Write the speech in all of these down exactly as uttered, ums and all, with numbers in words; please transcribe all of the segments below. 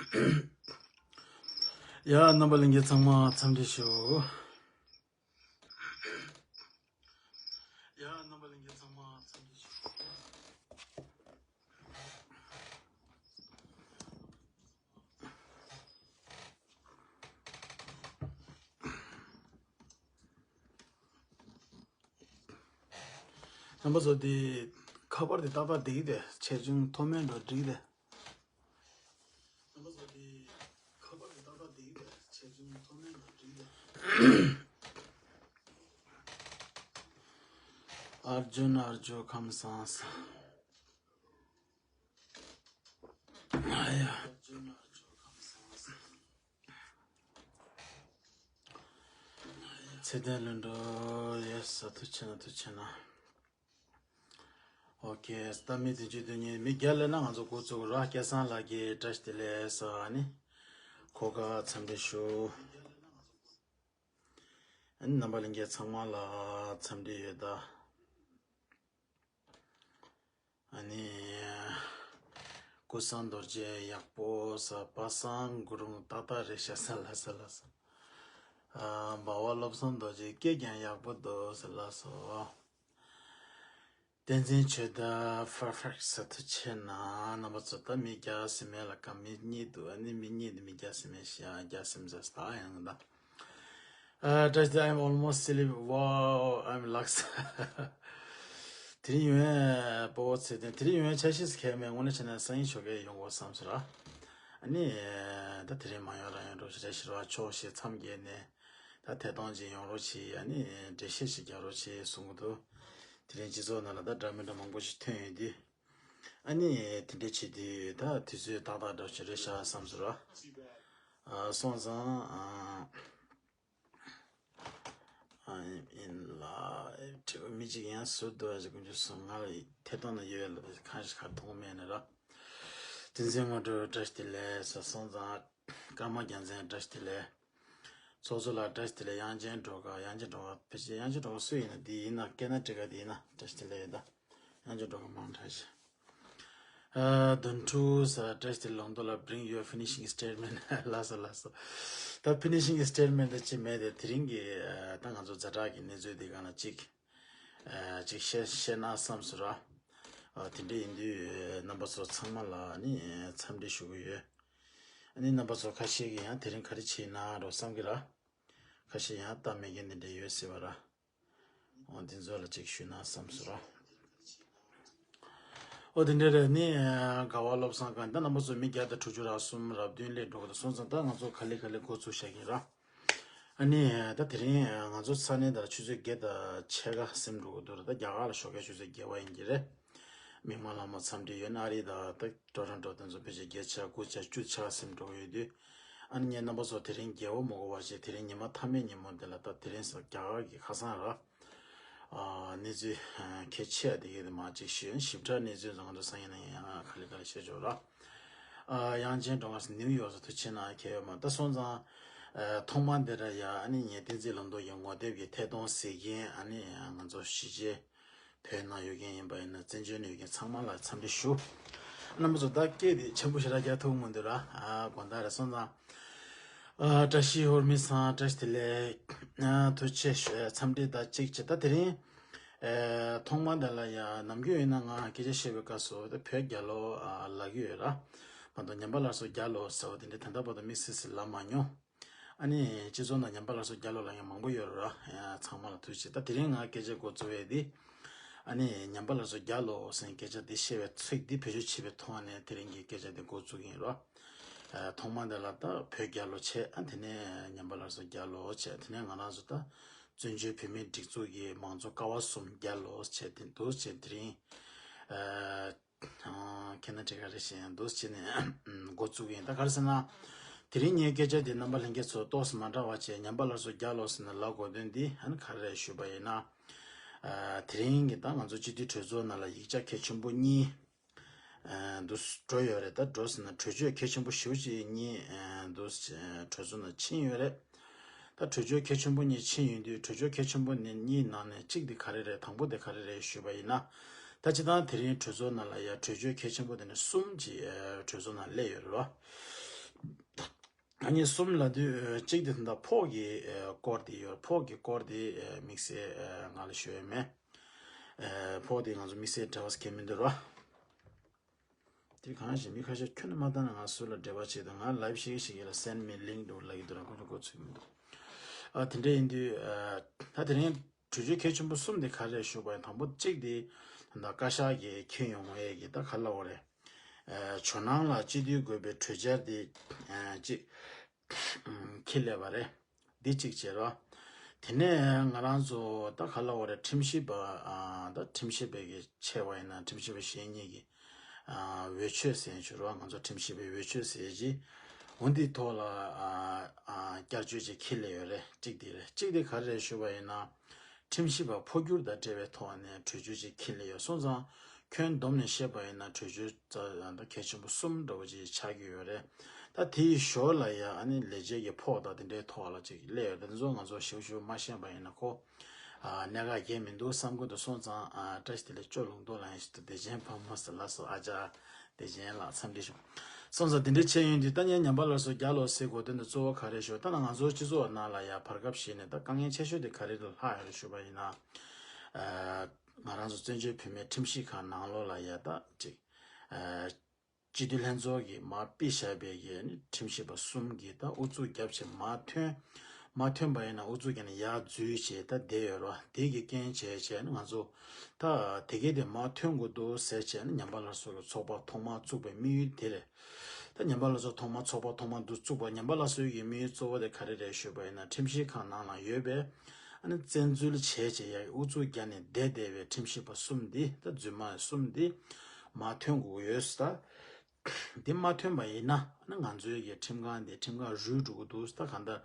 ཡ། རྣམ་པ་ལྷན་རྒྱས་ཚང་མ་འཚམས་འདྲི་ཞུ། ཡ། རྣམ་པ་ལྷན་རྒྱས་ཚང་མ་འཚམས་འདྲི་ཞུ། རྣམ་པ་ཚོ་དེ་ཁ་པར་དེ་ཏག་ཏག་བསྡད་ཀྱི་རེད། ཆེ་ཆུང་མཐོ་དམན་འགྲོ་འགྲིག་རེད། རྣམ་པ་ཚོ་དེ་ཁ་པར་དེ་ཏག་ཏག་བསྡད་ཀྱི་རེད། ཆེ་ཆུང་མཐོ་དམན་འགྲོ་འགྲིག་རེད། ཨར་ཇུན། ཨར་ཇུ་ཁམས་བཟང་། ཨ་ཡ། ཚེ་བརྟན་ལྷུན་གྲུབ། ཡེ་སི། ཐུགས་རྗེ་ཆེ་གནང་། ཐུགས་རྗེ་ཆེ་གནང་། ཨོ་ཁེ། ད་མི་བདུན་ཅུ་དོན་གཉིས། མི་བརྒྱ་སླེབས་ན་ང་ཚོ་འགོ་བཙུགས་ར། སྐལ་བཟང་ལགས་ཀྱིས་བཀྲ་ཤིས་བདེ་ལེགས་ཟེར། ཨ་ནི་གོ་སྐབས་འཚམས་འདྲི་ཞུ། ཨ་ནི་རྣམ་པ་ལྷན་རྒྱས་ཚང་མ་ལ་འཚམས་འདྲི་ཡོད་ད། ཨ་ནི། ཀུན་བཟང་རྡོ་རྗེ་ཡག་པོ་ཟེར། པ་སངས་གུ་རུང་ཏག་ཏག་རེད་ཤག་ཟེར་ལ་ཟེར་ལ་ཟེར། ཨ། འབའ་བ་བློ་བཟང་རྡོ་རྗེ་སྐད་ཀྱང་ཡག་པོ་འདུག་ཟེར་ལ་ཟེར། བསྟན་འཛིན་ཆོས་དར་པར་ཕེག་ཟེར། ཐུགས་རྗེ་ཆེ་གནང་། རྣམ་པ་ཚོ་ད་མི་བརྒྱ་ཟིན་མེད་ལ་ཀ་མི་གཉིས་འདུག་ཨ་ནི་མི་གཉིས་དེ་མི་བརྒྱ་ཟིན་མེད་ཤག་བརྒྱ་ཟིན་ཟེར་ད་ཡང་ད། ཨ། བཀྲ་ཤིས་བདེ་ལེགས། I'm almost sleep. Wow, I'm relaxed. དེ་རིང་ཡོང་ཡས་སྤོ་བོ་ཚེ་བརྟན། དེ་རིང་ཡོང་ཡས་འཆར་གཞི་ཟེར་མཁན་མེད། དངོས་གནས་བྱས་ན་སང་ཉིན་ཞོགས་ཀས་ཡོང་དགོས་བསམ་སོང་ར། ཨ་ནི། ད་དེ་རིང་མ་ཡོང་ར་ཡོང་འགྲོ་ཞེས་རེ་ཞིག་ར། ཕྱོགས་བཞི་མཚམས་བརྒྱད་ནས་ད་ཐད་གཏོང་ཅིག་ཡོང་རོགས་བྱེད། ཨ་ནི་འགྲེལ་བཤད་ཅིག་རྒྱག་རོགས་བྱེད་གསུང་གི་འདུག་དེ་རིང་སྤྱི་ཚོགས་ནང་ལ་ད་འདྲ་མི་འདྲ་མང་པོ་ཞིག་ཐོན་ཡོད་དུས། ཨ་ནི་དེ་འདྲ་བྱེད་དུས་ད་དུས་ཚོད་ཏག་ཏག་འདྲ་ཞིག་རེད་ཤག་བསམ་སོང་ར། ཨ། སོང་ཙང་། ཨ། ཨ། ཡིན་ལ། དྲི་བ་མི་གཅིག་ཡང་ཟུར་དུ་ཨ་ཅེ་དཀོན་མཆོག་གསུམ། ང་ལ་ཐད་གཏོང་ན་ཡོད་ལ་གང་ཞིག་གར་མཐོང་མེད་ནི་ར། བསྟན་འཛིན་དངོས་གྲུབ་བཀྲ་ཤིས་བདེ་ལེགས་ཟེར། སོང་ཙང་། ཀརྨ་རྒྱལ་མཚན་བཀྲ་ཤིས་བདེ་ལེགས། ཚོགས་གཙོ་ལགས་བཀྲ་ཤིས་བདེ་ལེགས། དབྱངས་ཅན་སྒྲོལ་དཀར། དབྱངས་ཅན་སྒྲོལ་དཀར་ཕལ་ཆེར་དབྱངས་ཅན་སྒྲོལ་དཀར་སུ་ཡིན་ན་འདི་ཡིན་ན། སྐད་ན་འདྲི་ག་འདི་ཡིན་ན་བཀྲ་ཤིས་བདེ་ལེགས་ཡོད་ད། དབྱངས་ཅན་སྒྲོལ་དཀར་མང་དྲགས་ཤིག་ཨ། དོན་གྲུབ་ཟེར། བཀྲ་ཤིས་བདེ་ལེགས། ལུང་རྟོགས་ལགས། Bring your finishing statement. ལགས་སོ་ལགས་སོ། ད་finishing statement ད་ཅི་མེད་དེ། དེ་རིང་གི་ཨ། ད་ང་ཚོ་ཛ་དྲག་གི་གནས་ཚུལ་འདི་སྒང་ལ་ཅིག་ཨ། ཅིག་བཤད་བཤད་ན་བསམ་སོང་ར། ཨ། དེ་འདྲ་ཡིན་དུས་རྣམ་པ་ཚོ་ཚང་མ་ལ་ནི་འཚམས་འདྲི་ཞུ་གི་ཡོད། ཨ་ནི་རྣམ་པ་ཚོ་ཁ་ཤས་ཀྱིས་ཡང་དེ་རིང་ག་རེ་བྱས་ན་རོ་བསམ་གི་ར། ཁ་ཤས་ཡང་སྟབས་མེད་མཁན་དེ་འདྲ་ཡོད་སྲིད་པ་ར། འོ་འདི་ཚོ་ལ་ཅིག་ཞུས་ན་བསམ་སོང་ར། འོ་དེ་འདྲ་རེད། ནི་དགའ་བ་བློ་བཟང་གང་ད་རྣམ་པ་ཚོ་མི་བརྒྱ་དང་དྲུག་ཅུ་ར་གསུམ་ར་བདུན་སླེབས་འགྲོ་གི་འདུག་སོང་ཙང་ད་ང་ཚོ་ག་ལེ་ག་ལེ་འགོ་ཚུགས་བཞག་གི་ར། ཨ་ནི་ད་དེ་རིང་ང་ཚོ་ས་གནས་ད་ཆུ་ཚོད་བརྒྱད་དང་ཕྱེད་ཀ་ཟིན་འགྲོ་གི་འདུག་ར། ད་རྒྱ་གར་ལ་ཞོགས་ཀས་ཆུ་ཚོད་བརྒྱད་པ་ཡིན་གྱི་རེད། མིག་དམར་ལྷ་མོ་འཚམས་འདྲི་ཡོད་ན་ཨ་རི་ད་ད་ཊོ་རོན་ཊོ་དེ་ཚོ་ཕལ་ཆེར་བརྒྱད་ཆ་དགུ་ཆ་བཅུ་ཆ་ཟིན་འགྲོ་གི་ཡོད་དུས། ཨ་ནི་ངས་རྣམ་པ་ཚོ་དེ་རིང་རྒྱལ་པོ་མ་དགོས་པ་བྱས། དེ་རིང་ཉི་མ་མཐའ་མའི་ཉིན་མོ་འདི་ལ་ད་དེ་རིང་སང་རྒྱ་གར་གྱི་ཁ་སང་ར། ཨ། གནས་ཚུལ་ཨ། གལ་ཆེ་བ་དེ་གས་དེ་མ་ཅིག་ཞུས། ཞིབ་ཕྲ་གནས་ཚུལ་ཚང་ང་ཚོ་སང་ཉིན་ནས་ཡང་ག་ལེ་ག་ལེ་བཤད་ཆོག་ར། ཨ། དབྱངས་ཅན་སྒྲོལ་དཀར་ནིའུ་ཡོག་སུ་ཐུགས་རྗེ་ཆེ་གནང་། ཁྱེད་ཡོད་མ་ད་སོང་ཙང་། ཨ། ཐོག་མ་འདི་ར་ཡ་ཨ་ནི་ངས་བསྟན་འཛིན་ལམ་རྡོ་རྒྱལ་ངོ་དེབ་ཀྱི་ཐད་གཏོང་ཟེར་མཁན་ཨ་ནི་ང་ཚོ་གཞིས་བྱེས་བོད་ནང་ཡོད་མཁན་ཡིན་པ་ཡིན་ན། བཙན་བྱོལ་ནང་ཡོད་མཁན་ཚང་མ་ལ་འཚམས་འདྲི་ཞུ། རྣམ་པ་ཚོ་ད་སྐད་དེ་ཆེན་པོ་ཞེ་དྲག་རྒྱག་ཐུབ་མི་འདུག་ར། ཨ། དགོང་དག་རེད་སོང་ཙང་། ཨ། བཀྲ་ཤིས་ཧོར་མི་ཚང་བཀྲ་ཤིས་བདེ་ལེགས། ཨ། ཐུགས་རྗེ་ཆེ་ཞུ། འཚམས་འདྲི་ད་གཅིག་བྱས། ད་དེ་རིང་ཨ། ཐོག་མ་དེ་ལ་ཡ་ནམ་རྒྱུན་ཡིན་ན་ང་སྐད་ཆ་བཤད་པའི་སྐབས་སུ་ད་བོད་རྒྱལ་ལོ་ཨ། ལབ་ཀྱི་ཡོད་ར། མ་གཏོགས་ཉམས་པ་སླར་གསོ་རྒྱལ་ལོ་ཟེར་བ་དེ་འདྲ་ད་ལྟ་བར་དུ་དམིགས་བསལ་ཞིག་ལབ་མ་མྱོང་། ཨ་ནི་སྤྱི་ཚོགས་ནང་ཉམས་པ་སླར་གསོ་རྒྱལ་ལོ་ལབ་མཁན་མང་པོ་ཡོད་རེད་ར། ཡ། ཚང་མ་ལ་ཐུགས་རྗེ་ཆེ། ད་དེ་རིང་ང་སྐད་ཆ་འགོ་བཙུགས་ཡས་འདི། ཨ་ནི་ཉམས་པ་སླར་གསོ་རྒྱལ་ལོ་ཟེར་སྐད་ཆ་འདི་བཤད་པའི་ཚིག་འདི་བེད་སྤྱོད་བྱས་པའི་ཐོག་ནས་དེ་རིང་གི་སྐད་ཆ་འདི་འགོ་བཙུགས་ཀྱི་ཡིན་ར། ཨ། ཐོག་མ་འདི་ལ་ད་བོད་རྒྱལ་ལོ་བྱས། ཨ། དེ་ནས་ཉམས་པ་སླར་གསོ་རྒྱལ་ལོ་བྱས། དེ་ནས་ང་རང་ཚོ་ད་བཙན་བྱོལ་བོད་མིའི་སྒྲིག་འཛུགས་ཀྱི་མང་གཙོ་ཀ་བ་གསུམ་རྒྱལ་ལོ་བྱས། དེ་འདུག་བྱས་དེ་རིང་ཨ། ཁྱེད་རྣམ་འགྲིག་ག་རེ་བཞིན་འདུག་བྱས་ནས་འགོ་བཙུགས་ཡིན། ད་ག་རེ་ཟེར་ན། དེ་རིང་ངའི་སྐད་ཆ་འདི་རྣམ་པ་ལྷན་རྒྱས་ཚོ་ཏོག་ཙམ་མ་འདྲ་བ་བྱས། ཉམས་པ་སླར་གསོ་རྒྱལ་ལོ་ཟེར་ནས་ལབ་དགོས་དོན་འདི་ཨ་ནི་ག་རེ་རེད་ཞུས་པ་ཡིན་ན། ཨ། དེ་རིང་གི་ད་ང་ཚོ་སྤྱི་འཐུས་གྲོས་ཚོགས་ནང་ལ་ཡིག་ཆ་གལ་ཆེན་པོ་གཉིས་ཨ། འདུག་འགྲོ་ཡོད་རེད། ད་འགྲོ་ཟེར་ན་གྲོས་ཆོད་གལ་ཆེན་པོ་ཞེ་པོ་ཅིག་གཉིས་ཨ། འདུག་གྲོས་ཚོགས་ནང་ཕྱིན་ཡོད་རེད། ད་གྲོས་ཆོད་གལ་ཆེན་པོ་གཉིས་ཕྱིན་ཡོང་དུས། གྲོས་ཆོད་གལ་ཆེན་པོ་ནི་གཉིས་ནང་ནས་གཅིག་དེ་ག་རེ་རེད། དང་པོ་དེ་ག་རེ་རེད་ཞུས་པ་ཡིན་ན། ད་སྤྱིར་བཏང་དེ་རིང་གྲོས་ཚོགས་ནང་ལ་ཡ་གྲོས་ཆོད་གལ་ཆེན་པོ་དེ་ནི་གསུམ་ཅིག་ཨ། གྲོས་ཚོགས་ནང་སླེབས་ཡོད་རེད་བ། ཨ་ནི་གསུམ་ལབ་དུས་གཅིག་དེ་ད་ཕོགས་ཀྱི་སྐོར་དེ་ཡོད། ཕོགས་ཀྱི་སྐོར་དེ་དམིགས་བསལ་ང་ལ་ཞུ་ཡས་མེད། ཕོགས་དེ་ང་ཚོ་དམིགས་བསལ་འབྲེལ་བ་ཁྱད་མི་འདུག་ར། དེ་གང་ཞིག་མི་ཁ་ཤས་ཁྱོན་ནས་མ་བཏང་ན་ང་སུ་ལ་འབྲེལ་བ་བྱེད་དང་། ང་ལའིབ་ཤིག་ཤིག་ཡིན་ལ་send me link འདུག་ལབ་ཀྱི་འདུག་ར། ཁོ་ཚོ་གོ་ཚོད་མི་འདུག་ཨ་དེ་འདྲ་ཡིན་དུས་ད་དེ་རིང་གྲོས་ཆོད་གལ་ཆེན་པོ་གསུམ་དེ་ག་རེ་ཞུ་བ་ཡིན། དང་པོ་གཅིག་དེ་ད་བཀའ་ཤག་གིས་འཁྱེར་ཡོང་བའི་གི་ད་ག་ལབ་དགོས་རེད། ཇོ་ནང་ལ་སྤྱི་འཐུས་དགོས་པའི་གྲོས་འཆར་དེ་གཅིག་འཁྱེར་སླེབས་པ་རེད། འདི་གཅིག་བྱས་རོགས། དེ་ནས་ང་རང་ཚོ་ད་ག་ལབ་དགོས་རེད། ཁྲིམས་ཞིབ་པ་ད་ཁྲིམས་ཞིབ་པའི་གི་ཆེ་བ་ཡིན་ན་ཁྲིམས་ཞིབ་པ་གཞན་གཉིས་ཀྱི་འོས་ཆོས་ཟེར་ཞུ་རོགས། ང་ཚོ་ཁྲིམས་ཞིབ་པའི་འོས་ཆོས་ཟེར་གྱི་འོ་འདིའི་ཐོག་ལ་བསྐྱར་བཅོས་ཅིག་འཁྱེར་སླེབས་ཡོད་རེད། གཅིག་དེ་རེད། གཅིག་དེ་ག་རེ་རེད་ཞུ་བ་ཡིན་ན། ཁྲིམས་ཞིབ་པ་འཕོ་འགྱུར་དང་འབྲེལ་བའི་ཐོག་ནས་གྲོས་ཆོད་ཅིག་འཁྱེར་སླེབས་ཡོད་སོང་ཙང་། ཁྱོན་བསྡོམས་ནས་བཤད་པ་ཡིན་ན་གྲོས་ཆོད་རྩ་ཡང་ད་གལ་ཆེན་པོ་གསུམ་འདྲ་བོ་ཅིག་ཆགས་ཀྱི་ཡོད་རེད། ད་དེའི་ཞོར་ལ་ཡང་ཨ་ནི་ལས་བྱེད་ཀྱི་ཕོགས་དང་དེ་འདྲའི་ཐོག་ལ་ཅིག་སླེབས་ཡོད་རེད། དེ་ཚོ་ང་ཚོ་ཞིབ་ཞིབ་མ་ཤེས་པ་ཡིན་ན་ཁོ་གནད་འགག་གང་ཡང་མི་འདུག་བསམ་གྱི་འདུག་སོང་ཙང་། བཀྲ་ཤིས་བདེ་ལེགས། ཅོ་ལུང་རྟོགས་ལ་ཡང་ཞིག་ཏུ་བདེ་ཆེན་ཕ་མ་སུ་ལ་སོ་ཨ་ཅག་བདེ་ཆེན་ལགས་འཚམས་འདྲི་ཞུ། སོང་ཙང་དེ་འདྲའི་ཆེད་ཡིན་དུས་ད་ངས་ཉམས་པ་སླར་གསོ་རྒྱག་ལོ་ཟེར་གོ་དོན་དུ་གཙོ་བོ་ག་རེ་ཞུ། ད་ང་ཚོ་སྤྱི་ཚོགས་ནང་ལ་ཡ་བར་སྐབས་ཤིག་ནས་ད་དཀའ་ངལ་ཆེ་ཤོས་དེ་ག་རེ་ལ་ལྷག་ཡོད་རེད་ཞུ་བ་ཡིན་ན། ང་རང་ཚོ་བཙན་བྱོལ་བོད་མིའི་ཁྲིམས་ཞིབ་ཁང་ནང་ལོགས་ལ་ཡ་ད་ཅིག་སྤྱི་འཐུས་ལྷན་ཚོགས་ཀྱིས་མར་ཕུད་བཞག་པའི་གི་ཁྲིམས་ཞིབ་པ་གསུམ་གྱིས་ད་ཨུ་ཚུགས་རྒྱབ་བྱས་མར་ཐོན། མར་ཐོན་པ་ཡིན་ན་ཨུ་ཚུགས་རྒྱབ་ནས་ཡར་འཛུལ་བྱས་ད་བསྡད་ཡོད་རེད་བ། དེ་གི་རྐྱེན་བྱས་བྱས་ནས་ང་ཚོ་ད་དེ་གས་དེ་མར་ཐོན་དགོས་འདུག་ཟེར་བྱས་ནས་ཉམས་པ་སླར་གསོ་གི་ཚོགས་པ་ཐོག་མར་བཙུགས་པའི་དམིགས་ཡུལ་དེ་རེད། ད་ཉམས་པ་སླར་གསོ་ཐོག་མར་ཚོགས་པ་ཐོག་མར་འདུ་བཙུགས་པ། ཉམས་པ་སླར་གསོའི་གི་དམིགས་ཡུལ་གཙོ་བོ་དེ་ག་རེ་རེད་ཞུས་པ་ཡིན་ན། ཁྲིམས་ཞིབ་ཁང་ནང་ལ་ཡོད་པའི་ཨ་ནི་བཙན་འཛུལ་བྱས་བྱས་ཡ་ཨུ་ཚུགས་རྒྱབ་ནས་བསྡད་བསྡད་པའི་ཁྲིམས་ཞིབ་པ་གསུམ་འདི་ད་རྫུན་མ་གསུམ་འདི་མར་ཐོན་དགོས་ཡོད་ས། འདི་མ་ཐོན་པ་ཡིན་ན་ཨ་ནི་ང་ཚོའི་གི་ཁྲིམས་ཁང་འདི་ཁྲིམས་ཁང་རུལ་འགྲོ་གི་འདུག་ད་གང་ལྟར་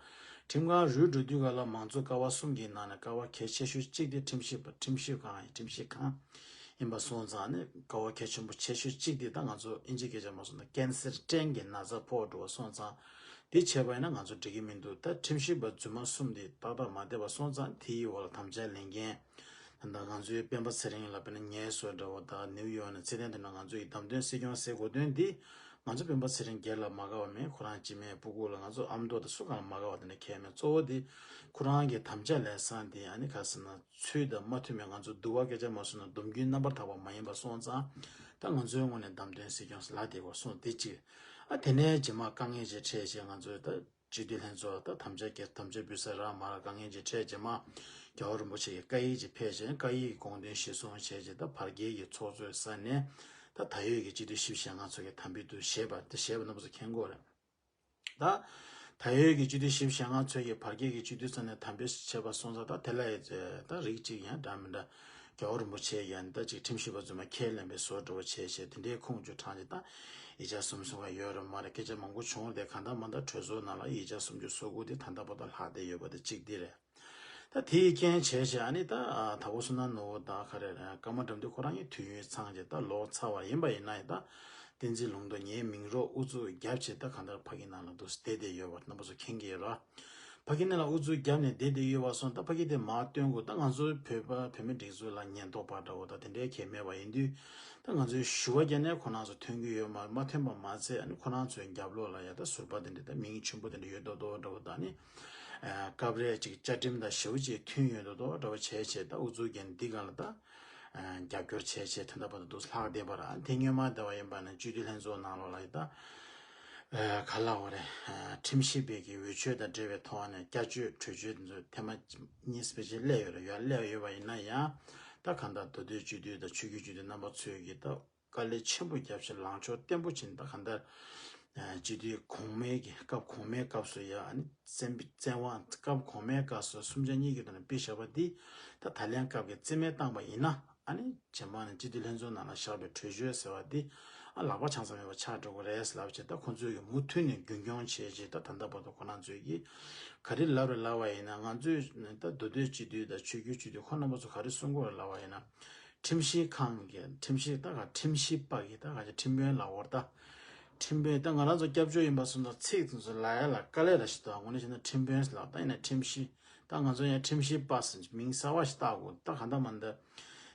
ཁྲིམས་ཁང་རུལ་འགྲོ་དུས་ག་ལ་མང་གཙོ་ཀ་བ་གསུམ་གྱི་ནང་ནས་ཀ་བ་གལ་ཆེ་ཤོས་གཅིག་དེ་ཁྲིམས་ཞིབ་པ་ཁྲིམས་ཞིབ་ཁང་ཡིན། ཁྲིམས་ཞིབ་ཁང་ཡིན་པ་སོང་ཙང་ནི་ཀ་བ་གལ་ཆེན་པོ་ཆེ་ཤོས་གཅིག་དེ་ད་ང་ཚོ་ཨིན་ཇི་སྐད་ཆ་མ་སོང་ན་ཀན་སར་སྐྲན་གྱི་ན་ཚ་ཕོག་འགྲོ་བ་སོང་ཙང་དེ་བྱས་པ་ཡིན་ན་ང་ཚོ་འགྲིག་གི་མི་འདུག་ད་ཁྲིམས་ཞིབ་པ་རྫུན་མ་གསུམ་དེ་ཏག་ཏག་མ་བསྡད་པ་སོང་ཙང་དེའི་འོག་ལ་དམ་བཅའ་ལེན་མཁན་ད་ང་ཚོའི་སྤེན་པ་ཚེ་རིང་ལ་དཔེར་ན་ངལ་གསོ་འདྲ་བོ་དང་ནིའུ་ཡོག་ནས་ཚེ་བརྟན་དེ་ན་ང་ཚོ་ཡི་བདམས་ཐོན་སྲིད་སྐྱོང་ཟེར་དགོས་དོན་དེ་ང་ཚོ་སྤེན་པ་ཚེ་རིང་སྒེར་ལ་མ་དགའ་བ་མེད། ཁོ་རང་སྤྱི་མེད་སྤུ་གུ་ལ་ང་ཚོ་ཨ་མདོ་དང་སུ་གང་ལ་མ་དགའ་བ་དེ་འདྲ་གལ་མེད། གཙོ་བོ་དེ་ཁོ་རང་གི་དམ་བཅའ་ལེན་སྟངས་དེ་ཨ་ནི་ག་ཟེར་ན། ཚུལ་དང་མ་མཐུན་པའི་ང་ཚོ་འདུལ་བ་སྐད་ཆ་མ་གསུངས་ན་སྡོམ་རྒྱུན་རྣམ་པར་དག་པ་མ་ཡིན་པ་སོང་ཙང་ད་ང་ཚོའི་ངོས་ནས་བདམས་ཐོན་སྲིད་སྐྱོང་ལ་བསྡད་དགོས་གསུངས་དེ་གཅིག་ཨ་དེ་ནས་རྗེས་མ་དཀའ་ངལ་ཅིག་འཕྲད་རྗེས་ང་ཚོས་ད་སྤྱི་འཐུས་ལྷན་ཚོགས་ད་དམ་བཅའ་གྱི་དམ་བཅའ་འབུལ་ས་རག་མ་རག་དཀའ་ངལ་ཅིག་འཕྲད་རྗེས་མ་རྒྱལ་བ་རིན་པོ་ཆེ་གི་བཀའ་ཡིག་ཅིག་ཕེབས་རྗེས་བཀའ་ཡིག་གི་དགོངས་དོན་གཞིར་བཟུང་བྱས་རྗེས་ད་བར་བརྒལ་གྱི་ཚོགས་གཙོའི་ས་ནས་ད་ད་ཡོད་ཀྱི་སྤྱི་འཐུས་བཞི་བཅུ་ཞེ་ལྔ་ཚོ་གི་དམ་འབུལ་དུ་བཞེས་པ་དེ་བཞེས་པ་རྣམ་པ་ཚོ་མཁྱེན་གྱི་ཡོད་རེད། ད། ད་ཡོད་ཀྱི་སྤྱི་འཐུས་བཞི་བཅུ་ཞེ་ལྔ་ཚོས་ཀྱི་བར་བརྒལ་གྱི་སྤྱི་འཐུས་ས་ནས་དམ་འབུལ་བྱས་པ་སོང་ཙང་ད་དེ་ལ་ཡི་ད་རིགས་གཅིག་ཡང་འདྲ་མི་འདྲ་རྒྱལ་བ་རིན་པོ་ཆེ་ཡང་ད་ཅིག་ཁྲིམས་ཞིབ་པ་རྫུན་མ་ཁས་ལེན་པའི་བཟོ་འདྲ་བོ་བྱས་བྱས་དེ་འདྲའི་ཁུངས་བཅོལ་གྲངས་ཅིག་ད་ཡིག་ཆ་སོ་སོ་ག་ཡོད་རེད་མ་རེད་སྐད་ཆ་མང་པོ་བྱུང་རེད། གང་ལྟར་མ་ལྟར་གྲོས་ཚོགས་ནང་ལ་ཡིག་ཆ་སོ་སོ་དགུ་དེ་ད་ལྟ་བར་དུ་ལྷག་བསྡད་ཡོད་པ་དེ་གཅིག་འདི་རེད། ད་དེའི་རྐྱེན་བྱས་བྱས་ཨ་ནི་ད་ད་བོ་སུ་ན་ནོ་བོ་ད་ག་རེ་ཀརྨ་དགྲ་འདུལ་ཁོ་རང་གི་དུས་ཡུན་ཚང་རྗེས་ད་ལོ་ཚར་བ་ཡིན་པ་ཡིན་ན་ཡང་ད་བསྟན་འཛིན་ལུང་རྟོགས་ངའི་མིང་རོགས་ཨུ་ཚུགས་རྒྱབ་བྱས་ད་གང་ལྟར་ཕ་གི་ནང་ལ་འདུག་བསྡད་བསྡད་ཡོད་པ་རྣམ་པ་ཚོ་མཁྱེན་གྱི་ཡོད་ར། ཕ་གི་ནང་ལ་ཨུ་ཚུགས་རྒྱབ་ནས་བསྡད་བསྡད་ཡོད་པ་སོང་ད་ཕ་གི་དེ་མར་སྟོན་དགོས། ད་ང་ཚོའི་བོད་པ་བོད་མི་སྒྲིག་འཛུགས་ལ་ཉེན་རྟོག་པ་འདྲ་བོ་ད་དེ་འདྲའི་གལ་མེད་པ་ཡིན་དུས་ད་ང་ཚོའི་ཞུ་བ་རྒྱབ་ནས་ཁོ་རང་ཚོ་ཐོན་གྱི་ཡོད་མ་མ་ཐོན་པ་མ་ཚད་ཨ་ནི་ཁོ་རང་ཚོའི་རྒྱབ་ལོགས་ལ་ཡ་ད་ཟུར་པ་དེ་འདྲ་ད་མིང་ཆེན་པོ་དེ་འདྲ་ཡོད་མདོག་མདོག་འདྲ་བོ་ད་ནི། སྐབས་རེ་ཅིག་བཅའ་ཁྲིམས་དང་ཞེ་པོ་ཅིག་མཐུན་ཡོད་མདོག་མདོག་འདྲ་བོ་བྱས་བྱས་ད་ཨུ་ཚུགས་རྒྱབ་འདི་སྒང་ལ་ད་རྒྱབ་སྐྱོར་བྱས་བྱས་ད་ལྟ་བར་དུ་ལྷག་བསྡད་པ་ར། དེ་སྔོན་མ་བསྡད་པ་ཡིན་པ་ན་སྤྱི་འཐུས་ལྷན་ཚོགས་ནང་ལོགས་ལ་ཡི་ད་ག་ལ་འོ་རེད། ཁྲིམས་ཞིབ་པའི་གི་འོས་ཆོས་དང་འབྲེལ་བའི་ཐོག་ནས་བསྐྱར་བཅོས་གྲོས་ཆོད་འདི་ཚོ་ཐེངས་མ་གཉིས་སྤེལ་ཆེད་སླེབས་ཡོད་རེད། ཡོད་སླེབས་ཡོད་པ་ཡིན་ན་ཡང་ད་གང་ལྟར་མདོ་སྟོད་སྤྱི་འཐུས་དང་ཆོས་བརྒྱུད་སྤྱི་འཐུས་རྣམ་པ་ཚོས་ཀྱི་ད། དཀའ་ལས་ཆེན་པོ་བརྒྱབ་བྱས་ལངས་ཕྱོགས་བརྟན་པོ་བྱས་ནས་ད་གང་ལྟར་སྤྱི་འཐུས་གོང་མའི་གི་སྐབས་གོང་མའི་སྐབས་སུ་ཡ་ཨ་ནི་བཙན་བཙན་དབང་སྐབས་གོང་མའི་སྐབས་སུ་གསུམ་ཆ་གཉིས་ཀྱི་ཐོག་ནས་ཕུད་བཞག་པ་འདི་ད་ད་ལན་སྐབས་ཀྱི་རྩིས་མེད་བཏང་པ་ཡིན་ན་ཨ་ནི་རྗེས་མ་ནས་སྤྱི་འཐུས་ལྷན་ཚོགས་ནང་ལ་བཞག་པའི་གྲོས་ཆོད་ཟེར་བ་འདི་ཨ་ལག་པ་འཆང་ས་མེད་པ་ཆགས་འགྲོ་གི་རེད་ལབ་བྱས་ད་ཁོང་ཚོས་ཀྱི་མུ་མཐུད་ནས་རྒྱུན་འཁྱོངས་བྱས་རྗེས་ད་ད་ལྟ་བར་དུ་ཁོ་རང་ཚོས་ཀྱི་ག་རེ་ལབ་རེད་ལབ་པ་ཡིན་ན་ང་ཚོས་ད་མདོ་སྟོད་སྤྱི་འཐུས་དང་ཆོས་བརྒྱུད་སྤྱི་འཐུས་ཁོ་རྣམ་པ་ཚོ་ག་རེ་གསུང་གི་རེད་ལབ་པ་ཡིན་ན། ཁྲིམས་ཞིབ་ཁང་གི་ཁྲིམས་ཞིབ་ད་ག་ཁྲིམས་ཞིབ་པ་གི་ད་ག་ཁྲིམས་དཔོན་ལ་འོར་ད། ཁྲིམས་དཔོན་ད་ང་རང་ཚོ་སྐྱབས་བཅོལ་ཡིན་པ་སོང་ཙང་ཚིག་དེ་ཚོ་ལ་ཡ་ལ་དཀའ་ལས་ར་ཞིག་འདུག་དངོས་གནས་བྱས་ན་ཁྲིམས་དཔོན་ལ་ད་ཡིན་ན་ཁྲིམས་ཞིབ་ད་ང་ཚོ་ཡང་ཁྲིམས་ཞིབ་པ་ཟེར་མིང་གསར་བ་ཞིག་བཏགས་དགོས་ད་ག་འདྲ་མ་འདྲ།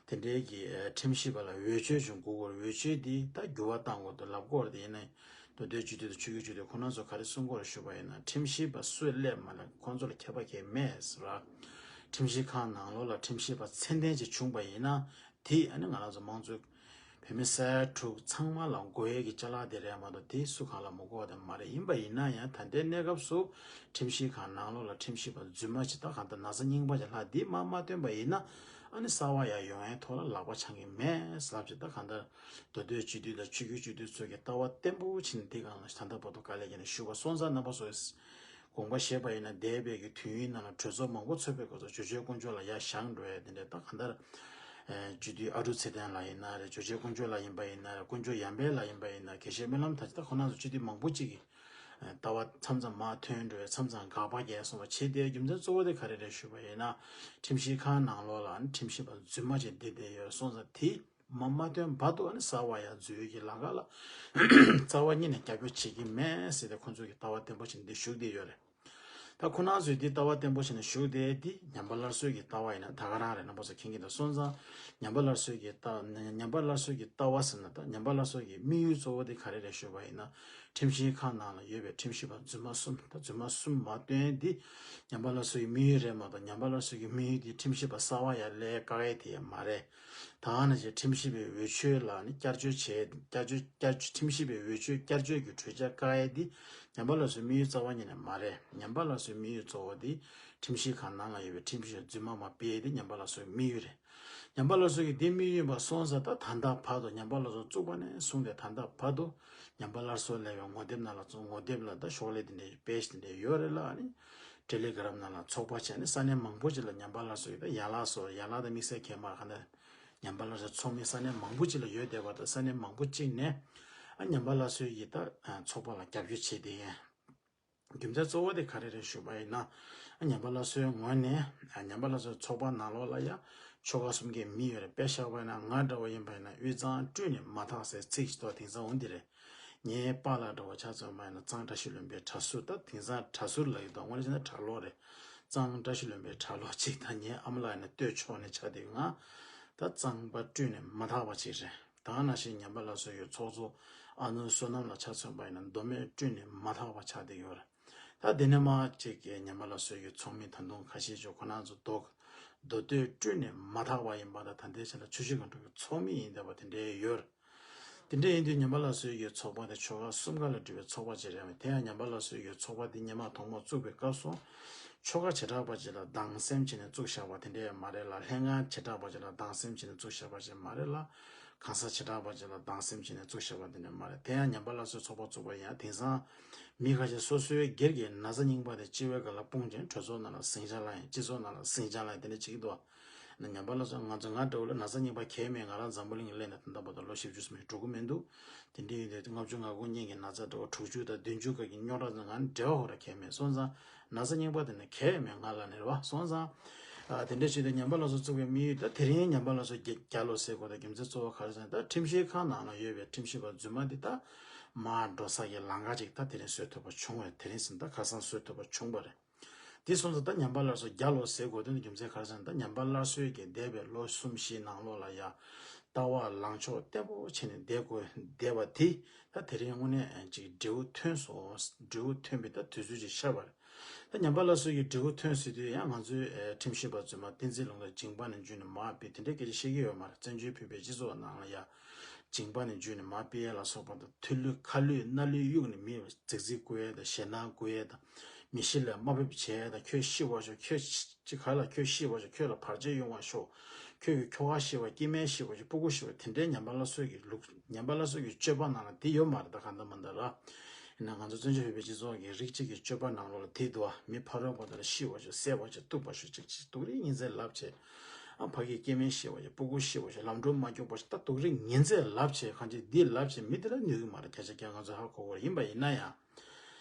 དེ་འདྲའི་གི་ཨ་ཁྲིམས་ཞིབ་པ་ལ་འོས་ཆོས་ཅིག་དགོས་ཀྱི་རེད། འོས་ཆོས་དེ་ད་འགྱུར་བ་གཏང་དགོས་འདུག་ལབ་ཀྱི་ཡོད་རེད། དེ་ཡིན་ན་མདོ་སྟོད་སྤྱི་འཐུས་དང་ཆོས་བརྒྱུད་སྤྱི་འཐུས་ཁོང་རྣམ་ཚོ་ག་རེ་གསུང་གི་ཡོད་རེད་ཞུས་པ་ཡིན་ན། ཁྲིམས་ཞིབ་པ་སུས་སླེབས་མ་སླེབས་ཁོང་ཚོ་ལ་ཁྱད་པར་གང་ཡང་མེད་ཟེར་བ། ཁྲིམས་ཞིབ་ཁང་ནང་ལོགས་ལ་ཁྲིམས་ཞིབ་པ་ཚད་ལྡན་ཅིག་བྱུང་པ་ཡིན་ན། དེ་ཨ་ནི་ང་རང་ཚོ་དམངས་གཙོའི་བོད་མི་ས་ཡ་དྲུག་ཚང་མ་ལ་དགོས་ཡས་ཀྱི་ཅ་ལག་དེ་རེད་མ་གཏོགས། དེ་སུ་གང་ལ་མ་དགོས་པ་དེ་མ་རེད། ཡིན་པ་ཡིན་ན་ཡང་ད་ལྟའི་གནས་སྐབས་སུ་ཁྲིམས་ཞིབ་ཁང་ནང་ལོགས་ལ་ཁྲིམས་ཞིབ་པ་རྫུན་མ་ཅིག་ད་གང་ལྟར་ན་ཚ་རྙིང་པ་ཅིག་ལྷག་འདི་མར་མ་བཏོན་པ་ཡིན་ན། ཨ་ནི་གསར་པ་ཡར་ཡོང་ཡས་ཐོག་ལ་ལག་པ་འཆང་གི་མེད་ལབ་ཅིག་ད་གང་ལྟར་མདོ་སྟོད་སྤྱི་འཐུས་དང་ཆོས་བརྒྱུད་སྤྱི་འཐུས་ཚོ་གི་ལྟ་བ་བརྟན་པོ་བྱས་ནས་འདི་སྒང་ལ་ད་ལྟ་བར་དུ་དཀའ་ལས་བརྒྱབ་ནས་བཞུགས་པ་སོང་ཙང་། རྣམ་པ་ཚོས་དགོངས་པ་བཞེས་པ་ཡིན་ན། འདས་པའི་གི་དུས་ཡུན་ནང་ལ་གྲོས་ཚོགས་མང་པོ་ཚོགས་པའི་སྐབས་སུ་ཇོ་བོ་རྗེ་དཀོན་མཆོག་ལ་ཡར་བཞེངས་འགྲོ་ཡ་དེ་འདྲ། ད་གང་ལྟར་ཨེ་སྤྱི་འཐུས་ཨ་ཀྲུག་ཚེ་བརྟན་ལགས་ཡིན་ན་རེད། ཇོ་བོ་རྗེ་དཀོན་མཆོག་ལགས་ཡིན་པ་ཡིན་ན་རེད། དཀོན་མཆོག་ཡར་འཕེལ་ལགས་ཡིན་པ་ཡིན་ན་རེད། དགེ་བཤེས་སྨོན་ལམ་དར་རྒྱས། ད་ཁོང་རྣམ་ཚོ་སྤྱི་འཐུས་མང་པོ་ཅིག་གིས་ཨེ་ལྟ་བ་མཚམས་མཚམས་མར་ཐོན་འགྲོ་ཡ། མཚམས་མཚམས་དགག་པ་རྒྱག་སོང་བ་བྱེད་དེ། རྒྱུ་མཚན་གཙོ་བོ་དེ་ག་རེ་རེད་ཞུས་པ་ཡིན་ན། ཁྲིམས་ཞིབ་ཁང་ནང་ལོགས་ལ་ཨ་ནི་ཁྲིམས་ཞིབ་པ་རྫུན་མ་ཅིག་བསྡད་བསྡད་ཡོད་སོང་ཙང་། དེ་མར་མ་ཐོན་བར་དུ་ཨ་ནི་གསར་པ་ཡར་འཛུལ་གྱི་ལམ་ཁ་ལ་རྩ་བ་ཉིད་ནས་རྒྱབ་སྐྱོར་བྱེད་ཀྱི་མེད་ཟེར་ཏེ་ཁོང་ཚོ་གི་ལྟ་བ་བརྟན་པོ་བྱས་ནས་འདི་ཞུགས་བསྡད་ཡོད་རེད། ད་ཁོང་རྣམ་ཚོས་འདི་ལྟ་བ་བརྟན་པོ་བྱས་ནས་ཞུགས་བསྡད་འདི་ཉམས་པ་སླར་གསོའི་གི་ལྟ་བ་ཡིན་ན་ད་ག་རང་རེད། རྣམ་པ་ཚོ་མཁྱེན་གྱི་འདུག་སོང་ཙང་། ཉམས་པ་སླར་གསོའི་གི་ལྟ་ཉམས་པ་སླར་གསོའི་གི་ལྟ་བ་ཟེར་ན། ད་ཉམས་པ་སླར་གསོའི་གི་དམིགས་ཡུལ་གཙོ་བོ་དེ་ག་རེ་རེད་ཞུས་པ་ཡིན་ན། ཁྲིམས་ཞིབ་ཁང་ནང་ལ་ཡོད་པའི་ཁྲིམས་ཞིབ་པ་རྫུན་མ་གསུམ། ད་རྫུན་མ་གསུམ་མར་བཏོན་འདི་ཉམས་པ་སླར་གསོའི་གི་དམིགས་ཡུལ་རེད་མ་གཏོགས། ཉམས་པ་སླར་གསོའི་གི་དམིགས་ཡུལ་དེ་ཁྲིམས་ཞིབ་པ་གསར་པ་ཡར་སླེབས་དཀའ་ཡས་དེ་ཡང་མ་རེད། ད་ག་ནང་བཞིན་ཁྲིམས་ཞིབ་པའི་འོས་ཆོས་ལ་ནི་བསྐྱར་བཅོས་བྱས། བསྐྱར་བཅོས་བསྐྱར་བཅོས། ཁྲིམས་ཞིབ་པའི་འོས་ཆོས་བསྐྱར་བཅོས་ཀྱི་གྲོས་འཆར་བཀག་ཡས་འདི་ཉམས་པ་སླར་གསོའི་དམིགས་ཡུལ་རྩ་བ་ཉིད་ནས་མ་རེད། ཉམས་པ་སླར་གསོའི་དམིགས་ཡུལ་གཙོ་བོ་འདི་ཁྲིམས་ཞིབ་ཁང་ནང་ལ་ཡོད་པའི་ཁྲིམས་ཞིབ་རྫུན་མ་མར་སྤེལ་ཡས་འདི་ཉམས་པ་སླར་གསོའི་དམིགས་ཡུལ་རེད། ཉམས་པ་སླར་གསོ་གི་འདི་དམིགས་ཡུལ་ཡིན་པ་སོང་ཙང་། ད་ད་ལྟ་བར་དུ་ཉམས་པ་སླར་གསོ་བཙུགས་པ་ནས་བཟུང་སྟེ་ད་ལྟ་བར་དུ་ཉམས་པ་སླར་གསོ་སླེབས་པའི་ངོ་དེབ་ནང་ལ་ཚུར། ངོ་དེབ་ལ་ད་ཤོག་ལྷེ་དེ་འདྲའི་པེ་ཇི་དེ་འདྲའི་ཡོད་རེད་ལ། ཨ་ནི་ཊེ་ལི་གྷི་རམ་ནང་ལ་ཚོགས་པ་བྱས་ནས་ས་གནས་མང་པོ་ཅིག་ལ་ཉམས་པ་སླར་གསོ་གི་ད་ཡན་ལག་སོགས། ཡན་ལག་དང་དམིགས་བསལ་གྱི་མ་ག་ནས་ཉམས་པ་སླར་གསོའི་ཚོགས་མི་ས་གནས་མང་པོ་ཅིག་ལ་ཡོད་བསྡད་པ་དང་། ས་གནས་མང་པོ་ཅིག་ནས་ཨ་ཉམས་པ་སླར་གསོའི་གི་ད་ཚོགས་པ་ལ་རྒྱབ་སྐྱོར་བྱེད་བསྡད་མཁན། རྒྱུ་མཚན་གཙོ་བོ་དེ་ག་རེ་རེད་ཞུས་པ་ཡིན་ན། ཨ་ཉམས་པ་སླར་གསོའི་ངོས་ནས་ཨ་ཉམས་པ་སླར་གསོའི་ཚོགས་པ་ནང་ལོགས་ལ་ཡ་ཆོལ་ཁ་གསུམ་གའི་མི་ཡོད་རེད། དཔེ་བཞག་པ་ཡིན་ན་ང་འདྲ་བོ་ཡིན་པ་ཡིན་ན་དབུས་གཙང་བཀྲུས་ནས་མ་དག་ཟེར་ཚིག་ཅིག་ཏོག་དེང་སང་འོང་འདི་རེད། ངའི་པཱ་ལགས་འདྲ་བོ་ཆ་མཚོན་པ་ཡིན་ན་གཙང་བཀྲ་ཤིས་ལྷུན་པོའི་གྲྭ་ཟུར། ད་དེང་སང་གྲྭ་ཟུར་ལབ་ཀྱི་འདུག་དངོས་གནས་བྱས་ན་གྲྭ་ལོག་རེད། གཙང་བཀྲ་ཤིས་ལྷུན་པོའི་གྲྭ་ལོག་ཅིག་ད་ངའི་ཨ་མ་ལགས་ཡིན་ན་སྟོད་ཕྱོགས་ནས་ཆགས་བསྡད་ང་། ད་གཙང་པ་བཀྲུས་ནས་མ་དག་པ་ཅིག་རེད། ད་ག་ནང་བཞིན་ཉམས་པ་སླར་གསོ་ཡི་ཚོགས་གཙོ་ཨ་ནུ་བསོད་ནམས་ལགས་ཆ་མཚོན་པ་ཡིན་ན་མདོ་སྨད་བཀྲུས་ནས་མ་དག་པ་ཆགས་བསྡད་ཡོད་རེད། ད་དེ་ནས་མར་ཅིག་གི་ཉམས་པ་སླར་གསོ་ཡི་ཚོགས་མི་ད་དུང་ཁ་ཤས་ཅིག་ཁོ་རང་ཚོ་མདོ་མདོ་སྟོད་བཀྲུས་ནས་མ་དག་པ་ཡིན་པ་དང་། ད་ལྟའི་ཆ་ལ་ཆུ་བཞི་སྒང་དྲུག་གི་ཚོགས་མི་ཡིན་བསྡད་པ་དེ་འདྲའི་ཡོད་རེད། དེ་འདྲ་ཡིན་དུས་ཉམས་པ་སླར་གསོའི་གི་ཚོགས་པ་དེ་ཆོལ་ཁ་གསུམ་ཀ་ལ་གྲུབ་པའི་ཚོགས་པ་ཅིག་རེད་མོད། དེ་ཡང་ཉམས་པ་སླར་གསོའི་གི་ཚོགས་པ་དེ་སྔོན་མ་ཐོག་མར་བཙུགས་པའི་སྐབས་སུ་ཆོལ་ཁ་བྱེ་བྲག་པ་ཅིག་ལ་སྡང་སེམས་བྱས་ནས་བཙུགས་བཞག་པ་དེ་འདྲ་ཡང་མ་རེད་ལ། ལྷན་ཁང་བྱེ་བྲག་པ་ཅིག་ལ་སྡང་སེམས་བྱས་ནས་བཙུགས་བཞག་པ་ཅིག་མ་རེད་ལ། གང་ཟག་བྱེ་བྲག་པ་ཅིག་ལ་སྡང་སེམས་བྱས་ནས་བཙུགས་བཞག་པ་དེ་འདྲ་མ་རེད། དེ་ཡང་ཉམས་པ་སླར་གསོའི་ཚོགས་པ་བཙུགས་པ་ཡང་དེང་སང་མི་ཁ་ཤས་སོ་སོའི་སྒེར་གྱི་ན་ཚ་རྙིང་པ་དེ་སྤྱི་བའི་སྒང་ལ་སྤུངས་བྱས་གྲོས་ཚོགས་ནང་ལ་ཟིང་ཆ་ལངས་ཡ། སྤྱི་ཚོགས་ནང་ལ་ཟིང་ཆ་ལངས་ཡ་དེ་འདྲ་བྱེད་ཀྱི་འདུག་ན་ཉམས་པ་སླར་གསོ་ང་ཚོ་ང་འདྲ་བོ་ལ་ན་ཚ་རྙིང་པ་གང་ཡང་མེད། ང་རང་འཛམ་བུ་གླིང་ལ་སླེབས་ནས་ད་ལྟ་བར་དུ་ལོ་བཞི་བཅུ་ཙམ་ཡང་འགྲོ་གི་མི་འདུག་དེ་འདྲ་ཡིན་དུས་ལྔ་བཅུ་ང་དགུ་སྔོན་གྱི་ན་ཚ་འདྲ་བོ་དྲུག་ཅུ་དང་བདུན་ཅུ་སྐབས་ཀྱི་རྙོག་དྲ་ཚོ་ང་འབྲེལ་བ་ཧོ་ར་གང་ཡང་མེད། སོང་ཙང་ན་ཚ་རྙིང་པ་དེ་ནི་གང་ཡང་མེད་ང་ལ་ནི་རེད་བ། སོང་ཙང་ཨ་དེ་འདྲ་བྱས་ཏེ་ཉམས་པ་སླར་གསོ་བཙུགས་པའི་དམིགས་ཡུལ། ད་དེ་རིང་ཉམས་པ་སླར་གསོ་རྒྱག་རྒྱག་ལོ་ཟེར་དགོས་དང་རྒྱུ་མཚན་གཙོ་བོ་ག་རེ་ཟེར་ན། ད་ཁྲིམས་ཞིབ་ཁང་ནང་ལ་ཡོད་པའི་ཁྲིམས་ཞིབ་པ་རྫུན་མ་འདི་ད་མར་འགྲོ་ས་ཀྱི་ལམ་ཁ་ཅིག་ད་དེ་རིང་བཟོ་ཐུབ་པ་བྱུང་བས། དེ་རིང་ཟིན་ད་ཁ་སང་བཟོ་ཐུབ་པ་བྱུང་བ་རེད། དེ་སོང་ཙང་ད་ཉམས་པ་སླར་གསོ་རྒྱག་ལོ་ཟེར་དགོས་དོན་དེ་རྒྱུ་མཚན་ག་རེ་ཟེར་ན། ད་ཉམས་པ་སླར་གསོའི་གི་འདས་པའི་ལོ་གསུམ་བཞིའི་ནང་ལོགས་ལ་ཡ་ལྟ་བ་ལངས་ཕྱོགས་བརྟན་པོ་བྱས་ནས་བསྡད་དགོས་བསྡད་པ་དེ་ད་དེ་རིང་དངོས་གནས་ཅིག་འབྲས་བུ་ཐོན་སོང་། འབྲས་བུ་ཐོན་པའི་ད་དུས་ཚོད་ཅིག་ཤར་བ་རེད། ད་ཉམས་པ་སླར་གསོའི་གི་འབྲས་བུ་ཐོན་ཟེར་དུས་ཡང་ང་ཚོའི་ཨེ་ཁྲིམས་ཞིབ་པ་རྫུན་མ་བསྟན་འཛིན་ལྷུན་གྲུབ་མཇིང་པ་ནས་འཇུས་ནས་མར་ཕུད་དེ་འདྲའི་སྐད་ཆ་བཤད་ཀྱི་ཡོད་མ་རེད། བཙན་བྱོལ་བོད་པའི་སྤྱི་ཚོགས་ནང་ལ་ཡ་མཇིང་པ་ནས་འཇུས་ནས་མར་ཕུད་ཡས་ལ་སོགས་པ་དང་། ཐོད་རླུད་ཁ་རླུད་སྣ་རླུད་གཡུག་ནས་མི་རྫིག་རྫིག་བཀུར་ཡས་དང་། ཞེད་སྣང་བཀུར་ཡས་དང་། མི་གཞི་ལ་དམའ་འབེབས་བྱས་ཡས་དང་། ཁྱོད་ཤི་བར་ཤོག་ཁྱོད་ཅི་ག་ལ་ཁྱོད་ཤི་བར་ཤོག་ཁྱོད་ལ་བར་ཆད་ཡོང་བར་ཤོག་ཁྱོད་ཀྱི་ཁྱོ་ག་ཤི་བར། སྐྱེ་དམན་ཤི་བར་ཤོག་ཕྲུ་གུ་ཤི་བར། དེ་འདྲའི་ཉམས་པ་སླར་གསོའི་གི་ལུགས། ཉམས་པ་སླར་གསོའི་གི་སྤྱོད་པ་ནང་ལ་དེ་ཡོད་མ་རེད། ད་གང་ལྟར་མ་ལྟར་ར། ཡིན་ན་ང་ཚོ་བཙན་བྱོལ་བོད་པའི་སྤྱི་ཚོགས་ཀྱི་རིགས་གཅིག་གི་སྤྱོད་པ་ནང་ལོགས་ལ་དེ་འདུག་ཨ། མི་ཕ་རོལ་པོ་དེ་ལ་ཤི་བར་ཤོག་བསད་པར་ཤོག་གཏུབ་པར་ཤོག་ཅིག་ཅིག་སྡུག་རུས་ངན་ཚད་ལབ་བྱས། ཨ་ཕ་གི་སྐྱེ་དམན་ཤི་བར་ཤོག་ཕྲུ་གུ་ཤི་བར་ཤོག་ལམ་འགྲོ་མ་སྐྱོབ་པར་ཤོག་ད་སྡུག་རུས་ངན་ཚད་ལབ་བྱས། གང་ཅི་འདི་ལབ་བྱས་མི་དེ་ལ་གནོད་གི་མ་རེད། བརྒྱ་ཆ་བརྒྱ་ང་ཚོ་ཧ་གོ་གི་རེད། ཡིན་པ་ཡིན་ན་ཡང་།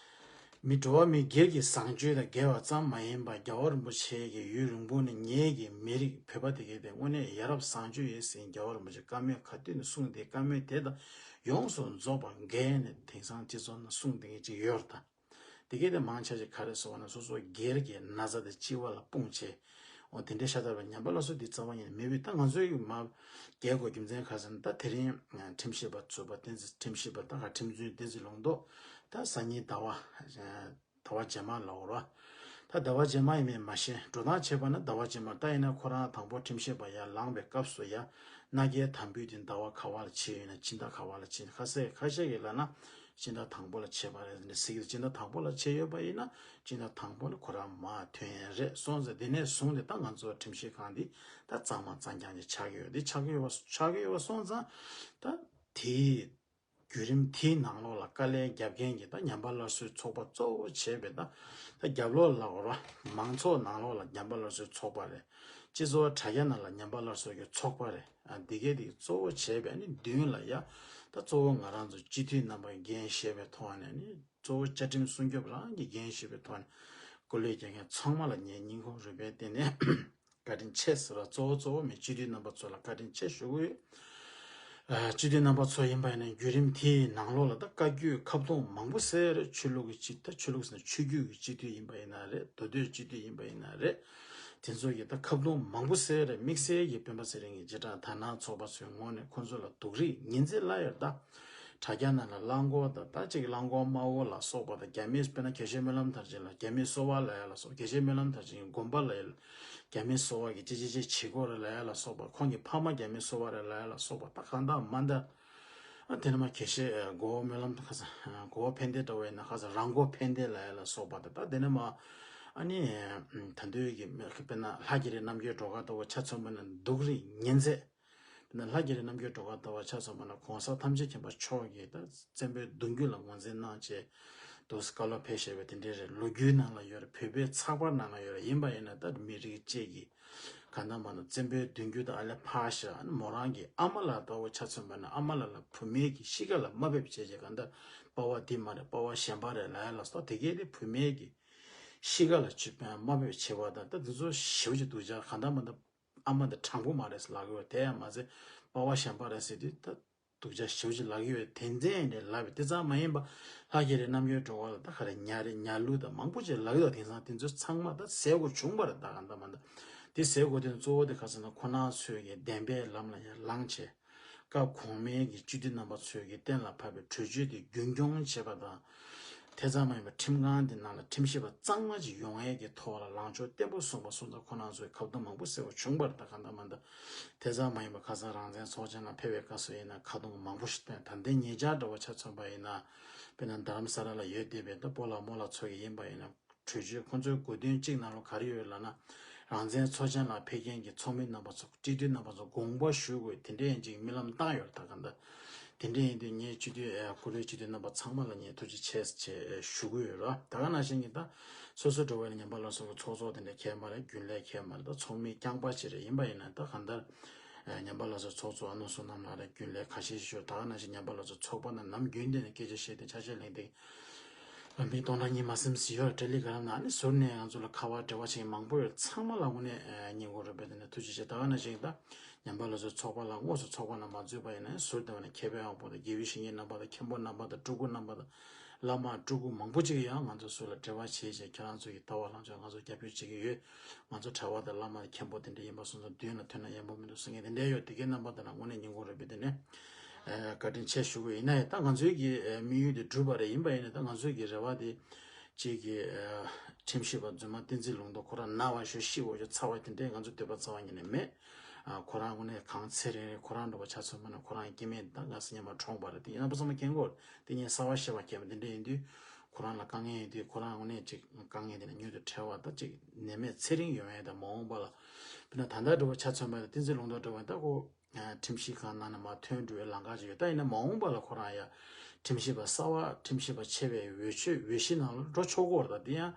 མི་འགྲོ་བ་མི་སྒེར་གྱི་བཟང་སྤྱོད་དང་འགལ་བ་ཙམ་མ་ཡིན་པར་རྒྱལ་བ་རིན་པོ་ཆེ་གིས་ཡུན་རིང་པོ་ནས་ངེད་ཀྱི་མི་རིགས་བོད་པ་དེ་གའི་དེ་དངོས་གནས་ཡ་རབས་བཟང་སྤྱོད་ཡིན་ཟེར་རྒྱལ་བ་རིན་པོ་ཆེ་བཀའ་མོལ་ག་དུས་ནས་གསུངས་ཏེ། བཀའ་མོལ་དེ་དང་ཡོངས་སུ་རྫོགས་པ་འགལ་ནས་དེང་སང་སྤྱི་ཚོགས་ནང་གསུངས་བསྡད་མཁན་ཅིག་ཡོད་རེད་ད། དེ་གའི་དེ་མང་ཆེ་ཞིག་ག་རེ་ཟེར་བ་ན། སོ་སོ་སྒེར་གྱི་ན་ཚ་དེ་སྤྱི་བ་ལ་སྤུངས་བྱས། འོ་དེ་འདྲའི་ཤ་སྟག་པའི་ཉམས་པ་སླར་གསོ་འདི་རྩ་བ་ཉིད་ནས་མེད་པས། ད་ང་ཚོའི་མ་རྒྱལ་དགོས་རྒྱུ་མཚན་ག་ཟེར་ན། ད་དེ་རིང་ཁྲིམས་ཞིབ་པ་ཚོས་པ་བསྟན་འཛིན། ཁྲིམས་ཞིབ་པ་ད་ག་ཁྲིམས་རྩོད་བསྟན་འཛིན་ལུང་རྟོགས། ད་སང་ཉིན་ཟླ་བ་ཟླ་བ་རྗེས་མ་ལ་འོ་ར། ད་ཟླ་བ་རྗེས་མ་ཡིན་མིན་མ་ཤེས། འགྲོ་སྟངས་བྱས་པ་ན་ཟླ་བ་རྗེས་མ། ད་ཡིན་ན་ཁོ་རང་དང་པོ་ཁྲིམས་ཞིབ་པ་ཡར་ལངས་པའི་སྐབས་སུ་ཡ། མནའ་སྐྱེལ་དམ་འབུལ་དེ་ཟླ་བ་ག་བ་ལ་བྱས་ཡོད་ན། སྤྱི་ཟླ་ག་བ་ལ་བྱས། ཁ་ཤས་ཁ་ཤས་ཀྱིས་ལབ་ན་སྤྱི་ཟླ་དང་པོ་ལ་བྱས་པ་རེད་ཟེར་ནས་ཟེར་གྱི་འདུག་སྤྱི་ཟླ་དང་པོ་ལ་བྱས་ཡོད་པ་ཡིན་ན་སྤྱི་ཟླ་དང་པོ་ལ་ཁོ་རང་མར་ཐོན་ཡས་རེད་སོང་ཟེར། དེ་ནས་བཟུང་སྟེ་ད་ང་ཚོ་ཁྲིམས་ཞིབ་ཁང་འདི་ད་གཙང་མ་གཙང་རྐྱང་ཅིག་ཆགས་ཀྱི་ཡོད། འདི་ཆགས་ཀྱི་ཡོད་པ་ཆགས་ཀྱི་ཡོད་པ་སོང་ཙང་། ད་དེའི་བརྒྱུད་རིམ་དེའི་ནང་ལོགས་ལ་དཀའ་ལས་རྒྱབ་མཁན་གྱི་ད་ཉམས་པ་སླར་གསོའི་ཚོགས་པ་གཙོ་བོ་བྱས་པའི་ད་ད་རྒྱབ་ལོགས་ལ་འོ་ར། མང་ཚོགས་ནང་ལོགས་ལ་ཉམས་པ་སླར་གསོའི་ཚོགས་པ་རེད། སྤྱི་ཚོགས་དྲ་རྒྱ་ནང་ལ་ཉམས་པ་སླར་གསོ་གི་ཚོགས་པ་རེད། ཨ་འདི་གས་དེ་གཙོ་བོ་བྱས་པའི་ནི་མདུན་ལ་ཡ། ད་གཙོ་བོ་ང་རང་ཚོ་སྤྱི་འཐུས་རྣམ་པ་འགན་བཞེས་པའི་ཐོག་ནས་ནི། གཙོ་བོ་བཅའ་ཁྲིམས་སྲུང་སྐྱོབ་རང་གི་འགན་བཞེས་པའི་ཐོག་ནས་སྐུ་ལས་རྒྱག་མཁན་ཚང་མ་ལ་ངས་སྙིང་ཁོང་རུས་པའི་གཏིང་ནས་བཀའ་དྲིན་ཆེ་ཟེར་བ། གཙོ་བོ་གཙོ་བོ་མི་སྤྱི་འཐུས་རྣམ་པ་ཚོ་ལ་བཀའ་དྲིན་ཆེ་ཞུ་གི་ཡོད། ཨ་སྤྱི་འཐུས་རྣམ་པ་ཚོ་ཡིན་པ་ཡིན་ན་བརྒྱུད་རིམ་དེའི་ནང་ལོགས་ལ་ད་བཀའ་བརྒྱུད་ཁ་བརྡུང་མང་པོ་བཟོས་རེད། ཆོས་ལུགས་ཀྱི་སྤྱི། ད་ཆོས་ལུགས་ཟེར་ན་ཆོས་བརྒྱུད་ཀྱི་སྤྱི་འཐུས་ཡིན་པ་ཡིན་ན་རེད། མདོ་སྟོད་སྤྱི་འཐུས་ཡིན་པ་ཡིན་ན་རེད། དེ་ཚོ་གིས་ད་ཁ་བརྡུང་མང་པོ་བཟོས་རེད། དམིགས་བསལ་གྱི་སྤེན་པ་ཚེ་རིང་གི་རྗེས་འབྲང་དར་ནག་ཚོགས་པ་ཚོའི་ངོས་ནས་ཁོ་ཚོ་ལ་སྡུག་རུས་ངན་ཚད་ལ་ཡོད་ད། དྲ་རྒྱ་ནང་ལ་གླང་གོག་དང་ད་ཅིག་གླང་གོག་དམར་པོ་ལ་སོགས་པ་དང་། རྒྱ་མིས་དཔེར་ན་དགེ་བཤེས་སྨོན་ལམ་མཐར་ཕྱིན་ལ་རྒྱ་མིས་གསོ་བ་ལབ་ཡ་ལ་སོགས། དགེ་བཤེས་སྨོན་ལམ་མཐར་ཕྱིན་གྱི་དགོན་པ་ལ་ཡ་ལ་རྒྱ་མིས་གསོ་བ་གི་ཅི་ཅི་ཅི་བྱེད་དགོས་རེད་ལབ་ཡ་ལ་སོགས་པ། ཁོང་གི་ཕ་མ་རྒྱ་མིས་གསོ་བ་རེད་ལབ་ཡ་ལ་སོགས་པ། ད་གང་ལྟར་མ་འདྲ། ཨ་དེ་ནས་མ་དགེ་བཤེས་ཨ་གོ་བོ་སྨོན་ལམ་ཁ་ས་ཨ་གོ་བོ་ཕན་བདེ་འདྲ་བོ་ཡིན་ན་ཁ་ས་རང་མགོ་ཕན་བདེ་ལབ་ཡ་ལ་སོགས་པ་དང་། ད་དེ་ནས་མ་ཨ་ནི་ཨ་ད་འདོད་ཀྱི་དཔེར་ན་ལྷ་རྒྱལ་རི་རྣམ་རྒྱལ་སྒྲོལ་དཀར་ལྟ་བུ་ཆ་མཚོན་པ་ན་སྡུག་རུས་ངན་ཚད། དཔེར་ན་ལྷ་རྒྱལ་རི་རྣམ་རྒྱལ་སྒྲོལ་དཀར་ལྟ་བུ་ཆ་མཚོན་པ་ན་གོང་ས་ཐམས་ཅད་མཁྱེན་པ་མཆོག་གིས་ད་བཙན་པོའི་གདུང་རྒྱུད་ལ་ངོས་འཛིན་གནང་བྱས་འདུག་སེ་བཀའ་སློབ་ཕེབས་བཞག་པ་དེ་འདྲའི་རེད། ལོ་རྒྱུས་ནང་ལ་ཡོད་རེད། བོད་པའི་ཚགས་པར་ནང་ལ་ཡོད་རེད། ཡིན་པ་ཡིན་ན་ད་མི་རིགས་བཅས་ཀྱི་གང་ལྟར་མ་ན་བཙན་པོའི་གདུང་རྒྱུད་དང་ཨ་ལས་ཕར་བཞག་མོ་རང་གི་ཨ་མ་ལགས་ལྟ་བུ་ཆ་མཚོན་པ་ན་ཨ་མ་ལགས་ལ་བུད་མེད་ཀྱི་གཤིས་ཀ་ལ་དམའ་འབེབས་བྱས་བྱས། གང་ལྟར་པ་ཕ་འདི་མ་རེད། པ་ཕ་གཞན་པ་རེད་ལབ་ཡ་ལ་སོགས། དེ་གས་དེ་བུད་མེད་ཀྱི་གཤིས་ཀ་ལ་ཆུ་དཔེ་དམའ་འབེབས་བྱེད་པ་དང་། ད་འདི་ཚོ་ཞེ་པོ་ཅིག་སྡུག་ཅག་གང་ལྟར་མ་ན་ཨ་མ་འདི་དྲང་པོ་མ་རེད་ཟེར་ལབ་ཀྱི་ཡོད། དེ་ཡང་མ་ཟད་པ་ཕ་གཞན་པ་རེད་ཟེར་དུས་ད། སྡུག་ཅག་ཞེ་པོ་ཅིག་ལབ་ཀྱི་ཡོད། དེ་འདྲ་ཡིན་དེ་ལབ་པའི་དེ་ཙམ་མ་ཡིན་པ། ལྷ་རྒྱལ་རི་རྣམ་རྒྱལ་སྒྲོལ་དཀར་ལ་ད་ག་རེ་ཉ་རེད་ཉ་ལུག་དང་མང་པོ་ཅིག་ལབ་ཀྱི་འདུག་དེང་སང་དེ་ཚོ་ཚང་མ་ད་ཟས་གོ་བྱུང་བ་རེད། ད་གང་ལྟར་མ་ལྟར་དེ་ཟས་གོ་དེ་གཙོ་བོ་དེ་ག་ཟེར་ན་ཁོ་རང་ཚོས་ཀྱི་བདེན་པའི་ལམ་ལ་ཡར་ལངས་བྱས། སྐབས་གོང་མའི་གི་སྤྱི་འཐུས་རྣམ་པ་ཚོས་ཀྱི་གཏན་ལ་ཕབ་པའི་གྲོས་ཆོད་དེ་རྒྱུན་སྐྱོང་བྱེད་པ་དང་། དེ་ཙམ་མ་ཡིན་པར་ཁྲིམས་ཁང་འདི་ནང་ལ་ཁྲིམས་ཞིབ་པ་གཙང་མ་ཅིག་ཡོང་ཡས་ཀྱི་ཐོག་ལ་ལངས་ཕྱོགས་བརྟན་པོ་བཟུང་བ་སོང་ཙང་ཁོ་རང་ཚོའི་ཁ་བརྡ་མང་པོ་གསལ་པོ་བྱུང་བ་རེད། ད་གང་ལྟར་མ་ལྟར་དེ་ཙམ་མ་ཡིན་པར་ཁ་སང་རང་བཙན་ཚོགས་ཆེན་ལ་ཕེབས་པའི་སྐབས་སུ་ཡིན་ན་ཁ་རྡུང་མང་པོ་ཞིག་བཏོན། ད་ལྟའི་ཉེ་ཆར་འདྲ་བོ་ཆ་མཚོན་པ་ཡིན་ན། དཔེར་ན་རྡ་རམ་ས་ལ་ལ་ཡོད་བསྡད་པའི་ད་སྤོ་ལགས་རྨོ་ལགས་ཚོ་གི་ཡིན་པ་ཡིན་ན། གྲོས་ཆོད་ཁོང་ཚོའི་དགོས་འདུན་གཅིག་ནང་ལོགས་ག་རེ་ཡོད་ལབ་ན། རང་བཙན་ཚོགས་ཆེན་ལ་ཕེབས་མཁན་གྱི་ཚོགས་མི་རྣམ་པ་ཚོ་སྤྱི་འཐུས་རྣམ་པ་ཚོ་དགོངས་པ་ཞུ་དགོས་དེ་འདྲའི་ཡིན་ཅིག་རྨི་ལམ་བཏང་ཡོད་རེད། ད་ག་འདྲ་དེ་འདྲ་ཡིན་དུས་ངས་སྤྱི་འཐུས་ཨ་སྐུ་མགྲོན་སྤྱི་འཐུས་རྣམ་པ་ཚང་མ་ལ་ངས་ཐུགས་རྗེ་ཆེ་ཞེས་ཞུ་གི་ཡོད་རེད། ད་ག་ནང་བཞིན་གྱི་ད་སོ་སོ་འགྲོ་བའི་ཉམས་པ་སླར་གསོ་གི་ཚོགས་གཙོ་དེ་འདྲ་གལ་མ་རེད། རྒྱུན་ལས་གལ་མ་རེད། ད་ཚོགས་མི་རྐྱང་པ་ཞིག་རེད། ཡིན་པ་ཡིན་ན་ད་ག་འདྲ་ཨ་ཉམས་པ་སླར་གསོ་ཚོགས་གཙོ་ཨ་ནུ་བསོད་ནམས་ལགས་རེད། རྒྱུན་ལས་ཁ་ཤས་ཤིག་ཡོད། ད་ག་ནང་བཞིན་ཉམས་པ་སླར་གསོ་ཚོགས་པ་ནང་ནམ་རྒྱུན་དེ་ནས་སྐད་ཆ་བཤད་དེ་ཆ་ཤས་ལེན་དེ། ལམ་སང་སྟོང་ཕྲག་གཉིས་མ་ཟིན་ཟིན་ཡོད་རེད། ལི་ག་ར་ནང་ནས་ཟུར་ནས་ང་ཚོ་ལ་ཁ་པར་འབྲེལ་བ་བྱེད་མཁན་མང་པོ་ཡོད། ཚང་མ་ལ་དངོས་གནས་སྙིང་ཁོང་རུས་པའི་གཏིང་ནས་ཐུགས་རྗེ་ཆེ། ད་ག་ནང་བཞིན་ད་ཉམས་པ་སླར་གསོ་ཚོགས་པ་ལ་དངོས་སུ་ཚོགས་པ་ནང་མ་འཛུལ་བ་ཡིན་ན་ཟུར་དེ་བ་ནས་མཁས་པའི་དབང་པོ་དང་དགེ་བའི་བཤེས་གཉེན་རྣམ་པ་དང་མཁན་པོ་རྣམ་པ་དང་སྤྲུལ་སྐུ་རྣམ་པ་དང་བླ་མ་སྤྲུལ་སྐུ་མང་པོ་ཅིག་ཡང་ང་ཚོ་ཚུར་ལ་འབྲེལ་བ་བྱེད་བྱས་ཁྱེད་རང་ཚོ་གི་ལྟ་བ་ལངས་ཕྱོགས་ང་ཚོ་རྒྱབ་སྐྱོར་བྱེད་ཀྱི་ཡོད། ང་ཚོ་གྲྭ་པ་དང་བླ་མ་དང་མཁན་པོ་དེ་འདྲ་ཡིན་པ་སོང་ཙང་མདུན་ལ་ཐོན་ན་ཡག་པོ་མི་འདུག་ཟེར་མཁན་དེ་འདྲ་ཡོད། དེ་གའི་རྣམ་པ་དེ་ལ་དངོས་གནས་སྙིང་ཁོང་རུས་པའི་གཏིང་ནས་ཨ་བཀའ་དྲིན་ཆེ་ཞུ་དགོས། ཡིན་ན་ཡང་ད་ང་ཚོའི་གི་ཨ་དམིགས་ཡུལ་དེ་འགྲུབ་པ་རེད། ཡིན་པ་ཡིན་ན་ད་ང་ཚོའི་གི་རེ་བ་དེ་གཅིག་གི་ཨ་ཁྲིམས་ཞིབ་པ་རྫུན་མ་བསྟན་འཛིན་ལུང་རྟོགས་ཁོ་རང་ན་བ་ཤོར་ཤི་བ་ཤོར་ཚར་བ་དེ་འདྲའི་ང་ཚོ་འདོད་པ་རྩ་བ་ཉིད་ནས་མེད། ཨ་ཁོ་རང་དངོས་གནས་གངས་ཚེ་རིང་རེད། ཁོ་རང་འདྲ་བ་ཆ་མཚོན་པ་ན་ཁོ་རང་སྐྱེ་དམན་ད་ང་སི་ཉམས་པ་གྲོངས་པ་རེད། དེ་ཡིན་ན་པ་ཚང་མ་མཁྱེན་གོ། དེ་ངས་གསར་བ་བཤད་པ་མཁྱེན་པ་དེ་འདྲ་ཡིན་དུས་ཁོ་རང་ལ་དཀའ་ངལ་ཡིན་དུས་ཁོ་རང་དངོས་གནས་ཅིག་དཀའ་ངལ་དེ་ནས་མྱུར་དུ་བྲལ་བ་ད་ཅིག་ནད་མེད་ཚེ་རིང་ཡོང་ཡས་ད་མ་འོངས་པ་ལ། དཔེར་ན་ད་ལྟ་འདྲ་བ་ཆ་མཚོན་པ་ན་བསྟན་འཛིན་ལུང་རྟོགས་འདྲ་བ་ད་ཁོ། ཁྲིམས་ཞིབ་ཁང་ནང་ནས་མར་ཐོན་འགྲོ་བའི་ལམ་ཁ་ཅིག་ཡོད། ད་ཡིན་ན་མ་འོངས་པ་ལ་ཁོ་རང་ཡ་ཁྲིམས་ཞིབ་པ་གསར་བ་ཁྲིམས་ཞིབ་པ་ཆེ་བའི་འོས་ཆོས་འོས་གཞི་ནང་ལ་འགྲོ་ཆོག་གི་རེད། ད་དེ་ཡང་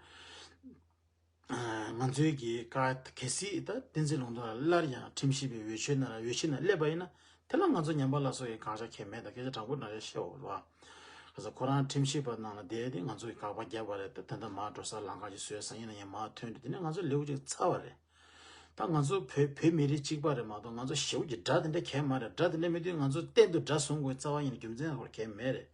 ང་ཚོའི་གི་ཀ་གལ་སྲིད་ད་བསྟན་འཛིན་ལུང་རྟོགས་ལ་སླར་ཡང་ཁྲིམས་ཞིབ་པའི་འོས་ཆོས་ནང་ལ་འོས་གཞི་ནང་སླེབས་པ་ཡིན་ན་དེ་ལ་ང་ཚོ་ཉམས་པ་སླར་གསོ་ཡི་དགག་བྱ་གལ་མེད། ད་སྐད་ཆ་དྲང་པོ་དྲང་བཞག་བཤད་འོ་རེད་བ། ག་ས་ཁོ་རང་ཁྲིམས་ཞིབ་པ་ནང་ལ་བསྡད་དེ་ང་ཚོ་གི་དགག་པ་བརྒྱབ་པ་རེད། ད་ད་ལྟ་མར་འགྲོ་སར་ལམ་ཁ་ཅིག་བཟོས་སང་ཉིན་ནས་ཡང་མར་ཐོན་དུས་དེ་ནས་ང་ཚོ་ལེའུ་གཅིག་ཚར་བ་རེད། ད་ང་ཚོ་བོད་བོད་མི་རིགས་གཅིག་པ་རེད་མ་གཏོགས་ང་ཚོ་ཞེ་པོ་ཅིག་དགྲ་དེ་འདྲ་གང་ཡང་མ་རེད། དགྲ་དེ་འདྲ་མེད་དུས་ང་ཚོ་གཏན་དུ་དགྲ་བཟུང་དགོས་རྩ་བ་ཉིད་ནས་རྒྱུ་མཚན་ཧོར་གང་ཡང་མེད་རེད།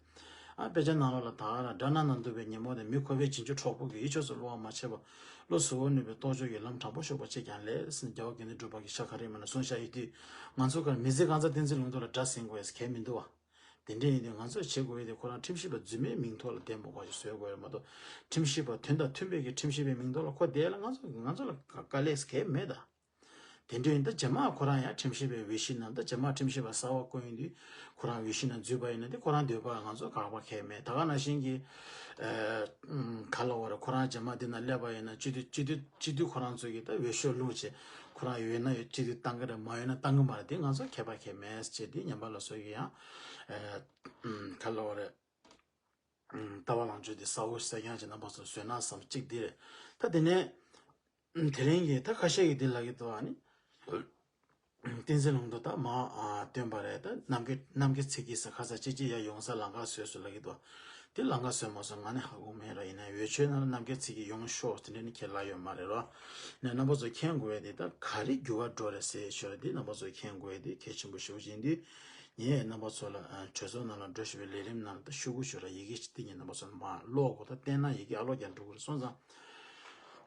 ཨ་དཔེ་ཆ་ནང་ལོགས་ལ་ད་ག་རང་དགྲ་ནག་ན་འདུག་པའི་ཉོན་མོངས་དེ་མི་ཁོ་པའི་བྱིན་གྱིས་འཕྲོག་པོ་གི་ཡིད་ཆོས་སུ་བསླུ་བ་མ་བྱས་པ། བློ་གཟུ་བོར་ནུས་པའི་རྟོགས་བརྗོད་ཀྱི་ལམ་དྲང་པོ་ཞོག་པ་ཅིག་ཀྱང་ལས་ཟེར་རྒྱལ་བ་དགེ་འདུན་གྲུབ་པ་གིས་ཤ་ཁ་རེ་མ་ན་གསུངས་བཞག་ཡོད་དུས། ང་ཚོ་གར་མི་ཚེ་གང་ཚ་བསྟན་འཛིན་ལུང་རྟོགས་ལ་དགྲ་ཟིན་དགོས་ཡས་གལ་མི་འདུག་བ། དེ་འདྲ་ཡིན་དུས་ང་ཚོས་བྱེད་དགོས་ཡས་དེ་ཁོ་རང་ཁྲིམས་ཞིབ་པ་རྫུན་མའི་མིང་ཐོག་ལ་བདེན་པ་གོ་ཞིག་བཟོས་དགོས་ཡོད་མ་གཏོགས། ཁྲིམས་ཞིབ་པ་དོན་དང་མཐུན་པའི་གི་ཁྲིམས་ཞིབ་པའི་མིང་ཐོག་ལ་ཁོ་བསྡད་ལ་ང་ཚོ་ང་ཚོ་ལ་དཀའ་ལས་གལ་མེད་ད། དེ་འདྲ་ཡིན་ད་རྗེས་མ་ཁོ་རང་ཡང་ཁྲིམས་ཞིབ་པའི་འོས་གཞི་ནང་ད་རྗེས་མ་ཁྲིམས་ཞིབ་པ་གསར་བ་བསྐོ་ཡོང་དུས་ཁོ་རང་འོས་གཞི་ནང་འཛུལ་བ་ཡིན་ན་དེ་ཁོ་རང་འདོད་པ་ང་ཚོ་དགག་པ་གལ་མེད། ད་ག་ནང་བཞིན་གྱི་ཨ་ག་ལ་བ་རེད། ཁོ་རང་རྗེས་མ་དེ་ན་སླེབས་པ་ཡིན་ན་སྤྱི་འཐུས་སྤྱི་འཐུས་སྤྱི་འཐུས་ཁོ་རང་ཚོ་གི་ད་འོས་ཤོག་བླུགས་བྱས་ཁོ་རང་ཡོད་ན་ཡོད་སྤྱི་འཐུས་བཏང་གི་རེད། མ་ཡོད་ན་བཏང་གི་མ་རེད། དེ་ང་ཚོ་ཁྱད་པར་གལ་མེད་ཅེས་དེ་ཉན་པ་ལ་སོགས་ཀྱི་ཡང་ཨ་ག་ལ་བ་རེད། ལྟ་བ་ལངས་ཕྱོགས་དེ་གསལ་བོ་གསལ་རྐྱང་ཅིག་རྣམ་པ་ཚོ་བཟོས་ན་བསམ་གཅིག་འདི་རེད། ད་དེ་ནས་དེ་རིང་གི་ད་ཁ་ཤས་ཀྱིས་འདི་ལབ་ཀྱི་འདུག་ཨ་ནི་བསྟན་འཛིན་ལུང་རྟོགས་ད་མ་སྟོན་པ་རེད། ད་རྣམ་རྒྱལ་རྣམ་རྒྱལ་ཚེ་སྐྱིད་ས་ཁ་ས་ཅིག་ཅིག་ཡ་ཡོང་ས་ལམ་ཁ་བཟོས་སོང་ལབ་ཀྱི་འདུག་དེ་ལམ་ཁ་བཟོས་མ་སོང་ང་ནི་ཧ་གོ་མེད་ར། ཡིན་ན་འོས་ཆོས་ནང་ལ་རྣམ་རྒྱལ་ཚེ་སྐྱིད་ཡོང་ཤོག་དེ་འདྲ་ནི་ཁས་ལ་ཡོད་མ་རེད་རོ། ནས་རྣམ་པ་ཚོ་མཁྱེན་དགོས་ཡ་དེ་ད་ག་རེ་འགྱུར་བ་འགྲོ་རེད་ཟེར་ཞོར་དེ་རྣམ་པ་ཚོ་མཁྱེན་དགོས་ཡ་དེ་གལ་ཆེན་པོ་ཞེ་པོ་ཅིག་ཡིན་དུས། ངས་རྣམ་པ་ཚོ་ལ་ཨ་གྲོས་ཚོགས་ནང་ལ་འགྲོ་བཞིན་པའི་ལས་རིམ་ནང་ལ་ད་ཤོག་གུ་ཞུ་ར་ཡི་གེ་ཞིག་སྟེང་ནས་རྣམ་པ་ཚོ་ལ་མ་ཀློག་གོ་ད་བལྟས་ན་ཡི་གེ་ཨ་ཀློག་ཀྱང་འགྲོ་གི་རེད། སོང་ཙང་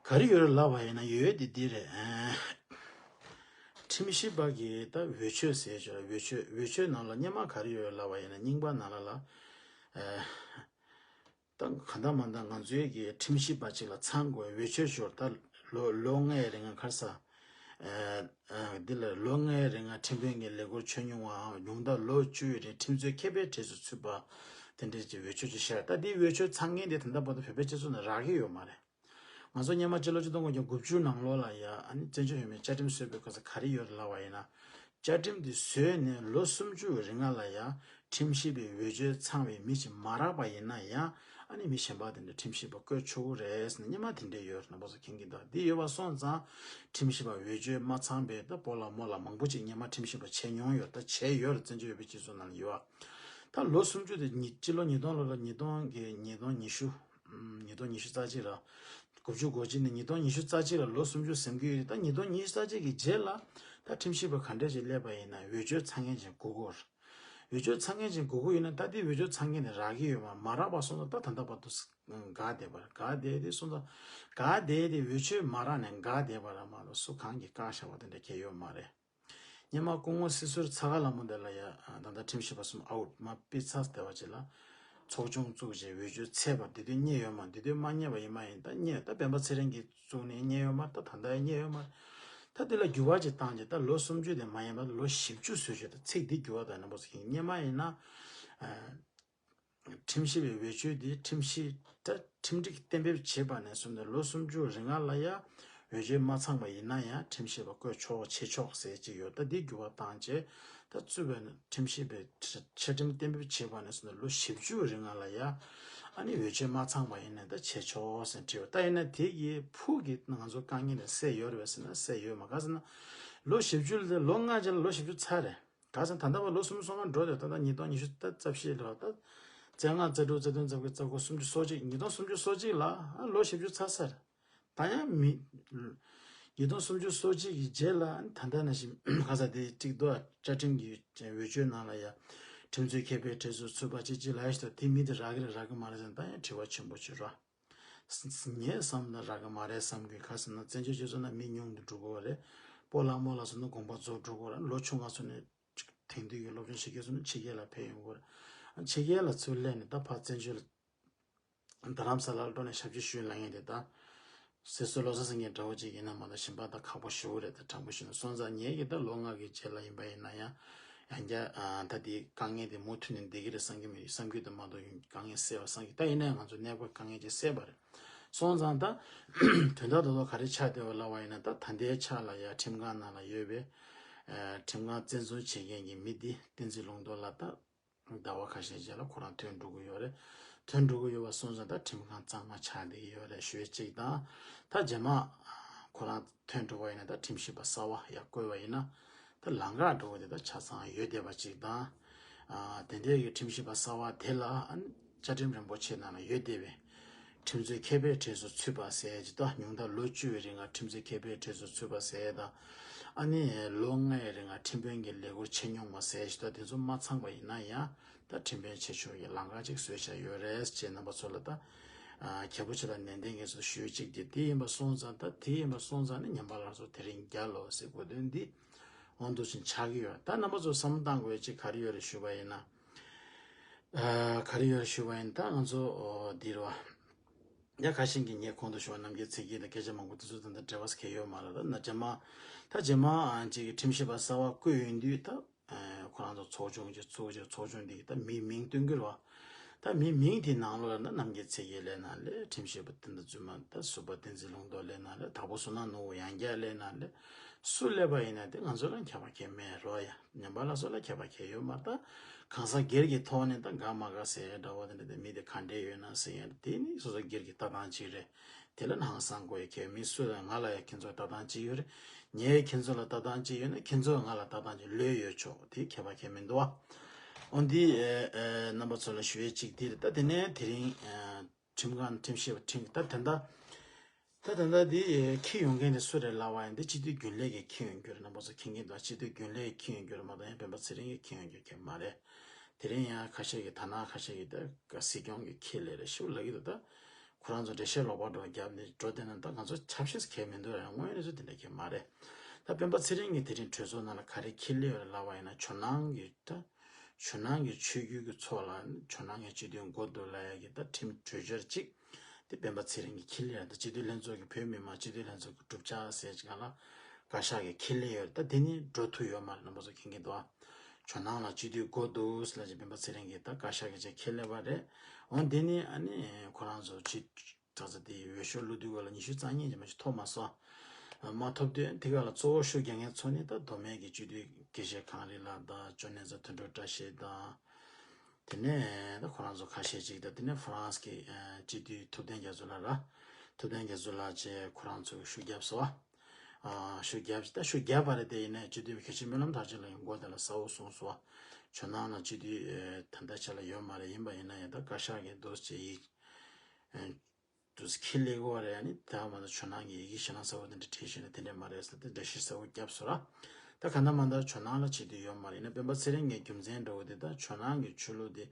ག་རེ་ཡོད་རེད་ལབ་པ་ཡིན་ན་ཡོད་དེ་འདི་རེད། ཨ་ཁྲིམས་ཞིབ་པ་གི་ད་འོས་ཆོས་ཟེར་ཞོར་འོས་ཆོས་འོས་ཆོས་ནང་ལ་སྔོན་མ་ག་རེ་ཡོད་རེད་ལབ་པ་ཡིན་ན་རྙིང་པ་ནང་ལ་ལ་ཨ། ད་གང་ལྟར་མ་ལྟར་ང་ཚོའི་གི་ཁྲིམས་ཞིབ་པ་ཅིག་ལ་ཚང་དགོས་འོས་ཆོས་ཞོར་ད་ལོ་ལོ་ལྔའི་རིང་ང་ཁར་ས། ཨ་ཨ་འདི་ལ་ལོ་ལྔའི་རིང་ང་ཁྲིམས་དཔོན་གྱི་ལས་ཁུར་འཁྱོལ་མྱོང་བའམ་ཉུང་མཐར་ལོ་བཅུའི་རིང་ཁྲིམས་རྩོད་མཁས་པའི་གྲས་སུ་ཚུད་པ་དེ་འདྲའི་ཅིག་འོས་ཆོས་ཅིག་ཤར། ད་འདིའི་འོས་ཆོས་ཚང་མཁན་དེ་ད་ལྟ་བར་དུ་བོད་པའི་སྤྱི་ཚོགས་ནང་རག་གི་ཡོད་མ་རེད། ང་ཚོ་སྔོན་མ་སྤྱི་ལོ་ཆིག་སྟོང་དགུ་བརྒྱ་དགུ་བཅུ་ནང་ལོགས་ལ་ཡ་ཨ་ནི་བཙན་བྱོལ་བོད་མིའི་བཅའ་ཁྲིམས་བཟོས་པའི་སྐབས་སུ་ག་རེ་ཡོད་རེད་ལབ་པ་ཡིན་ན། བཅའ་ཁྲིམས་འདི་བཟོས་ནས་ལོ་སུམ་ཅུ་རིང་ལ་ཡ་ཁྲིམས་ཞིབ་པའི་འོས་ཆོས་ཚང་བའི་མི་ཞིག་མ་རག་པ་ཡིན་ན་ཡང་ཨ་ནི་མི་གཞན་པ་དེ་འདྲ་ཁྲིམས་ཞིབ་པ་བསྐོས་ཆོག་གི་རེད་ཟེར་ནས་སྔོན་མ་དེ་འདྲ་ཡོད་རེད། རྣམ་པ་ཚོ་མཁྱེན་གྱི་འདུག་འདི་ཡོད་པ་སོང་ཙང་ཁྲིམས་ཞིབ་པ་འོས་ཆོས་མ་ཚང་པའི་ད་སྤོ་ལགས་རྨོ་ལགས་མང་པོ་ཅིག་སྔོན་མ་ཁྲིམས་ཞིབ་པ་བྱས་མྱོང་ཡོད་ད་བྱས་ཡོད་རེད། བཙན་བྱོལ་བོད་པའི་སྤྱི་ཚོགས་ནང་ལ་ཡོད་ཨ། ད་ལོ་སུམ་ཅུ་དེ་ཉི་སྤྱི་ལོ་ཉིས་སྟོང་ལོ་ལ་ཉིས་སྟོང་གི་ཉིས་སྟོང་ཉི་ཤུ། ཉིས་སྟོང་ཉི་ཤུ་རྩ་གཅིག་ལ། དགུ་བཅུ་གོ་གཅིག་ནས་ཉིས་སྟོང་ཉི་ཤུ་རྩ་གཅིག་ལ་ལོ་སུམ་ཅུ་ཟིན་གྱི་ཡོད་དེ་ད་ཉིས་སྟོང་ཉི་ཤུ་རྩ་གཅིག་གི་རྗེས་ལ་ད་ཁྲིམས་ཞིབ་པ་ག་འདྲས་ཅིག་སླེབས་པ་ཡིན་ན་འོས་ཆོས་ཚང་མཁན་ཅིག་དགོས་ཀྱི་ཡོད་རེད། འོས་ཆོས་ཚང་མཁན་ཅིག་དགོས་ཀྱི་ཡོད་ན་ད་ལྟའི་འོས་ཆོས་ཚང་མཁན་དེ་རག་གི་ཡོད་མ་མ་རག་པ་སོང་ཙང་ད་ད་ལྟ་བར་དུ་འགག་བསྡད་པ་རེད། འགག་བསྡད་དེ་སོང་ཙང་འགག་བསྡད་དེ་འོས་ཆོས་མ་རག་ནས་འགག་བསྡད་པ་རེད་མ་གཏོགས་སུ་གང་གིས་བཀག་བཞག་པ་དེ་འདྲ་གང་ཡང་ཡོད་མ་རེད། སྔོན་མ་སྐུ་ངོ་སྲིད་ཟུར་ཚ་ཁ་ལྷ་མོ་དེ་ལ་ཡ་ད་ལྟ་ཁྲིམས་ཞིབ་པ་གསུམ་ཨའུ་ཊི་མ་ཕུད་ཚར་བསྡད་པ་ཅིག་ལ་ཚོགས་ཆུང་བཙུགས་བྱས་འོས་ཆོས་ཚད་པ་དེ་དུས་རྙེད་ཡོད་མ་དེ་དུས་མ་རྙེད་པ་ཡིན་མ་ཡིན་ད་རྙེད། ད་སྤེན་པ་ཚེ་རིང་གིས་བཙུགས་ནས་རྙེད་ཡོད་མ་ད་ད་ལྟ་ཡང་རྙེད་ཡོད་མ་ད་དེ་ལ་འགྱུར་བ་ཅིག་བཏང་རྗེས་ད་ལོ་སུམ་ཅུ་དེ་མ་ཡིན་པ་ལོ་བཞི་བཅུ་བཟོས་བྱས་ད་ཚིག་འདི་འགྱུར་བ་དང་རྣམ་པ་ཚོ་ཡིན་རྙེད་མ་ཡིན་ན། ཁྲིམས་ཞིབ་པའི་འོས་ཆོས་འདི་ཁྲིམས་ཞིབ་ད་ཁྲིམས་སྒྲིག་གཏན་འབེབས་བྱས་པ་ནས་བཟུང་ནས་ལོ་སུམ་ཅུ་རིང་ལ་ཡ་འོས་ཆོས་མ་ཚང་པ་ཡིན་ན་ཡང་ཁྲིམས་ཞིབ་པ་བསྐོས་ཆོག་བྱེད་ཆོག་ཟེར་གྱི་ཡོད། ད་འདི་འགྱུར་བ་བཏང་རྗེས་ད་བཙུགས་པའི་ཁྲིམས་ཞིབ་པའི་ཆ་ཁྲིམས་གཏན་འབེབས་བྱས་པ་ནས་བཟུང་ནས་ལོ་བཞི་བཅུ་རིང་ལ་ཡ་ཨ་ནི་འོས་ཆོས་མ་ཚང་པ་ཡིན་ན་ད་བྱེད་ཆོག་ཟེར་བྲིས་པ་ད་ཡིན་ན་དེ་གི་ཕུགས་ཀྱི་ང་ཚོ་དཀའ་ངལ་དེ་སེལ་ཡོད་རེད་པས་ཟེར་ན་སེལ་ཡོད་མ་ག་ཟེར་ན་ལོ་བཞི་བཅུ་ལ་ལོ་ལྔ་རྗེས་ལ་ལོ་བཞི་བཅུ་ཚར་རེད། ག་ཟེར་ད་ལྟ་བར་ལོ་གསུམ་སོང་ང་འགྲོ་དེ་ད་ལྟ་ཉིས་སྟོང་ཉི་ཤུ་རྩ་བཞི་ལ་ད་བཅོ་ལྔ་རྩ་དྲུག་རྩ་བདུན་རྩ་དགུ་རྩ་དགུ་སུམ་ཅུ་སོ་གཅིག་ཉིས་སྟོང་སུམ་ཅུ་སོ་གཅིག་ལ་ལོ་བཞི་བཅུ་ཚར་ཚར། ད་ཡང་མི་ཉིས་སྟོང་སུམ་ཅུ་སོ་གཅིག་གི་རྗེས་ལ་ད་ལྟ་ནང་བཞིན་ག་ཟེར་དེ་གཅིག་ཏུ་བཅའ་ཁྲིམས་ཀྱི་འོས་ཆོས་ནང་ལ་ཡ་ཁྲིམས་རྩོད་མཁས་པའི་གྲས་སུ་ཚུད་པ་གཅིག་གཅིག་ལ་ཡ་ཞིག་ད་དེ་མི་དེ་རག་གི་རེད་རག་གི་མ་རེད་ཟེར་ན་ད་ཡང་དྲི་བ་ཆེན་པོ་ཅིག་རེད། ངས་བསམ་ན་རག་གི་མ་རེད་བསམ་གི། ག་ཟེར་ན་བཙན་བྱོལ་སྤྱི་ཚོགས་ནང་མི་ཉུང་དུ་འགྲོ་གི་རེད། སྤོ་ལགས་རྨོ་ལགས་ཚོ་ནི་དགོངས་པ་རྫོགས་འགྲོ་གི་རེད། ལོ་ཆུང་བ་ཚོ་ནི་དེང་དུས་ཀྱི་སློབ་སྦྱོང་བྱེད་མཁན་ཚོ་ནི་ཕྱི་རྒྱལ་ལ་ཕེབས་ཡོང་གི་རེད། ཕྱི་རྒྱལ་ལ་ཚུར་སླེབས་ནས་ད་ཕར་བཙན་བྱོལ་རྡ་རམ་ས་ལར་འགྲོ་ནས་ཞབས་ཕྱི་ཞུས་ལ་ངས་དེ་ད་སྲིད་ཟུར་བློ་བཟང་སེང་གེ་འདྲ་བོ་ཅིག་ཡིན་ན་མ་གཏོགས་གཞན་པ་ད་ཁག་པོ་ཞེ་པོ་རེད། ད་དྲང་པོ་བཤད་ན་སོང་ཙང་ངས་ཀྱི་ད་ལོ་ལྔ་གི་རྗེས་ལ་ཡིན་པ་ཡིན་ན་ཡང་། ཡང་བསྐྱར་ཨ་ད་དེ་དཀའ་ངལ་དེ་མུ་མཐུད་ནས་བསྡད་ཀྱི་རེད་བསམ་གྱི་མི་འདུག་བསམ་གྱི་འདུག་མ་གཏོགས་ཡུན་དཀའ་ངལ་སེལ་བ་བསམ་གྱི། ད་ཡིན་ནའང་ང་ཚོ་གནས་བབ་དཀའ་ངལ་ཅིག་སེལ་བ་རེད། སོང་ཙང་ད་དོན་དག་རྡོག་རྡོག་ག་རེ་ཆགས་བསྡད་པ་ལབ་པ་ཡིན་ན་ད་ད་ལྟའི་ཆ་ལ་ཡ་ཁྲིམས་ཁང་ནང་ལ་ཡོད་པའི་ཨ་ཁྲིམས་ཁང་བཙན་བཟུང་བྱེད་མཁན་གྱི་མི་འདི་བསྟན་འཛིན་ལུང་རྟོགས་ལགས་ད་ཟླ་བ་ཁ་ཤས་རྗེས་ལ་ཁོ་རང་ཐོན་འགྲོ་གི་ཡོད་རེད། ཐོན་འགྲོ་གི་ཡོད་པ་སོང་ཙང་ད་ཁྲིམས་ཁང་གཙང་མ་ཆགས་བསྡད་ཀྱི་ཡོད་རེད་ཞུ་ཡས་གཅིག་དང་། ད་རྗེས་མ་ཁོ་རང་ཐོན་འགྲོ་བ་ཡིན་ན་ད་ཁྲིམས་ཞིབ་པ་གསར་བ་ཡར་བསྐོས་པ་ཡིན་ན་ད་ལམ་ཁ་འགྲོ་བ་དེ་ད་ཆ་ཚང་ཡོད་བསྡད་པ་གཅིག་དང་། ཨ་དེ་འདྲའི་གི་ཁྲིམས་ཞིབ་པ་གསར་བ་དེ་ལ་ཨ་ནི་བཅའ་ཁྲིམས་རིན་པོ་ཆེ་ནང་ལ་ཡོད་བསྡད་པའི་ཁྲིམས་རྩོད་མཁས་པའི་གྲས་སུ་ཚུད་པ་ཟེར་ཡས་ཅིག་དང་། ཉུང་མཐར་ལོ་བཅུའི་རིང་ལ་ཁྲིམས་རྩོད་མཁས་པའི་གྲས་སུ་ཚུད་པ་ཟེར་ཡས་དང་། ཨ་ནི་ལོ་ལྔའི་རིང་ལ་ཁྲིམས་དཔོན་གྱི་ལས་ཁུར་བྱེད་མྱོང་བ་ཟེར་ཡས་ཅིག་དང་། དེ་ཚོ་མ་ཚང་པ་ཡིན་ན་ཡང་། ད་ཁྲིམས་དཔོན་ཆེ་ཤོས་ཀྱི་ལམ་ཁ་ཅིག་བཟོས་བཞག་ཡོད་རེད་ཅེས་རྣམ་པ་ཚོ་ལ་ད་ཨ་རྒྱལ་པོ་ཆེ་ལ་ནན་ཏན་གྱིས་སུ་ཞུས་གཅིག་དེ་དེ་ཡིན་པ་སོང་ཙང་ད་དེ་ཡིན་པ་སོང་ཙང་ནི་ཉམས་པ་སླར་གསོ་དེ་རིང་རྒྱལ་ལོ་ཟེར་དགོས་དོན་འདི་འོང་དུ་ཕྱིན་ཆགས་ཀྱི་ཡོད། ད་རྣམ་པ་ཚོ་བསམ་བློ་བཏང་དགོས་ཅིག་ག་རེ་ཡོད་རེད་ཞུས་པ་ཡིན་ན། ཨ་ག་རེ་ཡོད་རེད་ཞུས་པ་ཡིན་ན་ད་ང་ཚོ་འདི་རེད་བ། ཡ་ཁ་ཤས་ཀྱིས་ངས་གོང་དུ་ཞུས་པ་རྣམ་རྒྱལ་ཚེ་རྒྱལ་དང་སྐད་ཆ་མང་པོ་དེ་ཚོ་དང་འབྲེལ་བ་གལ་ཡོད་མ་རེད། ད་ན་རྗེས་མ་ད་རྗེས་མ་ཨ་ཅིག་གི་ཁྲིམས་ཞིབ་པ་གསར་བ་བསྐོས་ཡོང་དུས་ད་ཁོ་རང་ཚོ་ཚོགས་ཆུང་ཅིག་བཙུགས་ཅིག་ཚོགས་ཆུང་འདི་གི་ད་མིའི་མིང་སྟོན་གྱི་རེད་བ། ད་མིའི་མིང་དེའི་ནང་ལོགས་ལ་ན་རྣམ་རྒྱལ་ཚེ་རྒྱལ་ལབ་ན་ལས་ཁྲིམས་ཞིབ་པ་བསྟན་དར་བཙུན་མ་ད་ཟུར་པ་བསྟན་འཛིན་ལུང་རྟོགས་ལབ་ན་ལས་དྭགས་པོ་བསོད་ནམས་ནོར་བུ་ཡང་རྒྱལ་ལབ་ན་ལས་སུ་སླེབས་པ་ཡིན་ན་དེ་ང་ཚོ་ལ་ཁྱད་པར་གང་ཡང་མེད་རོ་ཡ། ཉམས་པ་སླར་གསོ་ལ་ཁྱད་པར་གང་ཡང་ཡོད་མ་རེད། ད་གང་ཟག་སྒེར་གྱི་ཐོག་ནས་ད་དགའ་མ་དགའ་ཟེར་ཡ་འདྲ་བོ་དེ་འདྲ་དེ་མི་དེ་ག་འདྲས་ཡོད་ན་ཟེར་ཡ་དེ་ནི་སོ་སོ་སྒེར་གྱི་ལྟ་སྟངས་གཅིག་རེད། དེ་ལ་ཧང་སང་དགོས་ཡ་གལ་མི་སུ་ལ་ང་ལ་ཡ་ཁྱེད་ཚོ་ལྟ་སྟངས་གཅིག་ཡོད་རེད། ངས་ཁྱེད་ཚོ་ལ་ལྟ་སྟངས་གཅིག་ཡོད་ན་ཁྱེད་ཚོ་ང་ལ་ལྟ་སྟངས་གཅིག་ལོས་ཡོད་ཆོག་དེ་ཁྱད་པར་གང་ཡང་མི་འདུག་བ། འོན་ཏེ་ཨེ་ཨེ་རྣམ་པ་ཚོ་ལ་ཞུ་ཡས་གཅིག་དེ་རེད། ད་དེ་ནས་དེ་རིང་ཨེ་ཁྲིམས་ཁང་ཁྲིམས་ཞིབ་པ་ཁྲིམས་ད་དེ་འདྲ་ད་དེ་འདྲ་དེ་ཨེ་འཁྱེར་ཡོང་མཁན་དེ་སུ་རེད་ལབ་པ་ཡིན་དེ་སྤྱི་འཐུས་རྒྱུན་ལས་ཀྱིས་འཁྱེར་ཡོང་རྒྱུ་རེད། རྣམ་པ་ཚོ་མཁྱེན་གྱི་འདུག་སྤྱི་འཐུས་རྒྱུན་ལས་ཀྱིས་འཁྱེར་ཡོང་རྒྱུ་རེད་མ་གཏོགས་ཡང་སྤེན་པ་ཚེ་རིང་གིས་འཁྱེར་ཡོང་རྒྱུ་གང་ཡང་མ་རེད། དེ་རིང་ཡང་ཁ་ཤས་ཀྱིས་ད་ནང་ཁ་ཤས་ཀྱིས་ད་སྲིད་སྐྱོང་གིས་འཁྱེར་སླེབས་རེད་ཞུ་ལབ་ཀྱི་འདུག་ད་ཁོ་རང་ཚོ་འགྲེལ་བཤད་ལོག་པ་འགྲོ་རྒྱབ་ནས་འགྲོ་བསྡད་ན་ད་ང་ཚོ་ཆབ་སྲིད་གང་ཡང་མི་འདུག་རེད། དངོས་ཡོད་གནས་ཚུལ་དེ་འདྲ་གང་ཡང་མ་རེད། ད་སྤེན་པ་ཚེ་རིང་གིས་དེ་རིང་གྲོས་ཚོགས་ནང་ལ་ག་རེ་འཁྱེར་སླེབས་ཡོད་རེད་ལབ་པ་ཡིན་ན་ཇོ་ནང་གི་ད་ཇོ་ནང་གི་ཆོས་བརྒྱུད་ཀྱི་ཚོགས་ལ་ཇོ་ནང་གི་སྤྱི་འཐུས་དགོས་འདུག་ལབ་ཡ་གི་ད་ཁྲིམས་གྲོས་འཆར་གཅིག་དེ་སྤེན་པ་ཚེ་རིང་གིས་འཁྱེར་སླེབས་ཡོད་རེད། ད་སྤྱི་འཐུས་ལྷན་ཚོགས་ཀྱི་བོད་མི་མང་སྤྱི་འཐུས་ལྷན་ཚོགས་ཀྱི་གྲུབ་ཆ་ཟེར་གྱི་སྒང་ལ་བཀའ་ཤག་གིས་འཁྱེར་སླེབས་ཡོད་རེད། ད་དེ་ནི་འགྲོ་ཐུབ་ཡོད་མ་རེད། རྣམ་པ་ཚོ་མཁྱེན་གྱི་འདུག་ཨ། ཇོ་ནང་ལ་སྤྱི་འཐུས་དགོས་འདུག་ཟེར་ལབ་ཅིག་སྤེན་པ་ཚེ་རིང་གིས་ད་བཀའ་ཤག་གི་ཆེད་འཁྱེར་སླེབས་པ་རེད། འོ་འདི་ནི་ཨ་ནི་ཁོ་རང་ཚོ་སྤྱི་ཁྲག་རྩ་དེ་འོས་ཤོག་བླུགས་དུས་སྐབས་ལ་ཉི་ཤུ་རྩ་གཉིས་ཀྱི་མ་ཞིག་ཐོབ་མ་སོང་། མ་ཐོབ་དུས་དེ་ག་ལ་གཙོ་བོ་ཤུགས་རྒྱག་མཁན་ཚོ་ནི་ད་མདོ་སྨད་ཀྱི་སྤྱི་འཐུས་དགེ་བཤེས་གངས་རི་ལགས་དང་ཇོ་ནེ་ཚ་དོན་གྲུབ་བཀྲ་ཤིས་དང་། དེ་ནས་ད་ཁོ་རང་ཚོ་ཁ་ཤས་ཅིག་དང་དེ་ནས་ཧྥ་རན་སི་གི་ཨ་སྤྱི་འཐུས་ཐུབ་བསྟན་རྒྱ་མཚོ་ལགས་ར། ཐུབ་བསྟན་རྒྱ་མཚོ་ལགས་བཅས་ཁོ་རང་ཚོ་ཤུགས་བརྒྱབ་སོང་། ཨ་ཤུགས་བརྒྱབ་ད་ཤུགས་བརྒྱབ་པ་རེད། དེ་ཡིན་ནའི་སྤྱི་འཐུས་ཁ་ཤས་སྨོན་ལམ་ཐར་ཆེན་ལགས་ཀྱི་མགོ་དེ་ལ་གསལ་བོ་གསུངས་སོང་། ཇོ་ནང་ལ་སྤྱི་འཐུས་ཨེ་ད་ལྟ་ཆ་ལ་ཡོད་མ་རེད། ཡིན་པ་ཡིན་ན་ཡང་ད་བཀའ་ཤག་གིས་འདུག་ཅེས་ཡིག་ཨེ་འདུག་འཁྱེར་སླེབས་ཀྱི་ཡོད་རེད། ཨ་ནི་ད་མ་གཏོགས་ཇོ་ནང་གི་ཡི་གེ་ཞེ་དྲག་གསལ་བོ་དེ་འདྲ་བྲིས་བཞག་ནས་དེ་འདྲ་མ་རེད་ཟེར་ཏེ་འགྲེལ་བཤད་གསལ་བོ་བརྒྱབ་སོང་ར། ད་ག་འདྲ་མ་འདྲ་ཇོ་ནང་ལ་སྤྱི་འཐུས་ཡོད་མ་རེད། ཡིན་ན་སྤེན་པ་ཚེ་རིང་གི་རྒྱུ་མཚན་འདྲ་བོ་དེ་ད་ཇོ་ནང་གི་ཆོས་ལུགས་དེ་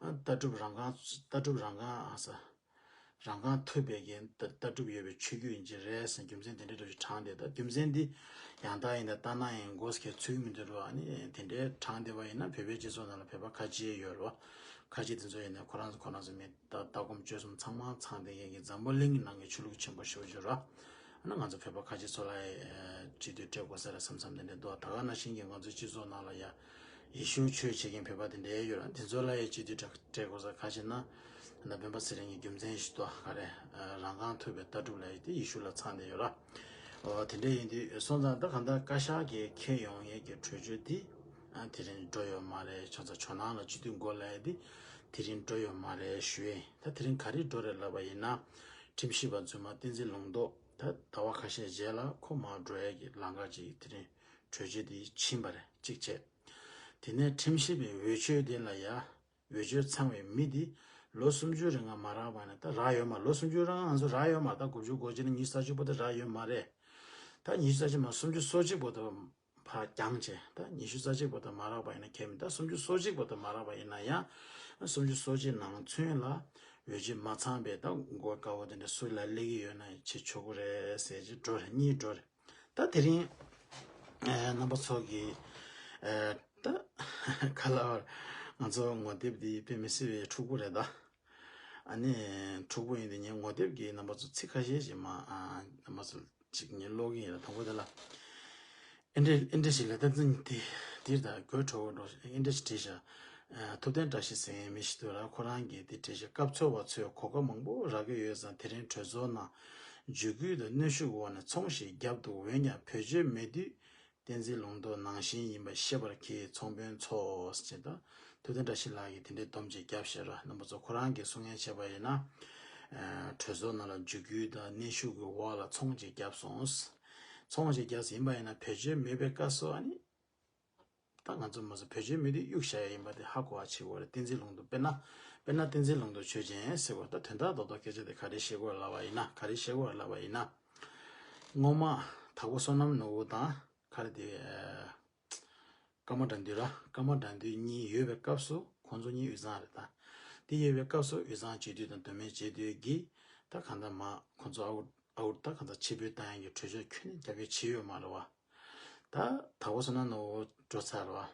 ཨ་ལྟ་གྲུབ་རང་རྐང་ལྟ་གྲུབ་རང་རྐང་ཨ་ས། རང་རྐང་ཐུབ་པའི་གི་ལྟ་ལྟ་གྲུབ་ཡོད་པའི་ཆོས་བརྒྱུད་ཡིན་གྱི་རེད་ཟེར་རྒྱུ་མཚན་དེ་འདྲ་འདྲ་ཞིག་དྲངས་ཏེ། ད་རྒྱུ་མཚན་འདི་ཡང་དག་ཡིན་ན་ལྟ་ན་ཡང་མགོ་སྐྱེ་ཚུགས་མི་འདུག་རོ། ཨ་ནི་དེ་འདྲའི་དྲངས་བསྡད་པ་ཡིན་ན་བོད་པའི་སྤྱི་ཚོགས་ནང་ལ་བོད་པ་ཁ་ཆེ་ཡོད་རོ། ཁ་ཆེ་དེ་ཚོ་ཡིན་ན་ཁོ་རང་ཚོ་ཁོ་རང་ཚོ་མི་ལྟ་ལྟ་སྒོམ་སྤྱོད་གསུམ་ཚང་མ་ཚང་བསྡད་མཁན་གྱི་འཛམ་བུ་གླིང་གི་ནང་གི་ཆོས་ལུགས་ཆེན་པོ་ཞེ་པོ་ཅིག་རོ། ཨ་ནི་ང་ཚོ་བོད་པ་ཁ་ཆེ་ཚོ་ལ་ཡང་སྤྱི་འཐུས་སྤྲད་དགོས་ས་རེད་བསམ་བསམ་དེ་འདྲ་འདུག་ད་ག་ནང་བཞིན་གྱི་ང་ཚོའི་སྤྱི་ཚོགས་ནང་ལ་ཡང་ཡེ་ཤུ་ཆོས་བྱེད་མཁན་བོད་པ་དེ་འདྲ་ཡོད་ར། དེ་ཚོ་ལ་ཡང་སྤྱི་འཐུས་སྤྲད་དགོས་ས་ག་རེ་ཟེར་ན། ད་སྤེན་པ་ཚེ་རིང་གི་རྒྱུ་མཚན་ཞིག་ཏུ་ག་རེ་རང་རྐང་ཐུབ་པའི་ལྟ་གྲུབ་ལ་ཡིན་ཏེ་ཡེ་ཤུ་ལ་ཚང་བསྡད་ཡོད་ར། འོ་དེ་འདྲ་ཡིན་དུས་སོང་ཙང་ད་གང་ལྟར་བཀའ་ཤག་གིས་འཁྱེར་ཡོང་ཡས་ཀྱི་གྲོས་ཆོད་དེ་ཨ་དེ་རིང་འགྲོ་ཡོད་མ་རེད། ཆ་ཚང་ཇོ་ནང་ལ་སྤྱི་འཐུས་དགོས་ལབ་ཡས་དེ་དེ་རིང་འགྲོ་ཡོད་མ་རེད་ཞུ་ཡས། ད་དེ་རིང་ག་རེ་འགྲོ་རེད་ལབ་པ་ཡིན་ན། ཁྲིམས་ཞིབ་པ་རྫུན་མ་བསྟན་འཛིན་ལུང་རྟོགས་ད་ཟླ་བ་ཁ་ཤས་རྗེས་ལ་ཁོ་མར་འགྲོ་ཡས་ཀྱི་ལམ་ཁ་ཅིག་དེ་རིང་གྲོས་ཆོད་དེ་ཕྱིན་པ་རེད། གཅིག་བྱས། དེ་ནས་ཁྲིམས་ཞིབ་པའི་འོས་ཆོས་དེ་ལ་ཡ། འོས་ཆོས་ཚང་བའི་མི་དེ་ལོ་སུམ་ཅུ་རིང་ང་མ་རག་པ་ནས་ད་རག་ཡོད་མ། ལོ་སུམ་ཅུ་རིང་ང་ང་ཚོ་རག་ཡོད་མ་རེད། ད་དགུ་བཅུ་གོ་གཅིག་ནས་ཉི་ཤུ་རྩ་གཅིག་བར་དུ་རག་ཡོད་མ་རེད། ད་ཉི་ཤུ་རྩ་གཅིག་མ་སུམ་ཅུ་སོ་གཅིག་བར་དུ་ཕར་འགྱངས་བྱས། ད་ཉི་ཤུ་རྩ་གཅིག་བར་དུ་མ་རག་པ་ཡིན་ན་ཁྱད་མེད། ད་སུམ་ཅུ་སོ་གཅིག་བར་དུ་མ་རག་པ་ཡིན་ན་ཡང་སུམ་ཅུ་སོ་གཅིག་ནང་ཚུན་ལ་འོས་ཆོས་མ་ཚང་པའི་ད་མགོ་དཀར་པོ་དེ་འདྲ་སུ་ལ་སླེབས་ཀྱི་ཡོད་ན་བྱེད་ཆོག་གི་རེད་ཟེར་གྱི་འགྲོ་རེད། གཉིས་འགྲོ་རེད། ད་དེ་རིང་ཨ་རྣམ་པ་ཚོ་གིས་ཨ་ད་ག་ལབ་དགོས་རེད། ང་ཚོ་ངོ་དེབ་འདི་དཔེ་མི་སྲིད་པའི་འཁྲུག་པོ་རེད་ད། ཨ་ནི་འཁྲུག་པོ་ཡིན་དུས་ངས་ངོ་དེབ་ཀྱི་རྣམ་པ་ཚོ་ཚིག་ཁ་ཤས་ཤིག་མར་ཨ་རྣམ་པ་ཚོ་ཅིག་ངས་ཀློག་གི་ཡིན་ལ། དང་པོ་དེ་ལ་ཨེ་འདྲས་ཨེ་འདྲས་ཞིག་ལ་ད་འཛིན་དེ་དེར་ད་དགོད་བྲོ་བོ་འགྲོ་ཨེ་འདྲས་ཞིག་བྲིས་ཤག་ཨ་ཐུབ་བསྟན་བཀྲ་ཤིས་ཟེར་མཁན་མི་ཞིག་འདུག་ར། ཁོ་རང་གིས་དེ་བྲིས་ཤག་སྐབས་འཚོལ་བ་ཚོས་གོ་སྐབས་མང་པོ་རག་གི་ཡོད་ཙང་དེ་རིང་གྲོས་ཚོགས་ནང་འཇིགས་སྐུལ་དང་གནོན་ཤུགས་འོག་ནས་ཚོང་ཞིག་བརྒྱབ་འདུག་འོན་ཀྱང་བེད་སྤྱོད་མེད་དུས་བསྟན་འཛིན་ལུང་རྟོགས་ནང་བཞིན་ཡིན་པ་ཤེས་པར་གྱིས་ཚོང་དཔོན་ཚོ་ཟེར་ད་ཐུབ་བསྟན་བཀྲ་ཤིས་ལགས་ཀྱིས་དེ་འདྲའི་སྡོམ་ཅིག་བརྒྱབ་ཤག་ར། རྣམ་པ་ཚོ་ཁོ་རང་གིས་གསུང་མཁན་བྱས་པ་ཡིན་ན། ཨ་གྲོས་ཚོགས་ནང་ལ་འཇིགས་སྐུལ་དང་གནོན་ཤུགས་ཀྱི་འོག་ལ་ཚོང་ཅིག་བརྒྱབ་སོང་། ཚོང་ཅིག་བརྒྱབ་ཟིན་པ་ཡིན་ན་བེད་སྤྱོད་མེད་པའི་སྐབས་སུ་ཨ་ནི། ད་ང་ཚོ་མ་ཟད་བེད་སྤྱོད་མེད་དུས་གཡུག་བཞག་ཡ་ཡིན་པ་དེ་ཧ་གོ་བ་བྱེད་དགོས་རེད། བསྟན་འཛིན་ལུང་རྟོགས་དཔེར་ན། དཔེར་ན་བསྟན་འཛིན་ལུང་རྟོགས་ཆོས་ཅན་ཟེར་བ་ད་དོན་དག་རྡོག་རྡོག་སྐད་ཆ་དེ་ག་རེ་བཤད་དགོས་ལབ་པ་ཡིན་ན། ག་རེ་བཤད་དགོས་ལབ་པ་ཡིན་ན། སྔོན་མ་དྭགས་པོ་བསོད་ནམས་ནོར་བུ་དང་ག་རེ་དེ། ཨ་ཀརྨ་དགྲ་འདུལ་ར། ཀརྨ་དགྲ་འདུལ་གཉིས་ཡོད་པའི་སྐབས་སུ། ཁོང་ཚོ་གཉིས་དབུས་གཙང་རེད་ད། དེ་ཡོད་པའི་སྐབས་སུ་དབུས་གཙང་སྤྱི་འཐུས་དང་མདོ་སྨད་སྤྱི་འཐུས་ཀྱིས་ད་གང་ལྟར་མ་ཁོང་ཚོ་ཨའུ་ཨའུ་ད་གང་ལྟར་ཕྱིར་འབུད་བཏང་ཡག་གི་གྲོས་ཆོད་ཁྱོན་ནས་རྒྱབ་སྐྱོར་བྱས་ཡོད་མ་རེད་བ། ད་དག་པོ་སོང་ན་ནོར་བུ་འགྲོ་ཚར་བ།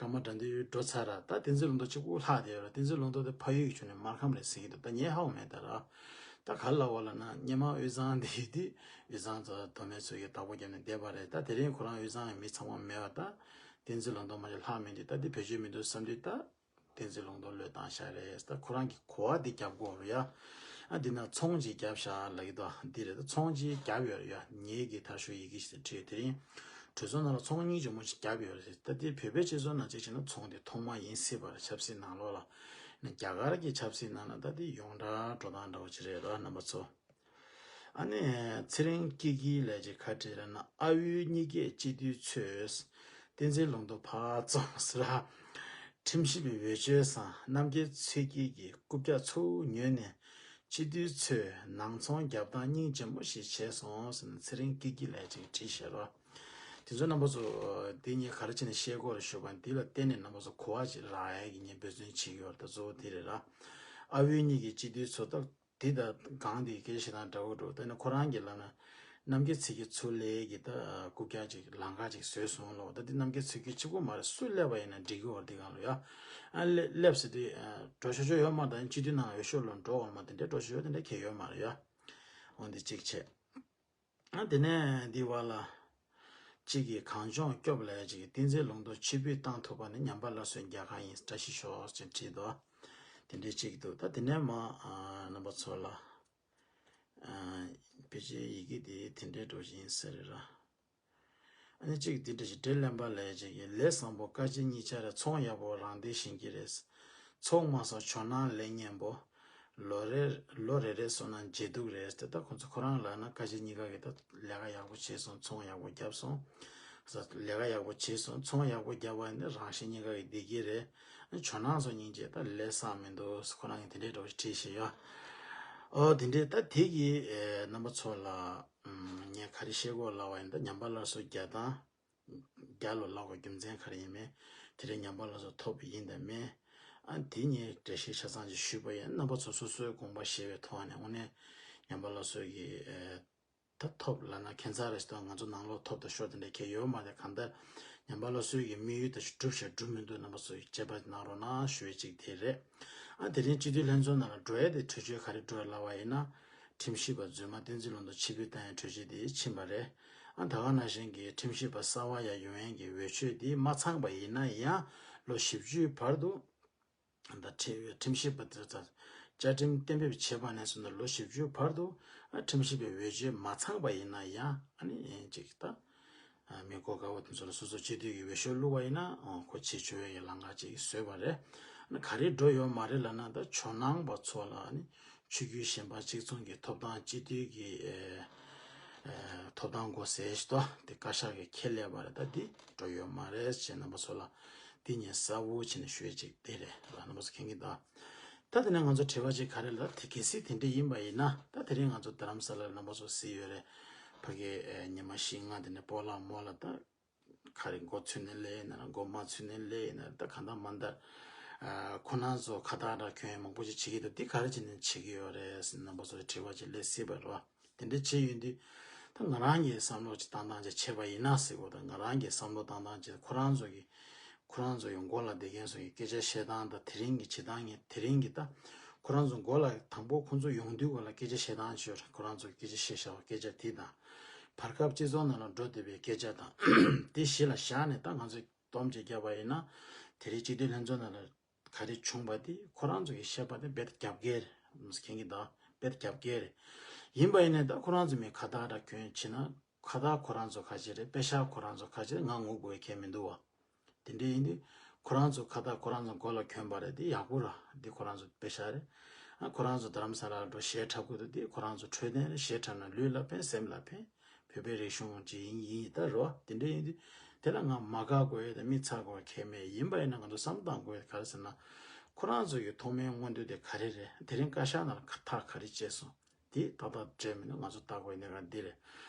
ཀརྨ་དགྲ་འདུལ་འགྲོ་ཚར་ར། ད་བསྟན་འཛིན་ལུང་རྟོགས་གཅིག་པུ་ལྷག་བསྡད་ཡོད་ར། བསྟན་འཛིན་ལུང་རྟོགས་དེ་ཕ་ཡུལ་གྱི་ཕྱོགས་ནས་སྨར་ཁམས་རེད་ཟེར་གྱི་འདུག་ད་ངས་ཧ་གོ་མེད་ད་ར། ད་ག་རེ་ལབ་པ་ལབ་ན་སྔོན་མ་དབུས་གཙང་དེ་ཡོད་དུས་དབུས་གཙང་ཚོ་མདོ་སྨད་ཚོ་གིས་བདག་པོ་བརྒྱབ་ནས་བསྡད་པ་རེད། ད་དེ་རིང་ཁོ་རང་དབུས་གཙང་གི་མི་ཚང་མ་མེད་པ། ད་བསྟན་འཛིན་ལུང་རྟོགས་མ་གཏོགས་ལྷག་མེད་དུས། ད་འདི་བེད་སྤྱོད་མི་འདུག་བསམ་དུས་ད། བསྟན་འཛིན་ལུང་རྟོགས་བློས་བཏང་བཞག་རེད། ད་ཁོ་རང་གི་གོ་བ་འདི་རྒྱབ་དགོས་རེད་ཡ། ཨ་འདི་ན་ཚོང་ཅིག་བརྒྱབ་བཞག་ལབ་ཀྱི་འདུག་འདི་རེད། ད་ཚོང་ཅིག་བརྒྱབ་ཡོད་རེད་ཡ། ངེད་ཀྱིས་མཐར་ཞུགས་ཡི་གེ་ཞིག་བྲིས། དེ་རིང་གྲོས་ཚོགས་ནང་ལ་ཚོང་སྙིང་རྗེ་མོ་ཞིག་བརྒྱབ་ཡོད་རེད། ད་འདི་བོད་པའི་སྤྱི་ཚོགས་ནང་གཅིག་བྱས་ན་ཚོང་འདི་ཐོག་མ་ཡིན་སྲིད་པ་རེད། ཆབ་སྲིད་ནང་ལོགས་ལ། ནི་རྒྱ་གར་གྱི་ཆབ་སྲིད་ནང་ལ་ད་འདི་ཡོངས་གྲགས་འགྲོ་སྟངས་འདྲ་བོ་ཅིག་རེད་ར་རྣམ་པ་ཚོ། ཨ་ནི་ཚེ་རིང་སྐྱིད་སྐྱིད་ལགས་ཀྱིས་ག་རེ་བྲིས་ར་ན། ཨ་དབུས་གཉིས་ཀའི་སྤྱི་འཐུས་ཚོས་བསྟན་འཛིན་ལུང་རྟོགས་ཕར་བཙོང་ཟེར་ར། ཁྲིམས་ཞིབ་པའི་འོས་ཆོས་སམ་རྣམ་རྒྱལ་ཚེ་སྐྱིད་ཀྱི་རྐུབ་བཀྱག་ཚུར་ཉོས་ནས་སྤྱི་འཐུས་ཚོས་ནང་ཚོང་བརྒྱབ་སྟངས་སྙིང་རྗེ་མོ་ཞིག་བྱས་སོང་ཟེར་ནས་ཚེ་རིང་སྐྱིད་སྐྱིད་ལགས་ཀྱིས་བྲིས་བཞག་ར། དེ་ཚོ་རྣམ་པ་ཚོ་འདི་ངས་ག་རེ་བྱས་ནས་བཤད་དགོས་རེད་ཞུས་པ་ན། འདི་ལ་བརྟེན་ནས་རྣམ་པ་ཚོ་གོ་བ་ཅིག་རག་ཡག་གི་ངས་འབད་བརྩོན་བྱེད་ཀྱི་ཡོད་རེད། ད་གཙོ་བོ་འདི་རེད་ར། ཨ་དབུས་གཉིས་ཀྱི་སྤྱི་འཐུས་ཚོ་ད། དེ་ད་གང་དེ་སྐད་ཆ་བཤད་སྟངས་འདྲ་བོ་འགྲོ། ད་ནི་ཁོ་རང་གིས་ལབ་ན་རྣམ་རྒྱལ་ཚེ་སྐྱིད་ཚུར་སླེབས་ཀྱི་ད་རྐུབ་བཀྱག་ཅིག་ལམ་ཁ་ཅིག་བཟོས་སོང་ལོ། ད་འདི་རྣམ་རྒྱལ་ཚེ་སྐྱིད་གཅིག་པོ་མ་རེད། སུ་སླེབས་པ་ཡིན་ན་འགྲིག་གི་ཡོད་རེད། འདི་གང་ལོ་ཡ། ཨ་སླེབས་སླེབས་ཟེར་དུས་འགྲོ་ཆོག་ཆོག་ཡོད་མ་རེད། ད་སྤྱི་འཐུས་ནང་ལ་འོས་ཤོག་ལོག་འགྲོ་འོང་མ་དེ་འདྲའི་འགྲོ་ཆོག་ཆོག་དེ་འདྲ་གང་ཡང་ཡོད་མ་རེད་ཡ། འོ་འདི་གཅིག་བྱས། ཨ་དེ་ནས་འདི་བ་ལ། གཅིག་གིས་གངས་ལྗོངས་སྐྱོབ་ལབ་ཡ་གཅིག་གིས་བསྟན་འཛིན་ལུང་རྟོགས་ཕྱིར་འབུད་བཏང་ཐུབ་པ་ནི་ཉམས་པ་སླར་གསོའི་རྒྱལ་ཁ་ཡིན། བཀྲ་ཤིས་ཤོག་ཅེས་བྲིས་འདུག་དེ་འདྲའི་གཅིག་འདུག་ད་དེ་ནས་མ་ཨ་རྣམ་པ་ཚོ་ལ་ཨ་ཕལ་ཆེར་ཡི་གེ་དེ་དེ་འདྲའི་འགྲོ་བཞིན་ཟེར་རེད་ར། ཨ་ནི་གཅིག་འདི་འདྲ་ཞིག་འབྲེལ་ལེན་པ་ལས་བྱེད་ཀྱི་ལས་བཟང་པོ་དཀའ་སྤྱད་གཉིས་ཆ་རེད། ཚོང་ཡག་པོ་རང་སྡེ་ཞིང་སྐྱིད་རེད། ཚོང་མ་སོང་ཇོ་ནང་ལས་སྙན་པོ། ལོ་རེ་ལོ་རེ་རེ་སོང་ན་མཇལ་སྡུག་རེད་ཟེར། ད་ཁོང་ཚོ་ཁོ་རང་ལབ་ན་དཀའ་སྤྱད་གཉིས་ཀ་གིས་ད་ལས་ཀ་ཡག་པོ་བྱས་སོང་། ཚོང་ཡག་པོ་བརྒྱབ་སོང་། ལས་ཀ་ཡག་པོ་བྱས་སོང་། ཚོང་ཡག་པོ་བརྒྱབ་པ་ནི་རང་བཞིན་གཉིས་ཀ་གི་བདེ་སྐྱིད་རེད། ཇོ་ནང་སོང་སྙིང་རྗེ། ད་ལས་བཟང་མི་འདུག་ཁོ་རང་གིས་དེ་འདྲའི་འདྲ་བོ་ཞིག་བྲིས་བཞག་ཡོད། ཨོ་དེ་འདྲའི་ད་དེ་གི་རྣམ་པ་ཚོ་ལ། ངས་ག་རེ་བཤད་དགོས་ལབ་པ་ཡིན་ད་ཉམས་པ་སླར་གསོ་རྒྱག་སྟངས། རྒྱག་ལོ་ལབ་དགོས་རྒྱུ་མཚན་ག་རེ་ཡིན་མིན། དེ་རིང་ཉམས་པ་སླར་གསོ་ཐོབ་པ་ཡིན་དང་མིན། ཨ་དེ་ངས་འགྲེལ་བཤད་ཆ་ཚང་ཅིག་ཞུས་པ་ཡིན། རྣམ་པ་ཚོ་སོ་སོའི་དགོངས་པ་བཞེས་པའི་ཐོག་ནས་དངོས་གནས་ཉམས་པ་སླར་གསོ་གི་ད་ཐོབ་ལབ་ན་ཁྱད་མཚར་རེད་ཟེར། ང་ཚོ་ནང་ལོགས་ཐོབ་དང་ཤོར་དེ་འདྲ་གང་ཡང་ཡོད་མ་རེད། གང་ལྟར་ཉམས་པ་སླར་གསོའི་གི་དམིགས་ཡུལ་དེ་གྲུབ་བཞག་གྲུབ་མི་འདུག་རྣམ་པ་ཚོ་ཡིས་དཔྱད་པ་གནང་རོགས་གནང་ཞུ་ཡས་གཅིག་དེ་རེད། ཨ་དེ་རིང་སྤྱི་འཐུས་ལྷན་ཚོགས་ནང་ལ་འགྲོ་ཡས་དེ་གྲོས་ཆོད་ག་རེ་འགྲོ་ཡས་ལབ་པ་ཡིན་ན། ཁྲིམས་ཞིབ་པ་རྫུན་མ་བསྟན་འཛིན་ལུང་རྟོགས་ཕྱིར་འབུད་བཏང་ཡས་གྲོས་ཆོད་དེ་ཕྱིན་པ་རེད། ཨ་ད་ག་ནང་བཞིན་གྱི་ཁྲིམས་ཞིབ་པ་གསར་པ་ཡར་ཡོང་ཡས་ཀྱི་འོས་ཆོས་དེ་མ་ཚང་པ་ཡིན་ན་ཡང་ལོ་བཞི་བཅུའི་བར་དུ། ད་ཁྲི་ཁྲིམས་ཞིབ་པ་དེ་ཚོ་བཅའ་ཁྲིམས་གཏན་འབེབས་བྱས་པ་ནས་བཟུང་ནས་ལོ་བཞི་བཅུའི་བར་དུ་ཨ་ཁྲིམས་ཞིབ་པའི་འོས་ཆོས་མ་ཚང་པ་ཡིན་ན་ཡང་ཨ་ནི་ཅིག་ད་ཨ་མི་གོ་དཀའ་བ་དེ་ཚོ་ལ་སོ་སོ་སྤྱི་འཐུས་ཀྱི་འོས་ཤོག་བླུགས་པ་ཡིན་ན་ཨ་ཁོ་ཕྱིར་བཅུག་ཡས་ཀྱི་ལམ་ཁ་ཅིག་བཟོས་པ་རེད། ཨ་ནི་ག་རེ་འགྲོ་ཡོད་མ་རེད་ལབ་ན། ད་ཇོ་ནང་པ་ཚོ་ལ་ཨ་ནི་ཆོས་བརྒྱུད་གཞན་པ་གཅིག་མཚུངས་ཀྱི་ཐོབ་ཐང་སྤྱི་འཐུས་ཀྱི་ཨ་ཨ་ཐོབ་ཐང་དགོས་ཟེར་ཞིག་ཏོ་དེ་བཀའ་ཤག་གིས་ཁས་ལེན་པ་རེད། ད་འདི་འགྲོ་ཡོད་མ་རེད་ཅེས་རྣམ་པ་ཚོ་ལ་འདི་ངས་གསལ་པོ་བྱས་ནས་ཞུ་ཡས་གཅིག་དེ་རེད་ལ་རྣམ་པ་ཚོ་མཁྱེན་གྱི་འདུག་ད་དེ་ནས་ང་ཚོ་དྲི་བ་གཅིག་ག་རེ་ལབ་དེ་གལ་སྲིད་དེ་འདྲ་ཡིན་པ་ཡིན་ན། ད་དེ་རིང་ང་ཚོ་རྡ་རམ་ས་ལ་ལ་རྣམ་པ་ཚོ་གཟིགས་ཡོད་རེད། ཕ་གི་ཨེ་ཉི་མ་བཞི་ལྔ་དེ་ནས་སྤོ་ལགས་རྨོ་ལགས་ད་ག་རེ་མགོ་ཚོས་ནས་སླེབས་ཡིན་ན་ར་མགོ་མ་ཚོས་ནས་སླེབས་ཡིན་ན་ར། ད་གང་ལྟར་མ་ལྟར་ཨ་ཁོ་རང་ཚོ་ཁ་བཏགས་འདྲ་གྱོན་མང་པོ་ཅིག་བྱེད་ཀྱི་འདུག་འདི་ག་རེ་བྱས་ནས་བྱེད་ཀྱི་ཡོད་རེད་ཟེར་རྣམ་པ་ཚོ་ལ་དྲི་བ་ཅིག་སླེབས་སྲིད་པ་རེད་བ། དེ་འདྲ་བྱས་ཡོད་དུས་ད་ང་རང་གིས་བསམ་བློ་ཅིག་བཏང་སྟངས་ཅིག་བྱས་པ་ཡིན་ན་ཟེར་གོ། ད་ང་རང་གིས་བསམ་བློ་བཏང་སྟངས་ཅིག་ཁོ་རང་ཚོ་གི་ཁོ་རང་ཚོ་ཡི་མགོ་ལ་བསྡད་མཁན་ཚོ་ཡི་སྐད་ཆ་བཤད་སྟངས་དང་དེ་རིང་གི་བྱེད་སྟངས་ངས་དེ་རིང་གི་ད་ཁོ་རང་ཚོ་མགོ་ལ་དང་པོ་ཁོ་ཚོ་ཡོང་དུས་གོ་ལ་སྐད་ཆ་བཤད་སྟངས་ཅིག་ཡོད་རེད། ཁོ་རང་ཚོ་གི་སྐད་ཆ་བཤད་བཞག་པ་སྐད་ཆ་དེ་དང་བར་སྐབས་སྤྱི་ཚོགས་ནང་ལ་འགྲོ་བསྡད་པའི་སྐད་ཆ་དང་དེ་གཞི་ལ་བཞག་ནས་ད་ང་ཚོ་སྡོམ་ཅིག་བརྒྱབ་པ་ཡིན་ན་དེ་རིང་སྤྱི་འཐུས་ལྷན་ཚོགས་ནང་ལ་ག་རེ་བྱུང་པ་དེ་ཁོ་རང་ཚོ་གིས་བཤད་པ་དེ་རྦད་དེ་རྒྱབ་འགལ་རེད། མཁྱེན་གྱི་འདུག་རྦད་དེ་རྒྱབ་འགལ་རེད། ཡིན་པ་ཡིན་ནའི་ད་ཁོ་རང་ཚོ་མི་ཁ་བཏགས་འདྲ་གྱོན་བྱས་ན་ཁ་བཏགས་ཁོ་རང་ཚོ་ཁ་ཤས་རེད། པེ་ཤག་ཁོ་རང་ཚོ་ཁ་ཤས་རེད། ང་ངུ་དགོས་ཁེལ་མི་འདུག་བ། དེ་འདྲ་ཡིན་དུས་ཁོ་རང་ཚོ་ཁ་བཏགས་ཁོ་རང་ཚོ་མགོ་ལ་གྱོན་པ་རེད། དེ་ཡག་པོ་ར། དེ་ཁོ་རང་ཚོ་པེ་ཤག་རེད། ཨ་ཁོ་རང་ཚོ་རྡ་རམ་ས་ལ་འགྲོ་གཞས་འཁྲབ་དགོས་འདུག་དེ་ཁོ་རང་ཚོ་འཕྲོད་བསྟེན་རེད། གཞས་འཁྲབ་ན་ལུས་ལ་ཕན་སེམས་ལ་ཕན། བོད་པའི་རིག་གཞུང་ཅིག་ཡིན་ཡིན་ད་རོ། དེ་འདྲ་ཡིན་དུས་དེ་ལ་ང་མ་དགའ་དགོས་ཡོད་དང་མི་ཚ་དགོས་ཁེལ་མེད། ཡིན་པ་ཡིན་ན་ང་ཚོ་བསམ་བློ་བཏང་དགོས་ཡོད་ག་རེ་ཟེར་ན། ཁོ་རང་ཚོ་ཡི་ཐོག་མའི་མངོན་འདོད་དེ་ག་རེ་རེད། དེ་རིང་བཀའ་ཤག་ནང་ལ་ཐག་ག་རེ་བཅད་སོང་། དེ་ཏག་ཏག་འབྲེལ་མི་འདུག་ང་ཚོ་ལྟ་དགོས་གནས་ག་འདི་རེད།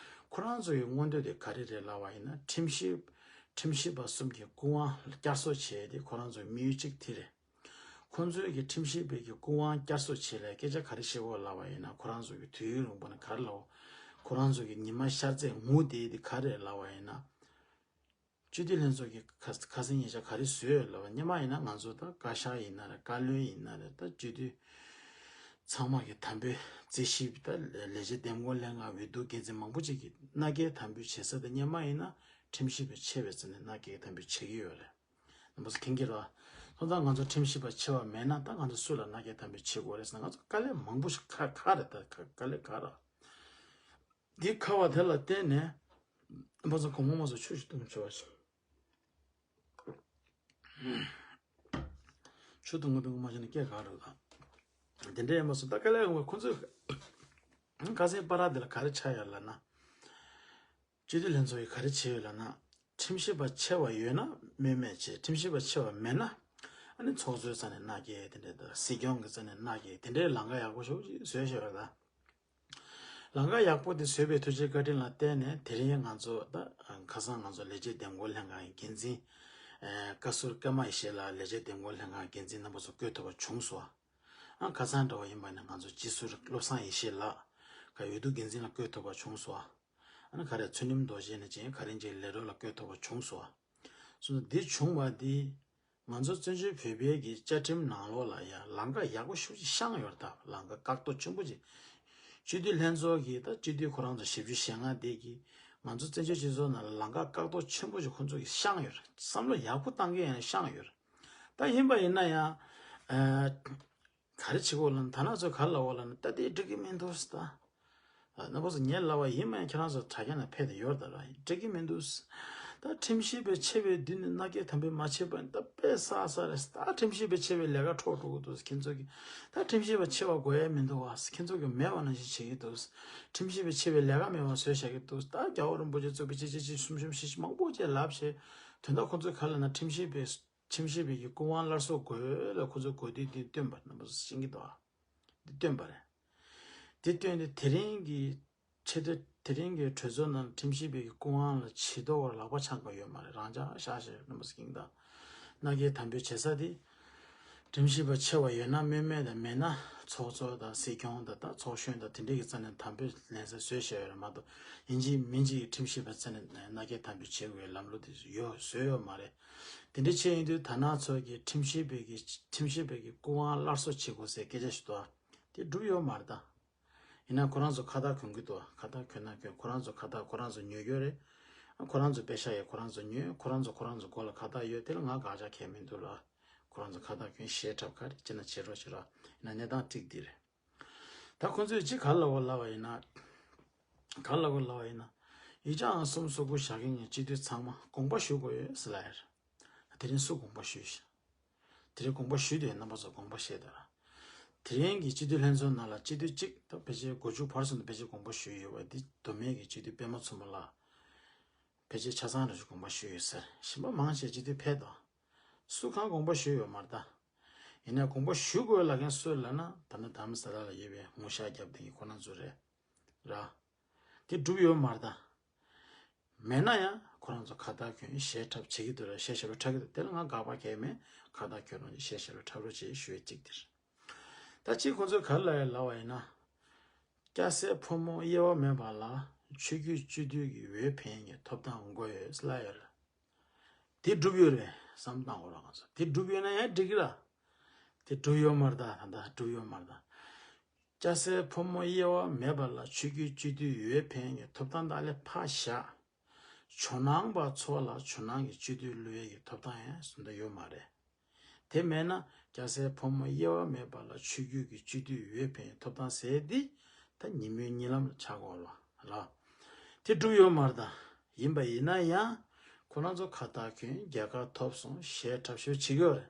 ཁོ་རང་ཚོ་ཡི་མངོན་འདོད་དེ་ག་རེ་རེད་ལབ་པ་ཡིན་ན། ཁྲིམས་ཞིབ་ཁྲིམས་ཞིབ་པ་གསུམ་གྱི་སྐུ་དབང་བསྐྱར་གསོ་བྱས་ཏེ་ཁོ་རང་ཚོའི་དམིགས་ཡུལ་གཅིག་དེ་རེད། ཁོང་ཚོའི་གི་ཁྲིམས་ཞིབ་པའི་གི་སྐུ་དབང་བསྐྱར་གསོ་བྱེད་ལ་སྐད་ཆ་ག་རེ་བཤད་དགོས་ལབ་པ་ཡིན་ན། ཁོ་རང་ཚོ་གི་དུས་ཡུན་རིང་པོ་ནས་ག་རེ་ལབ། ཁོ་རང་ཚོ་གི་ཉི་མ་ཤར་ཚད་ངུ་བསྡད་དེ་ག་རེ་ལབ་པ་ཡིན་ན། སྤྱི་འཐུས་ལྷན་ཚོགས་ཀྱི་ཁ་ཁ་སང་ཉེ་ཆར་ག་རེ་བཟོས་ཡོད་ལབ་པ། སྔོན་མ་ཡིན་ན་ང་ཚོ་ད་བཀའ་ཤག་ཡིན་ན་རེད། བཀའ་བློན་ཡིན་ན་རེད། ད་སྤྱི་འཐུས་ཚང་མ་གི་དམ་འབུལ་རྩིས་ཞིབ། ད་ལས་བྱེད་འདེམས་བསྐོ་ལྷན་ཁང་འོས་བསྡུ་འགན་འཛིན་མང་པོ་ཅིག་གིས་མནའ་སྐྱེལ་དམ་འབུལ་བྱེད་ས་དེ་སྔོན་མ་ཡིན་ན་ཁྲིམས་ཞིབ་པ་ཆེ་བའི་རྩ་ནས་མནའ་སྐྱེལ་དམ་འབུལ་བྱེད་ཀྱི་ཡོད་རེད། རྣམ་པ་ཚོ་མཁྱེན་གྱི་རེད། སོང་ཙང་ང་ཚོ་ཁྲིམས་ཞིབ་པ་ཆེ་བ་མེད་ན་ད་ང་ཚོ་སུ་ལ་མནའ་སྐྱེལ་དམ་འབུལ་བྱེད་དགོས་རེད་ཟེར་ན། ང་ཚོ་དཀའ་ལས་མང་པོ་ཞིག་ཁག་ཁག་རེད། ད་དཀའ་ལས་ཁག་རེད། འདི་ཁ་བ་དེ་ལ་བརྟེན་ནས་ཕ་ཚོ་གོང་མ་མ་སོ་ཆུ་ཞིག་བཏུང་ཆོག་ཞིག་ཆུ་བཏུང་གི་བཏུང་གི་མ་བྱས་ན་སྐད་ག་རུ་དང་། དེ་འདྲའི་མ་སོ་ད་དཀའ་ལས་ཡོང་བ་ཁོ་ཚོས་ཁ་སང་པ་ར་དེ་ལ་ག་རེ་ཆགས་ཡོད་ལབ་ན། སྤྱི་འཐུས་ལྷན་ཚོགས་ཀྱིས་ག་རེ་བྱས་ཡོད་ལབ་ན། ཁྲིམས་ཞིབ་པ་ཆེ་བ་ཡོད་ན་མི་མེད་བྱས། ཁྲིམས་ཞིབ་པ་ཆེ་བ་མེད་ན་ཨ་ནི་ཚོགས་གཙོའི་རྩ་ནས་མནའ་སྐྱེལ། དེ་འདྲའི་ད་སྲིད་སྐྱོང་གི་རྩ་ནས་མནའ་སྐྱེལ། དེ་འདྲའི་ལམ་ཁ་ཡག་པོ་ཞིག་བཟོས་བཞག་ཡོད་ད། ལམ་ཁ་ཡག་པོ་དེ་བཟོས་པའི་ཐུགས་རྗེ་བཀའ་དྲིན་ལ་བརྟེན་ནས་དེ་རིང་ང་ཚོ་ད་ཁ་སང་ང་ཚོ་ལས་བྱེད་འདེམས་བསྐོ་ལྷན་ཁང་གི་འགན་འཛིན། ཨ། བཀའ་ཟུར་ཀརྨ་ཡེ་ཤེས་ལགས་ལས་བྱེད་འདེམས་བསྐོ་ལྷན་ཁང་གི་འགན་འཛིན་རྣམ་པ་ཚོ་བསྐོ་ཐུབ་པ་བྱུང་སོང་། ཨ། ཁ་སང་འདྲ་བ་ཡིན་པ་ན་ང་ཚོ་སྤྱི་ཟུར་བློ་བཟང་ཡེ་ཤེས་ལགས་ཀྱི་འོས་བསྡུ་འགན་འཛིན་ལ་བསྐོ་ཐུབ་པ་བྱུང་སོང་། ཨ་ནི་ག་རེ་ཚུལ་ཁྲིམས་རྡོ་རྗེ་ནས་ཅིག་ག་རེ་ཅིག་ལས་རོགས་ལ་བསྐོ་ཐུབ་པ་བྱུང་སོང་། སོང་ཙང་འདི་བྱུང་བ་འདི་ང་ཚོ་བཙན་བྱོལ་བོད་པའི་གི་བཅའ་ཁྲིམས་ནང་ལོགས་ལ་ཡང་ལམ་ཁ་ཡག་པོ་ཞེ་པོ་ཅིག་བཤངས་ཡོད་རེད་ད། ལམ་ཁ་བཀག་རྡོ་ཆེན་པོ་ཅིག་སྤྱི་འཐུས་ལྷན་ཚོགས་ཀྱིས་ད་སྤྱི་འཐུས་ཁོ་རང་ཚོ་བཞི་བཅུ་ཞེ་ལྔ་དེ་གིས་ང་ཚོ་བཙན་བྱོལ་སྤྱི་ཚོགས་ནང་ལ་ལམ་ཁ་བཀག་རྡོ་ཆེན་པོ་ཞིག་ཁོ་ཚོ་གིས་བཤངས་ཡོད་རེད། བསམ་བློ་ཡག་པོ་བཏང་གི་ཡང་བཤངས་ཡོད་རེད། ད་ཡིན་པ་ཡིན་ན་ཡང་ཨ། ག་རེ་བྱེད་དགོས་ལབ་ན། ད་ནང་ཚོ་ག་རེ་ལབ་དགོས་ལབ་ན། ད་དེ་འགྲིག་གི་མི་འདུག་ཟེར་ད། རྣམ་པ་ཚོ་ངས་ལབ་པ་ཡིན་མིན་ཁྱེད་རང་ཚོ་དྲ་རྒྱ་ནང་ཕེབས་ཏེ་ཡོད་རེད་ད་ར། འགྲིག་གི་མི་འདུག་ཟེར། ད་ཁྲིམས་ཞིབ་པའི་ཆེ་བའི་མདུན་ནས་མནའ་སྐྱེལ་དམ་འབུལ་མ་བྱས་པ་ཡིན་ད་དཔེ་བསགས་བསགས་རེད་ཟེར། ད་ཁྲིམས་ཞིབ་པའི་ཆེ་བའི་ལས་ཀ་འཕྲོག་འགྲོ་གི་འདུག་ཟེར། ཁྱེད་ཚོ་གིས་ད་ཁྲིམས་ཞིབ་པ་ཆེ་བ་དགོས་ཡ་མི་འདུག་བ་ཟེར། ཁྱེད་ཚོ་གིས་མེད་པ་ནང་བཞིན་བྱེད་ཀྱི་འདུག་ཟེར། ཁྲིམས་ཞིབ་པའི་ཆེ་བའི་ལས་ཀ་མེད་པ་བཟོས་བཞག་གི་འདུག་ཟེར། ད་རྒྱལ་བ་རིན་པོ་ཆེ་གཙོས་པའི་གཅིག་གཅིག་གཅིག་གསུམ་གསུམ་བཞི་བཞི་མང་པོ་ཅིག་ལབ་བྱས། དོན་དག་ཁོ་ཚོས་ག་ལབ་ན། ཁྲིམས་ཞིབ་པའི་ཁྲིམས་ཞིབ་པའི་གི་སྐུ་དབང་སླར་གསོ་དགོས་ལ་ཁོ་ཚོས་དགོས་དུས་འདི་བཏོན་པ་རྣམ་པ་ཚོ་ཤེས་ཀྱི་འདུག་ཨ། འདི་བཏོན་པ་རེད། འདི་བཏོན་ཏེ་དེ་རིང་གི་ཆེས་མཐོ་དེ་རིང་གི་གྲོས་ཚོགས་ནང་ཁྲིམས་ཞིབ་པའི་གི་སྐུ་དབང་ལ་ཇུས་གཏོགས་པར་ལག་པ་འཆང་གི་ཡོད་མ་རེད། རང་འཇགས་བཞག་བཞག་རྣམ་པ་ཚོ་ཤེས་ཀྱི་འདུག་མནའ་སྐྱེལ་དམ་འབུལ་བྱེད་ས་དེ་ཁྲིམས་ཞིབ་པ་ཆེ་བ་ཡོད་ན་མི་མེད་དང་མེད་ན་ཚོགས་གཙོ་དང་སྲིད་སྐྱོང་དང་ད་ཚོགས་གཞོན་དང་དེ་འདྲས་ཀྱི་རྩ་ནས་དམ་འབུལ་ལེན་ས་བཟོས་བཞག་ཡོད་རེད་མ་གཏོགས། ཡིན་གཅིག་མིན་གཅིག་ཁྲིམས་ཞིབ་པའི་རྩ་ནས་མནའ་སྐྱེལ་དམ་འབུལ་བྱེད་དགོས་ལམ་ལུགས་དེ་ཡོད་བཟོས་ཡོད་མ་རེད། དེ་འདྲ་བྱས་ཡིན་དུས་ད་ནང་ཚོ་གི་ཁྲིམས་ཞིབ་པའི་གི་ཁྲིམས་ཞིབ་པའི་གི་སྐུ་དབང་སླར་གསོ་བྱེད་དགོས་ཟེར་སྐད་ཆ་ཞིག་འདུག་ཨ། དེ་འགྲུབ་ཡོད་མ་རེད་ད། ཡིན་ན་ཁོ་རང་ཚོ་ཁ་བཏགས་གྱོན་གི་འདུག་ཨ། ཁ་བཏགས་གྱོན་ན་གྱོན། ཁོ་རང་ཚོ་ཁ་བཏགས་ཁོ་རང་ཚོ་ཉོ་རྒྱུ་རེད། ཁོ་རང་ཚོ་པེ་ཤག་ཡོད། ཁོ་རང་ཚོ་ཉོས། ཁོ་རང་ཚོ་ཁོ་རང་ཚོ་མགོ་ལ་ཁ་བཏགས་ཡོད། དེ་ལ་ང་དགག་བྱ་གང་ཡང་མི་འདུག་ལ། ཁོ་རང་ཚོ་ཁ་བཏགས་གྱོན་ཞེ་དྲག་ག་རེ་བྱེད་ན་བྱེད་རོགས་བྱེད་རོགས། ཡིན་ན་གནས་སྟངས་ཀྲིག་འདི་རེད། ད་ཁོ་ཚོས་ཅི་ག་ལབ་པ་ལབ་པ་ཡིན་ན། ག་ལབ་པ་ལབ་པ་ཡིན་ན། ཡིག་ཆ་ཨང་གསུམ་སོ་དགུ་བཞག་མཁན་གྱི་སྤྱི་འཐུས་ཚང་མ་དགོངས་པ་ཞུ་དགོས་ཡོད་ཟེར་ལབ་ཡ་རེད། དེ་རིང་སུ་དགོངས་པ་ཞུས་ཤག་དེ་རིང་དགོངས་པ་ཞུས་ཏེ་རྣམ་པ་ཚོ་དགོངས་པ་བཞེས་དང་། དེ་རིང་གི་སྤྱི་འཐུས་ལྷན་ཚོགས་ནང་ལ་སྤྱི་འཐུས་གཅིག་ད་ཕལ་ཆེར་དགུ་བཅུ་བར་གསུམ་དུ་ཕལ་ཆེར་དགོངས་པ་ཞུས་ཡོད་པ་འདི་མདོ་སྨད་ཀྱི་སྤྱི་འཐུས་པད་མ་མཚོ་མོ་ལགས། ཕལ་ཆེར་ཆ་ཚང་རེ་ཞིག་དགོངས་པ་ཞུས་ཡོད་ཟེར། གཞན་པ་མང་ཆེ་སྤྱི་འཐུས་ཕེབས་དང་། སུ་གང་དགོངས་པ་ཞུས་ཡོད་མ་རེད་ད། ཡིན་ནའི་དགོངས་པ་ཞུ་དགོས་ལབ་མཁན་སུ་ལབ་ན། ད་ནི་དྷ་རམ་ས་ལ་ལ་ཡོད་པའི་ངོ་ཤ་རྒྱབ་མཁན་གྱི་ཁོ་རང་ཚོ་རེད། ར། དེ་འགྲུབ་ཡོད་མ་རེད་ད། མེད་ན་ཡང་ཁོ་རང་ཚོ་ཁ་བཏགས་གྱོན་ཞེ་དྲག་བྱེད་ཀྱི་འདུག་ར། ཞེ་ཞེ་པོ་འཁྲབ་ཀྱི་འདུག་དེ་ལ་ང་དགག་པ་གང་ཡང་མེད། ཁ་བཏགས་གྱོན་རོགས་ཞེ་ཞེ་པོ་འཁྲབ་རོགས་བྱེད་ཞུ་ཡས་གཅིག་དེ་རེད། ད་གཅིག་ཁོ་ཚོས་ག་རེ་ལབ་ཡ་ལབ་པ་ཡིན་ན། སྐྱ་སེར་ཕོ་མོ་དབྱེ་བ་མེད་པ་ལ་ཆོས་བརྒྱུད་སྤྱི་འཐུས་ཀྱི་འོས་འཕེན་གྱི་ཐོབ་ཐང་དགོས་ཡོད་ལབ་ཡོད་རེད། དེ་འགྲུབ་ཡོད་རེད་བསམ་བཏང་དགོས་ར། ང་ཚོ་དེ་འགྲུབ་ཡོད་ན་ཡང་འགྲིག་གི་ར། དེ་འགྲུབ་ཡོད་མ་རེད་ད། ད་ལྟ་འགྲུབ་ཡོད་མ་རེད་ད། སྐྱ་སེར་ཕོ་མོ་དབྱེ་བ་མེད་པ་ལ་ཆོས་བརྒྱུད་སྤྱི་འཐུས་འོས་འཕེན་གྱི་ཐོབ་ཐང་དག་ལས་ཕར་བཞག་ཇོ་ནང་པ་ཚོ་ལ་ཇོ་ནང་གི་སྤྱི་འཐུས་བླུག་ཡས་ཀྱི་ཐོབ་ཐང་ཡང་ཟུང་འདྲ་ཡོད་མ་རེད། དེ་མེད་ན་སྐྱ་སེར་ཕོ་མོ་དབྱེ་བ་མེད་པ་ལ་ཆོས་བརྒྱུད་ཀྱི་སྤྱི་འཐུས་འོས་འཕེན་ཐོབ་ཐང་ཟེར་འདི་ད་ཉིན་མོའི་གཉིད་ལམ་ལ་ཆགས་དགོས་ལ་ར། དེ་འགྲུབ་ཡོད་མ་རེད་ད། ཡིན་པ་ཡིན་ན་ཡང་ཁོ་རང་ཚོ་ཁ་བཏགས་གྱོན་རྒྱལ་ཁ་ཐོབ་སོང་ཞེས་འཁྲབ་ཤོར་བྱེད་ཀྱི་ཡོད་རེད།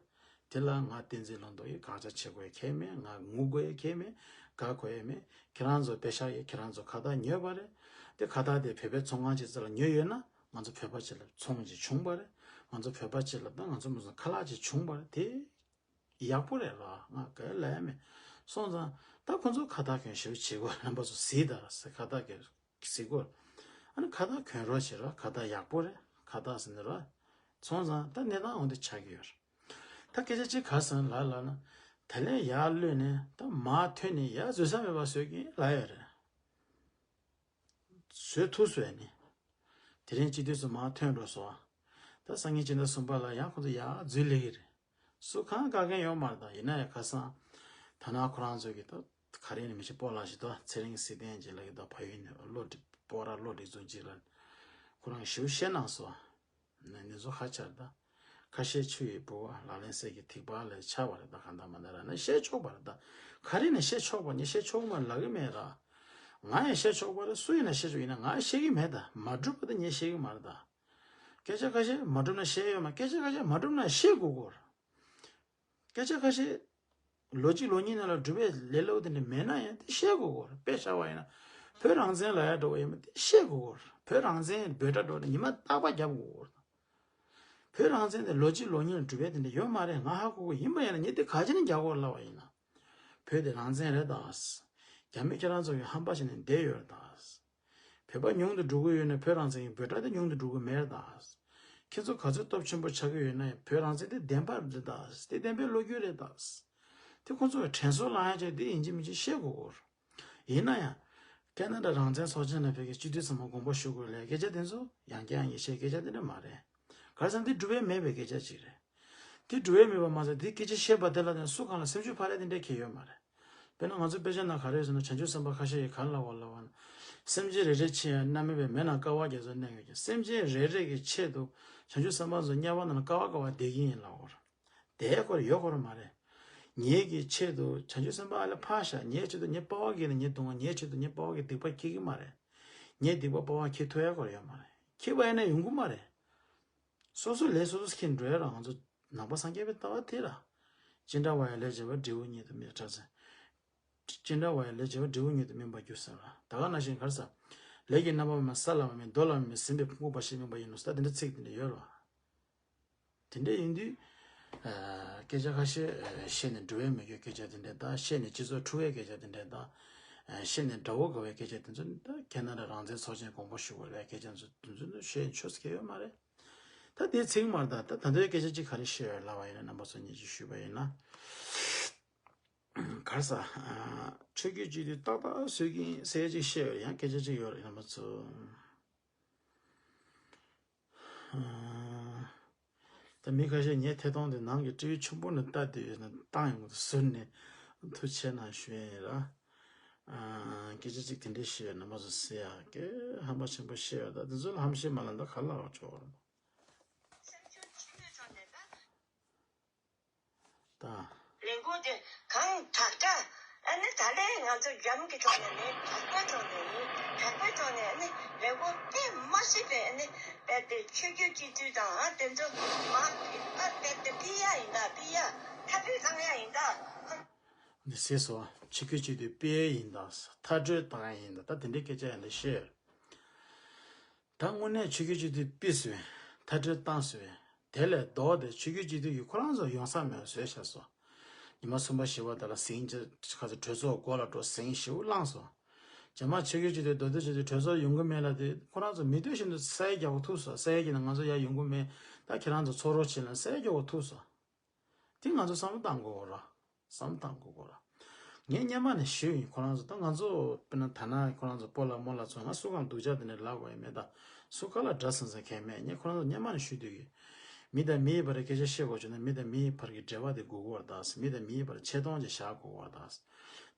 དེ་ལ་ང་བསྟན་འཛིན་ལྷུན་རྡོ་ཡིས་དགག་བྱ་བྱེད་དགོས་ཡ་གང་ཡང་མེད། ང་ངུ་དགོས་ཡ་གང་ཡང་མེད། དགག་དགོས་ཡ་མེད། ཁྱེད་རང་ཚོ་པེ་ཤག་གིས་ཁྱེད་རང་ཚོ་ཁ་བཏགས་ཉོས་པ་རེད། དེ་ཁ་བཏགས་དེ་བོད་པའི་ཚོང་ཁང་ཅིག་ཚོ་ལ་ཉོས་ཡོད་ན་ང་ཚོ་བོད་པ་ཅིག་ལ་ཚོང་ཅིག་བྱུང་བ་རེད། ང་ཚོ་བོད་པ་ཅིག་ལ་ད་ང་ཚོ་མི་ཚོ་ཁ་ལག་ཅིག་བྱུང་བ་རེད། དེ་ཡག་པོ་རེད་ལ་ང་ག་ལ་ཡ་མེད། སོང་ཙང་ད་ཁོ་ཚོ་ཁ་བཏགས་གྱོན་ཞེ་པོ་བྱེད་དགོས། རྣམ་པ་ཚོ་གཟིགས་དང་ཟེར། ཁ་བཏགས་གྱོན་གཟིགས་དགོས། ཨ་ནི་ཁ་བཏགས་གྱོན་རོགས་བྱེད་རོགས། ཁ་བཏགས་ཡག་པོ་རེད། ཁ་བཏགས་ཟེར་ནི་རོགས། སོང་ཙང་ད་གནས་སྟངས་འོ་འདི་ཆགས་ཀྱི་ཡོད་རེད། ད་སྐད་ཆ་གཅིག་ག་ཟེར་ལབ་ལབ་ན། དེ་ལས་ཡར་གློད་ནས་ད་མར་ཐོན་ནས་ཡར་བཟོད་ས་མེད་པ་བཟོད་ཀྱིན་ལབ་ཡོད་རེད། བཟོད་ཐུབ་བཟོད་ནས། དེ་རིང་སྤྱི་འཐུས་སུ་མར་ཐོན་འགྲོ་སོང་། ད་སང་ཉིན་སྤྱི་ཟླ་གསུམ་པ་ལ་ཡང་ཁོང་ཚོ་ཡར་འཛུལ་ལེ་གི་རེད། སུ་གང་བཀག་མཁན་ཡོད་མ་རེད། ད་ཡིན་ན་ཡང་ཁ་སང་ད་ནང་ཁོ་རང་ཚོ་གི་ད་ག་རེ་ནས་མི་ཤེས། སྤོ་ལགས་ཤིག་ད་ཚེ་རིང་སྲིད་ལྡན་གྱི་ལག་གི་ད་ཕ་ཡུལ་ནས་བློ་འདྲི་སྤོ་ར་བློ་འདྲི་ཚོ་གཅིག་ལ་ཁོ་རང་ཞིབ་བཤད་གནང་སོང་། ནས་ནས་བཟོ་ཧ་ཆར་ད། ཁ་ཤས་ཆུ་ཡི་ལྦུ་བ་ལག་ལེན་གསེར་གྱི་ཐིགས་པ་ལས་ཆགས་པ་རེད། ད་གང་ལྟར་མ་ལྟར་ར་ན་བཤད་ཆོག་པ་རེད། ད་ག་རེ་ནས་བཤད་ཆོག་པ་ངས་བཤད་ཆོག་མ་ལབ་གི་མེད་ར། ང་ཡང་བཤད་ཆོག་པ་རེད། སུ་ཡིན་ན་བཤད་ཆོག་ཡིན་ན་ང་བཤད་གི་མེད། ད་མ་གྲུབ་པ་ད་ངས་བཤད་གི་མ་རེད། ད་སྐད་ཆ་ཁ་ཤས་མ་གྲུབ་ན་བཤད་ཡོད་མ། སྐད་ཆ་ཁ་ཤས་མ་གྲུབ་ན་བཤད་དགོས་གོ་ར། སྐད་ཆ་ཁ་ཤས་ལོ་གཅིག་ལོ་གཉིས་ནང་ལ་སྒྲུབ་པའི་ལས་སླ་པོ་དེ་འདྲ་མེད་ན་ཡང་དེ་བཤད་དགོས་གོ་ར། དཔེ་བཞག་པ་ཡིན་ན་བོད་རང་བཙན་ལབ་ཡ་འགྲོ་བ་ཡིན་མ་དེ་བཤད་དགོས་གོ་ར། བོད་རང་བཙན་འབོད་སྒྲ་སྒྲོག་ནས་ཉི་མ་རྟག་པར་རྒྱབ་དགོས་གོ་ར། བོད་རང་བཙན་དེ་ལོ་གཅིག་ལོ་གཉིས་ལ་སྒྲུབ་པའི་དེ་འདྲ་ཡོད་མ་རེད། ང་ཧ་གོ་གི་ཡིན་པ་ཡིན་ན་ངས་དེ་ག་ཅི་ནས་རྒྱག་དགོས་ལབ་པ་ཡིན་ན། བོད་དེ་རང་བཙན་རེད་ད། རྒྱ་མི་ཁྱེད་རང་ཚོ་གི་ཧམ་པ་བྱས་ནས་བསྡད་ཡོད་རེད་ད། བོད་པ་ཉུང་དུ་འགྲོ་གི་ཡོད་ན་བོད་རང་བཙན་གྱི་འབོད་སྒྲ་དེ་ཉུང་དུ་འགྲོ་གི་མེད་རེད་ད། ཁྱེད་ཚོ་ག་ཚོད་སྟོབས་ཆེན་པོ་ཆགས་ཀྱི་ཡོད་ན་ཡང་བོད་རང་བཙན་དེ་བདེན་པ་རེད་ད། དེ་བདེན་པའི་བློ་འགྱོད་རེད་ད། དེ་ཁོ་ཚོ་གི་དྲན་གསོ་བསླང་ཡ་ཆེད་དེ་ཡིན་གཅིག་མིན་གཅིག་བཤད་དགོས་གོ་རེད། ཡིན་ན་ཡང་། ཁེ་ན་ཌ་རང་བཙན་ཚོགས་ཆེན་ལ་ཕེབས་མཁན་སྤྱི་འཐུས་ཚང་མ་དགོངས་པ་ཞུ་དགོས་ལབ་སྐད་ཆ་དེ་ཚོ་ཡང་བསྐྱར་ཡང་བསྐྱར་བཤད་སྐད་ཆ་དེ་འདྲ་མ་རེད། ག་རེ་ཟེར་ན་དེ་སྒྲུབ་ཡས་མེད་པའི་སྐད་ཆ་ཅིག་རེད། དེ་སྒྲུབ་ཡས་མེད་པ་མ་ཟད་དེ་སྐད་ཆ་བཤད་པ་དེ་ལ་ནི་སུ་གང་ལ་སེམས་ཤུགས་འཕར་ཡས་དེ་འདྲ་གང་ཡང་ཡོད་མ་རེད། དཔེར་ན་ང་ཚོ་དཔེ་ཆ་ནང་ག་རེ་ཡོད་ཟེར་ན་བྱང་ཆུབ་སེམས་དཔའ་ཁ་ཤས་ཀྱིས་ག་རེ་ལབ་པ་ལབ་པ་ན། སེམས་ཅན་རེ་རེ་འཆི་ཡང་རྣམ་སྨིན་པས་མེ་ནང་ཀ་བ་བརྒྱ་ཚོ་གནས་ཡོད་ཀྱང་། སེམས་ཅན་རེ་རེ་གི་ཆེད་དུ་བྱང་ཆུབ་སེམས་དཔའ་ཚོ་དམྱལ་བ་ནང་ལ་ཀ་བ་ཀ་བ་བསྡད་ཀྱི་ཡིན་ལབ་པ་རེད། དེ་ཁོ་རང་ཡོད་ཁོ་རང་མ་རེད། ངེད་ཀྱི་ཆེད་དུ་བྱང་ཆུབ་སེམས་དཔའ་ཨ་ལ་ཕར་བཞག་ངའི་ཆེད་དུ་ངའི་དཔའ་བོ་གིས་ནི་ངའི་སྡུག་བསྔལ། ངའི་ཆེད་དུ་ངའི་དཔའ་བོ་གིས་སྡིག་པ་འཁྱེར་གྱི་མ་རེད། ངའི་སྡིག་པ་དཔའ་བོ་འཁྱེར་ཐུབ་ཡ་ཁོ་རང་ཡོད་མ་རེད། འཁྱེར་བ་ཡིན་ན་ཡོང་གི་མ་རེད། སོ་སོ་ལས་སོ་སོ་འཁྱེར་འགྲོ་ཡ་ར། ང་ཚོ་ནང་པ་སངས་རྒྱས་པའི་ལྟ་བ་དེ་ར། ཅི་འདྲ་བ་ཡང་ལས་བྱེད་པ་འབྲས་བུ་ཉིད་དུ་སྨིན་པར་བྱ་ཟེར། ཅི་འདྲ་བ་ཡང་ལས་བྱེད་པ་འབྲས་བུ་ཉིད་དུ་སྨིན་པར་འགྱུར་ཟེར་བ། ད་ག་ནང་བཞིན་ག་རེ་ཟེར། ལས་ཀྱི་རྣམ་པ་མེད་ས་ལ་མ་སྨིན། རྡོ་ལ་མ་སྨིན་སེམས་དཔའི་ཕུང་པོ་འབའ་ཞིག་སྨིན་པ་ཡིན་ནོ་ཟེར། ད་དེ་འདྲ་ཚིག་དེ་འདྲ་ཡོད་ར། དེ་འདྲ་ཡིན་དུས། ཨ། སྐད་ཆ་ཁ་ཤས་ཨ་བཤད་ནས་འགྲོ་ཡ་མེད་རྒྱུའི་སྐད་ཆ་དེ་འདྲ་དང་། བཤད་ནས་སྤྱི་ཚོགས་འཁྲུག་པའི་སྐད་ཆ་དེ་འདྲ་དང་། ཨ། བཤད་ནས་དགྲ་བོ་དགའ་བའི་སྐད་ཆ་དེ་ཚོ་ནི། ད་ཁེ་ན་ཌ་རང་བཙན་ཚོགས་ཆེན་དགོངས་པ་ཞུ་དགོས་ལབ་སྐད་ཆ་ཚོ་དེ་ཚོ་ནི་བཤད་ཆོག་ས་གང་ཡང་ཡོད་མ་རེད། ད་དེ་ཚིག་མ་རེད། ད་ད་ལྟའི་སྐད་ཆ་གཅིག་ག་རེ་བཤད་ཡོད་ལབ་པ་ཡིན་ན། རྣམ་པ་ཚོ་ཉིད་ཀྱིས་ཞུས་པ་ཡིན་ན། ག་རེ་ཟེར། ཨ། ཆོས་བརྒྱུད་སྤྱི་འཐུས་ཏག་ཏག་བཟོས་ཀྱི་ཡིན་ཟེར་ཡ་གཅིག་བཤད་ཡོད་རེད། ཡང་སྐད་ཆ་གཅིག་ཡོད་རེད། རྣམ་པ་ཚོ། ཨ། ད་མི་ཁ་ཤས་ངའི་ཐད་གཏོང་དེ་ནང་གི་སྤྲེའུ་ཆུང་པོ་ནས་ལྟ་བསྡད་ཡོད་ན་བཏང་ཡོང་དུ་ཟུར་ནས་ཐུགས་རྗེ་གནང་ཞུ་ཡ་ཡིན་ར། ཨ། སྐད་ཆ་གཅིག་དེ་འདྲས་བཤད་ཡོད། རྣམ་པ་ཚོ་གསན་ཡག་གི་ཧམ་པ་ཆེན་པོ་བཤད་ཡོད། ད་དེ་ཚོ་ལ་ཧམ་བཤད་མ་ལབ་ན་ད་ག་ལ་ཆོག་ར། ད། ལས་འགུལ་དེ་གང་དྲག་དྲག་ཨ་ནི་ད་ལན་ང་ཚོ་རྒྱ་མི་གི་ཕྱོགས་ནས་ནི་དྲག་པོའི་ཕྱོགས་ནས་ཡིན། དྲག་པོའི་ཕྱོགས་ནས་ཨ་ནི་ལས་འགུལ་དེ་མ་སྲིད་པའི་ཨ་ནི་རྦད་དེ་ཆོས་བརྒྱུད་སྤྱི་འཐུས་དང་ཨ་དེ་ཚོ་མ་ཨ་རྦད་དེ་ཕུད་ཡ་ཡིན་ད། ཕུད་ཡ་མཐར་སྐྲོད་བཏང་ཡ་ཡིན་ད། འདི་ཟེར་སོང་། ཆོས་བརྒྱུད་སྤྱི་འཐུས་ཕུད་ཡ་ཡིན་ད། མཐར་སྐྲོད་བཏང་ཡ་ཡིན་ད། ད་དེ་འདྲའི་སྐད་ཆ་ཡང་འདི་བཤད། ད་དངོས་གནས་ཆོས་བརྒྱུད་སྤྱི་འཐུས་ཕུད་སོང་། མཐར་སྐྲོད་བཏང་སོང་། དེ་ལས་ལྡོག་སྟེ་ཆོས་བརྒྱུད་སྤྱི་འཐུས་ཀྱིས་ཁོ་རང་ཚོ་ཡོང་ས་མེད་པ་བཟོས་བཞག་སོང་། ཉི་མ་གསུམ་པ་བཞི་པ་དེ་ལ་ཟིང་ཆ་ཁ་ཚ་གྲོས་ཚོགས་སྒོ་ལ་འགྲོ་ཟིང་ཞེ་པོ་བསླངས་སོང་། རྗེས་མ་ཆོས་བརྒྱུད་སྤྱི་འཐུས་མདོ་སྟོད་སྤྱི་འཐུས་གྲོས་ཚོགས་ཡོང་གི་མེད་ལབ་དེ་ཁོ་རང་ཚོ་མི་འདོད་བཞིན་དུ་ས་ཡ་རྒྱག་གོ་ཐུག་སོང་། ས་ཡ་རྒྱག་ན་ང་ཚོ་ཡར་ཡོང་གི་མེད། ད་ཁྱེད་རང་ཚོ་ཚོགས་རོགས་བྱེད་ལབ་ས་ཡ་རྒྱག་གོ་ཐུག་སོང་། དེ་ང་ཚོ་བསམ་བློ་བཏང་དགོས་ར། བསམ་བློ་བཏང་དགོས་ར། ངས་སྔོན་མ་ནས་ཞུས་ཡིན། ཁོ་རང་ཚོ་ད་ང་ཚོ་དཔེར་ན་ད་ན་ཁོ་རང་ཚོ་སྤོ་ལགས་རྨོ་ལགས་ཚོ་ང་སུ་གང་སྡུག་ཅག་དེ་འདྲ་ལབ་དགོས་ཡ་མེད། ད་སུ་ག་ལ་དགྲ་ཟེར་ཟེར་མཁན་མེད། ངས་ཁོ་རང་ཚོ་སྔོན་མ་ནས་ཞུས་སྡོད་ཀྱི། མི་དང་མི་ཡི་བར་སྐད་ཆ་བཤད་དགོས་བྱུང་ན་མི་དང་མི་ཡི་བར་གྱི་འབྲེལ་བ་དེ་དགོས་ཀྱི་ཡོད་རེད་ད། མི་དང་མི་ཡི་བར་ཆེ་མཐོང་ཅིག་བཞག་དགོས་ཀྱི་ཡོད་རེད་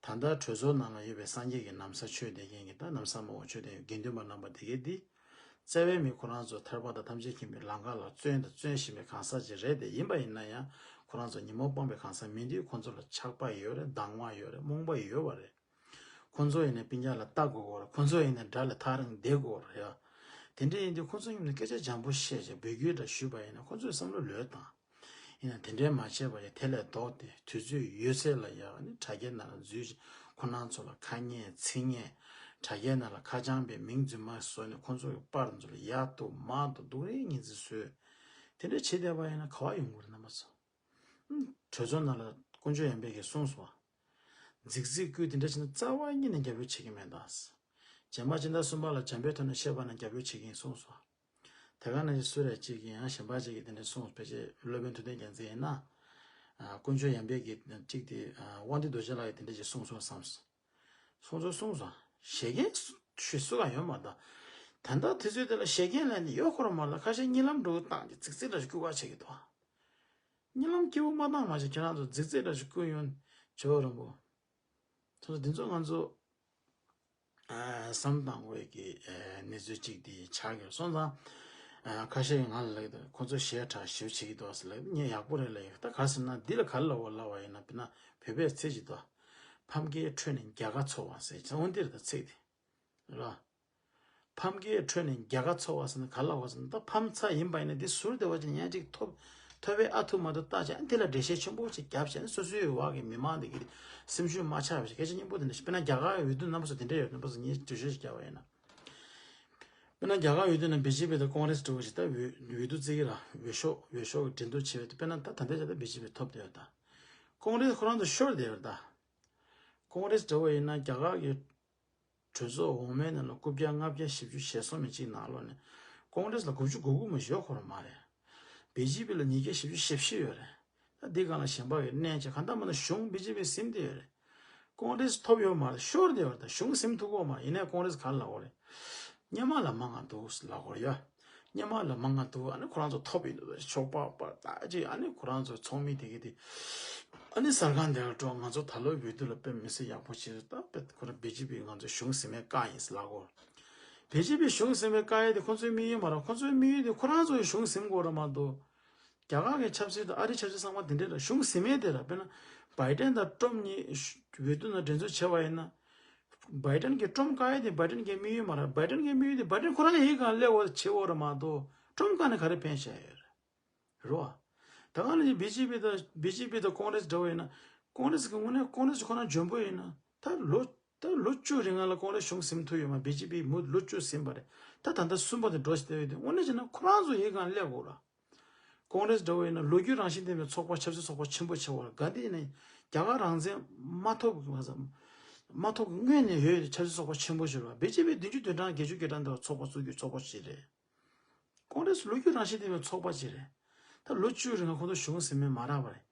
ད། ད་ལྟ་གྲོས་ཚོགས་ནང་ལ་ཡོད་པའི་སངས་རྒྱས་ཀྱི་ན་བཟའ་མཆོད་བསྡད་མཁན་གྱི་ད་ན་བཟའ་མང་པོ་མཆོད་བསྡད་ཡོད། དགེ་འདུན་པ་རྣམ་པ་དེ་གས་འདི། བརྩེ་བའི་མིག་ཁོ་རང་ཚོ་ཐར་པ་དང་ཐམས་ཅད་མཁྱེན་པའི་ལམ་ཁ་ལ་བརྩོན་དང་བརྩོན་བཞིན་པའི་གང་ཟག་ཅིག་རེད་དེ། ཡིན་པ་ཡིན་ན་ཡང་ཁོ་རང་ཚོ་ཉོན་མོངས་སྤངས་པའི་གང་ཟག་མིན་དུས་ཁོ་ཚོ་ལ་ཆགས་པ་ཡོད་རེད། སྡང་བ་ཡོད་རེད། རྨོངས་པ་ཡོད་པ་རེད། ཁོ་ཚོ་ཡིན་ན་སྤུན་ཀྱག་ལ་ལྟ་དགོས་ཀྱི་ཡོད་རེད། ཁོ་ཚོ་ཡིན་ན་དགྲ་ལ་ཐག་རིང་བསྡད་དགོས་ཀྱི་ཡོད་རེད་ཡ། དེ་འདྲ་ཡིན་དུས་ཁོ་ཚོ་མཉམ་དུ་སྐད་ཆ་འཇམ་པོ་བཤད་བྱས་འབོད་སྐུལ་འདྲ་ཞུས་པ་ཡིན་ན་ཁོ་ཚོས་བསམ་བློ་ལོས་བཏང་། ཡིན་ན་དེ་འདྲའི་མ་བྱས་པ་ཡིན། དེ་ལས་ལྡོག་སྟེ་དུས་ཚོད་ཡོད་ཚད་ལ་ཡ་ནི་དྲ་རྒྱའི་ནང་ལ་འཛུལ་ཞིང་ཁོ་རང་ཚོ་ལ་ཁ་ཉན་ཚིག་ཉན། དྲ་རྒྱའི་ནང་ལ་ཁ་བྱང་པའི་མིང་རྫུན་མ་བཟོས་ནས་ཁོ་ཚོ་གི་པར་ཚོ་ལ་ཡར་གཏུབ་མར་གཏུབ་སྡུག་རུས་ངན་ཚིག་བཟོས། དེ་འདྲ་བྱེད་བསྡད་པ་ཡིན་ན་ག་པར་ཡོང་གི་རེད། རྣམ་པ་ཚོ། གྲོས་ཚོགས་ནང་ལ་དཀོན་མཆོག་ཡོན་ཕེབས་ཀྱིས་གསུངས་སོང་བ། རྫིག་རྫིག་སྐུལ་དེ་འདྲ་བྱས་ན་རྩ་བ་ཉིད་ནས་རྒྱབ་སྐྱོར་བྱེད་ཀྱི་མེད་ད། རྗེས་མ་སྤྱི་ཟླ་གསུམ་པ་ལ་འཇམ་པོའི་ཐོག་ནས་བཤད་པ་ན་རྒྱབ་སྐྱོར་བྱེད་ཀྱི་ཡིན་གསུངས་སོང་། དེ་ག་ནང་བཞིན་སུ་རེ་གཅིག་གིས་ཡང་གཞན་པ་གཅིག་གིས་དེ་འདྲ་གསུངས། ཕལ་ཆེར་སློབ་དཔོན་ཐུབ་བསྟན་རྒྱལ་མཚན་ཡིན་ན། ཨ། དཀོན་མཆོག་ཡང་པས་ཀྱི་གཅིག་དེ། ཨ། དབང་འདུས་རྡོ་རྗེ་ལགས་ཀྱིས་དེ་འདྲ་ཞིག་གསུངས་སོང་བསམ། གསུངས་སོང་གསུངས་སོང་། བཞེད་མཁན་སུ་ཞུ་སུ་གང་ཡོད་མ་རེད་ད། ད་ལྟ་དུས་ཚོད་དེ་ལ་བཞེད་མཁན་ལ་ནི་ཡོད་ཁོ་རང་མ་རེད་ད། ཁ་ཤས་གཉིད་ལམ་འགྲོ་སྟངས་ཀྱི་རྫིག་རྫིག་འདྲ་ཞིག་བསྐུལ་བ་བྱེད་ཀྱི་འདུག། གཉིད་ལམ་སྐྱིད་པོ་མ་བཏང་མ་བྱེད། ཁྱེད་རང་ཚོ་རྫིག་རྫིག་འདྲ་ཞིག་བསྐུལ་ཡོང་། ཇོ་རིན་པོ། ད་འདི་ཚོ་ང་ཚོ། ཨ། བསམ་བཏང་དགོས་ཀྱི། ཨ། གནས་ཚུལ་གཅིག་དེ་ཆགས་ཀྱི་སོང་ཙང་། ཨ། ཁ་ཤས་ང་ལ་ལབ་ཀྱི་འདུག། ཁོ་ཚོ་ཞེ་དྲག་ཞེ་པོ་བྱེད་ཀྱི་འདུག་ཟེར་ལབ། ངས་ཡག་པོ་རེད་ལབ་ཡོད། ད་ག་ཟེར་ན་འདི་ལ་ག་ལ་ལབ་དགོས་ལབ་པ་ཡིན་ན། དཔེར་ན་བོད་པའི་ཚིག་ཅིག་འདུག། ཕམ་ཁའི་ཁྲོད་ནས་རྒྱ་གར་འཚོ་བ་ཟེར། འོ་འདི་རེད་ད་ཚིག་དེ། རེད། ཕམ་ཁའི་ཁྲོད་ནས་རྒྱ་གར་འཚོ་བ་ཟེར་ན་ག་ལ་བ་ཟེར་ན། ད་ཕམ་ཚ་ཡིན་པ་ཡིན་ན་འདི་ཟུར་དེ་བ་ཅིག་ཡང་ཅིག་ཐོབ་ཐོབ་པའི་ཨ་ཐུར་མ་ཐུར་བལྟས་བྱས། ཨ། འདི་ལ་འགྲེལ་བཤད་ཆེན་པོ་ཅིག་བརྒྱབ་བྱས་ནས་སོ་སོའི་བར་གྱི་མི་མང་དེ་གི་སེམས་ཤུགས་མ་ཆག་པ་ཞིག་སྐད་ཆ་སྙན་པོ་དེ་འདྲ་ཞིག། དཔེར་ན་རྒྱ་གར་འོས་བསྡུ་རྣམ་པ་ཚོ་དེ་འདྲ་ཡོད་རྣམ་པ་ཚོ་ངས་འགྲེལ་བཤད་ཞིག་བརྒྱབ་པ་ཡིན་ན། དཔེར་ན་རྒྱ་གར་འོས་བསྡུ་ནང་བི་ཇེ་པི་དང་ཀོང་རེ་སི་འདྲ་བོ་ཞིག་ད་འོས་འོས་བསྡུ་བརྩི་གི་ར། འོས་ཤོག་འོས་ཤོག་གི་འགྲན་བསྡུར་བྱས་པ་དེ། དཔེར་ན་ད་ད་ལྟའི་ཆ་ད་བི་ཇེ་པི་ཐོབ་བསྡད་ཡོད་ད། ཀོང་རེ་སི་ཁོ་རང་ཚོ་ཤོར་བསྡད་ཡོད་ད། ཀོང་རེ་སི་འདྲ་བོ་ཡིན་ན་རྒྱ་གར་གྱི་གྲོས་ཚོགས་འོག་མའི་ནང་ལ་རྐུབ་བཀྱག་ལྔ་བརྒྱ་བཞི་བཅུ་ཞེ་གསུམ་མི་གཅིག་ནང་ལོགས་ནས་ཀོང་རེ་སི་ལ་དགུ་བཅུ་གོ་དགུ་མ་ཡོད་ཁོ་རང་མ་རེད། བི་ཇེ་པི་ལ་ཉིས་བརྒྱ་བཞི་བཅུ་ཞེ་བཞི་ཡོད་རེད། ད་འདི་སྒང་ལ་གཞན་པ་གི་གནས་ཆེ་གང་ལྟར་མ་ན་གཞུང་བི་ཇེ་པི་ཟིན་བསྡད་ཡོད་རེད། ཀོང་རེ་སི་ཐོབ་ཡོད་མ་རེད། ཤོར་བསྡད་ཡོད་རེད། ད་གཞུང་ཟིན་ཐུབ་ཀྱི་ཡོད་མ་རེད། ཡིན་ནའི་ཀོང་རེ་སི་ག་ལ་ལབ་དགོས་རེད། སྔོན་མ་ལ་མང་ང་འདུག་ལབ་དགོས་རེད་ཡ། སྔོན་མ་ལ་མང་ང་འདུག། ཨ་ནི་ཁོ་རང་ཚོ་ཐོབ་ཡིན་འདུག། ཕྱོགས་པ་པ་ད་ཅིག། ཨ་ནི་ཁོ་རང་ཚོ་ཚོགས་མི་དེ་གི་དེ། ཨ་ནི་གསར་ཁང་དེ་ལ་འགྲོ། ང་ཚོ་ད་ལོ་འོས་བསྡུ་ལ་དཔེ་མི་སྲིད་ཡག་པོ་བྱེད། ད་དཔེ་ཁོ་རང་བི་ཇེ་པི་ང་ཚོ་གཞུང་ཟིན་མའི་བཀའ་ཡིན་ཟེར་ལབ་དགོས། བི་ཇེ་པི་གཞུང་ཟིན་མའི་བཀའ་ཡིན་དེ་ཁོ་ཚོའི་དམིགས་ཡུལ་མ་རེད། ཁོ་ཚོའི་དམིགས་ཡུལ་དེ་ཁོ་རང་ཚོ་གི་གཞུང་ཟིན་དགོས་རེད་མ་གཏོགས། རྒྱ་གར་གྱི་ཆབ་སྲིད་དང་ཨ་རིའི་ཆབ་སྲིད་ཚང་མ་དེ་འདྲས་རེད། གཞུང་ཟིན་མེད་དེ་རེད། དཔེར་ན་བྷའི་ཏན་དང་ཀྲམ་གཉིས་འོས་བསྡུ་ནང་འགྲན་རྩོད་བྱས་པ་ཡིན་ན། བྷའི་ཏན་གྱིས་ཀྲམ་བཀག་ཡས་དེ་བྷའི་ཏན་གྱི་དམིགས་ཡུལ་མ་རེད། བྷའི་ཏན་གྱི་དམིགས་ཡུལ་དེ་བྷའི་ཏན་ཁོ་རང་ཡིད་གང་སླེབས་པ་བྱེད་དགོས་རེད་མ་གཏོགས། ཀྲམ་བཀག་ནས་ག་རེ་ཕན་བཞག་ཡོད་རེད། རེད་བ། ད་ག་ནང་བཞིན་བི་ཇེ་པི་དང་བི་ཇེ་པི་དང་ཀོང་རེ་སི་འདྲ་བོ་ཡིན་ན། ཀོང་རེ་སི་གི་དངོས་གནས་ཀོང་རེ་སི་ཁོ་རང་འཇོན་པོ་ཡིན་ན། ད་ལོ་ད་ལོ་བཅུ་རིང་ལ་ཀོང་རེ་སི་གཞུང་ཟིན་ཐུབ་ཡོད་མ། བི་ཇེ་པི་མུ་ལོ་བཅུ་ཟིན་པ་རེད། ད་ད་ལྟ་གསུམ་པ་དེ་འགྲོ་བཞིན་བསྡད་ཡོད་དུས། དངོས་གནས་བྱས་ན་ཁོ་རང་ཚོ་ཡིད་གང་སླེབས་དགོས་ར། ཀོང་རེ་སི་འདྲ་བོ་ཡིན་ན་ལོ་རྒྱུས་རང་བཞིན་ལྡན་པའི་ཚོགས་པ་ཆབ་སྲིད་ཚོགས་པ་ཆེན་པོ་ཆགས་པ་རེད། ག་དུས་ནས་རྒྱ་གར་རང་བཙན་མ་ཐོབ་མ་ཐོབ་སྔོན་ནས་ཡོད་ཆབ་སྲིད་ཚོགས་པ་ཆེན་པོ་ཞིག་རེད། བི་ཇེ་པི་བདུན་ཅུ་དོན་གྲངས་བརྒྱད་ཅུ་གྱ་གྲངས་འདྲ་བ་ཚོགས་པ་བཙུགས་རྒྱུའི་ཚོགས་པ་ཞིག་རེད། ཀོང་རེ་སི་ལོ་རྒྱུས་རང་བཞིན་ལྡན་པའི་ཚོགས་པ་ཅིག་རེད། ད་ལོ་བཅུ་རིང་ལ་ཁོང་ཚོ་གཞུང་ཟིན་མེད་མ་རག་པ་རེད།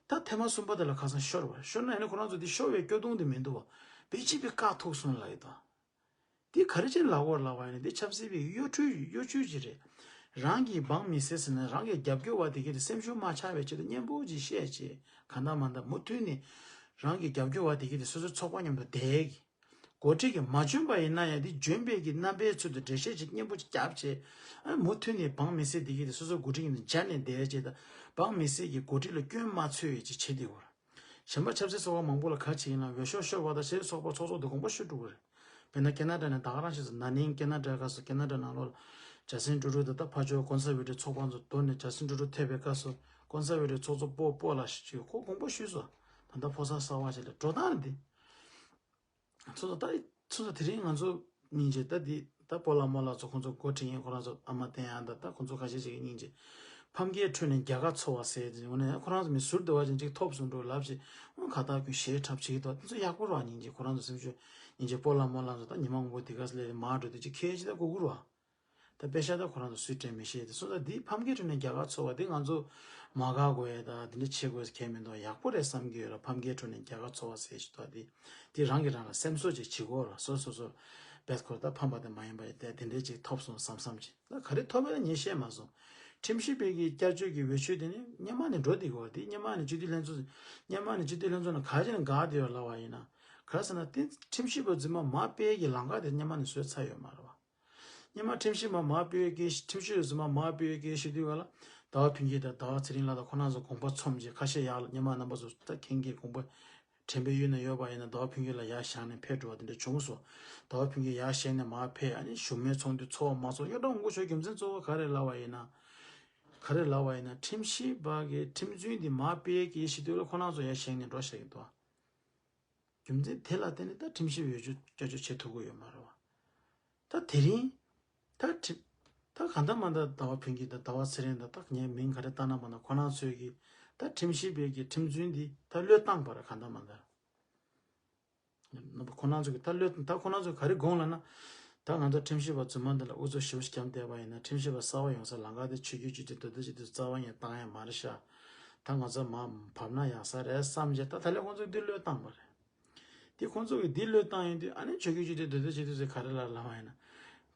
ད་ཐེངས་མ་གསུམ་པ་དེ་ལ་ཁ་སང་ཤོར་བ་རེད། ཤོར་ན་ཡང་ན་ཁོ་རང་ཚོ་འདི་ཤོར་བའི་སྐྱོ་གདུང་དེ་མི་འདུག་བ། བི་ཇེ་པི་བཀག་ཐུབ་སོང་ལབ་ཡོད་དོ། འདི་ག་རེ་བྱས་ལབ་དགོས་ལབ་པ་ཡིན་ན། འདི་ཆབ་སྲིད་པའི་གཡོ་འཕྲུལ་གཡོ་བྱུས་ཅིག་རེད། རང་གི་འབངས་མི་སེར་ཟེར་ན་རང་གི་རྒྱབ་སྐྱོར་བ་དེ་གི་དེ་སེམས་ཤུགས་མ་ཆག་པའི་ཆེད་དུ་སྙན་པོ་ཅིག་བཤད་བྱས། གང་ལྟར་མ་ལྟར་མུ་མཐུད་ནས་རང་གི་རྒྱབ་སྐྱོར་བ་དེ་གི་དེ་སོ་སོའི་ཚོགས་པ་མཉམ་དུ་བསྡད་གི། འགོ་ཁྲིད་ཀྱིས་མ་འཇོན་པ་ཡིན་ན་ཡང་། དེ་འཇོན་པའི་གི་རྣམ་པའི་ཚུལ་དུ་འགྲེལ་བཤད་ཅིག་སྙན་པོ་ཅིག་བརྒྱབ་བྱས། ཨ། མུ་མཐུད་ནས་འབངས་མི་སེར་དེ་གི་དེ་སོ་སོའི་འགོ་ཁྲིད་ཀྱི་ནང་སྦྱར་ནས་བསྡད་བྱས། ད་འབངས་མི་སེར་གྱི་འགོ་ཁྲིད་ལ་སྐྱོན་མ་འཚོལ་བའི་ཅིག་བྱེད་བསྡད་ཡོད་རེད། གཞན་པ་ཆབ་སྲིད་ཚོགས་པ་མང་པོ་ལ་ག་རེ་བྱེད་ཡིན་ལབ། འོས་ཤོག་ཤོར་བ་དང་ཆབ་སྲིད་ཚོགས་པ་ཚོགས་གཙོ་དེ་དགོངས་པ་ཞུ་འགྲོ་གི་རེད། དཔེར་ན་ཁེ་ན་ཌ་ནས་ད་ག་རང་བྱས་ཙང་། ན་ནིང་ཁེ་ན་ཌ་སྐབས་སུ་ཁེ་ན་ཌ་ནང་ལོགས་ལ་ཇ་སིན་ཀྲུ་ཌོ་དང་ད་ཕར་ཕྱོགས་ཀོན་སར་ཝེ་ཊིབ་ཚོགས་པ་ཚོ་བསྡུར་ནས། ཇ་སིན་ཀྲུ་ཌོ་ཐེབས་པའི་སྐབས་སུ་ཀོན་སར་ཝེ་ཊིབ་ཚོགས་གཙོ་སྤོ་སྤོ་ལགས་ཞིག་ཁོ་དགོངས་པ་ཞུས་སོང་། ད་ལྟ་ཕོ་གསར་གསར་པ་ཞིག་ལ་འགྲོ་སྟངས་འདི། ཚོ་ཚོ་ད་ཚོ་ཚོ་དེ་རིང་ང་ཚོ་སྙིང་རྗེ། ད་འདི་ད་སྤོ་ལགས་རྨོ་ལགས་ཚོ་ཁོང་ཚོ་འགོ་ཁྲིད་མཁན་ཁོ་རང་ཚོ། ཨ་མ་བསྟན་དབྱངས་དང་ད་ཁོང་ཚོ་ཁ་ཤས་ཤིག་གི་སྙིང་རྗེ། ཕམ་ཁའི་ཁྲོད་ནས་རྒྱ་གར་འཚོ་བ་ཟེར་དེ། འོ་ན་ཁོ་རང་ཚོ་མི་ཟུར་དུ་བ་ཅན་ཅིག་ཐོབ་སོང་འགྲོ་ལབ་ཅིག། ཨང་། ཁ་བཏགས་ཀྱི་ཞེ་ཁྲབ་བྱེད་ཀྱི་འདུག། དེ་ཚོ་ཡག་པོ་རེད་བ། སྙིང་རྗེ། ཁོ་རང་ཚོ་སེམས་ཤུགས་སྙིང་རྗེ། སྤོ་ལགས་རྨོ་ལགས་ཚོ་ད་ཉི་མ་མང་པོ་འདི་ག་ས་ལས་མར་འགྲོ་དུས་ཅིག་ཁྱེད་ཅིག་ད་སྒུག་དགོས་རེད་བ། ད་དཔེ་ཆ་ད་ཁོ་རང་ཚོ་སུས་དྲན་མི་ཤེས། དེ་སོང་ཙང་འདི་ཕམ་ཁའི་ཁྲོད་ནས་རྒྱ་གར་འཚོ་བ་འདི་ང་ཚོ་མ་དགའ་དགོས་ཡ་ད་འདི་འདྲ་བྱེད་དགོས་ཟེར་མཁན་མི་འདུག། ཡག་པོ་རེད་བསམ་གྱི་ཡོད་ར། ཕམ་ཁའི་ཁྲོད་ནས་རྒྱ་གར་འཚོ་བ་ཟེར་ཞིག་ད་འདི་འདི་རང་གིས་རང་ལ་སེམས་གསོ་ཅིག་བྱེད་དགོས་ར། སོ་སོ་སོ་བེད་ཁོ་ད་ཕམ་པ་དེ་མ་ཡིན་པ་དེ་འདི་འདྲ་ཅིག་ཐོབ་སོང་བསམ་བསམ་ཅིག། ད་ག་རེ་ཐོབ་ཡ་ངས་ཤེས་མ་སོང་། ཁྲིམས་ཞིབ་པའི་གི་བསྐྱར་བཅོས་ཀྱི་འོས་ཆོས་དེ་ནི་སྔོན་མ་ནས་འགྲོ་བསྡད་ཀྱི་ཡོད་རེད། དེ་སྔོན་མ་ནས་སྤྱི་འཐུས་ལྷན་ཚོགས་སྔོན་མ་ནས་སྤྱི་འཐུས་ལྷན་ཚོགས་ནང་ག་རེ་བྱས་ནས་འགག་བསྡད་ཡོད་ལབ་པ་ཡིན་ན། ག་རེ་ཟེར་ན་དེ་ཁྲིམས་ཞིབ་པ་རྫུན་མ་མར་སྤེལ་གྱི་ལམ་ཁ་དེ་སྔོན་མ་ནས་བཟོས་ཚར་ཡོད་མ་རེད་བ། སྔོན་མ་ཁྲིམས་ཞིབ་པ་མར་སྤེལ་གྱི། ཁྲིམས་ཞིབ་པ་རྫུན་མ་མར་སྤེལ་གྱི་ཞུ་དུས་ག་ལ། ཟླ་བ་ཕུན་སྐྱིད་དང་ཟླ་བ་ཚེ་རིང་ལགས་དང་ཁོ་རང་ཚོ་དགོངས་པ་མཚམས་བཅད། ཁ་ཤས་ཡར་ལ་སྔོན་མ་རྣམ་པ་ཚོ་ད་མཁྱེན་གྱི། དགོངས་པ་དྲན་པའི་ཡུལ་ན་ཡོད་པ་ཡིན་ན་ཟླ་བ་ཕུན་སྐྱིད་ལགས་ཡར་བཞེངས་ནས་ཕེབས་འགྲོ་བ་དེ་འདྲ་བྱུང་སོང་། ཟླ་བ་ཕུན་སྐྱིད་ཡར་བཞེངས་ནས་མར་ཕེབས། ཨ་ནི་བཞུགས་མོལ་ཚོགས་འདུ་ཚོགས་མ་ཚོགས་རྙོག་དྲ་ངོ་ཆོད་རྒྱུ་མཚན་གཙོ་བོ་ག་རེ་ལབ་པ་ཡིན་ན། ག་རེ་ལབ་པ་ཡིན་ན། ཁྲིམས་ཞིབ་པ་གི་ཁྲིམས་རྫུན་དེ་མར་སྤེལ་གྱི་ཞུ་དུས་ལ་ཁོ་རང་ཚོ་ཡར་བཞེངས་ནས་འགྲོ་བཞག་གི་འདུག། རྒྱུ་མཚན་དེ་ལ་བརྟེན་ནས་ད་ཁྲིམས་ཞིབ་འོས་ཆོས་བསྐྱར་བཅོས་བྱེད་ཐུབ་ཀྱི་ཡོད་མ་རེད་བ། ད་དེ་རིང་ད་ཁྲིམས་ད་གང་ལྟར་མ་ལྟར་ཟླ་བ་ཕུན་སྐྱིད་དང་ཟླ་བ་ཚེ་རིང་དང་། ད་ངས་མིང་ག་རེ་བཏགས་ན་མ་ན། ཁོ་རང་ཚོས་ཀྱི་ད་ཁྲིམས་ཞིབ་པའི་གི་ཁྲིམས་རྫུན་འདི་ད་བློས་བཏང་པ་རེད། གང་ལྟར་མ་ལྟར་ཁོ་རང་ཚོ་གི་ད་བློས་ད་ཁོ་རང་ཚོས་ག་རེ་དགོངས་ལབ་ན། ད་ང་ཚོ་ཁྲིམས་ཞིབ་པ་རྫུན་མ་འདི་ལ་ཨུ་ཚུགས་ཞེ་པོ་ཞིག་བརྒྱབ་བསྡད་པ་ཡིན་ན། ཁྲིམས་ཞིབ་པ་གསར་པ་ཡོང་སའི་ལམ་ཁ་དེ་ཆུ་རྒྱུས་ཆུ་དེ་འདུག། ད་ཅིག་དེ་རྩ་བ་ཉིད་བཏང་ཡ་མ་རེད་ཤག། ད་ང་ཚོ་མར་བབས་ན་ཡག་ས་རེད་བསམ་བྱས། ད་ད་ལན་ཁོང་ཚོས་འདི་བློས་བཏང་བ་རེད། དེ་ཁོང་ཚོ་གིས་འདི་བློས་བཏང་ཡོང་དུས། ཨ་ནི་ཆོས་བརྒྱུད་སྤྱི་འཐུས་མདོ་སྟོད་སྤྱི་འཐུས་ཚོས་ག་རེ་ལབ་ལབ་པ་ཡིན་ན།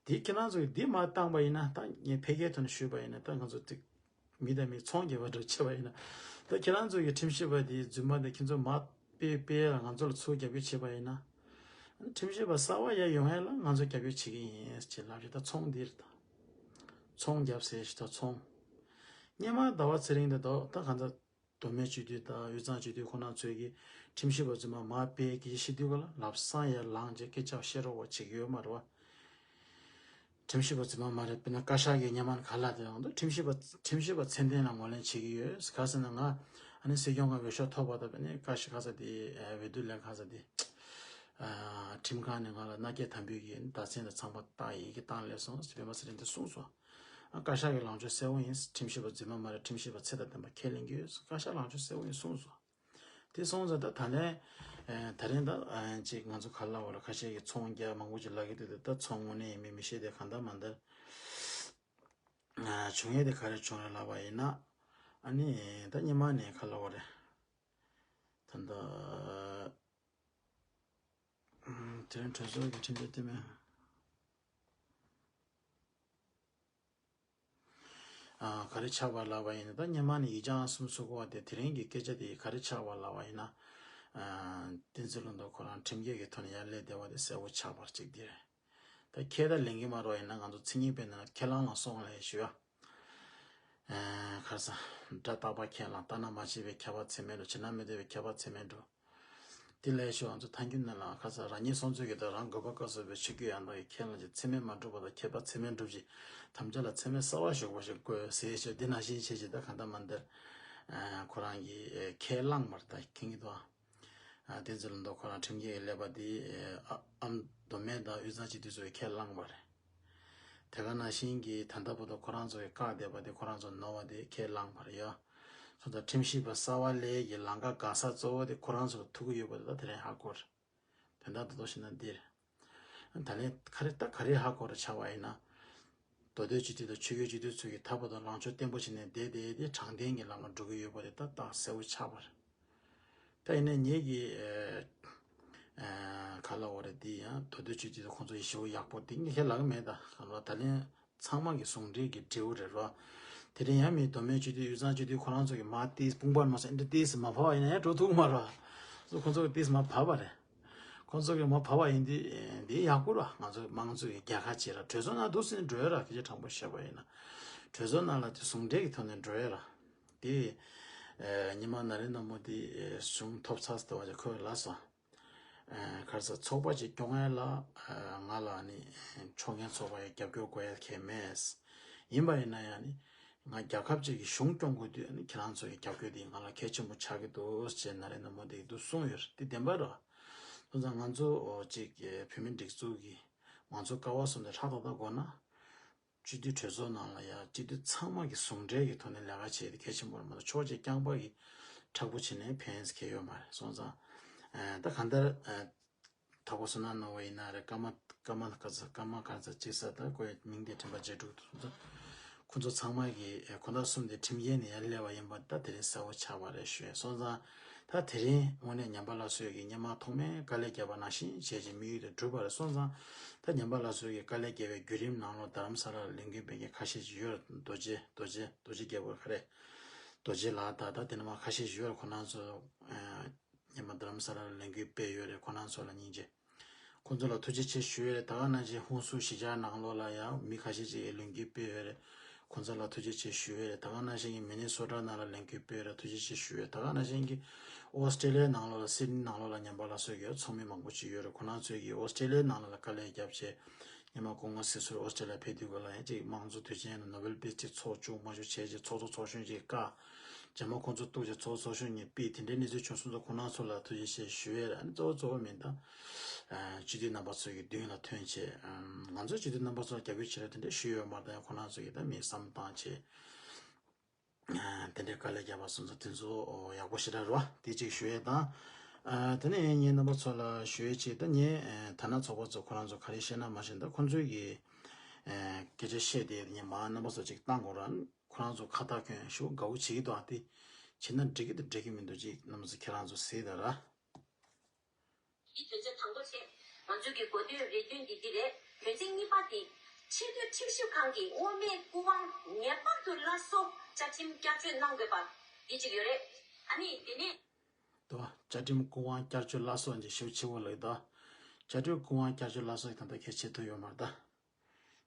དེ་ཁྱེད་རང་ཚོ་གིས་འདི་མར་བཏང་པ་ཡིན་ན། ད་ངས་ཕལ་སྐད་ཐོག་ནས་ཞུས་པ་ཡིན་ན། ད་ང་ཚོ་ཅིག་མི་དང་མི་ཚོང་རྒྱག་པ་འདྲ་བྱས་པ་ཡིན་ན། ད་ཁྱེད་རང་ཚོ་གིས་ཁྲིམས་ཞིབ་པ་དེའི་རྫུན་མ་དེ་ཁྱེད་ཚོ་མར་སྤེལ་སྤེལ་ལ་ང་ཚོ་ལ་ཚུར་རྒྱབ་སྐྱོར་བྱས་པ་ཡིན་ན། ཁྲིམས་ཞིབ་པ་གསར་པ་ཡར་ཡོང་ཡས་ལ་ང་ཚོ་རྒྱབ་སྐྱོར་བྱེད་ཀྱི་ཡིན་ཅེས་ལབ་ཞིག་ད་ཚོང་འདིར་ད་ཚོང་རྒྱབ་ཟེར་ཞིག་ད་ཚོང་། སྔོན་མ་ཟླ་བ་ཚེ་རིང་དེ་དོ་ད་གང་ཚ། མདོ་སྨད་སྤྱི་འཐུས་དང་དབུས་གཙང་སྤྱི་འཐུས་ཁོ་ན་ཚོས་ཀྱིས་ཁྲིམས་ཞིབ་པ་རྫུན་མ་མར་སྤེལ་གྱི་ཤི་དུས་ག་ལ་ལབ་སང་ཡར་ལངས་རྗེས་སྐད་ཆ་བཤད་རོགས་པ་བྱེད་ཀྱི་ཡོད་མ་རེད་བ། ཁྲིམས་ཞིབ་པ་རྫུན་མ་མ་རེད། དཔེར་ན་བཀའ་ཤག་གི་སྔོན་མ་ག་ལ་དེ་ཡོང་དུས་ཁྲིམས་ཞིབ་པ་ཁྲིམས་ཞིབ་པ་མཚན་ལྡན་ལ་ངོས་ལེན་བྱེད་ཀྱི་ཡོད། ག་ཟེར་ན་ང་ཨ་ནི་སྲིད་སྐྱོང་གི་འོས་ཤོག་ཐོབ་པ་དང་དཔེར་ན་བཀའ་ཤག་ག་ས་དེ་འོས་བསྡུ་ལས་ག་ས་དེ། ཁྲིམས་ཁང་ནས་ང་ལ་མནའ་སྐྱེལ་དམ་འབུལ་གྱི་བརྡ་མཚོན་དང་ཚང་མ་བཏང་ཡི་གེ་བཏང་སླེབས་སོང་ཟེར་པད་མ་ཚེ་རིང་དེ་གསུངས་སོང་། ཨ་བཀའ་ཤག་གི་ལངས་ཕྱོགས་གསལ་བོ་ཡིན། ཁྲིམས་ཞིབ་པ་རྫུན་མ་མ་རེད། ཁྲིམས་ཞིབ་པ་ཚད་དང་ལྡན་པ་ཁས་ལེན་གྱི་ཡོད། བཀའ་ཤག་ལངས་ཕྱོགས་གསལ་བོ་ཡིན་གསུངས་སོང་། དེ་སོང་ཙང་ད་ད་ལན་ད་རིང་ད་ཅིག་ང་ཚོ་ག་ལ་བ་ལ་ཁ་ཤས་ཀྱིས་ཚོང་རྒྱག་མང་པོ་ཅིག་ལབ་ཀྱི་འདུག་ད་ཚོང་དངོས་གནས་ཡིན་མིན་མི་ཤེས་དེ་གང་ལྟར་མ་ལྟར་བྱུང་ཡས་དེ་ག་རེ་བྱུང་རེད་ལབ་པ་ཡིན་ན། ཨ་ནི་ད་སྔོན་མ་ནས་ག་ལ་བ་རེད། ད་ད། དེ་རིང་གྲོས་ཚོགས་ཀྱི་ཁྲིམས་དཔྱད་དེ་མིན། ག་རེ་ཆགས་པ་ལབ་པ་ཡིན་ན། ད་སྔོན་མ་ནས་ཡིག་བྱང་གསུམ་བཙུགས་པ་དེ། དེ་རིང་གི་སྐད་ཆ་དེ་ག་རེ་ཆགས་པ་ལབ་པ་ཡིན་ན། བསྟན་འཛིན་བློ་ལྡོག་ཁོ་རང་ཁྲིམས་འགལ་གྱི་ཐོག་ནས་ཡར་སླེབས་བསྡད་པ་དེ་གསལ་པོ་ཆགས་པ་གཅིག་དེ་རེད། ད་ཁས་ད་ལེན་གྱི་མ་རེད་པ་ཡིན་ན། ང་ཚོ་མཚན་ཉིད་པའི་ནང་ལ་ཁས་བླངས་ལ་སོང་ལ་ཞུ་ཡ། ཁར་ས། དགྲ་རྟག་པར་ཁས་བླངས། ལྟ་ན་མ་བྱེད་པའི་ཁྱབ་པ་ཚད་མེད་འགྲོ། བྱེད་ན་མི་འདོད་པའི་ཁྱབ་པ་ཚད་མེད་འགྲོ། དེ་ལས་ཤོག་ང་ཚོ་ཐང་རྒྱུད་ནང་ལ་ཁ་ས། རང་ཉིད་སྲོག་འཛིན་གྱི་དང་རང་འགོས་པ་བཀག་སོགས་པའི་ཆོས་བརྒྱུད་ཡང་དག་གི་ཁས་བླངས་ཀྱི་ཚད་མས་མ་གྲུབ་པ་དང་ཁྱད་པར་ཚད་མས་གྲུབ་ཅིང་དམ་བཅའ་ལ་ཚད་མས་གསར་བ་ཞུགས་པ་ཞིག་དགོས་ཟེར་ཞོག་འདི་ནང་བཞིན་བྱས་ཅིག་ད་གང་ལྟར་མ་འདིར། ཁོ་རང་གིས་ཁས་བླངས་པར་ད་མཁྱེན་གྱི་འདུག་ཨ། བསྟན་འཛིན་བློ་ལྡོག་ཁོ་རང་ཁྲིམས་འགལ་གྱི་ཀླད་པ་འདི་ཨ་མདོ་སྨད་དང་དབུས་གཙང་སྤྱི་འཐུས་ཚོས་ཁས་བླངས་པ་རེད། དེ་ག་ནང་བཞིན་གྱི་ད་ལྟ་བར་དུ་ཁོ་རང་ཚོ་གིས་བཀག་བསྡད་པ་དེ་ཁོ་རང་ཚོ་ནོར་བ་དེ་ཁས་བླངས་པ་རེད་ཡ། སོང་ཙང་ཁྲིམས་ཞིབ་པ་གསར་པ་སླེབས་ཀྱི་ལམ་ཁ་འགག་ས་གཙོ་བོ་དེ་ཁོ་རང་ཚོ་ཐུག་གི་ཡོད་པ་དེ་ད་དེ་རིང་ཧ་གོ་རེད། དོན་དག་ཏུ་ཏོ་ཞིག་ན་འདིར། ད་ལན་ག་རེ་ད་ག་རེ་ཧ་གོ་རེ་ཆགས་པ་ཡིན་ན། མདོ་སྟོད་སྤྱི་འཐུས་དང་ཆོས་བརྒྱུད་སྤྱི་འཐུས་ཚོ་གིས་ད་བར་དུ་ལངས་ཕྱོགས་བརྟན་པོ་བྱས་ནས་བསྡད་བསྡད་དེ་དྲང་བདེན་གྱི་ལམ་ལ་འགྲོ་གི་ཡོད་པ་དེ་ད་ད་གསལ་པོ་ཆགས་པ་རེད། ད་ཡིན་ནའི་ངེད་ཀྱི་ཨ་ཨ་ག་ལ་འོ་རེད་འདི་ཡང་མདོ་སྟོད་སྤྱི་འཐུས་དང་ཁོང་ཚོ་ཡི་ཞི་བོ་ཡག་པོ་འདི་ངས་ཁས་ལག་གི་མེད། ད་ག་ལ་ད་ལན་ཚང་མ་གི་ཟུང་འབྲེལ་གྱི་འབྲས་བུ་རེད་རོ། དེ་རིང་ཡང་མི་མདོ་སྨད་སྤྱི་འཐུས་དབུས་གཙང་སྤྱི་འཐུས་ཁོ་རང་ཚོ་གི་མ་ཏིས་དཔུང་པར་མ་སོང་ཨེ་འདྲ་ཏིས་མ་བབས་པ་ཡིན་ན་ཡང་འགྲོ་ཐུབ་མ་རོ། སོ་ཁོང་ཚོ་གི་ཏིས་མ་བབས་པ་རེད། ཁོང་ཚོ་གི་མ་བབས་པ་ཡིན་དུས་འདི་ཡག་པོ་ར། ང་ཚོ་དམངས་གཙོ་གི་རྒྱལ་ཁ་བྱེད་ར། གྲོས་ཚོགས་ནང་འདུག་ཟིན་འགྲོ་ཡ་ར། སྐད་ཆ་དྲང་པོ་བཤད་པ་ཡིན་ན། གྲོས་ཚོགས་ནང་ལ་དེ་ཟུང་འབྲེལ་གྱི་ཐོག་ནས་འགྲོ་ཡ་ར། དེ་ཉི་མ་ན་རེ་ན་མོ་དེ་གཞུང་ཐོབ་ཚར་ཟེར་བ་ཅིག་ཁོས་ལབ་སོང་། ཨ་ག་རེ་ཟེར། ཚོགས་པ་ཅིག་སྐྱོང་ཡ་ལ་ཨ་ང་ལ་ནི་ཕྱོགས་འགལ་ཚོགས་པ་ཡི་རྒྱབ་སྐྱོར་དགོས་ཡ་གང་ཡང་མེད། ཡིན་པ་ཡིན་ན་ཡང་ནི་ང་རྒྱལ་ཁབ་ཅིག་གི་གཞུང་སྐྱོང་དགོས་དུས་ནི་ཁྱེད་རང་ཚོ་ཡི་རྒྱབ་སྐྱོར་དེ་ང་ལ་གལ་ཆེན་པོ་ཆགས་ཀྱི་འདུག་ཅེས་ན་རེ་ན་མོ་དེ་འདུག་གསུངས་ཡོད་རེད། དེ་བདེན་པ་རེད། སོང་ཙང་ང་ཚོ་ཅིག་བོད་མི་སྒྲིག་འཛུགས་ཀྱི་མང་གཙོ་ཀ་བ་གསུམ་དེ་ཧྲག་ཏག་ཏག་དགོས་ན། སྤྱི་འཐུས་གྲོས་ཚོགས་ནང་ལ་ཡང་སྤྱི་འཐུས་ཚང་མ་གི་ཟུང་འབྲེལ་གྱི་ཐོག་ནས་ལས་ཀ་བྱས་ཏེ་གལ་ཆེན་པོ་རེད་མ་གཏོགས་ཕྱོགས་གཅིག་རྐྱང་པ་གི་མཁྲེགས་པོ་བྱས་ནས་ཕན་ཁེ་ཡོད་མ་རེད། སོང་ཙང་ཨ་ད་གང་ལྟར་ཨ་ད་གོ་སོང་ན་ནོར་བ་ཡིན་ན་རེད། ཀརྨ་ཀརྨ་ག་ཚ་ཀརྨ་ག་ཚ་ཅིག་ས་ད་ཁོའི་མིང་དེ་དྲན་པ་བརྗེད་འགྲོ་གི་འདུག་སོང་ཙང་ཁོ་ཚོ་ཚང་མ་གི་ཨ་ཁོ་ན་གསུམ་དེ་ཁྲིམས་འགལ་ནས་ཡར་སླེབས་པ་ཡིན་པ་ད་དེ་རིང་གསལ་པོ་ཆགས་པ་རེད་ཞུ་ཡ། སོང་ཙང་། ད་དེ་རིང་དངོས་གནས་ཉམས་པ་སླར་གསོའི་གི་སྔོན་མ་ཐོག་མའི་དཀའ་ལས་བརྒྱབ་པ་ནང་བཞིན་བྱས་རྗེས་དམིགས་ཡུལ་དེ་འགྲུབ་པ་རེད། སོང་ཙང་ད་ཉམས་པ་སླར་གསོའི་གི་དཀའ་ལས་བརྒྱབ་པའི་བརྒྱུད་རིམ་ནང་ལོགས་རྡ་རམ་ས་ལ་ལ་ལས་འགུལ་སྤེལ་མཁན་ཁ་ཤས་ཅིག་ཡོད་རེད། རྡོ་རྗེ་རྡོ་རྗེ་རྡོ་རྗེ་རྒྱལ་པོ་ག་རེ། རྡོ་རྗེ་ལགས་ད་ད་དེ་ནས་མ་ཁ་ཤས་ཅིག་ཡོད་རེད། ཁོ་རང་ཚོ་སྔོན་མ་རྡ་རམ་ས་ལ་ལ་ལས་འགུལ་སྤེལ་ཡོད་རེད། ཁོ་རང་ཚོ་ལ་སྙིང་རྗེ། ཁོང་ཚོ་ལ་ཐུགས་རྗེ་ཆེ་ཞུ་ཡས་རེད། ད་ག་ནང་བཞིན་ཧུན་སུར་གཞིས་ཆགས་ནང་ལོགས་ལ་ཡང་མི་ཁ་ཤས་ཅིག་གིས་ལས་འགུལ་སྤེལ་ཡོད་རེད། ཁོང་ཚོ་ལ་ཐུགས་རྗེ་ཆེ་ཞུ་ཡས་རེད། ད་ག་ནང་བཞིན་གྱི་མི་ནི་སོ་ཊ་ནང་ལ་ལས་འགུལ་སྤེལ་ཡོད་རེད། ཐུགས་རྗེ་ཆེ་ཞུ་ཡས། ད་ག་ནང་བཞིན་གྱི་ཨོ་སི་ཀྲེ་ལི་ཡ་ནང་ལོགས་ལ་སིད་ནི་ནང་ལོགས་ལ་ཉམས་པ་སླར་གསོ་གི་ཚོགས་མི་མང་པོ་ཅིག་ཡོད་རེད། ཁོ་རང་ཚོས་ཀྱིས་ཨོ་སི་ཀྲེ་ལི་ཡ་ནང་ལ་དཀའ་ལས་བརྒྱབ་བྱས་སྔོན་མ་སྐུ་ངོ་སྲིད་ཟུར་ཨོ་སི་ཀྲེ་ལི་ཡ་ཕེབས་དུས་སྐབས་ལ་ཡང་ཅིག་དམངས་གཙོ་དུས་ཆེན་ནོ་བེལ་པིས་ཅིག་ཚོགས་བཅུག་མ་བཅུག་བྱས་རྗེས་ཚོགས་གཙོ་ཚོགས་གཞོན་ཅིག་བཀག་རྗེས་མ་ཁོང་ཚོ་གཏུག་བྱས་ཚོགས་གཙོ་ཚོགས་གཞོན་གཉིས་ཕུད་དེ་འདྲའི་གནས་ཚུལ་བྱུང་སོང་ཙང་ཁོང་རྣམ་ཚོ་ལ་ཐུགས་རྗེ་ཆེ་ཞུ་ཡས་རེད། ཨ་ནི་གཙོ་བོ་གཙོ་བོ་མིན་ད། སྤྱི་འཐུས་རྣམ་པ་ཚོ་གི་མདུན་ལ་ཐོན་བྱས། ང་ཚོ་སྤྱི་འཐུས་རྣམ་པ་ཚོ་ལ་རྒྱབ་སྐྱོར་བྱེད་རོགས་དེ་འདྲ་ཞུས་ཡོད་མ་རེད། ད་ཡང་ཁོང་རྣམ་ཚོ་གིས་ད་མི་བསམ་བཏང་བྱས། དེ་འདྲའི་དཀའ་ལས་བརྒྱབ་པ་སོང་ཙང་དེ་ཚོ་ཡག་པོ་ཞེ་དྲག་རེད་བ། དེ་གཅིག་ཞུ་ཡས་དང་། དེ་ནས་ངས་རྣམ་པ་ཚོ་ལ་ཞུ་ཡས་གཅིག་ད་ངས་ད་ན་ཚོགས་པ་ཚོ་ཁོ་རང་ཚོ་ག་རེ་བཤད་ན་མ་ཤེས། ད་ཁོང་ཚོའི་གི་སྐད་ཆ་བཤད་དེ་ངས་མ་རྣམ་པ་ཚོ་གཅིག་བཏང་དགོས་ར། ཁོ་རང་ཚོ་ཁ་བཏགས་གྱོན་ཞུ་དགའ་བོ་བྱེད་ཀྱི་འདུག་ཨ་དེ་ བྱས་ན་འགྲིག་གི་འདུག་འགྲིག་གི་མི་འདུག་ཅིག་རྣམ་པ་ཚོ་ཁྱེད་རང་ཚོ་གཟིགས་དང་ར། འདི་དོན་ཚན་དང་པོ་བྱས། ང་ཚོའི་གི་གོ་དོན་རེ་དོན་འདི་འདི་རེད། དོན་ཚན་གཉིས་པ་དེ། ཆེས་མཐོའི་ཁྲིམས་ཞིབ་ཁང་གིས་མངོན་མེད་སྐུ་དབང་ངེས་པར་དུ་སླར་གསོ་བཅའ་ཁྲིམས་བསྐྱར་བཅོས་གནང་དགོས་པ། འདི་གཅིག་ཡོད་རེད། ཨ་ནི་དེ་ནས། དོ། བཅའ་ཁྲིམས་སྐུ་དབང་བསྐྱར་བཅོས་སླར་གསོ་འདི་ཞིབ་ཆེ་བོ་ལགས་ད། བཅའ་ཁྲིམས་སྐུ་དབང་བསྐྱར་བཅོས་སླར་གསོ་ད་ལྟ་གལ་ཆེ་ཐུབ་ཡོད་མ་རེད་ད།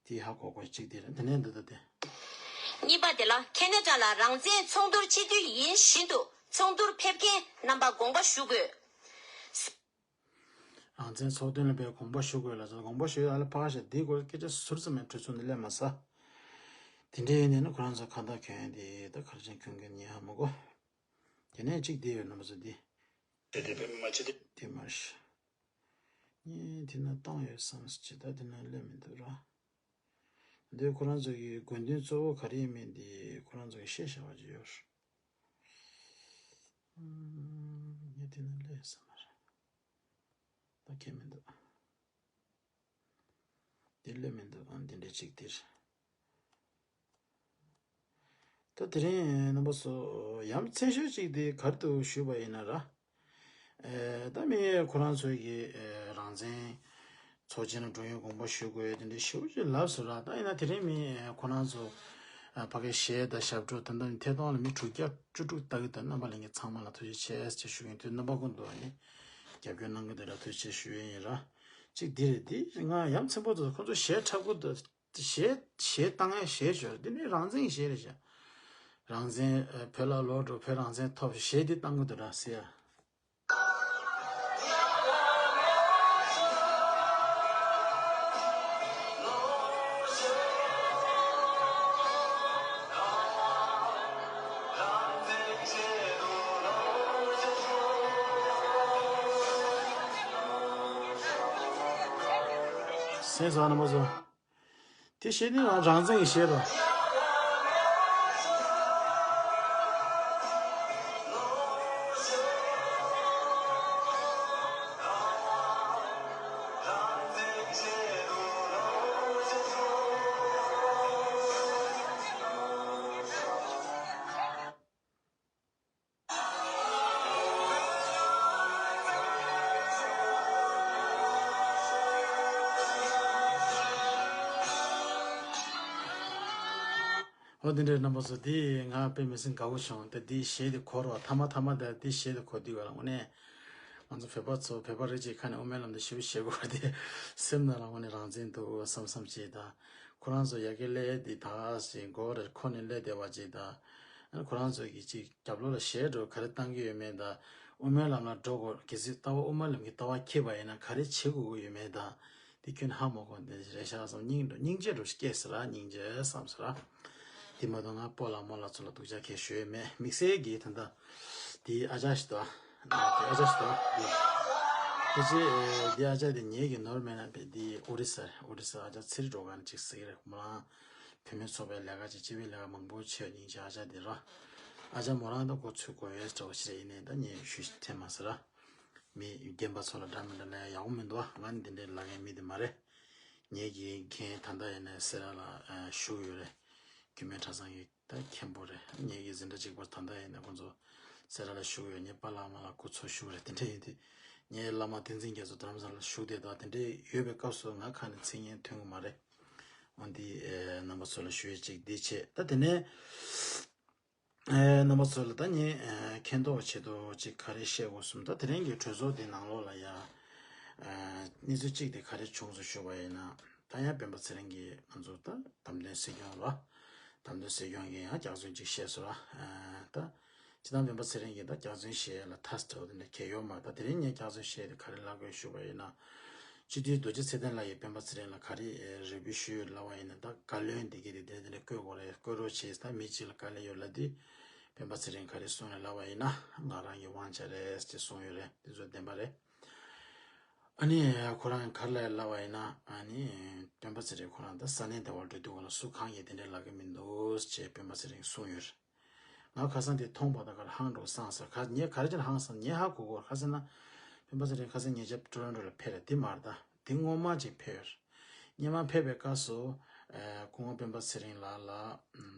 དེ་ཧ་གོ་དགོས་གཅིག་དེ་རེད། དེ་ནས་འདི་ད་དེ། གཉིས་པ་དེ་ལ་ཁེ་ན་ཌ་ལ་རང་བཙན་ཚོགས་འདུར་སྤྱི་འཐུས་ཡིན་བཞིན་དུ་ཚོགས་འདུར་ཕེབས་མཁན་རྣམ་པ་དགོངས་པ་ཞུ་དགོས། རང་བཙན་ཚོགས་འདུ་ལ་ཕེབས་དགོངས་པ་ཞུ་དགོས་ལ་དགོངས་པ་ཞུ་ཡ་ལ་ཕ་ཤ་འདི་སྐོར་སྐད་ཆ་ཟུར་ཙམ་མེད་གྲོས་ཚོགས་ནས་སླེབས་མ་ས། དེ་འདྲའི་ཡིན་ནས་ནི་ཁོ་རང་ཚོ་ཁ་བརྡ་གྱོན་ཡ་འདི་ད་གར་ཅན་གྱོན་མཁན་ཉེ་ཧ་མ་གོ། དེ་ནས་གཅིག་དེ་ཡོད་རྣམ་པ་ཚོ་འདི། དེ་དེ་བེད་མ་བྱེད་དེ། དེ་མ་ཤ། ངས་དེ་ན་བཏང་ཡོད་བསམ་སི་ཅི་ད་དེ་ན་སླེབས་མི་འདུག་ར། འདི་ཁོ་རང་ཚོ་གི་དགོས་འདུན་གཙོ་བོ་ག་རེ་ཡིན་མིན་འདི་ཁོ་རང་ཚོ་གི་བཤད་བྱ་བ་ཅིག་ཡོད་རེད། ངས་དེ་ན་སླེབས་བསམ་མ་རེད། ད་ཁྱད་མི་འདུག་འདི་སླེབས་མི་འདུག་ཨ་འདི་འདྲ་གཅིག་འདིར། ད་དེ་རིང་རྣམ་པ་ཚོ་ཡ་མཚན་ཤོས་གཅིག་དེ་ག་རེ་འདུག་ཞུས་པ་ཡིན་ན་ར། ཨེ་ད་མི་ཁོ་རང་ཚོའི་གི་ཨེ་རང་བཙན་ཚོགས་ཆེན་ལ་འགྲོ་ཡོང་དགོངས་པ་ཞུ་དགོས་དེ་འདྲའི་ཞུ་ཞུ་ལབ་སོང་ར། ད་ཡིན་ན་དེ་རིང་མི་ཁོ་རང་ཚོ་ཨ་ཕ་གི་གཞས་དང་ཞབས་བྲོ་ད་ལྟ་ཐད་གཏོང་ལ་མི་དྲུག་བརྒྱ་བཅུ་དྲུག་ལྟ་གི་འདུག་རྣམ་པ་ལྷན་རྒྱས་ཚང་མ་ལ་ཐུགས་རྗེ་ཆེ་ཞེས་ཞུ་གི་ཡིན། དུས་རྣམ་པ་ཀུན་ཏུ་ཨ་ནི་རྒྱབ་སྐྱོར་གནང་གི་འདུག་ར། ཐུགས་རྗེ་ཆེ་ཞུ་ཡས་ཡིན་ར། གཅིག་འདི་རེད། འདི་ང་ཡ་མཚན་པོ་དུ་ཁོང་ཚོ་གཞས་འཁྲབ་གི་འདུག་གཞས་གཞས་བཏང་ཡ་གཞས་ཤོར་འདི་ནི་རང་བཙན་གཞས་རེད་ཤག་རང་བཙན་ཨ་བོད་ལ་ལོག་འགྲོ། བོད་རང་བཙན་ཐོབ་གཞས་འདི་བཏང་གི་འདུག་ར་ཟེར་ཡ། སེམས་བཟང་ན་མ་བཟོ། དེ་བཤད་ནི་རང་རང་བཙན་གྱི་བཤད་རོགས། འོ་དེ་འདྲའི་རྣམ་པ་ཚོ་དེ་ང་དཔེ་མི་སྲིད་དགའ་བོ་བྱུང་། དེ་དེ་གཞས་དེ་གོ་རོགས། ཐ་མ་ཐ་མ་དེ་དེ་གཞས་དེ་གོ་དུས་ག་ལ་དངོས་གནས་ང་ཚོ་བོད་པ་ཚོ་བོད་པ་རེ་གཅིག་ཁ་ནས་དབུ་མའི་ལམ་དུ་ཞུ་ཞེས་གོ་དེ་སེམས་ནང་ལ་དངོས་གནས་རང་བཙན་འདུག་བསམ་བསམ་བྱས་དང་། ཁོ་རང་ཚོ་ཡ་གི་ལས་དེ་ད་ཞིག་མགོ་རེ་ཁོ་ནས་ལས་བསྡད་པ་ཅིག་དང་། ཁོ་རང་ཚོ་གི་ཅིག་རྒྱབ་ལོགས་ལ་གཞས་འགྲོ་ག་རེ་བཏང་གི་ཡོད་མེད་དང་། དབུ་མའི་ལམ་ལ་འགྲོ་དགོས། གལ་སྲིད་ལྟ་བ་དབུ་མའི་ལམ་གྱི་ལྟ་བ་འཁྱེར་བ་ཡིན་ན་ག་རེ་བྱེད་དགོས་ཀྱི་ཡོད་མེད་དང་། དེ་ཁྱོན་ཧ་མ་གོ་འདི་རེད་ཤག་བསམ། སྙིང་འགྲོ་སྙིང་རྗེ་འགྲོ་སྐྱེས་ཟེར་ར། སྙིང་རྗེ་བསམ་ཟེར་ར། དེ་མ་གཏོགས་ང་སྤོ་ལགས་རྨོ་ལགས་ཚོ་ལ་སྡུག་ཅག་གས་ཞུ་ཡས་མེད། དམིགས་བསལ་གྱིས་ད་ལྟ་དེའི་ཨ་ཅག་ཞིག་འདུག་ཨ། དེ་ཨ་ཅག་ཞིག་འདུག་ཨ། དེ་དེ་ཅི་དེ་ཨ་ཅག་དེ་ངེད་ཀྱི་ནོར་མེད་ན་བས་དེ་ཨོ་རི་ས་རེད། ཨོ་རི་ས་ཨ་ཅག་ཚེ་རིང་སྒྲོལ་དཀར་ནས་ཅིག་ཟེར་གྱི་རེད། མོ་རང་བུད་མེད་ཚོགས་པའི་ལས་ཀ་ཅིག་སྤྱི་པའི་ལས་ཀ་མང་པོ་བྱས། སྙིང་རྗེ་ཨ་ཅག་དེ་ར། ཨ་ཅག་མོ་རང་ད་གོ་ཚོད་གོ་ཡས་འདྲ་བོ་ཞིག་རེད། ཡིན་ནའི་ད་ངས་ཞུ་ཞིག་དྲན་མ་སོང་ར། མི་རྒན་པ་ཚོ་ལ་འདྲ་མི་འདྲ་ལབ་ཡག་པོ་མི་འདུག་ཨ། ང་ནི་འདི་འདྲའི་ལབ་མཁན་མི་དེ་མ་རེད། ངེད་ཀྱི་འགན་ད་ལྟ་ཡིན་ནའི་སེ་ར་ལ་བཞུགས་ཡོད་རེད། རྒྱུད་སྨད་གྲྭ་ཚང་གི་ད་མཁན་པོ་རེད། ངེད་ཀྱི་འཛིན་གྲྭ་གཅིག་པ་ད་ལྟ་ཡིན་ནའི་ཁོང་ཚོ་སེ་ར་ལ་བཞུགས་ཡོད། ངའི་པཱ་ལགས་མ་ལགས་སྐུ་ཚེ་ཞུ་རེད། དེ་འདྲ་ཡིན་དུས་ངའི་བླ་མ་བསྟན་འཛིན་རྒྱ་མཚོ་རྡ་རམ་ས་ལ་བཞུགས་བསྡད་དང་དེ་འདྲ་ཡོད་པའི་སྐབས་སུ་ང་ཁ་ནས་མཚན་སྙན་ཐོན་གི་མ་རེད། འོན་ཏེ་ཨེ་རྣམ་པ་ཚོ་ལ་ཞུ་ཡས་གཅིག་འདི་བྱས། ད་དེ་ནས་ཨེ་རྣམ་པ་ཚོ་ལ་ད་ངས་ཨེ་མཁྱེན་རྟོགས་ཆེད་དུ་གཅིག་ག་རེ་བཤད་དགོས་གསུམ། ད་དེ་རིང་གི་གྲོས་ཚོགས་འདི་ནང་ལོགས་ལ་ཡ་ཨེ་གནས་ཚུལ་གཅིག་དེ་ག་རེ་བྱུང་སོང་ཞུ་བ་ཡིན་ན། ད་ཡང་སྤེན་པ་ཚེ་རིང་གིས་ང་ཚོ་ད་བདམས་ཐོན་སྲིད་སྐྱོང་ལ་བདམས་ཐོན་སྲིད་སྐྱོང་གིས་ཡང་སྐྱག་རྫུན་གཅིག་བཤད་སོང་ར། ཨེ་ད་སྤྱིར་བཏང་སྤེན་པ་ཚེ་རིང་གིས་ད་སྐྱག་རྫུན་བཤད་ལ་ཐ་སི་ཏོ་དེ་འདྲ་གལ་ཡོད་མ་རེད། ད་དེ་རིང་ངས་སྐྱག་རྫུན་བཤད་དེ་ག་རེ་ལབ་དགོས་ཞུ་བ་ཡིན་ན། སྤྱི་འཐུས་རྡོ་རྗེ་ཚེ་བརྟན་ལགས་ཀྱིས་སྤེན་པ་ཚེ་རིང་ལ་ག་རེ་རེ་སྐུལ་ཞུས་ཡོད་ལབ་པ་ཡིན་ན། ད་བཀའ་བློན་འདི་གིས་དེ་དེ་འདྲ་བསྐོ་དགོས་རེད། བསྐོ་རོགས་བྱེད། ད་མི་གཅིག་ལ་དཀའ་ལས་ཡོད་ལབ་དུས་སྤེན་པ་ཚེ་རིང་ག་རེ་གསུངས་རེད་ལབ་པ་ཡིན་ན། ང་རང་གི་དབང་ཆ་རེད་ཅེས་གསུངས་ཡོད་རེད། དེ་ཚོ་བདེན་པ་རེད། ཨ་ནི་ཁོ་རང་ག་རེ་ལབ་པ་ཡིན་ན། ཨ་ནི་སྤེན་པ་ཚེ་རིང་ཁོ་རང་ད་ས་གནས་དེ་བར་འགྲོ་དུས་སྒང་ལ་སུ་གང་གིས་དེ་འདྲ་ལབ་ཀྱི་མི་འདུག་ཅེས་སྤེན་པ་ཚེ་རིང་གསུངས་ཡོད་རེད། ང་ཁ་སང་དེ་མཐོང་བ་དང་ག་རེ་ཧང་འགྲོ་སང་ཟེར། ཁ་ངས་ག་རེ་བྱས་ན་ཧང་སང་ངས་ཧ་གོ་གོ། ཁ་སང་ན་སྤེན་པ་ཚེ་རིང་ཁ་སང་ཉེ་ཆར་ཊོ་རོན་ཊོ་ལ་ཕེབས་རེད། དེ་མ་རེད། ད་དེ་སྔོན་མ་ཅིག་ཕེབས་ཡོད་རེད། སྔོན་མ་ཕེབས་པའི་སྐབས་སུ་ སྐུ་ངོ་སྤེན་པ་ཚེ་རིང་ལགས་ལ་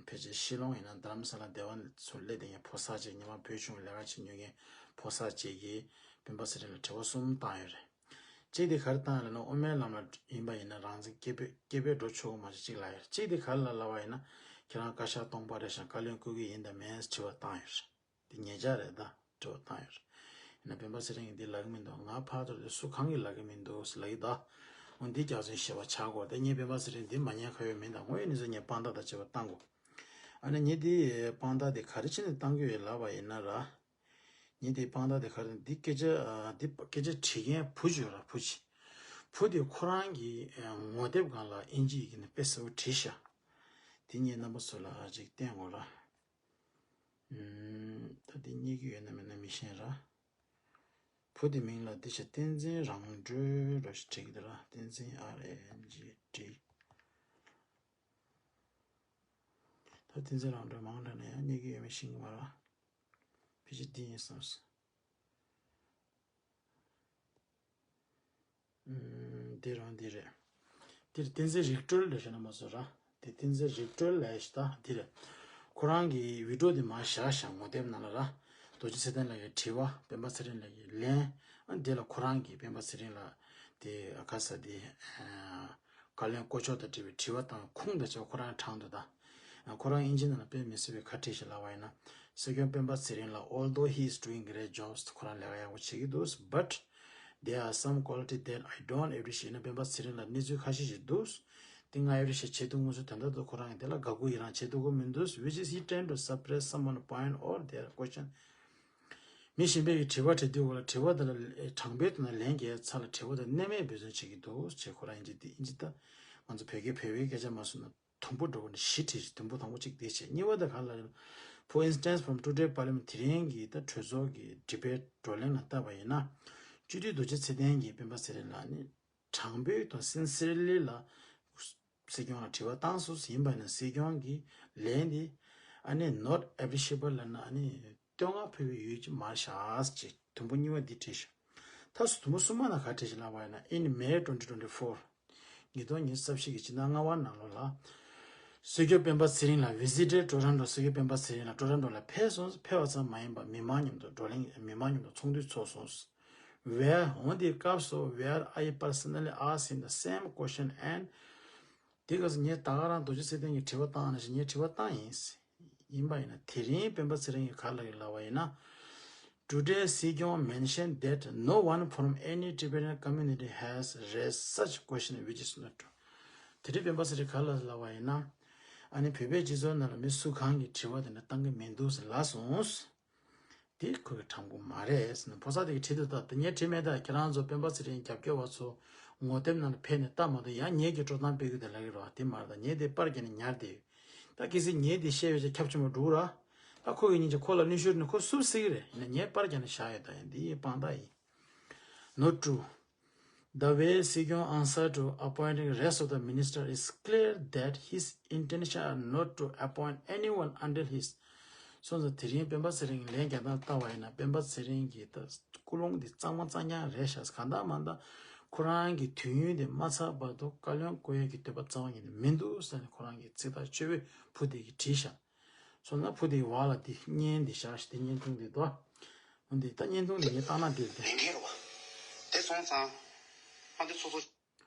ཕལ་ཆེར་ཤི་ལོང་ཡིན་ན་རྡ་རམ་ས་ལ་སྡེ་བ་ཚོ་སླེབས་བསྡད་མཁན་ཕོ་གསར་ཅིག་ཉི་མ་བོད་གཞུང་ལས་ཀ་བྱེད་མྱོང་མཁན་ཕོ་གསར་ཅིག་གིས་སྤེན་པ་ཚེ་རིང་ལ་དྲི་བ་གསུམ་བཏང་ཡོད་རེད། གཅིག་དེ་ག་རེ་བཏང་ཡོད་ལབ་ན། དབུ་མའི་ལམ་ལ་ཡིན་པ་ཡིན་ན་རང་བཙན་སྐད་འབོད་སྐད་འབོད་འགྲོ་ཆོག་གི་མ་རེད་ཅིག་ལབ་ཡོད་རེད། གཅིག་དེ་ག་རེ་ལབ་ལབ་པ་ཡིན་ན། ཁྱེད་རང་བཀའ་ཤག་སྟོང་པ་རེད་ཤག་བཀའ་བློན་བསྐོ་གི་ཡིན་དང་མིན་དྲི་བ་བཏང་ཡོད་རེད། དེ་ཉེ་ཆར་རེད་ད། དྲི་བ་བཏང་ཡོད་རེད། ཡིན་ན་སྤེན་པ་ཚེ་རིང་གིས་འདི་ལབ་ཀྱི་མི་འདུག་ང་ཕར་ཚུར་དེ་སུ་གང་གིས་ལབ་ཀྱི་མི་འདུག་ཟེར་ལབ་ཀྱི་ད། འོ་འདི་རྒྱབ་མཚོན་བཤད་པ་ཆགས་དགོས་ཏེ། ངས་སྤེན་པ་ཚེ་རིང་འདི་མ་ཉན་ཁ་ཡོད་མིན་དང་། དངོས་ཡོད་གནས་ཚུལ་ངས་དཔང་རྟགས་དང་བཅས་པ་བཏང་དགོས། ཨ་ནི་ངས་འདི་དཔང་རྟགས་དེ་ག་རེ་བྱས་ནས་བཏང་གི་ཡོད་ལབ་པ་ཡིན་ན་ར། ངས་འདི་དཔང་རྟགས་དེ་ག་རེ། འདི་སྐད་ཆ་ཨ། འདི་སྐད་ཆ་བྲིས་མཁན་བུ་ཅིག་ཡོད་ར། བུ་ཅིག་བུ་དེ་ཁོ་རང་གི་ངོ་དེབ་སྒང་ལ་ཨིན་ཇི་ཡི་གེ་ནས་དཔེ་གསལ་པོ་བྲིས་ཤག་དེ་ངས་རྣམ་པ་ཚོ་ལ་ཅིག་བསྟན་དགོས་ར། ཨུམ། ད་འདི་རྙེད་ཀྱི་ཡོད་ན་མེད་ན་མི་ཤེས་ར། བུ་དེ་མིང་ལ་འདི་ཆ་བསྟན་འཛིན་རང་གྲོལ་འདྲ་ཞིག་བྲིས་ཀྱི་འདུག་ར། བསྟན་འཛིན། ཨར་ཨེ་ཨེན་ཇི་ཊི། ད་བསྟན་འཛིན་རང་གྲོལ་མང་དྲགས་ན་ཡང་རྙེད་ཀྱི་ཡོད་མེད་ཤེས་ཀྱི་མ་རེད། ཕལ་ཆེར་འདི་ཡིན་བསམས། ཨུམ། འདི་རང་འདི་རེད། འདིར་བསྟན་འཛིན་རིག་གྲོལ་ལབ་ཤག་རྣམ་པ་ཚོ་ར། དེ་བསྟན་འཛིན་རིག་གྲོལ་ལབ་ཤག་ད་འདི་རེད། ཁོ་རང་གི་བི་ཌི་ཡོ་དེ་མར་བཞག་ཤག་ངོ་དེབ་ནང་ལ་ར། རྡོ་རྗེ་ཚེ་བརྟན་ལགས་ཀྱི་དྲི་བ། སྤེན་པ་ཚེ་རིང་ལགས་ཀྱི་ལན། ཨ། འདི་ལ་ཁོ་རང་གིས་སྤེན་པ་ཚེ་རིང་ལ་དེ་ཨ་ཁ་ས་དེ་ཨ། བཀའ་བློན་བསྐོ་ཕྱོགས་དང་འབྲེལ་བའི་དྲི་བ་དང་ཁུངས་དང་བཅས་པ་ཁོ་རང་དྲངས་འདུག་ད། ཁོ་རང་དབྱིན་ཇི་ནང་ལ་དཔེ་མི་སྲིད་པའི་ཁ་བྲིས་ཤིག་ལབ་པ་ཡིན་ན། སྲིད་སྐྱོང་སྤེན་པ་ཚེ་རིང་ལ། Although he is doing great jobs, ཁོ་རང་ལས་ཀ་ཡག་པོ་བྱེད་ཀྱི་འདུག But there are some quality that I don't appreciate. ཡིན་ན་སྤེན་པ་ཚེ་རིང་ལ་གནས་ཚུལ་ཁ་ཤས་ཤིག་འདུག་དེ་ང་appreciate བྱེད་ཐུབ་མ་སོང་། དོན་དག་ཏུ་ཁོ་རང་གིས་དེ་ལ་དགའ་མགུ་ཡི་རངས་བྱེད་ཐུབ་ཀྱི་མི་འདུག Which is he tend to suppress someone point or their question. མི་གཞན་པའི་དྲི་བ་དྲི་དུས་སྐབས་ལ་དྲི་བ་དེ་ལ་དྲང་པོའི་དོན་ལ་ལན་རྒྱག་ཚར་ལ་དྲི་བ་དེ་རྣལ་མས་འབད་བརྩོན་བྱེད་ཀྱི་འདུག་ཅེས་ཁོ་རང་ཡིན་གཅིག་དེ་ཡིན་གཅིག་ད། ང་ཚོ་བོད་སྐད་བོད་པའི་སྐད་ཆ་མ་གསུངས་ན་དུམ་བུ་འགྲོ་བ་ནི་བཞི་བྲིས། དུམ་བུ་དང་པོ་གཅིག་དེ་བྱས། གཉིས་པ་དེ་ག་ལ། For instance, from today parliament དེ་རིང་གི་ད་གྲོས་ཚོགས་ཀྱི་debate བགྲོ་གླེང་ལ་བལྟས་པ་ཡིན་ན། སྤྱི་འཐུས་རྡོ་རྗེ་ཚེ་བརྟན་གྱིས་སྤེན་པ་ཚེ་རིང་ལ་ནི་དྲང་པོའི་དང་sincerely ལ་སྲིད་སྐྱོང་ལ་དྲི་བ་བཏང་སོང་ཡིན་པ་ཡིན་ན། སྲིད་སྐྱོང་གི་ལན་དེ་ཨ་ནི་not appreciable ལབ་ན་ཨ་ནི་བསྟོད་བསྔགས་ཕུལ་བའི་ཡུལ་ཅིག་མ་རེད་ཤག་ཅེས་དུམ་བུ་གཉིས་པ་འདི་བྲིས་ཤག་ད་དུམ་བུ་གསུམ་པ་ན་ག་བྲིས་ཤག་ལབ་པ་ཡིན་ན། In May twenty twenty-four ཉིས་སྟོང་ཉི་ཤུ་རྩ་བཞི་གི་ཕྱི་ཟླ་ལྔ་པ་ནང་ལོགས་ལ། སྲིད་སྐྱོང་སྤེན་པ་ཚེ་རིང་ལ། Visited Toronto སྲིད་སྐྱོང་སྤེན་པ་ཚེ་རིང་ལ་Toronto ལ་ཕེབས་སོང་། ཕེབས་པ་ཙམ་མ་ཡིན་པར་མི་མང་མཉམ་དུ་བགྲོ་གླེང་། མི་མང་མཉམ་དུ་ཚོགས་འདུ་ཚོགས་སོང་། Where འོན་ཏེ་སྐབས་སུ་where I personally asked him the same question and དེ་སྐབས་སུ་ངས་ད་ག་རང་རྡོ་རྗེ་ཚེ་བརྟན་གྱིས་དྲི་བ་བཏང་ནང་བཞིན་ངས་དྲི་བ་བཏང་ཡིན། ཡིན་པ་ཡིན་ན་དེ་རིང་སྤེན་པ་ཚེ་རིང་གིས་ག་ལབ་ཡོད་ལབ་པ་ཡིན་ན། Today སྲིད་སྐྱོང་mentioned that no one from any Tibetan community has raised such question, which is not true. དེ་རིང་སྤེན་པ་ཚེ་རིང་ག་ལ་ལབ་པ་ཡིན་ན། ཨ་ནི་བོད་པའི་སྤྱི་ཚོགས་ནང་ལ་མི་སུ་གང་གིས་དྲི་བ་དེ་འདྲ་བཏང་གི་མི་འདུག་ཟེར་ལབ་སོང་། དེ་ཁོ་གི་དྲང་པོ་མ་རེད་ཟེར་ནས་ཕོ་གསར་དེ་གིས་བྲིས་འདུག་ད་དེ་ངས་བྲིས་མེད། ད་ཁྱེད་རང་ཚོ་སྤེན་པ་ཚེ་རིང་རྒྱབ་སྐྱོར་བ་ཚོ་ངོ་དེབ་ནང་ལ་ཕེབས་ནས་ལྟ་མ་གཏོགས། ཡང་ངེད་ཀྱིས་སྤྲོ་གཏམ་སྤེལ་གི་དེ་ལབ་ཀྱི་རེད་བ། དེ་མ་རེད། ད་ངས་དེ་པར་བརྒྱབ་ནས་ཉར་བསྡད་ཡོད། ད་གལ་སྲིད་ངས་དེ་བཤད་ཡོད་ཅེས་ཁྱབ་ཆེན་པོ་འགྲོ་གི་ར། ད་ཁོ་གི་སྙིང་རྗེ་ཁོ་ལ་གནོན་ཤུགས་ནི་ཁོ་བསུབ་སྲིད་ཀྱི་རེད། ཡིན་ན་ངས་པར་བརྒྱབ་ནས་བཞག་ཡོད། ད་ཡིན་འདི་དཔང་རྟགས་ཡིན། Not true. The way སྲིད་སྐྱོང་answer to appointing rest of the minister is clear that his intention are not to appoint anyone until his སོང་ཙང་དེ་རིང་སྤེན་པ་ཚེ་རིང་གི་ལན་རྒྱག་སྟངས་ལྟ་བ་ཡིན་ན། སྤེན་པ་ཚེ་རིང་གི་ད་ཀུན་སློང་འདི་གཙང་མ་གཙང་རྐྱང་རེད་ཤག་གང་ལྟར་མ་ལྟར་ཁོ་རང་གི་དུས་ཡུན་དེ་མ་ཚར་བར་དུ་བཀའ་བློན་བསྐོ་ཡས་ཀྱི་འདོད་པ་རྩ་བ་ཉིད་ནས་མི་འདུག་ཟེར་ནས་ཁོ་རང་གིས་ཚིག་ཐག་ཆོད་པོས་བུ་དེ་གིས་བྲིས་ཤག་སོང་ན་བུ་དེའི་བར་ལ་དེ་བརྙན་དེ་བཞག་ཤག་དེ་བརྙན་ཐུང་དེ་དོ། འོན་ཏེ་ད་བརྙན་ཐུང་དེ་ངས་བཏང་ན་འགྲིག་གི་རེད། ལས་འགན་རེད་བ། དེ་སོང་ཙང་ཕ་འདི་ཚོ་ཚོ།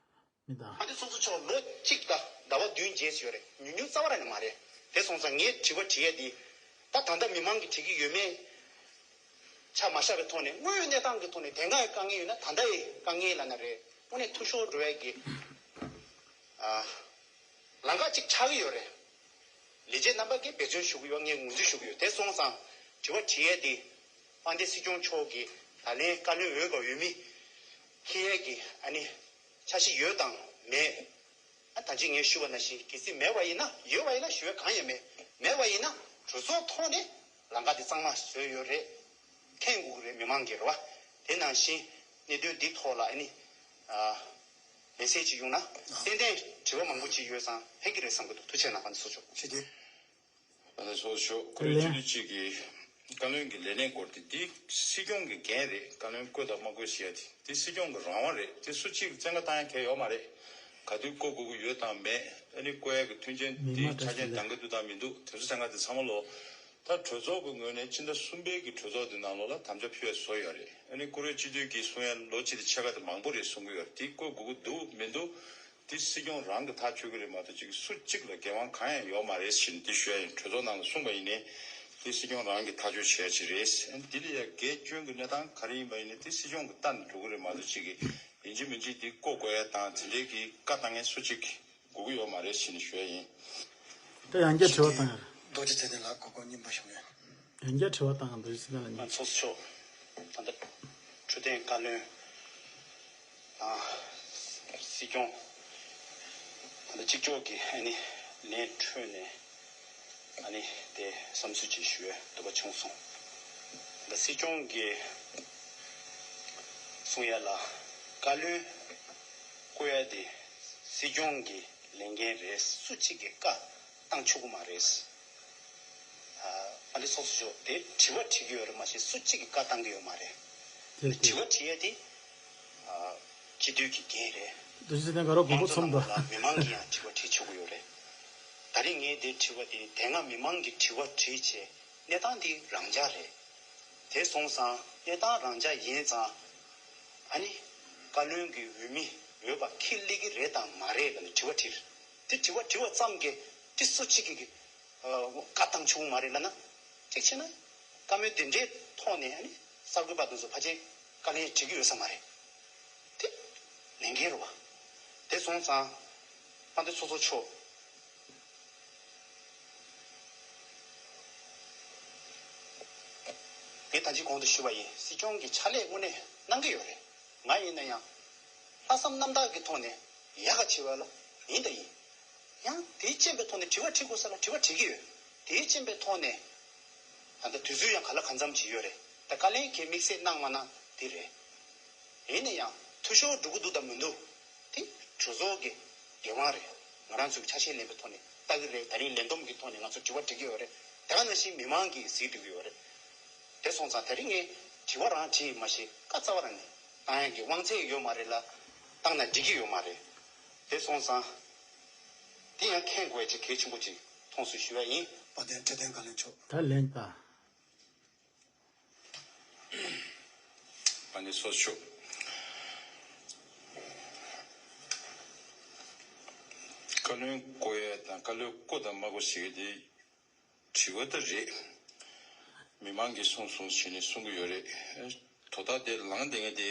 མི་དང་། ཕ་འདི་ཚོ་ཚོ་ཆོག་ལོ་གཅིག་དང་ཟླ་བ་བདུན་རྗེས་སུ་ཡོད་རེད། ཉུང་ཉུང་རྩ་བ་རང་ནས་མ་རེད། དེ་སོང་ཙང་ངས་དྲི་བ་དྲི་ཡས་དེ། ད་ད་ལྟ་མི་མང་གིས་དྲི་གི་ཡོད་མེད་ཆ་མ་བཞག་པའི་ཐོག་ནས། དངོས་ཡོད་གནས་སྟངས་ཀྱི་ཐོག་ནས་དེ་སྔ་ཡི་དཀའ་ངལ་ཡོད་ན་ད་ལྟ་ཡི་དཀའ་ངལ་ལབ་ན་རེད། དངོས་གནས་འཐུས་ཤོར་འགྲོ་ཡས་ཀྱི་ཨ་ལམ་ཁ་ཅིག་ཆགས་ཀྱི་ཡོད་རེད། ལས་བྱེད་རྣམ་པ་གིས་འབད་བརྩོན་ཞུ་གི་ཡོད། ངས་ངོས་འཛིན་ཞུ་གི་ཡོད། དེ་སོང་ཙང་དྲི་བ་དྲི་ཡས་དེ་དཔལ་ལྡན་སྲིད་སྐྱོང་མཆོག་གིས་ད་ལན་བཀའ་བློན་འོས་པ་འོས་མི་འཁྱེར་ཡས་ཀྱི་ཨ་ནི་འཆར་གཞི་ཡོད་དང་མེད། ཨ་ད་ཅི་ངས་ཞུས་པ་ནང་བཞིན་གལ་སྲིད་མེད་པ་ཡིན་ན། ཡོད་པ་ཡིན་ན་ཞུ་ཡས་གང་ཡང་མེད། མེད་པ་ཡིན་ན་གྲོས་ཚོགས་ཐོག་ནས་ལམ་ཁ་དེ་གཙང་མ་བཟོས་ཡོད་རེད། མཁྱེན་དགོས་ཀྱི་རེད། མི་མང་གིས་རེད་བ། དེ་ནང་བཞིན་གནད་དོན་འདི་ཐོག་ལ་ཨ་ནི་ཨ་མེ་སེ་ཇི་ཅིག་ཡོང་ན་ཏན་ཏན་དྲི་བ་མང་པོ་ཅིག་ཡོད་ཙང་ཕན་གྱི་རེད་བསམ་གྱི་འདུག་ཐུགས་རྗེ་གནང་། ཨ་ནི་སོ་ཆོག་ཞེས་ཏེ། ཨ་ནི་སོ་ཆོག་ཁོ་རེ་སྤྱི་འཐུས་གཅིག་གིས་བཀའ་བློན་གྱི་ལས་གནས་སྐོར་དེ་འདི་སྲིད་སྐྱོང་གི་འགན་རེད། བཀའ་བློན་བསྐོས་དང་མ་བསྐོས་ཞེས་ཡ་དེ་འདི་སྲིད་སྐྱོང་གི་རང་དབང་རེད། དེ་སུ་གཅིག་གིས་བཙན་བཀའ་བཏང་ཡ་གལ་ཡོད་མ་རེད། ག་དུས་བསྐོ་དགོས་ཀྱི་ཡོད་དང་མེད། ཨ་ནི་བསྐོ་ཡག་གི་མཐུན་རྐྱེན་དེ་ཆ་རྐྱེན་འདང་གི་འདུག་དང་མི་འདུག་དེ་ཚོ་ཚང་མ་དེ་ཚང་མ་ལོ། ད་གྲོས་ཚོགས་ཀྱི་ངོས་ནས་ཕྱི་ཟླ་གསུམ་པའི་གི་གྲོས་ཚོགས་དེ་ནང་ལོགས་ལ་དམ་བཅའ་ཕུལ་བའི་བཟོ་ཡོད་རེད། ཨ་ནི་བཀུར་འོས་སྤྱི་འཐུས་ཀྱིས་གསུང་ཡ་ལོ་གཅིག་དང་ཕྱེད་ཀ་དེ་མང་པོ་རེད་གསུང་གི་ཡོད་རེད། དེ་བསྐོ་དགོས་ཀྱི་འདུག་མི་འདུག་དེ་སྲིད་སྐྱོང་རང་གིས་ཐག་གཅོད་ཀྱི་རེད་མ་གཏོགས་ཅིག་སུ་གཅིག་ལ་འགན་དབང་གང་ཡང་ཡོད་མ་རེད་ཟེར་ནས་དེ་ཞུ་ཡ་ཡིན། གྲོས་ཚོགས་ནང་ལ་གསུངས་པ་ཡིན་ནའི་དེ་སྲིད་སྐྱོང་རང་གིས་ཐག་གཅོད་བྱེད་ཡ་ཅིག་རེད། ཨ་ནི་དེ་ལ་ཡ་འགལ་སྐྱོན་གྱི་གནས་སྟངས་ག་རེ་ཡིན་པ་ཡིན་ནའི་དེ་སྲིད་སྐྱོང་གི་ལྟ་ནས་འགྲོ་གི་རེད་མ་གཏོགས་ཅིག་གི་ཡིན་གཅིག་མིན་གཅིག་འདི་བསྐོ་དགོས་ཡ་དང་དེ་འདྲའི་གི་བཀའ་བཏང་མཁན་སུ་གཅིག་དགོས་ཀྱི་ཡོད་མ་རེད་ཟེར་ནས་ཞུ་ཡ་ཡིན། ད་ཡང་བསྐྱར་དྲི་བ་བཏང་ཡ་རེད། རྡོ་རྗེ་ཚེ་བརྟན་ལགས་གོ་སྐབས་སྙིང་པོ་ཞུ་ཡ། ཡང་བསྐྱར་དྲི་བ་བཏང་ཡ། རྡོ་རྗེ་ཚེ་བརྟན་ལགས་ང་ཚོགས་གཙོ་མཆོག་ད་ལྟ་འཕྲོད་བསྟེན་བཀའ་བློན་དང་སྲིད་སྐྱོང་ད་ལྟ་གཅིག་ལྕོགས་ཀྱིས་ཨ་ནི་ལན་འཕྲོད་ནས། ཨ་ནི་དེ་བསམ་ཚུལ་ཅིག་ཞུ་ཡས་འདོད་པ་བྱུང་སོང་། ད་སྲིད་སྐྱོང་གིས་གསུང་ཡ་ལ་བཀའ་བློན་བསྐོ་ཡ་དེ་སྲིད་སྐྱོང་གི་ལས་འགན་རེད། སུ་གཅིག་གིས་བཀའ་བཏང་ཆོག་གི་མ་རེད། ཨ་ཨ་འདི་ཚོགས་གཙོ་མཆོག་དེ་དྲི་བ་དྲི་གི་ཡོད་རེད་མ་གཞི་སུ་གཅིག་གིས་བཀའ་བཏང་གི་ཡོད་མ་རེད། དེ་དྲི་བ་དྲི་ཡ་དེ་ཨ་སྤྱི་འཐུས་ཀྱི་འགན་རེད། རྡོ་རྗེ་ཚེ་བརྟན་དགའ་རོགས་མགོན་པོ་མང་གཙོ་ཚོམ་ནང་ལོགས་ལ་མི་མང་གིས་ཡང་དྲི་བ་དྲི་ཆོག་གི་ཡོད་རེད། ད་རིང་ངས་དེ་དྲི་བ་དེ་དེ་སྔ་མི་མང་གིས་དྲི་བ་དྲིས་བྱས་གནས་སྟངས་དེ་རང་འཇགས་རེད། དེ་སོང་ཙང་གནས་སྟངས་རང་འཇགས་ཡིན་ཙང་ཨ་ནི་བཀའ་བློན་གྱི་འོས་མི་འོས་པ་འཁྱེར་སླེབས་ཀྱི་རེད་དང་མ་རེད་ལབ་ནས་དྲི་བ་དྲིས། དེ་དྲི་བ་དྲི་བ་ཙམ་གྱིས་དེ་སུ་གཅིག་གིས་བཀའ་བཏང་ཆོག་མ་རེད་ལབ་ན། གཅིག་བྱས་ན་བཀའ་མོལ་དེ་འདྲའི་ཐོག་ནས་ཨ་ནི་གསར་འགོད་པ་དེ་ཚོ་ཕལ་ཆེར་བཀའ་ལན་དྲི་གི་ཡོད་ས་མ་རེད། དེ་ལས་འགན་རེད་བ། དེ་སོང་ཙང་ཨ་འདི་ཚོགས་གཙོ་མཆོག་ངས་ད་ཅི་གོང་དུ་ཞུས་པ་ཡིན། སྲིད་སྐྱོང་གིས་ཕྱག་ལས་དངོས་གནས་གནང་གི་ཡོད་རེད། ང་ཡིན་ན་ཡང་ལྷག་བསམ་རྣམ་དག་གི་ཐོག་ནས་ཡག་ག་བྱེད་པ་ལ་ཡིན་དང་ཡིན། ཡང་དེའི་རྐྱེན་པའི་ཐོག་ནས་དྲི་བ་དྲི་དགོས་ས་ལ་དྲི་བ་དྲི་གི་ཡོད། དེའི་རྐྱེན་པའི་ཐོག་ནས་ད་ལྟ་དུས་ཚོད་ཡང་ག་ལ་གང་འཚམ་ཅིག་ཡོད་རེད། ད་བཀའ་ལན་གྱི་དམིགས་བསལ་གནང་མ་གནང་དེ་རེད། ཡིན་ན་ཡང་འཐུས་ཤོར་འགྲོ་གི་འདུག་དང་མི་འདུག་དེ་གྲོས་ཚོགས་ཀྱི་འགན་དབང་རེད། ང་རང་ཚོས་ཆ་ཤས་ལེན་པའི་ཐོག་ནས་ལྟ་གི་རེད། ད་རིང་ལས་བསྡོམས་ཀྱི་ཐོག་ནས་ང་ཚོ་དྲི་བ་འདྲི་གི་ཡོད་རེད། དེ་ག་ནང་བཞིན་མི་མང་གིས་གཟིགས་འགྲོ་གི་ཡོད་རེད། དེ་སོང་ཙང་དེ་རིང་ངས་དྲི་བ་རང་དྲིས་མ་ཤེས་བཀའ་རྩ་བ་རང་ནས་བཏང་ཡག་གི་དབང་ཚད་ཡོད་མ་རེད་ལ། བཏང་ན་འགྲིག་གི་ཡོད་མ་རེད། དེ་སོང་ཙང་དེ་ཡང་མཁྱེན་དགོས་ཡག་ཅིག་གལ་ཆེན་པོ་ཅིག་མཐོང་སོང་ཞུ་ཡ་ཡིན། དཔལ་ལྡན་འཕྲོད་བསྟེན་བཀའ་བློན་མཆོག་ད་ལན་ད། ཨ་ནི་སོ་ཆོག་བཀའ་བློན་བསྐོ་ཡས་དང་བཀའ་བློན་བསྐོ་དང་མ་བསྐོ་ཞིག་དེ་དྲི་བ་ད་རེད། མི་མང་གིས་གསུངས་གསུངས་བྱས་ནས་གསུང་གི་ཡོད་རེད། དོ་བདག་དེ་ལངས་བསྡད་མཁན་དེ་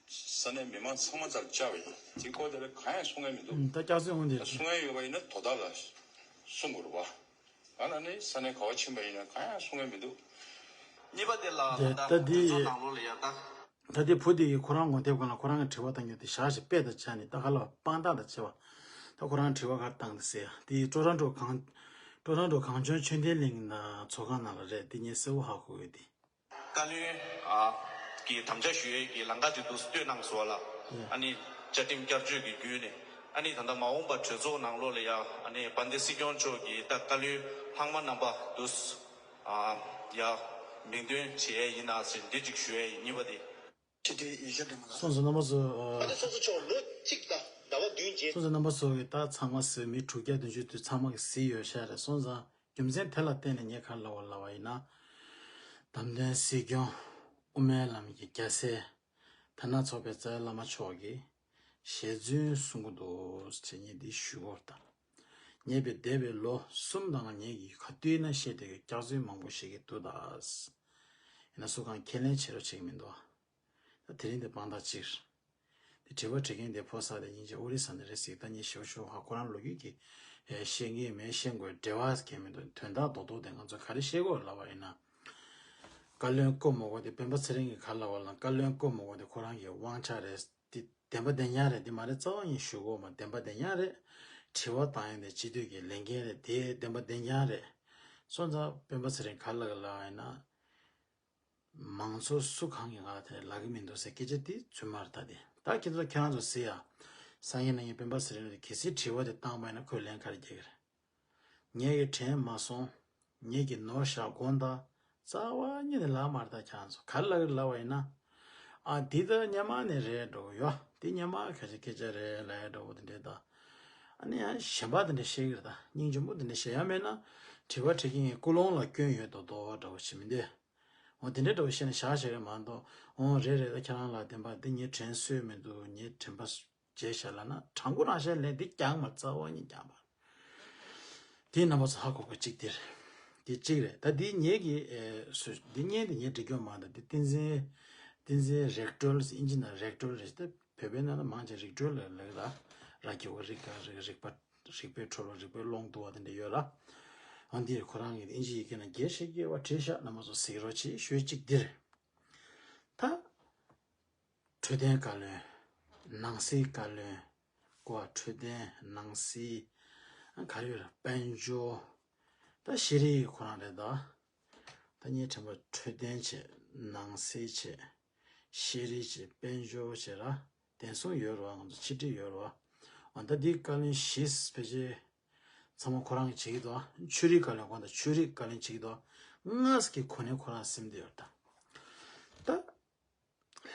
ས་གནས་མི་མང་ཚང་མ་རྩར་བཅར་བ་ཡིན། དེ་སྐོར་དེ་ལ་གང་ཡང་གསུང་མཁན་མི་འདུག་ད་སྐྱག་རྫུན་འོང་དེ་གསུང་མཁན་ཡོད་པ་ཡིན་ན་དོ་བདག་ལ་གསུང་དགོས་རེད་བ། ང་ལ་ནི་ས་གནས་ག་བ་ཕྱིན་པ་ཡིན་ན་གང་ཡང་གསུང་གི་མི་འདུག་གཉིས་པ་དེ་ལ་ད་ད་ལྟ་ད་འདི་གྲོས་ཚོགས་ནང་ལོགས་ལ་ཡ་ད། ད་ལྟའི་བུ་དེ་ཡིས་ཁོ་རང་ངོ་དེབ་སྒང་ལ་ཁོ་རང་གི་དྲི་བ་བཏང་རྒྱུ་དེ་བཞག་ཞིག་དཔེ་དང་བྱས་ནས་ད་ག་ལ་དཔང་རྟགས་དང་བྱས་པ། ད་ཁོ་རང་དྲི་བ་ག་རེ་བཏང་འདུག་ཟེར་ཡ་དེ་ཡིས་ཀྲོ་ར་འགྲོ་གངས་ཀྲོ་ར་འགྲོ་གངས་ལྗོངས་ཆོས་ལྡན་གླིང་ན་ཚོགས་ཁང་ནང་ལ་རེད། དེ་ངས་གསལ་བོ་ཧ་གོ་ཡོད་དེ། བཀའ་བློན་ཨ་གི་དམ་བཅའ་ཞུ་ཡས་ཀྱི་ལམ་ཁ་དེ་འདུག་སེ་སྟོན་གནང་སོང་བ་ལ། ཨ་ནི་བཅའ་ཁྲིམས་བསྐྱར་བཅོས་ཀྱི་བརྒྱུད་ནས་ཨ་ནི་ད་ལྟ་མ་འོངས་པ་གྲོས་ཚོགས་ནང་ལོགས་ལ་ཡ་ཨ་ནི་དཔལ་ལྡན་སྲིད་སྐྱོང་མཆོག་གིས་ད་བཀའ་བློན་ལྷག་མ་རྣམ་པ་འདུག་སེ་ཨ་ཡ་མིང་འདོན་བྱེད་ཡས་ཡིན་ན་ཟེར་འདི་གཅིག་ཞུ་ཡས་ཡིན། གཉིས་པ་དེ། སྤྱི་འཐུས་ཡེ་ཤེས་སྒྲོལ་མ་ལགས། སོང་ཙང་རྣམ་པ་ཚོ། ཨ་ནི་སོ་སོ་ཕྱོགས་ལོ་གཅིག་དང་ཟླ་བ་བདུན་རྗེས། སོང་ཙང་རྣམ་པ་ཚོ་གིས་ད་ཚང་མ་གཟིགས་མི་དྲུག་བརྒྱ་བདུན་ཅུ་དེ་ཚང་མ་གིས་གཟིགས་ཡོད་ཤག་རེད། སོང་ཙང་རྒྱུ་མཚན་དེ་ལ་བརྟེན་ནས་ངས་ག་རེ་ལབ་པ་ལབ་པ་ཡིན་ན། དམ་ལྡན་སྲིད་སྐྱོང་དབུ་མའི་ལམ་གྱི་རྒྱལ་སྲས་དར་ནག་ཚོགས་པའི་རྩ་བའི་བླ་མ་མཆོག་གིས་ཞལ་རྫུན་གསུང་གི་འདུག་ཟེར་ངས་འདི་ཞུ་དགོས་པ་དང་། ངས་པའི་འདས་པའི་ལོ་གསུམ་དང་ངེད་ཀྱིས་ག་དུས་ན་བཤད་བསྡད་ཀྱི་སྐྱག་རྫུན་མང་པོ་བཤད་ཀྱི་འདུག་ད། ཡིན་ན་སུ་གང་ཁས་ལེན་བྱེད་རོགས་བྱེད་ཀྱི་མི་འདུག་ད་དེ་རིང་འདི་དཔང་རྟགས་གཅིག་རེད། དེ་དྲི་བ་དྲི་མཁན་དེ་ཕོ་གསར་དེ་སྙིང་རྗེ་ཨོ་རི་ས་ནས་རེད་ཟེར། ད་ངས་ཞེ་པོ་ཞེ་པོ་ཧ་ཁོ་རང་ལོ་རྒྱུས་ཀྱི་ཨེ་ཤེས་ངེས་མེད་ཤེས་དགོས་འབྲེལ་བ་གང་མི་འདུག་དོན་དག་རྡོག་རྡོག་དེ་ང་ཚོ་ག་རེ་བཤད་དགོས་ལབ་པ་ཡིན་ན། བཀའ་བློན་བསྐོ་མི་དགོས་དེ་སྤེན་པ་ཚེ་རིང་གིས་ག་རེ་ལབ་པ་ལབ་ན། བཀའ་བློན་བསྐོ་མི་དགོས་དེ་ཁོ་རང་གི་དབང་ཆ་རེད། དེ་བདེན་པ་བདེན་རྐྱང་རེད། དེ་མ་རེད་རྩ་བ་ཉིད་ཞུ་དགོས་མ་བདེན་པ་བདེན་རྐྱང་རེད། དྲི་བ་བཏང་ཡ་དེ་སྤྱི་འཐུས་ཀྱི་ལས་འགན་རེད། དེ་བདེན་པ་བདེན་རྐྱང་རེད། སོང་ཙང་སྤེན་པ་ཚེ་རིང་ག་རེ་ལབ་ལབ་པ་ཡིན་ན། མང་ཚོགས་སུ་གང་གིས་ང་ལ་དེ་ལབ་ཀྱི་མི་འདུག་ཟེར་སྐད་ཆ་དེ་རྫུན་མ་རེད། ད་དེ་ད་ཁྱེད་ཚོ་ཁྱེད་རང་ཚོ་གཟིགས་ཡ། སང་ཉིན་གནངས་ཉིན་སྤེན་པ་ཚེ་རིང་ལ་གལ་སྲིད་དྲི་བ་དེ་བཏང་པ་ཡིན་ན་ཁོས་ལན་ག་རེ་རྒྱག་གི་རེད། ངེད་ཀྱིས་དྲན་མ་སོང་། ངེད་ཀྱིས་ནོར་བཞག་དགོངས་དག་རྩ་བ་ཉིད་ནས་ལབ་མ་རེད། ད་ཁྱེད་རང་ཚོ་ག་རེ་ལབ་ཀྱི་རེད་ལབ་པ་ཡིན་ན། ཨ་དེ་ད་སྔོན་མ་ནས་རེད་འགྲོ་གི་ཡོད། དེ་སྔོན་མ་ཁ་ཤས་སྐད་ཆ་རེད་ལབ་ཡ་འདྲ་བོ་དེ་འདྲས་དང་། ཨ་ནི་ཡང་གཞན་པ་དེ་འདྲས་བཤད་གི་རེད་ད། སྙིང་རྗེ་མོ་དེ་འདྲས་བཤད་ཡ་མེད་ན། དྲི་བ་དྲི་མཁན་ཀུན་སློང་ལ་སྐྱོན་ཡོད་མདོག་མདོག་འདྲ་བོ་ཞིག་མི་འདུག་འོ་དེ་འདྲས་འདྲ་བོ་བཤད་ན་བཞག་བཞག་རེད་མ་གཏོགས། འོ་རེད་རེད། ད་ཁྱེད་རང་ལ་བདེན་པ་འདི་ངའི་དྲན་གསོས་མི་འདུག་ངའི་དྲན་པ་བརྗེད་བཞག་ལབ་ན། དྲང་པོ་རང་བཤད་ལན་འདི་རྐྱང་མ་རྩ་བ་ཉིད་རྐྱང་པ། དེ་རྣམ་པ་ཚོ་ཧ་གོ་གི་གཅིག་དེ་རེད། དེ་གཅིག་རེད། ད་དེ་ངེད་ཀྱི་ཨེ་སུ་དེ་བརྙན་དེ་ངས་འབྲི་རྒྱུ་མ་འདུག་དེ་བསྟན་འཛིན་བསྟན་འཛིན་རེག་ཊོལ་ཟེར། ཨིན་ཇི་ནང་རེག་ཊོལ་རེད། ད་བོད་པའི་ནང་ལ་མང་ཆེ་རིག་གྲོལ་ལ་ལབ་ལ། ར་གི་གུ་རིག་ག་རིག་རིག་པ་རིག་པའི་འཕྲོ་བརླག་རིག་པའི་ཀློང་དུ་བ་དེ་འདྲ་ཡོད་ར། ཨ་འདིར་ཁོ་རང་གི་ཨིན་ཇི་ཡི་གེ་ནང་རྒྱས་བཤད་རྒྱས་པ་བྲིས་ཤག་རྣམ་པ་ཚོ་གཟིགས་རོགས་གྱིས། ཞུ་གཅིག་འདིར། ད། འཕྲོད་བསྟེན་བཀའ་བློན། ནང་སྲིད་བཀའ་བློན། གོ་བ། འཕྲོད་བསྟེན། ནང་སྲིད། ཨ་ག་རེ་ཡོད་ར། དཔལ་འབྱོར། ད་ཤེས་རིག་ཁོ་རང་རེད་ད། ད་ངའི་དྲན་པ་འཕྲོད་བསྟེན་བྱས། ནང་སྲིད་བྱས། ཤེས་རིག་བྱས། དཔལ་འབྱོར་བྱས་ར། དེ་གསུམ་ཡོད་རེད་བ། ང་ཚོ་ཕྱི་དྲིལ་ཡོད་རེད་བ། འོ་ད་འདི་བཀའ་བློན་བཞི་ཕལ་ཆེར་ཚང་མ་ཁོ་རང་གིས་བྱེད་ཀྱི་འདུག་ཆོས་རིག་བཀའ་བློན་གོང་དང་ཆོས་རིག་བཀའ་བློན་བྱེད་ཀྱི་འདུག་ལྔ་གི་གོ་གནས་ཁོ་རང་ཟིན་བསྡད་ཡོད་རེད་ད། ད།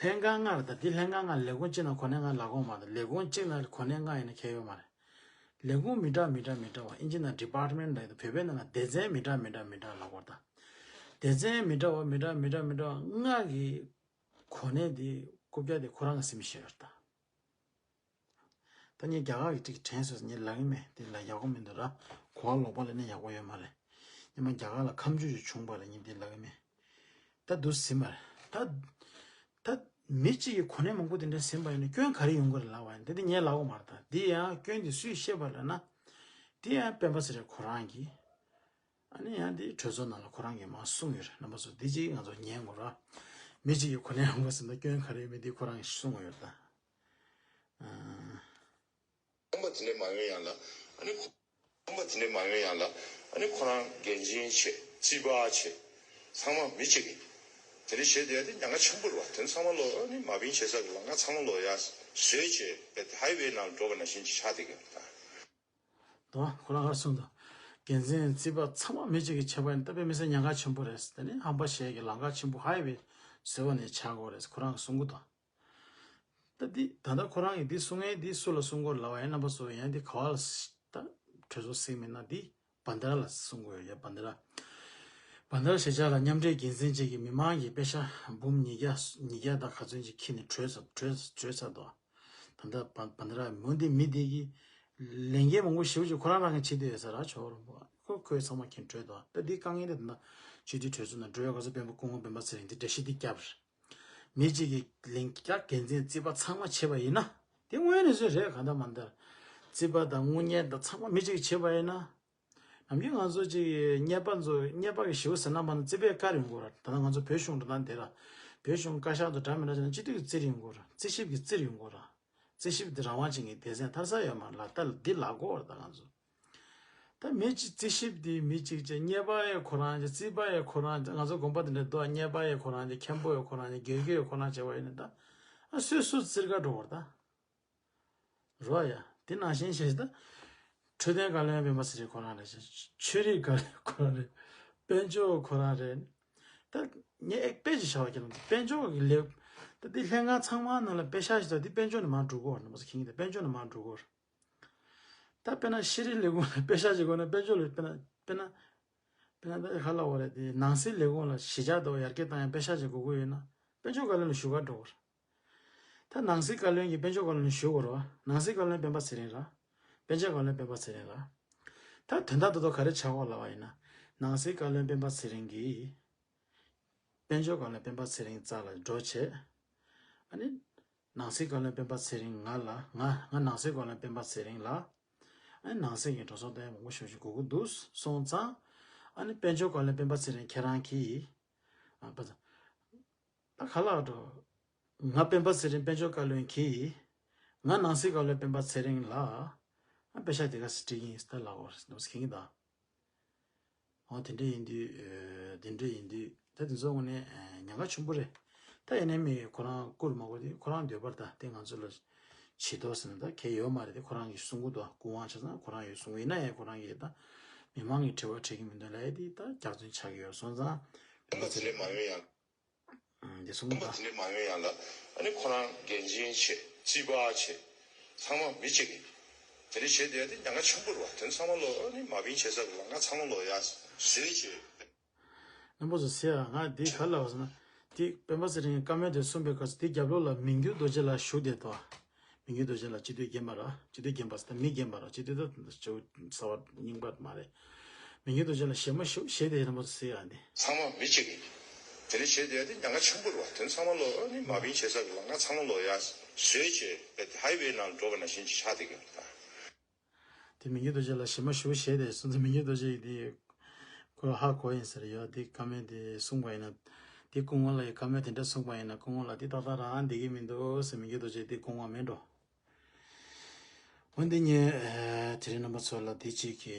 ལྷན་ཁང་ལྔ་རེད་ད། འདི་ལྷན་ཁང་ལྔ་ལས་ཁུངས་གཅིག་ནང་གོ་གནས་ལྔ་ལབ་དགོས་མ་རེད། ལས་ཁུངས་གཅིག་ནང་གོ་གནས་ལྔ་ཡིན་ན་ཁྱད་ཡོད་མ་རེད། ལས་ཁུངས་མི་འདྲ་མི་འདྲ་མི་འདྲ་བ། ཨིན་ཇི་ནང་ཌི་པཱར་ཊི་མེན་ཊི་ལབ་ཡོད་དོ། བོད་པའི་ནང་ལ་སྡེ་ཚན་མི་འདྲ་མི་འདྲ་མི་འདྲ་ལབ་དགོས་རེད་ད། སྡེ་ཚན་མི་འདྲ་བ་མི་འདྲ་མི་འདྲ་མི་འདྲ་བ་ལྔ་གི་གོ་གནས་དེ་རྐུབ་བཀྱག་དེ་ཁོ་རང་གིས་ཟིན་བཞག་ཡོད་རེད་ད། ད་ངས་རྒྱ་གར་གྱི་ཅིག་དྲན་སོང་ཟེར་ངས་ལབ་ཀྱི་མེད། དེ་ལ་ཡག་པོ་མི་འདུག་ར། གོ་བ་ལོག་པ་ལབ་ན་ཡག་པོ་ཡོད་མ་རེད། སྔོན་མ་རྒྱ་གར་ལ་ཁ་མཆུ་ཞིག་བྱུང་བ་རེད། ངས་དེ་ལབ་ཀྱི་མེད། ད་འདུག་ཟིན་པ་རེད་ད། ད་མི་གཅིག་གིས་གོ་གནས་མང་པོ་དེ་འདྲ་ཟིན་པ་ཡིན་ན་སྐྱོན་ག་རེ་ཡོང་གི་རེད་ལབ་པ་ཡིན། དེ་དེ་ངས་ལབ་དགོས་མ་རེད་ད། འདི་ཡང་སྐྱོན་དེ་སུས་བཤད་པ་ལབ་ན། དེ་ཡང་སྤེན་པ་ཚེ་རིང་ཁོ་རང་གིས། ཨ་ནི་ཡང་དེ་གྲོས་ཚོགས་ནང་ལ་ཁོ་རང་གིས་མར་གསུངས་ཡོད་རེད། རྣམ་པ་ཚོ་འདི་གཅིག་ང་ཚོ་ཉན་དགོས་ར། མི་གཅིག་གིས་གོ་གནས་མང་པོ་ཟིན་ན་སྐྱོན་ག་རེ་ཡོད་མེད་དེ་ཁོ་རང་གིས་གསུངས་ཡོད་རེད་ད། ཨ། ཁོམ་པ་དེ་འདྲ་མ་ཡོང་ཡང་ལ། ཨ་ནི་ཁོ། ཁོམ་པ་དེ་འདྲ་མ་ཡོང་ཡང་ལ། ཨ་ནི་ཁོ་རང་འགན་འཛིན་བྱས། རྩིས་པ་བྱས། ཚང་མ་མི་གཅིག་གིས་དེ་འདྲ་བྱས་བསྡད་ཡ་དེ་ཉེན་ཁ་ཆེན་པོ་རེད་བ། དེ་ཚང་མ་ལོ་ཨ་ནི་མ་བིན་བྱེད་ས་གི་ལམ་ཁ་ཚང་མ་ལོ་ཡ་བཟོས་བྱས་བས་ཧའི་ཝེ་ནང་འགྲོ་བ་ནང་བཞིན་ཅིག་ཆགས་བསྡད་ཀྱི་རེད་ད། དོ། ཁོ་རང་ག་རེ་གསུངས་འདུག་འགན་འཛིན་རྩིས་པ་ཚང་མ་མི་གཅིག་གིས་བྱས་པ་ཡིན་ན་ད་དཔེ་མི་སྲིད་ཉེན་ཁ་ཆེན་པོ་རེད། དེ་ནི་ཧམ་པ་བཤད་ཀྱི་ལམ་ཁ་ཆེན་པོ་ཧའི་ཝེ་བཟོས་པ་ནས་ཆགས་ཀྱི་ཡོད་རེད། ཁོ་རང་གིས་གསུང་གི་འདུག་ད་འདི་ད་ལྟ་ཁོ་རང་གིས་འདི་གསུང་མཁན་འདི་སུ་ལ་གསུང་དགོས་ལབ་པ་ཡིན་ན། རྣམ་པ་ཚོ་ཡང་འདི་ག་བ་ལ་ད་གྲོས་ཚོགས་ཟིན་མིན་ན་འདི་བན་དྷ་ར་ལ་གསུང་དགོས་ཡོད། བན་དྷ་ར། བན་དྷ་ར་གཞིས་ཆགས་ལ་མཉམ་འབྲེལ་འགན་འཛིན་ཅིག་གིས་མི་མང་གི་པེ་ཤག་འབུམ་ཉིས་བརྒྱ་ཉིས་བརྒྱ་དང་ག་ཚོད་ཅིག་ཁྱེར་ནས་བྲོས་ཚར་བྲོས་བྲོས་ཚར་འདུག་ད་ལྟ་བ་བན་དྷ་ར་མོ་འདི་མི་འདི་གིས་ལས་འགན་མང་པོ་ཞེ་པོ་ཅིག་ཁོ་རང་རང་གིས་བྱེད་བསྡད་ཡོད་ས་རེད། ཇོ་བོ་རིན་པོ་ཁོ་ཁོས་ཚང་མ་མཁྱེན་བྲོས་འདུག་ད་འདི་དཀའ་ངལ་འདི་ད་ལྟ་སྤྱི་འཐུས་གྲོས་ཚོགས་ནང་འགྲོ་ཡ་ག་ཚོད་སྤེན་པ་སྐུ་ངོ་སྤེན་པ་ཚེ་རིང་འདི་འགྲེལ་བཤད་འདི་བརྒྱབ་རེད། མི་གཅིག་གིས་ལན་རྒྱག་འགན་འཛིན་རྩིས་པ་ཚང་མ་བྱས་པ་ཡིན་ན། དེ་དངོས་གནས་བཟོས་རེད། གང་ལྟར་མ་ལྟར་རྩིས་པ་དང་དངུལ་གཉེར་དང་ཚང་མ་མི་གཅིག་གིས་བྱས་པ་ཡིན་ན། ནམ་རྒྱུན་ང་ཚོ་གཅིག་གཉེར་པ་ཚོ་གཉེར་པ་གི་ཞེ་པོ་ཟེར་ན་མ་ན་རྩིས་པས་བཀར་ཡོང་དགོས་ར། ད་ལྟ་ང་ཚོ་བོད་གཞུང་འགྲོ་སྟངས་དེ་ར། བོད་གཞུང་བཀའ་ཤག་ཏུ་འདྲ་མི་འདྲ་བྱས་ན་སྤྱི་འཐུས་ཀྱིས་བཙིར་ཡོང་དགོས་ར། རྩིས་ཞིབ་ཀྱིས་བཙིར་ཡོང་དགོས་ར། རྩིས་ཞིབ་དེ་རང་དབང་ཅན་གྱི་སྡེ་ཚན་ཐར་ས་ཡོད་མ་རེད་ལ། ད་འདི་ལབ་དགོས་ར་ད་ང་ཚོ། ད་མི་གཅིག་རྩིས་ཞིབ་དེ་མི་གཅིག་བྱས། གཉེར་པ་ཡང་ཁོ་རང་བྱས། རྩིས་པ་ཡང་ཁོ་རང་བྱས། ང་ཚོ་དགོན་པ་དེ་འདྲ་འདུག་ག་གཉེར་པ་ཡང་ཁོ་རང་བྱས། མཁན་པོ་ཡང་ཁོ་རང་བྱས། དགེ་རྒན་ཡང་ཁོ་རང་བྱས་པ་ཡིན་ན་ད། ཨ་སོ་སོ་བཙིར་ག་འགྲོ་བར་ད། རོ་ཡ། དེ་ནང་བཞིན་བྱས་ད། འཕྲོད་བསྟེན་བཀའ་བློན་སྤེན་པ་ཚེ་རིང་ཁོ་རང་རེད་བྱས། ཆོས་རིག་བཀའ་བློན་ཁོ་རང་རེད། དཔལ་འབྱོར་ཁོ་རང་རེད། ད་ངས་ཨེ་དཔེ་ཅིག་བཞག་པ་ཁྱེད་རང་ཚོ་དཔལ་འབྱོར་གྱི་ལས། ད་འདི་ལྷན་ཁང་ཚང་མ་ནང་ལ་པེ་ཤག་ཞིག་ད་འདི་དཔལ་འབྱོར་ནས་མར་འགྲོ་གི་ཡོད་རེད། ང་ཚོ་མཁྱེན་གྱི་ད་དཔལ་འབྱོར་ནས་མར་འགྲོ་གི་ཡོད་རེད། ད་དཔེར་ན་ཤེས་རིག་ལས་ཁུངས་ལ་པེ་ཤག་ཅིག་དགོས་ན་དཔལ་འབྱོར་ལ་དཔེར་ན་དཔེར་ན་དཔེར་ན་ད་ག་ལབ་དགོས་རེད། དེ་ནང་སྲིད་ལས་ཁུངས་ལ་གཞིས་ཆགས་དེ་ཡར་རྒྱས་གཏང་ཡ་པེ་ཤག་ཅིག་དགོས་ཀྱི་ཡོད་ན་དཔལ་འབྱོར་བཀའ་བློན་ལ་ཞུ་ག་འགྲོ་དགོས་རེད། ད་ནང་སྲིད་བཀའ་བློན་གྱིས་དཔལ་འབྱོར་བཀའ་བློན་ལ་ཞུ་དགོས་རེད་བ། ནང་སྲིད་བཀའ་བློན་སྤེན་པ་ཚེ་རིང་ལ། དཔལ་འབྱོར་བཀའ་བློན་སྤེན་པ་ཚེ་རིང་ལ། ད་དོན་དག་ཏུ་ཏོ་ག་རེ་ཆགས་ཀྱི་ཡོད་ལབ་པ་ཡིན་ན། ནང་སྲིད་བཀའ་བློན་སྤེན་པ་ཚེ་རིང་གིས། དཔལ་འབྱོར་བཀའ་བློན་སྤེན་པ་ཚེ་རིང་རྩ་ལ་འགྲོ་བྱས། ཨ་ནི། ནང་སྲིད་བཀའ་བློན་སྤེན་པ་ཚེ་རིང་ང་ལ་ང་ང་ནང་སྲིད་བཀའ་བློན་སྤེན་པ་ཚེ་རིང་ལ། ཨ་ནི་ནང་སྲིད་ཀྱི་འགྲོ་སོང་གཏོང་ཡ་མང་པོ་ཞེ་པོ་ཞིག་དགོས་ཀྱི་འདུག་གསུངས་ཙང་། ཨ་ནི་དཔལ་འབྱོར་བཀའ་བློན་སྤེན་པ་ཚེ་རིང་ཁྱེད་རང་གིས། ཨ་པ་ད་ག་ལ་འགྲོ། ང་སྤེན་པ་ཚེ་རིང་དཔལ་འབྱོར་བཀའ་བློན་གྱིས། ང་ནང་སྲིད་བཀའ་བློན་སྤེན་པ་ཚེ་རིང་ལ། ཨ་པེ་ཤག་དེ་ག་སེ་སྤྲད་ཀྱི་ཡིན་ཟེར་ལབ་པ་རེད་ཟེར་མཁན་གྱི་ད། འོ་དེ་འདྲ་ཡིན་དུས། ཨེ། དེ་འདྲ་ཡིན་དུས་ད་དེ་ཚོ་དངོས་གནས་ཨེ་ཉེན་ཁ་ཆེན་པོ་རེད། ད་ཡིན་ནའི་མི་ཁོ་རང་བཀུར་མ་དགོས་དེ་ཁོ་རང་འདོད་པར་ད་དེ་ང་ཚོ་ལ་བྱེད་དོ་ཟེར་ན་ད་གལ་ཡོད་མ་རེད། དེ་ཁོ་རང་གིས་གསུང་གི་འདུག་སྐུ་དབང་ཆ་ཚང་ཁོ་རང་ཡོད་གསུང་གི། ཡིན་ན་ཡང་ཁོ་རང་གིས་ད་མི་མང་གི་དྲི་བ་དྲི་གི་མི་འདུག་ལབ་ཡ་དེ་ད་རྒྱག་མཚོན་ཆགས་ཀྱི་ཡོད་སོང་ཙང་། དེ་མ་ཚད་ལས་མ་ཡོང་ཡང་། འདི་གསུང་གི་འདུག་དེ་འདྲ་མ་ཡོང་ཡང་ལ། ཨ་ནི་ཁོ་རང་འགན་འཛིན་བྱེད། རྩིས་པ་བྱེད། ཚང་མ་མི་གཅིག་གིས་དེ་འདྲ་བྱེད་བསྡད་དེ་ཉེན་ཁ་ཆེན་པོ་རེད་བ། དེ་ཚང་མ་ལོ་ཨ་ནི་མ་བིན་བྱེད་ས་རེད་བ། ང་ཚང་མ་ལོ་ཡ་བཟོས་བྱེད། རྣམ་པ་ཚོ་ཟེར་ཡ། ང་འདི་ག་ལ་བ་ཟེར་ན། འདི་སྤེན་པ་ཚེ་རིང་གི་བཀའ་མོལ་དེ་གསུངས་པའི་སྐབས་སུ་འདི་རྒྱབ་ལོགས་ལ་མི་འགྱུར་རྡོ་རྗེ་ལགས་བཞུགས་བསྡད་འདུག་མི་འགྱུར་རྡོ་རྗེ་ལགས་སྤྱི་འཐུས་རྒན་པ་ར། སྤྱི་འཐུས་རྒན་པ་ཟེར་ད་མི་རྒན་པ་ར། སྤྱི་འཐུས་ད་ཇོ་གསར་བ་རྙིང་པ་མ་རེད། མི་འགྱུར་རྡོ་རྗེ་ལགས་ཞེ་མ་ཞུ་ཞེ་དེ་རྣམ་པ་ཚོ་ཟེར་ཡ་འདི། ཚང་མ་མི་གཅིག་གིས་དེ་འདྲ་བྱེད་བསྡད་དེ་ཉེན་ཁ་ཆེན་པོ་རེད་བ། དེ་ཚང་མ་ལོ་ཨ་ནི་མ་བིན་བྱེད་ས་རེད་བ། ང་ཚང་མ་ལོ་ཡ་བཟོས་བྱེད་ཧའི་ཝེ་ནང་འགྲོ་བ་ནང་བཞིན་ཅིག་ཆགས་བསྡད་ཀྱི་རེད་ད། དེ་མི་འགྱུར་རྡོ་རྗེ་ལགས་ཞེ་མ་ཞུ་ཞེས་དེ་སོང་ཙང་མི་འགྱུར་རྡོ་རྗེ་ཡིས་དེ་ཁོ་ཧ་གོ་ཡིན་ཟེར་ཡོད། དེ་བཀའ་མོལ་དེ་གསུངས་པ་ཡིན་ན། དེ་སྐུ་ངོ་ལགས་ཀྱིས་བཀའ་མོལ་དེ་འདྲ་གསུངས་པ་ཡིན་ན་སྐུ་ངོ་ལགས་དེ་ཏག་ཏག་རང་བསྡད་ཀྱི་མི་འདུག་ཟེར། མི་འགྱུར་རྡོ་རྗེ་དེ་སྐུ་ངོ་མེད་འགྲོ། འོན་ཏེ་ངས་དེ་རིང་རྣམ་པ་ཚོ་ལ་དེ་གཅིག་གི་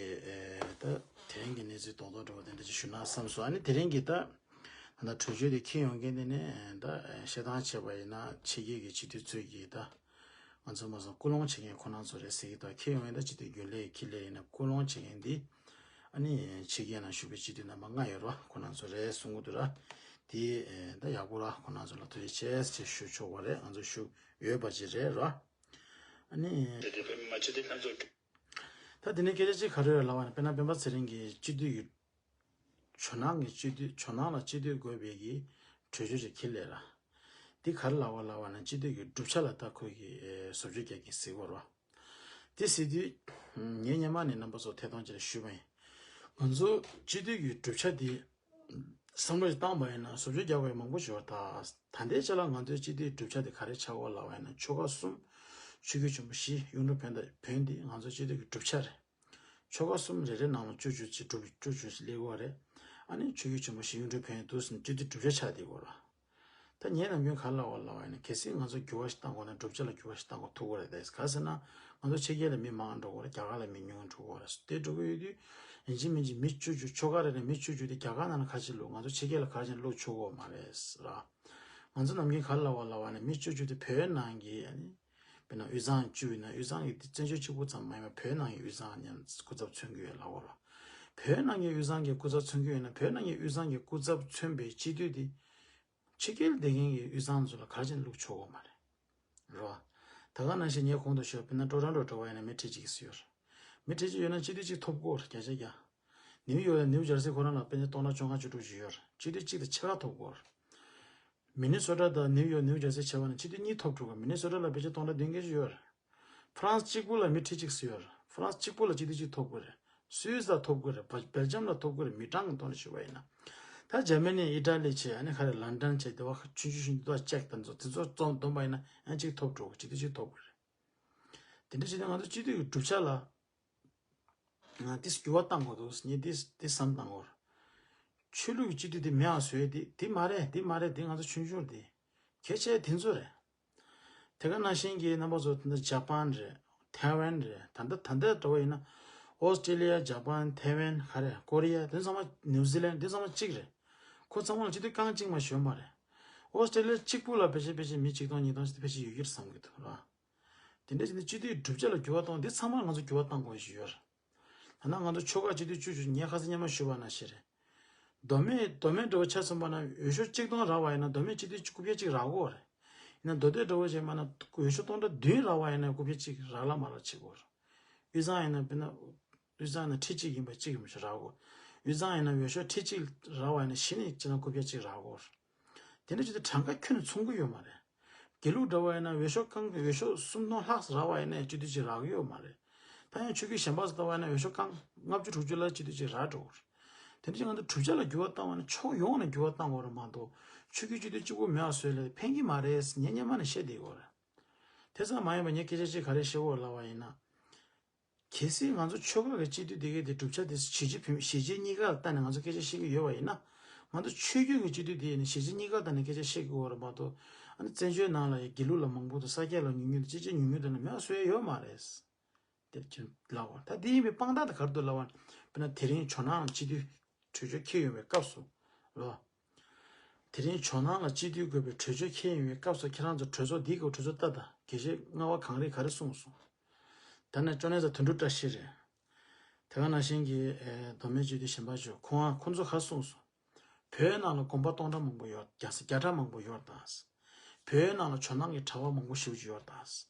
ད་དེ་རིང་གི་གནས་ཚུལ་རྡོག་རྡོག་འདྲ་བོ་དེ་འདྲ་ཅིག་ཞུ་ན་བསམ་སོང་། ཨ་ནི་དེ་རིང་གི་ད་ད་གྲོས་ཆོད་དེ་འཁྱེར་ཡོང་མཁན་དེ་ནི་ད་བཤད་སྟངས་བྱས་པ་ཡིན་ན་ཕྱི་རྒྱལ་གྱི་སྤྱི་འཐུས་ཚོས་ཀྱིས་ད། ང་ཚོ་མ་སོང་སྐུལ་སློང་བྱེད་མཁན་ཁོ་རང་ཚོ་རེད་ཟེར་གྱི་འདུག་འཁྱེར་ཡོང་ཡིན་ད་སྤྱི་འཐུས་རྒྱུན་ལས་ཁྱི་ལས་ཡིན་ན་སྐུལ་སློང་བྱེད་མཁན་འདི་ཨ་ནི་ཕྱི་རྒྱལ་ནང་བཞུགས་པའི་སྤྱི་འཐུས་རྣམ་པ་ལྔ་ཡོད་ར། ཁོ་རང་ཚོ་རེད་གསུང་གི་འདུག་ར། དེ་ད་ཡག་པོ་ར། ཁོ་རང་ཚོ་ལ་ཐུགས་རྗེ་ཆེ་ཞེས་ཞུ་ཆོག་པ་རེད། ང་ཚོ་བཞུགས་ཡོད་པ་ཅིག་རེད་ར། ཨ་ནི་དེ་དེ་དཔེ་མ་ཅི་དེ་ལྷན་ཚོགས། ད་དེ་ནས་སྐད་ཆ་གཅིག་ག་རེ་ཡོད་ལབ་པ་ན། དཔེར་ན་སྤེན་པ་ཚེ་རིང་གིས་སྤྱི་འཐུས་ཀྱི་ཇོ་ནང་གི་སྤྱི་འཐུས་ཇོ་ནང་ལ་སྤྱི་འཐུས་དགོས་པའི་གི་གྲོས་ཆོད་ཅིག་འཁྱེར་སླེབས་ར། འདི་ག་རེ་ལབ་པ་ལབ་པ་ན་སྤྱི་འཐུས་ཀྱི་གྲུབ་ཆ་ལ་ད་ཁོ་གིས་བཟོ་བཅོས་རྒྱག་གིན་ཟེར་གོ་ར། དེ་ཟེར་དུས་ངས་སྔོན་མ་ནས་རྣམ་པ་ཚོ་ཐད་གཏོང་ཅིག་ཞུས་པ་ཡིན། ང་ཚོ་སྤྱི་འཐུས་ཀྱི་གྲུབ་ཆ་འདི་བསམ་བློ་ཞིག་བཏང་པ་ཡིན་ན་བཟོ་བཅོས་རྒྱག་དགོས་མང་པོ་ཞིག་ཡོད་རེད། ད་ད་ལྟའི་ཆ་ལ་ང་ཚོའི་སྤྱི་འཐུས་གྲུབ་ཆ་དེ་ག་རེ་ཆགས་ཡོད་ལབ་པ་ཡིན་ན་ཆོལ་ཁ་གསུམ། ཆོས་བརྒྱུད་ཆེན་པོ་བཞི། གཡུང་དྲུང་བོན་དང་བོན་འདི་ང་ཚོའི་སྤྱི་འཐུས་ཀྱི་གྲུབ་ཆ་རེད། ཆོལ་ཁ་གསུམ་རེ་རེ་ནང་ལ་བཅུ་བཅུ་ཅིག་གྲུབ་བཅུ་བཅུ་ཞིག་སླེབས་ཡོད་རེད། ཨ་ནི་ཆོས་བརྒྱུད་ཆེན་པོ་བཞི་གཡུང་དྲུང་བོན་འདུག་ཟེར་ནས་སྤྱི་འཐུས་གྲུབ་ཆ་ཆགས་བསྡད་ཡོད་རེད། ད་ངས་ནམ་རྒྱུན་ག་རེ་ལབ་པ་ལབ་པ་ཡིན་ན་གལ་སྲིད་ང་ཚོ་འགྱུར་བ་ཞིག་གཏང་དགོས་ན་གྲུབ་ཆ་ལ་འགྱུར་བ་ཞིག་གཏང་དགོས་ཐུག་གི་རེད། དེ་ག་ཟེར་ན་ང་ཚོ་ཕྱི་རྒྱལ་ལ་མི་མང་འགྲོ་གི་རེད། རྒྱ་གར་ལ་མི་ཉུང་འགྲོ་གི་རེད། དེ་འགྲོ་གི་ཡོད་དུས་ཡིན་གཅིག་མིན་གཅིག་མི་བཅུ་བཅུ་ཆོལ་ཁ་རེ་རེ་མི་བཅུ་བཅུ་དེ་རྒྱ་གར་ནང་ལ་ག་ཅིག་བླུགས། ང་ཚོ་ཕྱི་རྒྱལ་ལ་ག་ཅིག་བླུགས་ཆོག་གི་མ་རེད་ར། ང་ཚོ་ནམ་རྒྱུན་ག་རེ་ལབ་པ་ལབ་པ་ནི་མི་བཅུ་བཅུ་དེ་བོད་ནང་གི་ཨ་ནི། དཔེར་ན་དབུས་གཙང་བཅུ་ཡིན་ན་དབུས་གཙང་གི་དེ་བཙན་བྱོལ་གཅིག་པུ་ཙམ་མ་ཡིན་པར་བོད་ནང་གི་དབུས་གཙང་མཉམ་སྐུ་ཚབ་མཚོན་གྱི་ཡོད་ལབ་པ་ར། བོད་ནང་གི་དབུས་གཙང་གི་སྐུ་ཚབ་མཚོན་གྱི་ཡོད་ན་བོད་ནང་གི་དབུས་གཙང་གི་སྐུ་ཚབ་མཚོན་པའི་སྤྱི་འཐུས་དེ་ཕྱི་རྒྱལ་བསྡད་མཁན་གྱི་དབུས་གཙང་ཚོ་ལ་ག་རེ་བྱས་ནས་བླུགས་ཆོག་གི་མ་རེད། རེད་བ། ད་ག་ནང་བཞིན་ངས་གོང་དུ་ཞུས་པ་དཔེར་ན་ཊོ་རོན་ཊོ་འགྲོ་བ་ཡིན་ན་མི་ཁྲི་གཅིག་ཙམ་ཡོད་རེད། མི་ཁྲི་གཅིག་ཡོད་ན་སྤྱི་འཐུས་གཅིག་ཐོབ་དགོས་རེད། བརྒྱ་ཆ་བརྒྱ། ནིའུ་ཡོག་དང་ནིའུ་ཇར་སི་ཁོ་རང་ལ་དཔེར་ན་སྟོང་ཕྲག་བཅོ་ལྔ་བཅུ་དྲུག་ཅིག་ཡོད་རེད། སྤྱི་འཐུས་གཅིག་དང་ཕྱེད་ཀ་ཐོབ་དགོས་རེད། མི་ནི་སོ་ཊ་དང་ནིའུ་ཡོག་ནིའུ་ཇར་སི་བྱས་པ་ན་སྤྱི་འཐུས་གཉིས་ཐོབ་འགྲོ་གི། མི་ནི་སོ་ཊ་ལ་ཕལ་ཆེར་སྟོང་ཕྲག་བདུན་བརྒྱད་ཅིག་ཡོད་རེད། ཧྥ་རན་སི་གཅིག་པུ་ལ་མི་ཁྲི་གཅིག་ཙམ་ཡོད་རེད། ཧྥ་རན་སི་གཅིག་པུ་ལ་སྤྱི་འཐུས་གཅིག་ཐོབ་དགོས་རེད། སུད་སི་ལ་ཐོབ་དགོས་རེད། བ་སྦེལ་ཇམ་ལ་ཐོབ་དགོས་རེད། མི་གྲངས་ཀྱི་ཐོག་ནས་ཞུས་པ་ཡིན་ན། ད་འཇར་མ་ནི་ཨི་ཊ་ལི་བྱས། ཨ་ནི་ག་རེ་ལན་ཌན་བྱས། དེ་བ་ཆུང་ཆུང་ཆུང་དེ་ཚོ་ཅེག་དང་ཚོ་དེ་ཚོ་བཙོང་བསྡོམས་པ་ཡིན་ན་ཡང་གཅིག་ཐོབ་འགྲོ་གི། སྤྱི་འཐུས་གཅིག་ཐོབ་དགོས་རེད། དེ་འདྲ་བྱས་ན་ང་ཚོ་སྤྱི་འཐུས་ཀྱི་གྲུབ་ཆ་ལ་ང་ཏིས་འགྱུར་བ་གཏང་དགོས་འདུག་ཟེར་ངས་ཏིས་ཏིས་བསམ་བཏང་གོ། ཆོས་ལུགས་ཀྱི་སྤྱི་འཐུས་དེ་མེད་པ་བཟོས་ཏེ་དེ་མ་རེད་དེ་མ་རེད་དེ་ང་ཚོ་ཆུང་ཆུང་རེད་དེ། གལ་ཆེ་དེ་ཚོ་རེད། དེ་ག་ནང་བཞིན་གྱི་རྣམ་པ་ཚོ་དེ་འདྲ་ཇ་པན་རེད། ཐའེ་ཝན་རེད། ད་ལྟ་ད་ལྟ་འདྲ་བོ་ཡིན་ན་ཨོ་སི་ཀྲེ་ལི་ཡ། ཇ་པན། ཐའེ་ཝན། ག་རེ། ཀོ་རི་ཡ། དེ་ཚང་མ། ནིའུ་ཛི་ལན། དེ་ཚང་མ་གཅིག་རེད། ཁོ་ཚང་མ་ལ་སྤྱི་འཐུས་རྐང་གཅིག་མ་ཞོན་པ་རེད། ཨོ་སི་ཀྲེ་ལི་ཡ་གཅིག་པུ་ལ་ཕལ་ཆེར་ཕལ་ཆེར་མི་ཆིག་སྟོང་ཉིས་སྟོང་ཞིག་ཕལ་ཆེར་ཡོད་ཀྱི་རེད་བསམ་གྱི་འདུག་ར། དེ་འདྲ་བྱས་ནས་སྤྱི་འཐུས་གྲུབ་ཆ་ལ་འགྱུར་བ་གཏོང་། འདི་ཚང་མ་ང་ཚོ་འགྱུར་བ་གཏང་དགོས་ཞིག་ཡོད་རེད། ད་ནང་ང་ཚོ་ཆོལ་ཁ་སྤྱི་འཐུས་བཅུ་བཅུ་ངས་ཁ་སང་སྔོན་མ་ཞུས་པ་ནང་བཞིན་རེད། མདོ་སྨད་མདོ་སྨད་འདྲ་བོ་ཆ་མཚོན་པ་ན་འོས་ཤོག་གཅིག་སྟོང་རག་པ་ཡིན་ན་མདོ་སྨད་སྤྱི་འཐུས་རྐུབ་བཀྱག་གཅིག་རག་གོ་རེད། ཡིན་ན་མདོ་སྟོད་འདྲ་བོ་བྱས་པ་ན་འོས་ཤོག་སྟོང་ཕྲག་བདུན་རག་པ་ཡིན་ན་རྐུབ་བཀྱག་གཅིག་རག་ལ་མ་རག་བྱེད་དགོས་རེད། དབུས་གཙང་ཡིན་ན་དཔེར་ན། དབུས་གཙང་ཡིན་ན་ཁྲི་གཅིག་ཡིན་པ་གཅིག་ཡིན་པ་ཞིག་རག་གོ། དབུས་གཙང་ཡིན་ན་འོས་ཤོག་ཁྲི་གཅིག་རག་པ་ཡིན་ན་གཞི་ནས་སྤྱིར་ན་རྐུབ་བཀྱག་གཅིག་རག་གོ། དེ་འདྲ་བྱས་ཏེ་གྲངས་ཀ་ཁྱོན་ནས་མཚུངས་ཀྱི་ཡོད་མ་རེད། དགེ་ལུགས་འདྲ་བ་ཡིན་ན་འོས་ཤོག་རྐང་འོས་ཤོག་སུམ་སྟོང་ལྷག་རག་པ་ཡིན་ན་སྤྱི་འཐུས་གཅིག་རག་གི་ཡོད་མ་རེད། ད་ཡང་ཆོས་བརྒྱུད་གཞན་པ་ཚོ་ལྟ་བ་ཡིན་ན་འོས་ཤོག་རྐང་ལྔ་བཅུ་དྲུག་ཅུ་ལ་སྤྱི་འཐུས་གཅིག་རག་འགྲོ་གི་རེད། དེ་འདྲ་བྱས་ང་ཚོ་གྲུབ་ཆ་ལ་འགྱུར་བ་བཏང་བ་ནི་ཕྱོགས་ཡོངས་ནས་འགྱུར་བ་བཏང་དགོས་རེད་མ་གཏོགས་ཆོས་བརྒྱུད་སྤྱི་འཐུས་གཅིག་པུ་མེད་པ་བཟོས་ལས་ཕན་གྱི་མ་རེད་ཟེར་ངས་སྔོན་མ་ནས་བཤད་བསྡད་ཡོད་རེད། དེ་ཙམ་མ་ཡིན་པ་ངས་སྐད་ཆ་གཅིག་ག་རེ་བཤད་དགོས་ལབ་པ་ཡིན་ན། གལ་སྲིད་ང་ཚོ་ཆོལ་ཁ་གི་སྤྱི་འཐུས་དེ་གའི་དེ་གྲུབ་ཆ་དེ་ཞི་བྱེད་ཕན་ཞི་བྱེད་གཉིས་ཀ་ལ་བལྟས་ནས་ང་ཚོ་སྐད་ཆ་བཤད་ཀྱི་ཡོད་པ་ཡིན་ན། ང་ཚོ་ཆོས་བརྒྱུད་ཀྱི་སྤྱི་འཐུས་དེ་ཡིན་ན་ཞི་བྱེད་གཉིས་ཀ་བལྟས་ནས་སྐད་ཆ་བཤད་ཀྱི་ཡོད་རེད་མ་གཏོགས། ཨ་ནི་བཙན་བྱོལ་ནང་ལ་ཡི་དགེ་ལུགས་ལ་མང་པོ་དང་ས་སྐྱ་ལ་ཉུང་ཉུང་དང་ཅི་ཅི་ཉུང་ཉུང་དང་ནི་མེད་པ་བཟོ་ཡ་ཡོད་མ་རེད། དེ་ཅི་ལབ་པ་ད་དེ་ཡིན་པའི་དཔང་རྟགས་དེ་ག་རེ་འདུག་ལབ་པ། དཔེར་ན་དེ་རིང་ཇོ་ནང་སྤྱི་འཐུས་གྲོས་ཆོད་འཁྱེར་ཡོང་བའི་སྐབས་སུ་ལོ། དེ་རིང་ཇོ་ནང་ལ་སྤྱི་འཐུས་དགོས་པའི་གྲོས་ཆོད་འཁྱེར་ཡོང་བའི་སྐབས་སུ་ཁྱེད་རང་ཚོ་གྲོས་ཚོགས་འདིའི་སྐབས་གྲོས་ཚོགས་ལྟ་དང་དགེ་བཤེས་རྔ་བ་གངས་རིས་ག་རེ་གསུངས་སོང་། ད་ནི་ཅོ་ནེ་ཚ་དོན་གྲུབ་བཀྲ་ཤིས་རེད། དེ་ག་ནང་བཞིན་གྱི་མདོ་སྨད་སྤྱི་འཐུས་གཞན་པ་ཚོ་ཁོང་ཁོང་ཚོ་ག་རེ་གསུངས་སོང་། བོད་ནང་ལ་དགོན་པ་སྟོང་ཕྲག་མང་པོ་ཡོད། རྒྱ་ས་བརྒྱ་ཕྲག་མང་པོ་ཡོད་ད། བོད་ནང་ལ་ཇོ་ནང་གི་གྲྭ་པ་མང་པོ་ཞེ་པོ་ཅིག་ཡོད་ད།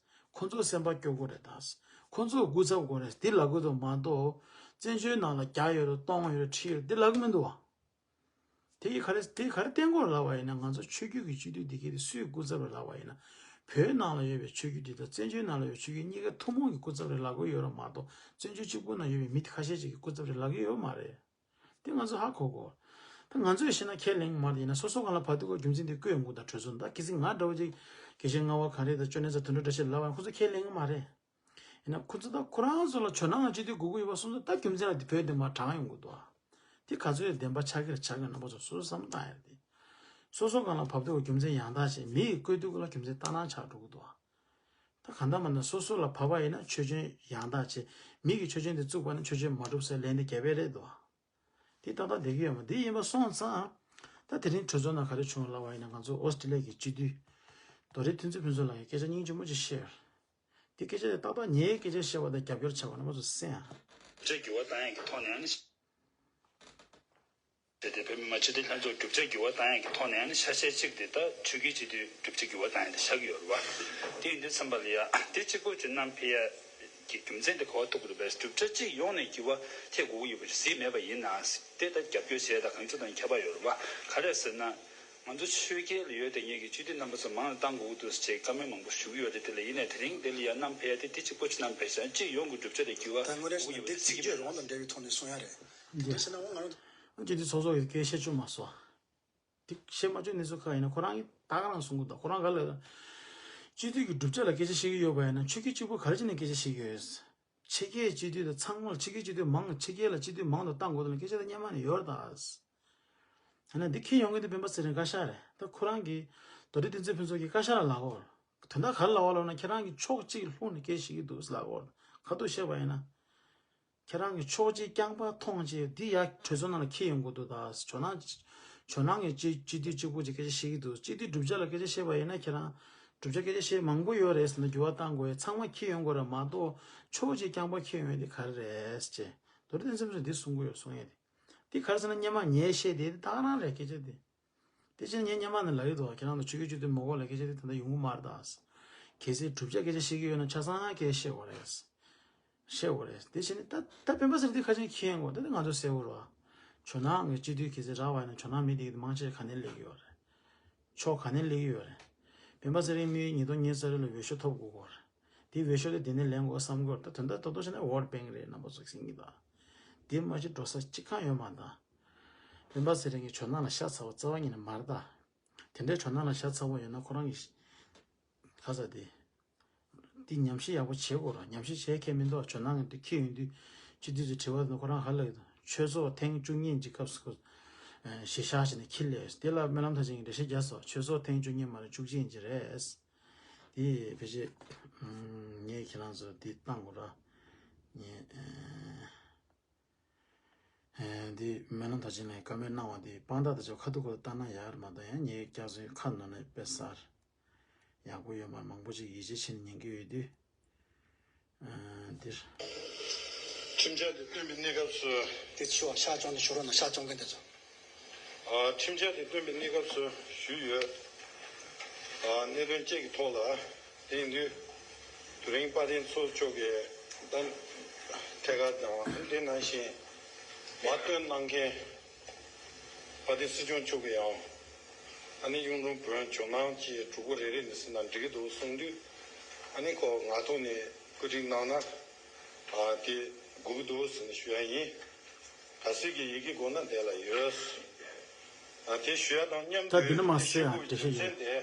ཁོ་ཚོ་སེམས་པ་སྐྱོ་པོ་རེད་ད། ཁོ་ཚོ་སྐུ་ཚབ་དགོས་རེད་འདི་ལབ་དགོས་འདུག་མ་གཏོགས། བཙན་བྱོལ་ནང་ལ་བརྒྱ་ཡོད་རེད་སྟོང་ཡོད་རེད་ཁྲི་ཡོད་རེད་འདི་ལབ་གི་མི་འདུག་བ། དེ་གི་ག་རེ་དེ་ག་རེ་བསྟན་དགོས་ལབ་པ་ཡིན་ན། ང་ཚོ་ཆོས་བརྒྱུད་ཀྱི་སྤྱི་འཐུས་འདི་གས་དེ་སུའི་སྐུ་ཚབ་རེད་ལབ་པ་ཡིན་ན། བོད་ནང་ལ་ཡོད་པའི་ཆོས་བརྒྱུད་དེ་དང་བཙན་བྱོལ་ནང་ལ་ཡོད་པའི་ཆོས་བརྒྱུད་གཉིས་ཀ་ཐུན་མོང་གི་སྐུ་ཚབ་རེད་ལབ་ཀྱི་ཡོད་རེད་མ་གཏོགས། བཙན་བྱོལ་གཅིག་པུ་ནང་ཡོད་པའི་མི་ཁ་ཤས་ཅིག་གི་སྐུ་ཚབ་རེད་ལབ་ཀྱི་ཡོད་མ་རེད། དེ་ང་ཚོས་ཧ་གོ་དགོས། ད་ང་ཚོས་བཤད་ན་ཁས་ལེན་གྱི་མ་རེད། ཡིན་ན་སོ་སོ་སྒང་ལ་བབས་དུས་ཀྱི་རྒྱུ་མཚན་དེ་བཀོད་ཡོང་གི་འདུག་གྲོས་ཚོགས་ད་གལ་སྲིད་ང་འདྲ་བོ་ཅིག་དགེ་བཤེས་རྔ་བ་གངས་རི་དང་ཅོ་ནེ་ཚ་དོན་གྲུབ་བཀྲ་ཤིས་ལབ་པ་ཁོ་ཚོ་ཁས་ལེན་གྱི་མ་རེད། ཡིན་ན་ཁོ་ཚོ་ད་ཁོ་རང་ཚོ་ལ་ཇོ་ནང་ལ་སྤྱི་འཐུས་དགོས་ཀྱི་ཡོད་པ་སོང་ཙང་ད་རྒྱུ་མཚན་ལ་དེ་བོད་དེ་མར་དྲངས་ཡོང་གི་འདུག་ཨ། དེ་ག་ཚོད་བདེན་པ་ཆགས་ཀྱི་རེད་ཆགས་ཀྱི་རྣམ་པ་ཚོ་སོ་སོ་བསམ་བློ་བཏང་ཡ་རེད་དེ། སོ་སོ་སྒང་ལ་བབས་དུས་རྒྱུ་མཚན་ཡང་དག་བྱས་མི་ཡིས་བཀོད་དུས་ཀྱི་ལ་རྒྱུ་མཚན་ལྟར་སྣང་ཆགས་འགྲོ་གི་འདུག་ཨ། ད་གང་ལྟར་མ་ན་སོ་སོ་ལ་བབས་པ་ཡིན་ན་ཆོས་ཅན་ཡང་དག་བྱས་མི་གིས་ཆོས་ཅན་དེ་བཙུགས་པ་ན་ཆོས་ཅན་མ་གྲུབ་ཟེར་ལན་དེ་རྒྱབ་ཡས་རེད་འདུག་ཨ། དེ་ཏག་ཏག་བསྡད་ཀྱི་ཡོད་མ་རེད། དེ་ཡིན་པ་སོང་ཙང་། ད་དེ་རིང་གྲོས་ཚོགས་ནང་ག་རེ་བྱུང་ལབ་པ་ཡིན་ན་ང་ཚོ་ཨོ་སི་ཀྲི་ལི་ཡ་གི་སྤྱི་འཐུས་རྡོ་རིང་ཐོན་རྫོང་ཕུན་ཚོགས་ལགས་ཀྱིས་སྐད་ཆ་སྙིང་རྗེ་མོ་ཅིག་བཤད། དེ་སྐད་ཆ་དེ་ཏག་ཏག་ངའི་སྐད་ཆ་བཤད་པ་དང་རྒྱབ་སྐྱོར་བྱས་པ་རྣམ་པ་ཚོ་གསན་ཨ། གྲོས་འགྱུར་བ་བཏང་ཡག་གི་ཐོག་ནས་ཨ་ནི། དེ་དེ་བོད་མི་མང་སྤྱི་འཐུས་ལྷན་ཚོགས་བསྒྲུབ་བྱ་འགྱུར་བ་བཏང་ཡག་གི་ཐོག་ནས་ཨ་ནི་ཆ་ཤས་གཅིག་དེ་ད་ཆོས་བརྒྱུད་སྤྱི་འཐུས་བསྒྲུབ་བྱ་འགྱུར་བ་བཏང་ཡག་དེ་ཆགས་ཀྱི་ཡོད་རེད་བ། དེ་ཡིན་དུས་ཙམ་པ་ལ་ཡ་དེ་གཅིག་པོ་ཅིག་བསྣམས་ཕེབས་ཡག་གི་རྒྱུ་མཚན་དེ་ག་པར་ཐུག་གི་རེད་པས། བསྒྲུབ་བྱ་གཅིག་ཡོང་ནས་འགྱུར་བ་ཐེབས་དགོས་ཀྱི་ཡོད་པ་ཞིག་གཟིགས་མེད་པ་ཡིན་ན། དེ་ལྟར་རྒྱབ་སྐྱོར་བྱས་དང་གང་ཅི་དང་ཁྱད་པར་ཡོད་རེད་བ། ག་རེ་ཟེར་ན། ང་ཚོ་ཆོས་རྒྱལ་ལ་ཡོད་དེ་ངེད་ཀྱི་སྤྱི་འཐུས་རྣམ་པ་ཚོ་མང་ལ་བཏང་དགོས་ཀྱི་འདུག་ཅེས་བཀའ་མོལ་མང་པོ་ཞུ་གི་ཡོད་རེད། དེ་ལ་ཡིན་ནའི་དེ་རིང་འདི་ལ་ཡར་བསྣམས་ཕེབས་ཡ་དེ་དེ་གཅིག་པོ་ཅིག་བསྣམས་ཕེབས་ཤག་གཅིག་ཡོང་དགོས་བསྒྲུབ་བྱ་དེ་འགྱུར་བ་ད་དངོས་གནས་དགོས་ཀྱི་ཡོད་རེད་ཟེར་གྱི་མེད་པ། འདི་ཚིག་བརྗོད་རང་དང་འབྲེལ་བའི་ཐོག་ནས་གསུང་ཡ་རེད། འདི་ཕྱི་ནང་ང་རང་སྤྱི་འཐུས་ཚོགས་གཙོ་གི་སྐད་བཤད་བཅུག་མ་སོང་། འདི་བཤད་མ་བཅུག་གནས་ཚུལ་ཁག་ཡིན་ན་ཁོ་རང་གིས་ད་ག་རང་གསུང་གི་འདུག་ཁོ་རང་ག་ལ་སྤྱི་འཐུས་ཀྱི་བསྒྲུབ་བྱ་ལ་སྐད་ཆ་བཤད་ཀྱི་ཡོད་པ་ཡིན་ན་ཆོས་བརྒྱུད་གཅིག་པུ་ག་རེ་བྱས་ནས་སྐད་ཆ་བཤད་ཀྱི་ཡོད། ཕྱི་རྒྱལ་སྤྱི་འཐུས་དང་ཚང་མར་ཕྱི་རྒྱལ་སྤྱི་འཐུས་མང་ཕྱི་རྒྱལ་ལ་སྤྱི་འཐུས་མང་དུ་བཏང་དགོས་དོན་ལ་སྐད་ཆ་དེ་སྔོན་མ་ནས་ཡོད་རེད་ད། ཡང་ན་འདི་འཁྱེར་ཡོང་མཁན་དེ་སྤེན་པ་ཚེ་རིང་བཀའ་ཤག་རེད། ད་ཁོ་རང་གིས་རྡོ་རྗེ་བསྟན་འཛིན་ཕུན་ཚོགས་ཀྱི་བཀའ་ཤག་ལ་ལབ་དགོས་རེད། དོན་དག་ག་རེ་ལབ་པ་ལབ་ན་ཁྱེད་རང་གིས་ཕྱོགས་གཅིག་ལྷུང་ནས་སྐད་ཆ་བཤད་ཀྱི་འདུག་ལབ་དགོས་རེད། ཁ་ཐུག་བཤད་པ་ཡིན་ན། ཁྱེད་རང་གིས་ཕྱོགས་གཅིག་རྐྱང་པ་མཐོང་བྱས་འདི་ཡར་གྲོས་ཚོགས་ནང་ལ་འཁྱེར་ཡོང་དགོས་འདུག་ད་ཇོ་ནང་ཇོ་ནང་གི་སྤྱི་སྤྱི་འཐུས་གཅིག་པུ་གྱིས་སྐད་ཆ་བཤད་ཀྱི་འདུག་སྤྱི་འཐུས་བསྒྲུབ་བྱ་ལ་སྐད་ཆ་བཤད་པ་ཡིན་ན་ཁྱེད་རང་བསྒྲུབ་བྱ་སྐད་ཆ་བཤད་མང་པོ་ཡོད་རེད་ཟེར་ན་འགྱུར་བ་གཏང་དགོས་ཡ་ཚང་མ་འཁྱེར་ཡོང་དགོས་རེད་མ་གཏོགས་ཕྱོགས་གཅིག་རྐྱང་པ་འཁྱེར་ཡོང་ཡ་འདི་ག་རེ་རེད་ཅེས་རྡོ་རྗེ་བསྟན་འཛིན་ཕུན་ཚོགས་འདི་གསུང་གི་ཡོད་གསུང་ཡ་དེ། འདི་ག་རེ་ཟེར་ན་སྔོན་མ་ངས་བཤད་དེ་ད་ག་རང་རེད་སྐད་ཆ་དེ། དེ་བཞིན་ངས་སྔོན་མ་ནས་ལབ་ཀྱི་འདུག་ཁྱེད་རང་ཚོ་ཆོས་བརྒྱུད་སྤྱི་འཐུས་མི་དགོས་ལབ་སྐད་ཆ་དེ་ད་ལྟ་ཡོང་གི་མ་རེད་ད། གལ་སྲིད་བསྒྲུབ་བྱ་སྐད་ཆ་བཤད་ཀྱི་ཡོད་ན་ཆ་ཚང་སྐད་བཤད་དགོས་རེད། བཤད་དགོས་རེད། དེ་བཞིན་ད་ད་སྤེན་པ་ཚེ་རིང་འདི་ཁ་ཆེམས་འཁྱེར་ཡོང་དགོས་ད་དེ་ང་ཚོ་གསལ་པོ་རེད་བ། ཇོ་ནང་གི་སྤྱི་འཐུས་གལ་སྲིད་རག་པ་ཡིན་ན་ཇོ་ནང་མི་དེ་གི་མང་ཆེ་ག་ནས་སླེབས་ཀྱི་ཡོད་རེད། ཕྱོགས་ག་ནས་སླེབས་ཀྱི་ཡོད་རེད། སྤེན་པ་ཚེ་རིང་དམིགས་ཡུལ་ཉིས་སྟོང་ཉི་ཤུ་རྩ་དྲུག་ལ་འོས་ཤོག་ཐོབ་དགོས་ཀྱི་ཡོད་རེད། དེའི་འོས་ཤོག་དེ་འདི་ནས་ལེན་དགོས་བསམ་གྱི་ཡོད་རེད། ད་དོན་དག་ཏོག་ཏོག་བྱས་ན་ཝོཊ་བྷེང་རེད་རྣམ་པ་ཚོ་ཟིན་གྱི་འདུག་དེ་མ་གཞི་འགྲོ་ས་གཅིག་ཀྱང་ཡོད་མ་རེད། སྤེན་པ་ཚེ་རིང་གིས་ཇོ་ནང་ལ་ཤ་ཚ་བ་རྩ་བ་ཉིད་ནས་མ་རེད་ད། དེ་འདྲའི་ཇོ་ནང་ལ་ཤ་ཚ་བ་ཡོད་ན་ཁོ་རང་གིས་ཁ་ཚ་དེ། འདི་ཉམས་ཞིབ་ཡག་པོ་བྱེད་དགོས་ར། ཉམས་ཞིབ་བྱེད་མཁན་མི་འདུག་ཇོ་ནང་གི་འདི་འཁྱེར་ཡོང་དུས་སྤྱི་འཐུས་ཚོས་དྲི་བ་དེ་ཁོ་རང་ག་ལབ་ཀྱི་འདུག་ཆོས་ཚོགས་ཐེངས་བཅུ་གཉིས་ཀྱི་སྐབས་སུ་ཁོ་གཞི་བཞག་བྱས་ནས་འཁྱེར་སླེབས་ཡོད། དེ་ལ་སྨོན་ལམ་མཐར་ཕྱིན་གྱིས་འགྲེལ་བཤད་བརྒྱབ་སོང་། ཆོས་ཚོགས་ཐེངས་བཅུ་གཉིས་མ་རེད་བཅུ་གཅིག་ཨིན་ཅི་རེད། དེ་ཕལ་ཆེར་ངས་ཁྱེད་རང་ཚོ་འདི་བཏང་དགོས་ར། ངས་འདི་སྨོན་ལམ་མཐར་ཕྱིན་ལ་བཀའ་མོལ་གནང་བ་འདི་དཔང་རྟགས་དང་ཆ་ཁ་ཐུག་གོ་བལྟ་ན་ཡག་མ་གཏོགས་ཡང་ངའི་སྐྱག་རྫུན་ཁ་ནོར་ནས་དཔེ་གསར་ཡག་པོ་ཡོད་མ་རེད། མང་པོ་ཅིག་ཡིད་ཆེས་བྱས་ནས་ཉན་གྱི་ཡོད་དུས། འདིར། ཁྲིམས་འཆར་དེ་བཏོན་པའི་གནས་སྐབས་སུ། དེ་ཕྱི་བ་ཤག་བཅོམ་ནས་ཞུ་རོགས་གནང་ཤག་བཅོམ་མཁན་དེ་ཚོ། ཨ། ཁྲིམས་འཆར་དེ་བཏོན་པའི་གནས་སྐབས་སུ་ཞུས་ཡོད། ཨ། གནད་དོན་བཅས་ཀྱི་ཐོག་ལ། དེ་ཡིན་དུས། དེ་རིང་དཔལ་ལྡན་ཚོགས་གཙོ་མཆོག་གིས་ད་ཐད་ཀར་དང་དེ་ནང་བཞིན་མ་བཏོན་གནང་མཁན་དཔལ་ལྡན་སྲིད་སྐྱོང་མཆོག་གིས་ཡང་ཨ་ནི་གཡུང་དྲུང་བོན་ཇོ་ནང་གི་གྲོགས་པོ་རེ་རེ་ནས་ཟིན་ན་འགྲིག་གི་འདུག་གསུངས་དུས། ཨ་ནི་ཁོ་ང་ཐོག་ནས་བཀོད་སྒྲིག་གནང་ན། ཨ། དེ་དགོས་ཀྱི་འདུག་ཟེར་ནས་ཞུ་ཡ་ཡིན། གལ་སྲིད་ཀྱི་ཡི་གེ་དགོས་ན་འདི་ལ་ཡོད། ཨ། དེ་ཞུ་ཡ་དང་མཉམ་ད་དུ་འདི་ནི་མ་ཟེར་ཡ་བཤད་དགོས་ཀྱི་འགྲེལ་བཤད་རྒྱུ་མཚན་ཡོད། དེ།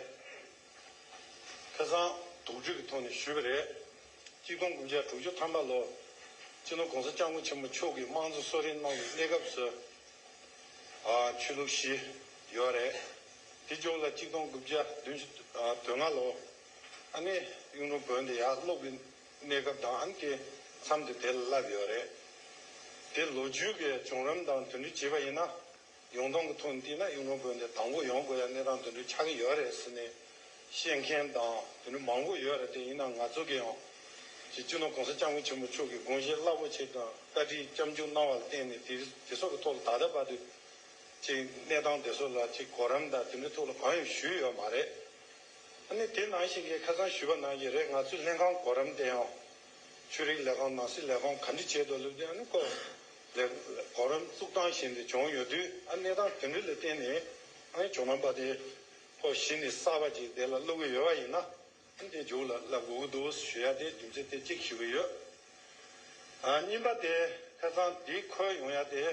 ཁ་སང་དོགས་གཅོད་ཀྱི་ཐོག་ནས་ཞུས་པ་རེད། གཅིག་སྟོང་དགུ་བརྒྱ་དྲུག་ཅུ་ཐམ་པ་ལོ། སྤྱི་ནོར་གོང་ས་སྐྱབས་མགོན་ཆེན་པོ་མཆོག་གིས་དམངས་གཙོ་གསོལ་རས་གནང་བའི་གནས་སྐབས་སུ། ཨ། ཆོས་ལུགས་བཞི་ཡོད་རེད། དེ་ཕྱོགས་ལ་གཅིག་སྟོང་དགུ་བརྒྱ་བདུན་ཅུ་དོན་ལྔ་ལོ། ཨ་ནི་གཡུང་དྲུང་བོན་དེ་ཡར་སློབ་ཀྱི་གནས་སྐབས་དང་ཨ་ནི་དེ་མཚམས་དེ་དེ་ལ་བསླབས་ཡོད་རེད། དེ་ལོ་རྒྱུས་ཀྱི་བྱུང་རིམ་དང་དེ་འདྲ་བྱས་པ་ཡིན་ན། ཡོང་སྟངས་ཀྱི་ཐོག་ནས་བལྟས་ན་གཡུང་དྲུང་བོན་དེ་དང་པོ་ཡོང་དགོས་ཡ་གནས་སྟངས་དེ་འདྲ་ཆགས་ཀྱི་ཡོད་རེད་ཟེར་ནས་བཤད་མཁན་དང་དེ་འདྲ་མང་པོ་ཡོད་རེད། དེ་ཡིན་ན་ང་ཚོ་གི་ཡང་སྤྱི་ནོར་གོང་ས་སྐྱབས་མགོན་ཆེན་པོ་མཆོག་གིས་དགོངས་བཞེས་རླབས་པོ་ཆེ་དང་བཀའ་དྲིན་སྐྱབས་འཇུག་གནང་བ་ལ་བརྟེན་ནས་དེ་དེ་སོགས་ཀྱི་ཐོག་ལ་ད་ལྟ་བར་དུ་ ཅིག་གནས་སྟངས་དེ་ཚོ་ལ་ཅིག་གོ་རིམ་དང་དེ་འདྲའི་ཐོག་ལ་གང་ཡང་ཞུས་ཡོད་མ་རེད། ཨ་ནི་དེ་ནང་བཞིན་གྱི་ཁ་སང་ཞུས་པ་ནང་བཞིན་རེད། ང་ཚོའི་ལྷན་ཁང་གོ་རིམ་དེ་ཡང་ཆོས་རིག་ལས་ཁང་ནང་སྲིད་ལས་ཁང་ག་འདྲ་བྱས་འདུག་ལབ་དུས། ཨ་ནི་ཁོ་ལས་གོ་རིམ་བཙུགས་སྟངས་བཞིན་དུ་བྱུང་ཡོད་དུས། ཨ་གནས་སྟངས་དེ་འདྲ་ལ་བརྟེན་ནས་ཨ་ནི་ཇོ་ནང་པ་དེ་ཁོ་གཞི་ནས་གསར་པ་ཅིག་དེ་ལ་བླུག་གི་ཡོད་པ་ཡིན་ན། ཨ་ནི་དེ་མཇུག་ལ་ལབ་དགོས་ཀྱི་འདུག་ཞུ་ཡ་དེ་རྒྱུ་མཚན་དེ་གཅིག་ཞུ་གི་ཡོད། ཨ་གཉིས་པ་དེ་ཁ་སང་འདི་འཁོད་ཡོང་ཡ་དེ།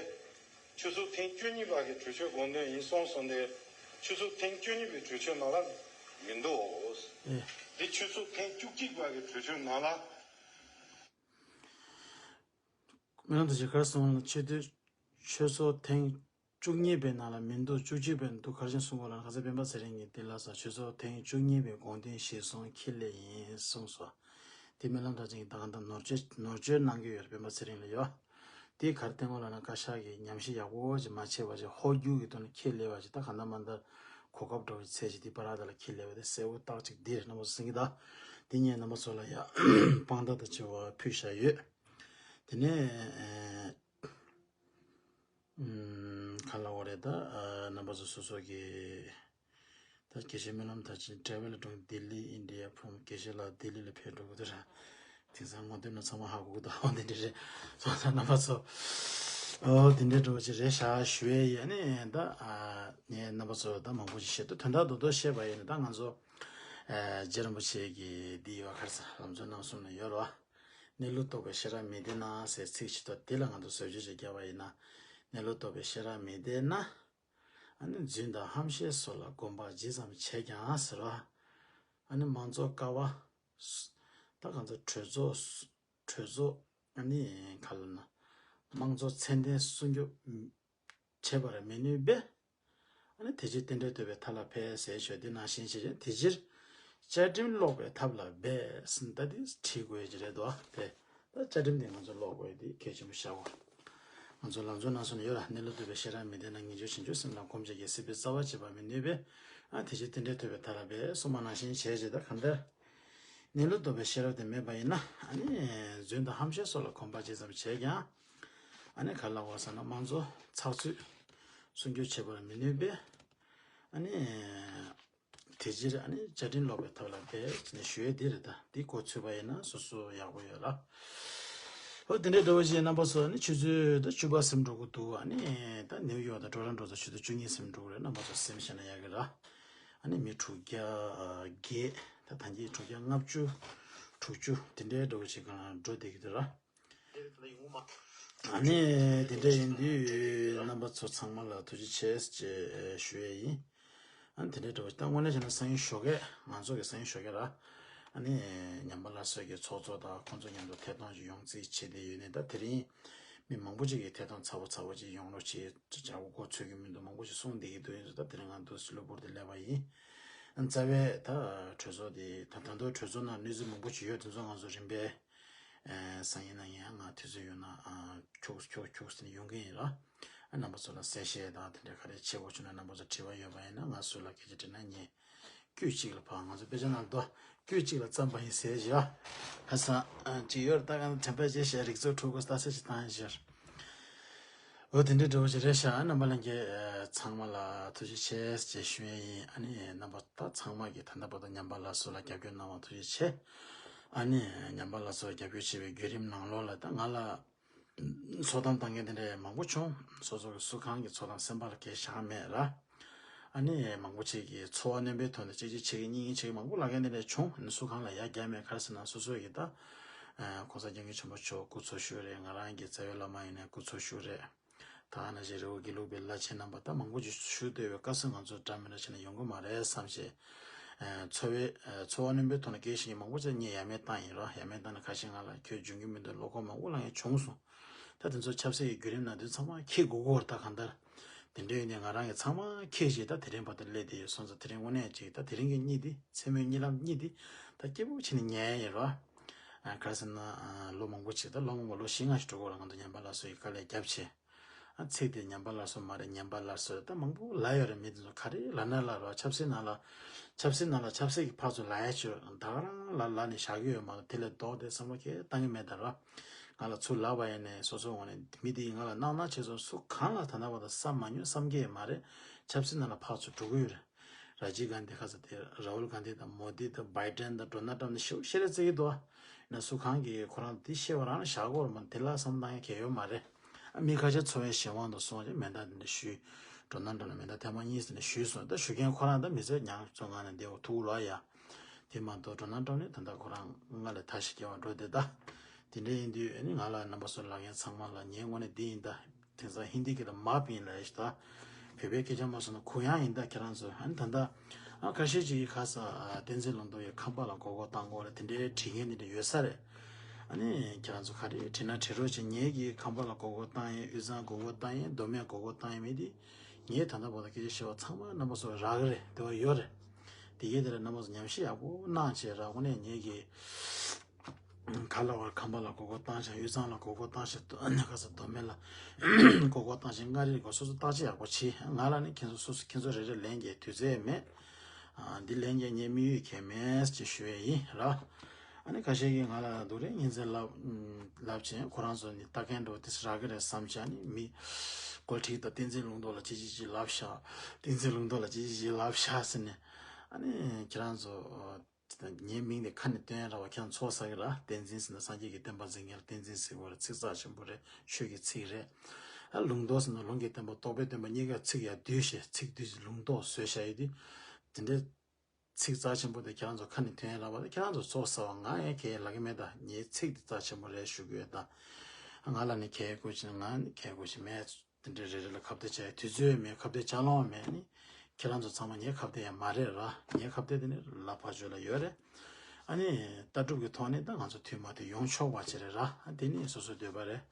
ཆུ་ཚོད་ཐེངས་བཅུ་གཉིས་པ་གི་གྲོས་ཆོད་དགོངས་དོན་ཡིན་གསུངས་སོང་སྟེ། ཆུ་ཚོད་ཐེངས་བཅུ་གཉིས་པའི་གྲོས་ཆོད་ནང་ལ་མི་འདུག་ཨེ། འདི་ཆུ་ཚོད་ཐེངས་བཅུ་གཅིག་པ་གི་གྲོས་ཆོད་ནང་ལ། སྨོན་ལམ་དང་བཅས་གར་སོང་ལ་ཆེད་དུ་ཆུ་ཚོད་ཐེངས་བཅུ་གཉིས་པའི་ནང་ལ་མི་འདུག་བཅུ་གཅིག་པའི་འདུག་གར་ཞིག་གསུང་གོ་ལ། ཁ་ས་སྤེན་པ་ཚེ་རིང་གིས་འདི་ལ་ས་ཆུ་ཚོད་ཐེངས་བཅུ་གཉིས་པའི་དགོངས་དོན་གཞིར་བཟུང་ཁས་ལེན་ཡིན་གསུངས་སོ། དེ་སྨོན་ལམ་དང་བཅས་ཀྱིས་ད་ག་འདྲ་ནོར་བཅོས་ནོར་བཅོས་གནང་གི་ཡོད་རེད། སྤེན་པ་ཚེ་རིང་ལ་ཡོད། དེ་གར་བསྟན་གོ་ལ་ན་བཀའ་ཤག་གིས་ཉམས་ཞིབ་ཡག་པོ་ཅིག་མ་བྱས་པ་ཅིག་ཧོལ་རྒྱུག་གི་ཐོག་ནས་ཁས་ལེན་པ་ཅིག་ད་ག་འདྲ་མ་འདྲ་གོ་སྐབས་འདྲ་བོ་ཅིག་ཚད་ཅིག་དེ་པ་ར་ད་ལ་ཁས་ལེན་པ་དེ་གསལ་པོ་རྟགས་ཅིག་འདི་རེད། རྣམ་པ་ཚོ་གསན་གི་ད། དེ་ངས་རྣམ་པ་ཚོ་ལ་ཡ་དཔང་རྟགས་དང་བཅས་པ་ཕུལ་བཞག་ཡོད། དེ་ནས་ཨ། ཨུམ། ག་ལ་འོ་རེད་ད། ཨ། རྣམ་པ་ཚོ་སོ་སོ་གི་ད་དགེ་བཤེས་སྨོན་ལམ་དར་ཆེན་ཊེ་རེ་ཝལ་ཊུ་ལྡི་ལི་ཨིན་ཌི་ཡ་ཕོམ། དགེ་བཤེས་ལགས་ལྡི་ལི་ལ་ཕེབས་འགྲོ་གི་འདུག་ར། དེང་སང་ངོ་དེབ་ནང་ཚང་མ་ཧ་གོ་གི་འདུག་འོ་དེ་འདྲ་རེད། སོང་ཙང་རྣམ་པ་ཚོ། ཨོ་དེ་འདྲ་འགྲོ་ཅིག་རེད་ཤག་ཞུ་ཡས་ཡིན། ཨ་ནི་ད་ཨ་ངས་རྣམ་པ་ཚོ་ད་མང་པོ་ཞིག་བཤད་འདུག་དོན་དག་རྡོག་རྡོག་བཤད་པ་ཡིན་ན། ད་ང་ཚོ་ཨ་རྗེ་རིན་པོ་ཆེ་གི་འདི་ཡོད་ག་རེ་ཟེར། ལམ་གཙོ་རྣམ་གསུམ་ལ་ཡོད་རེད་བ། གནས་ལུགས་རྟོགས་པའི་ཤེས་རབ་མི་ལྡན་ན་ཟེར་ཚིག་ཅིག་འདུག་དེ་ལ་ང་ཚོ་བཟོ་བཅོས་ཅིག་བརྒྱབ་པ་ཡིན་ན། གནས་ལུགས་རྟོགས་པའི་ཤེས་རབ་མི་ལྡན་ན། ཨ་ནི་རྫུན་དང་ཧམ་བཤད་སོགས་ལ་གོམས་པ་ཇི་ཙམ་བྱས་ཀྱང་ཟེར་བ། ཨ་ནི་མང་གཙོ་ཀ་བ། ད་གང་ཚ་གྲོས་ཚོགས། གྲོས་ཚོགས། ཨ་ནི་ག་ལ་ན། དམངས་གཙོ་ཚད་ལྡན་སྲུང་སྐྱོབ་བྱེད་པར་མི་ནུས་པས། ཨ་ནི་དེ་ཕྱིར་རྟེན་འབྲེལ་ཐོབ་པའི་མཐའ་ལ་འབད་ཟེར་ཞོར་དེ་ནང་བཞིན་བྱེད་ཅིང་། དེ་ཕྱིར་བཅའ་ཁྲིམས་ཀློག་པའི་ཐབས་ལ་འབད་ཟེར་ད་དེ་བྲིས་དགོས་ཀྱི་རེད་དོ། དེ་ད་བཅའ་ཁྲིམས་དེ་ང་ཚོ་ཀློག་དགོས་དེ་གལ་ཆེན་པོ་ཤར་བ། ང་ཚོ་ལམ་གཙོ་རྣམ་གསུམ་ཡོད་ལ། གནས་ལུགས་རྟོགས་པའི་ཤེས་རབ་མི་ལྡན་ན། ངེས་འབྱུང་ཞིང་བཅུག་སེམས་ལ་གོམས་བྱས་ཀྱང་། སྲིད་པའི་རྩ་བ་བྱེད་པར་མི་ནུས་པས། ཨ་དེ་ཕྱིར་རྟེན་འབྲེལ་ཐོབ་པའི་མཐའ་ལ་འབད་གསུངས་པ་ནང་བཞིན་བྱས་རྗེས་ད་གང་ལྟར། གནས་ལུགས་རྟོགས་པའི་ཤེས་རབ་དེ་མེད་པ་ཡིན་ན། ཨ་ནི་རྫུན་དང་ཧམ་བཤད་སོགས་ལ་གོམས་པ་ཇི་ཙམ་བྱས་ཀྱང་། ཨ་ནི་ག་ལ་འོ་ཟེར་ན་དམངས་གཙོ་ཚགས་ཚུད་སྲུང་སྐྱོབ་བྱེད་པར་མི་ནུས་པས། ཨ་ནི་དེ་ཕྱིར་ཨ་ནི་བཅའ་ཁྲིམས་ཀློག་པའི་ཐབས་ལ་འབད་ཟེར་ནས་ཞུ་ཡས་འདི་རེད། ད་འདི་གོ་ཚུད་པ་ཡིན་ན་སོ་སོ་ཡག་པོ་ཡོད་ལ། ཨོ་དེ་འདྲའི་འདྲ་བོ་ཞིག་རྣམ་པ་ཚོ་ཨ་ནི་ཆུ་ཚོད་ད་བཅུ་པ་ཟིན་འགྲོ་གི་འདུག་ཨ་ནི་ད་ནིའུ་ཡོག་དང་ཊོ་རོན་ཊོ་ཚོ་ཆུ་ཚོད་བཅུ་གཉིས་ཟིན་འགྲོ་གི་རེད། རྣམ་པ་ཚོ་སེམས་ཤེས་ན་ཡག་གི་ར། ཨ་ནི་མི་དྲུག་བརྒྱ་བརྒྱད། ད་ད་གིན་དྲུག་བརྒྱ་ལྔ་བཅུ། དྲུག་ཅུ་དེ་འདྲའི་འདྲ་བོ་ཞིག་གང་འགྲོ་བསྡད་ཀྱི་འདུག་ར། ཨ་ནི་དེ་འདྲ་ཡིན་དུས་རྣམ་པ་ཚོ་ཚང་མ་ལ་ཐུགས་རྗེ་ཆེ་ཞེས་ཞུ་ཡས་ཡིན། ཨ་ནི་དེ་འདྲའི་འདྲ་བོ་ཞིག་ད་དངོས་གནས་བྱས་ན་སང་ཉིན་ཞོགས་ཀས། ང་ཚོ་གི་སང་ཉིན་ཞོགས་ཀས་ར། ཨ་ནི་ཉམས་པ་སླར་གསོ་གི་ཚོགས་གཙོ་དང་ཁོང་ཚོ་མཉམ་དུ་ཐད་གཏོང་ཞིག་ཡོང་རྩིས་བྱས་བསྡད་ཡོད་ནས། ད་དེ་རིང་མི་མང་པོ་ཅིག་གིས་ཐད་གཏོང་ཚ་པོ་ཚ་པོ་ཅིག་ཡོང་རོགས་བྱེད། ཅག་པོ་གོ་ཚོད་ཀྱི་མི་འདུག་མང་པོ་ཞིག་གསུངས་བསྡད་ཀྱི་འདུག་ཡིན་ཙང་ད་དེ་རིང་ང་འདུག་སེ་གློ་བུར་དུ་སླེབས་པ་ཡིན། རྩ་བའི་ད་གྲོས་ཚོགས་དེ་ད་ད་དུང་གྲོས་ཚོགས་ནང་གནས་ཚུལ་མང་པོ་ཞིག་ཡོད། དེ་ཚོ་ང་ཚོ་རིམ་པས་ཨེ་སང་ཉིན་གནངས་ཉིན་ང་དུས་ཚོད་ཡོད་ན་ཨ་ཁྱུག་ཁྱུག་ཁྱུག་ཟེར་ནས་ཡོང་གི་ཡིན་ར། ཨ་རྣམ་པ་ཚོ་ལ་གསལ་བཤད་དང་དེ་འདྲ་ག་རེ་བྱེད་དགོས་བྱུང་ན། རྣམ་པ་ཚོ་དྲི་བ་ཡོད་པ་ཡིན་ན་ང་སུ་ལ་སྐད་ཆ་དྲིས་ན་ཉན། དཀྱུས་གཅིག་ལ་ཕར་ང་ཚོ་དཔེ་ཆ་ནང་དུ་དཀྱུས་གཅིག་ལ་བརྩམས་པ་ཡིན་ཟེར་བཞག་ཧ་སང་ཅིག་ཡོད་རེད། ད་གང་དྲན་པ་བརྗེད་བྱས་རིག་མཛོད་ཕྲུ་གུ་ལྟ་ས་ཞིག་བཏང་ཡིན་ཟེར། འོ་དེ་འདྲའི་འདྲ་བོ་ཞིག་རེད་ཤག་རྣམ་པ་ལྷན་རྒྱས་ཚང་མ་ལ་ཐུགས་རྗེ་ཆེ་ཞེས་ཞུ་ཡས་ཡིན། ཨ་ནི་རྣམ་པ་ད་ཚང་མ་གིས་ད་ལྟ་བར་དུ་ཉམས་པ་སླར་གསོ་ལ་རྒྱབ་སྐྱོར་གནང་བ་ཐུགས་རྗེ་ཆེ། ཨ་ནི་ཉམས་པ་སླར་གསོ་ལ་རྒྱབ་སྐྱོར་བྱེད་པའི་བརྒྱུད་རིམ་ནང་ལོགས་ལ་ད་ང་ལ་ཚོགས་གཏམ་བཏང་མཁན་དེ་འདྲ་མང་པོ་བྱུང་། སོ་སོ་གི་སུ་གང་གི་ཚོགས་གཏམ་སེམས་པ་ལ་གང་ཡང་བཞག་མེད་ར། ཨ་ནི་མང་པོ་ཅིག་གིས་ཚོར་བ་སྣོན་པའི་ཐོག་ནས་གཅིག་གཅིག་བྱེད་ཀྱི་གཉིས་གཉིས་བྱེད་ཀྱི་མང་པོ་ལབ་མཁན་དེ་འདྲ་བྱུང་། ཨ་ནི་སུ་གང་ལ་ཡ་རྒྱག་མེད། ག་རེ་ཟེར་ན་སོ་སོ་ཡི་ད་ཨ་༸གོང་ས་༸སྐྱབས་མགོན་ཆེན་པོ་མཆོག་སྐུ་འཚོ་བཞུགས་རེད། ང་རང་གི་རྩ་བའི་བླ་མ་ཡིན་ནའི་སྐུ་འཚོ་བཞུགས་རེད། ད་ནང་བཞིན་རི་བོ་དགེ་ལུགས་པའི་བླ་ཆེན་རྣམ་པ་ད་མང་པོ་ཅིག་བཞུགས་བསྡད་པའི་སྐབས་སུ་ང་ཚོ་འདྲ་མི་འདྲ་བྱས་ནས་ཡོང་གི་མ་རེད་བསམ་བྱས། ཨ་ཚོར་བའི་ཨ་ཚོར་བ་སྣོན་པའི་ཐོག་ནས་སྐད་ཆ་ཞིག་མང་པོ་ཅིག་ངས་ཡ་མེད་བཏང་ཡིན་རོགས། ཡ་མེད་བཏང་ནས་ཁ་ཤས་ང་ལ་ཁྱོད་འཇོན་གྱི་མི་འདུག་ལོ་འཁོར་མང་པོ་ལ་ངས་བྱུང་སོང་། ད་དེ་ཚོ་ཆབ་སྲིད་ཀྱི་བརྒྱུད་རིམ་ནང་དོན་ཚང་མ་འཁྱེར་དགོས་ཀྱི་ཡོད་རེད། ད་གང་ལྟར་དེ་འདྲ་ཡིན་ནའི་ང་རང་གིས་ཚང་མ་འཁྱེར་བྱས་ད་དེ་རིང་བར་དུ་སླེབས་བསྡད་ཡོད་སོང་ཙང་། དེ་རིང་དངོས་གནས་ཅིག་ད་དེ་རིང་གི་གཉིད་འདི་མཚན་མོའི་གཉིད་ལམ་གཉིད་འདི་ད་སྐྱིད་པོ་བྱས་ནས་ཉལ་ཡིན་རོགས། ཨ་ག་རེ་ཟེར་ན་ཨ་ལོ་མང་པོ་ཅིག་ད་ལོ་མང་པོ་ལོ་བཞི་ལྔ་ཞིག་འགྲོ་གི་ཡོད་རེད། ང་ཚོ་ཉམས་པ་སླར་གསོ་ཡི་དཀའ་ལས་བརྒྱབ་བྱས། ཚིག་དེ་ཉམས་པ་སླར་གསོ་མ་རེད། ཉམས་པ་སླར་གསོ་རེད། ད་མང་པོ་ལབ་ཡོད་རེད། མི་དེ་ཚོ་ག་རེ་ལབ་ན་ལབ་རོགས། ཆབ་སྲིད་ནང་ལ་ཆབ་སྲིད་ནང་ལ་ཆབ་སྲིད་ཀྱི་ཕར་ཚུར་ལབ་ཡ་ཅིག་ད་ག་རང་ལབ་ལབ་ནས་བཞག་གི་ཡོད་མ་རེད། དེ་ལས་ལྡོག་སྟེ་བསམ་བློ་གང་ཡང་བཏང་གི་མེད་ད་རོགས། ང་ལ་ཚུར་ལབ་པ་ཡིན་ནས་སོ་སོའི་ངོས་ནས་མི་དེ་ཡིས་ང་ལ་གནང་གནང་བྱས་སོང་། སུ་གང་ལ་ད་ལྟ་བར་དུ་བསམ་མ་མྱོང་། བསམ་གྱི་ཡོད་མ་རེད། ཆབ་སྲིད་ནང་ལ་ཕར་ཚུར་འགྲོ་གི་ཡོད་རེད། ར་ཇིབ་གྷན་དྷི་ཁ་ས་དེ་ར་ཧུལ་གྷན་དྷི་དང་མོ་དི་དང་བྷའི་ཏན་དང་ཌོ་ནལ་ཊམ་ནི་ཞེ་པོ་ཤེས་རེ་བྱེད་ཀྱི་འདུག་ཡིན་ན་སུ་གང་གིས་ཁོ་རང་དེ་ཤེས་པ་རང་ལ་བཞག་གི་ཡོད་རེད་མ། དེ་ལ་བསམ་བཏང་ཡ་གང་ཡང་ཡོད་མ་རེད། ཨ་མི་ཁ་ཤས་འཚོ་བའི་གཞན་དབང་དུ་སོང་བྱས་མེ་མདའ་དེ་འདྲ་གཞུས། ཌོ་ནལ་ཊམ་ལ་མེ་མདའ་ཐེངས་མ་གཉིས་ཟེར་ནས་གཞུས་སོང་། ད་གཞུ་མཁན་ཁོ་རང་ད་མི་ཚེ་ཉམ་ཆུང་ངང་ནས་བསྡད་པ་ཐུག་ལོ་ཡ། དེ་མ་གཏོགས་ཌོ་ནལ་ཊམ་ནི་ད་ལྟ་ཁོ་རང་སྔར་ལས་ཐབས་ཤེས་སྐྱེ་བ་འགྲོ་བསྡད་ད། དེ་འདྲ་ཡིན་དུས་ཨ་ནི་ང་ལ་རྣམ་པ་ཚོ་ལབ་མཁན་ཚང་མ་ལ་ངའི་ངོས་ནས་འདི་ཡིན་ད། དེང་སང་ཧིན་དི་སྐད་ལ་མཱཕ་ཡིན་ལབ་ཡ་ཞིག་ད། བོད་པའི་སྐད་ཆ་མ་སོང་ན་གུ་ཡངས་ཡིན་ད་ཁྱེད་རང་ཚོ། ཨ་ནི་ད་ལྟ་ཨ་ཁ་ཤས་ཅིག་གིས་ཁ་ས་ཨ་བསྟན་འཛིན་ལུང་རྟོགས་ཀྱི་ཁང་པ་ལ་མགོ་སྐོར་བཏང་དགོས་རེད། དེ་འདྲའི་བྲིས་མཁན་དེ་འདྲ་ཡོད་ས་རེད། ཨ་ནི་ཁྱེད་རང་ཚོ་ག་རེ་བྲིས་ན་བྲིས་རོགས་བྱེད། ངེད་ཀྱིས་ཁང་པ་ལ་མགོ་སྐོར་བཏང་ཡིན། དབུས་གཙང་མགོ་སྐོར་བཏང་ཡིན། མདོ་སྨད་མགོ་སྐོར་བཏང་ཡིན། མི་དེ་ངས་ད་ལྟ་བར་དུ་སྐད་ཆ་བཤད་པ་ཚང་མ་རྣམ་པ་ཚོ་རག་གི་རེད། དེ་བ་ཡོད་རེད། དེ་གའི་དེ་ལ་རྣམ་པ་ཚོ་ཉམས་ཞིབ་ཡག་པོ་གནང་བྱས་ར། དངོས་གནས་ངེད་ཀྱིས་ག་ལ་བར་ཁང་པ་ལ་མགོ་སྐོར་བཏང་བྱས། དབུས་གཙང་ལ་མགོ་སྐོར་བཏང་བྱས། ནི་ཁ་ས་མདོ་སྨད་ལ་མགོ་སྐོར་བཏང་བྱས། མངའ་རིས་སྐོར་སོ་སོ་བརྟག་དཔྱད་ཡག་པོ་བྱེད། ང་ལ་ནི་ཁྱེད་ཚོ་སོ་སོ་ཁྱེད་ཚོ་རེ་རེ་ལན་རྒྱག་དུས་ཚོད་མེད། ཨ་འདི་ལན་རྒྱག་ངས་དམིགས་ཡུལ་གང་མེད་ཅེས་ཞུ་ཡས་ཡིན་ར། ཨ་ནི་ཁ་ཤས་ཀྱིས་ང་ལ་སྡུག་རུས་ངན་ཚད་ལབ་ལབ་བྱས། ཁོ་རང་ཚོ་ནི་ལྟ་མཁན་འདྲ་བོ་དེ་རག་གི་རེད་བསམ་བྱས། ཨ་ནི་མི་མགོ་ཁྲིད་དང་བསྟན་འཛིན་ལུང་རྟོགས་ལ་ཅི་ཅི་ཅི་ལབ་ཤག་བསྟན་འཛིན་ལུང་རྟོགས་ལ་ཅི་ཅི་ཅི་ལབ་ཤག་ཟེར་ནས། ཨ་ནི་ཁྱེད་རང་ཚོ་ངའི་མིང་དེ་ཁ་ནས་བཏོན་ར་བ་ཁྱེད་རང་ཚོ་ཚོགས་བསགས་གི་ར། བསྟན་འཛིན་ཟེར་ན་སངས་རྒྱས་ཀྱི་བསྟན་པ་འཛིན་མཁན་ལ་བསྟན་འཛིན་ཟེར་བ་རེད། ཚིག་རྩ་ཆེན་པོ་རེད། ཆོས་ཀྱི་ཚིག་རེད། ཨ་ལུང་རྟོགས་ཟེར་ན་ལུང་གི་བསྟན་པ་རྟོགས་པའི་བསྟན་པ་གཉིས་ཀ་ཚིག་ཡར་བསྡུས་བྱས། ཚིག་བསྡུས་ལུང་རྟོགས་བཟོས་བཞག་ཡོད་དུས། དེ་འདྲའི་ཚིག་རྩ་ཆེན་པོ་དེ་ཁྱེད་རང་ཚོ་ཁ་ནས་ཐོན་ཡ་ལབ་པ་དེ་ཁྱེད་རང་ཚོ་ཚོགས་བསགས་པ། ང་ཡང་གང་ཡང་ལབ་ཀྱི་མེད། ད་ངའི་ཚིག་དེ་རྩ་ཆེན་པོ་རེད་ཞུ་གི་ཡོད། ད་ང་ལ་ནི་གང་ཡང་དགོས་ཀྱི་ང་ནི་གང་ཡང་དགོས་ཀྱི་མེད། དེ་འདྲའི་རེ་རེ་ལ་ཁ་གཏད་བྱ་ཡ་དུས་ཚོད་མེད། ཁ་གཏད་བྱ་ལོང་མེད། ནི་ཁྱེད་རང་ཚོ་ཚང་མ་ངའི་ཁ་གཏད་ཡ་མ་རེད་ར། ངའི་ཁ་གཏད་དེ་ནི་ལ་ཕར་ཕྱོགས་ལ་ཡོད་རེད། ཨ་ནི་ལྟ་གྲུབ་ཀྱི་ཐོག་ནས་ད་ང་ཚོ་མཐུན་མ་མཐུན་ཡོང་ཆོག་པ་ཅིག་རེད་ར། དེ་ནི་སོ་སོའི་འདོད་པ་རེད།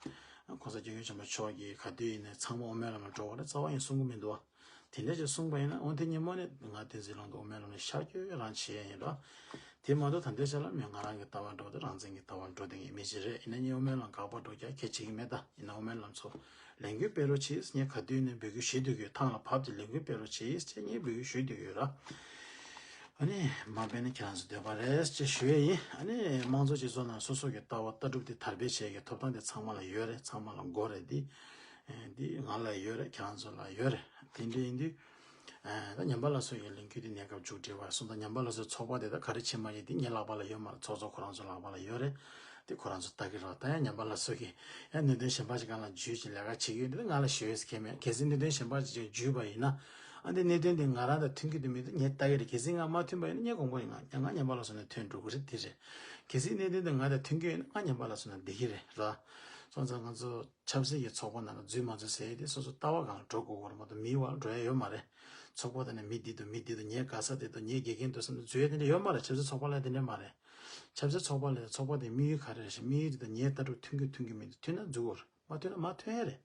༸གོང་ས་༸སྐྱབས་མགོན་ཆེན་པོ་མཆོག་གིས་ག་དུས་ཡིན་ནའི་ཚང་མ་དབུ་མའི་ལམ་ལ་འགྲོ་བ་རེད། རྩ་བ་ཡིན་གསུང་གི་མི་འདུག་བ། དེ་འདྲ་ཅིག་གསུངས་པ་ཡིན་ན་འོ་དེ་ཉིན་མོ་ནས་ང་བསྟན་འཛིན་ལུང་རྟོགས་དབུ་མའི་ལམ་ནས་ཤར་བསྐྱོད་རང་བྱེད་ཡ་ཡིན་ར། དེ་མ་གཏོགས་ད་ལྟའི་ཆ་ལ་མི་ང་རང་གི་ལྟ་བ་འགྲོ་དེ་རང་བཙན་གྱི་ལྟ་བ་འགྲོ་དེ་ངའི་མི་ཅིག་རེད། ཡིན་ན་ངས་དབུ་མའི་ལམ་དགག་པ་སྒྲུབ་རྒྱག་གལ་བྱེད་ཀྱི་མེད། ད་ཡིན་ན་དབུ་མའི་ལམ་ཚོ་ལས་འགུལ་སྤེལ་རོགས་བྱེད། ངས་ག་དུས་ནས་འབོད་སྐུལ་ཞུ་སྡོད་ཀྱི་ཡོད། ཐང་ལ་བབས་ཏེ་ལས་འགུལ་སྤེལ་རོགས་བྱེད་ཅེས་ངས་འབོད་སྐུལ་ཞུ་སྡོད་ཀྱི་ཡོད་ར། ཨ་ནི་མ་འབད་ན་ཁྱེད་རང་ཚོ་འདོད་པ་རེད་ཅེས་ཞུ་ཡས་ཡིན། ཨ་ནི་དམངས་གཙོ་སྤྱི་ཚོགས་ནང་སོ་སོ་གི་ལྟ་བ་ལྟ་གྲུབ་དེ་དར་སྤེལ་བྱེད་ཀྱི་ཐོབ་ཐང་དེ་ཚང་མ་ལ་ཡོད་རེད། ཚང་མ་ལ་དགོས་རེད། འདི་འདི་ང་ལ་ཡོད་རེད། ཁྱེད་རང་ཚོ་ལ་ཡོད་རེད། དེ་འདྲ་ཡིན་དུས་ད་ཉམས་པ་སླར་གསོ་ཡི་ལས་འགུལ་དེ་གནས་སྐབས་མཇུག་སྒྲིལ་བ་སོང་ཙང་ཉམས་པ་སླར་གསོའི་ཚོགས་པ་དེ་ད་ག་རེ་བྱེད་མ་བྱེད་དེ་ངའི་ལག་པ་ལ་ཡོད་མ་རེད། ཚོགས་གཙོ་ཁོ་རང་ཚོ་ལག་པ་ལ་ཡོད་རེད། དེ་ཁོ་རང་ཚོ་ལྟ་གི་རོགས། ད་ཡང་ཉམས་པ་སླར་གསོ་གི་ཡང་གནད་དོན་གཞན་པ་ཞིག་སྒང་ལ་འཇུས་ཀྱི་ལས་ཀ་བྱེད་ཀྱི་ཡོད་འདི་ང་ལ་ཞུ་ཡས་ཁེལ་མེད། གལ་སྲིད་གནད་དོན་གཞན་པ་ཅིག་འཇུས་པ་ཡིན་ན། ཨ་འདི་གནད་དོན་འདི་ང་རང་དང་མཐུན་གྱི་འདུག་མི་འདུག་ངས་ལྟ་གི་རེད། གལ་སྲིད་ང་མ་མཐུན་པ་ཡིན་ན་ངས་དགོངས་པ་རེད། ང་ང་ཉམས་པ་སླར་གསོ་ནས་ཐོན་འགྲོ་གི་རེད། དེ་རེད། གལ་སྲིད་གནད་དོན་འདི་ང་དང་མཐུན་གྱི་ཡོད་ན་ང་ཉམས་པ་སླར་གསོ་ནས་བསྡད་ཀྱི་རེད་ར། སོང་ཙང་ང་ཚོ་ཆབ་སྲིད་ཀྱི་ཚོགས་པ་ནང་ལ་འཛུལ་མ་འཛུལ་ཟེར་ཡས་དེ་སོ་སོ་ལྟ་བ་སྒང་ལ་འགྲོ་དགོས་པ་རེད་མ་གཏོགས་མིའི་བར་ལ་འགྲོ་ཡ་ཡོད་མ་རེད། ཚོགས་པ་དེ་ནས་མི་འདི་འདུག་མི་འདི་འདུག་ངའི་དགའ་ས་དེ་འདུག་ངའི་དགེ་རྒན་འདུག་བསམ་ནས་འཛུལ་ཡ་དེ་འདྲ་ཡོད་མ་རེད། ཆབ་སྲིད་ཚོགས་པ་ལ་དེ་འདྲ་མ་རེད། ཆབ་སྲིད་ཚོགས་པ་ལ་ཚོགས་པ་དེ་དམིགས་ཡུལ་ག་རེ་རེད་ཞེ་ན། དམིགས་ཡུལ་དེ་དང་ངའི་ལྟ་གྲུབ་མཐུན་གྱི་མཐུན་གྱི་མི་འདུག་མཐུན་ན་འཛུལ་དགོས་རེད། མ་མཐུན་ན་མ་ཐོན་ཡ་རེད།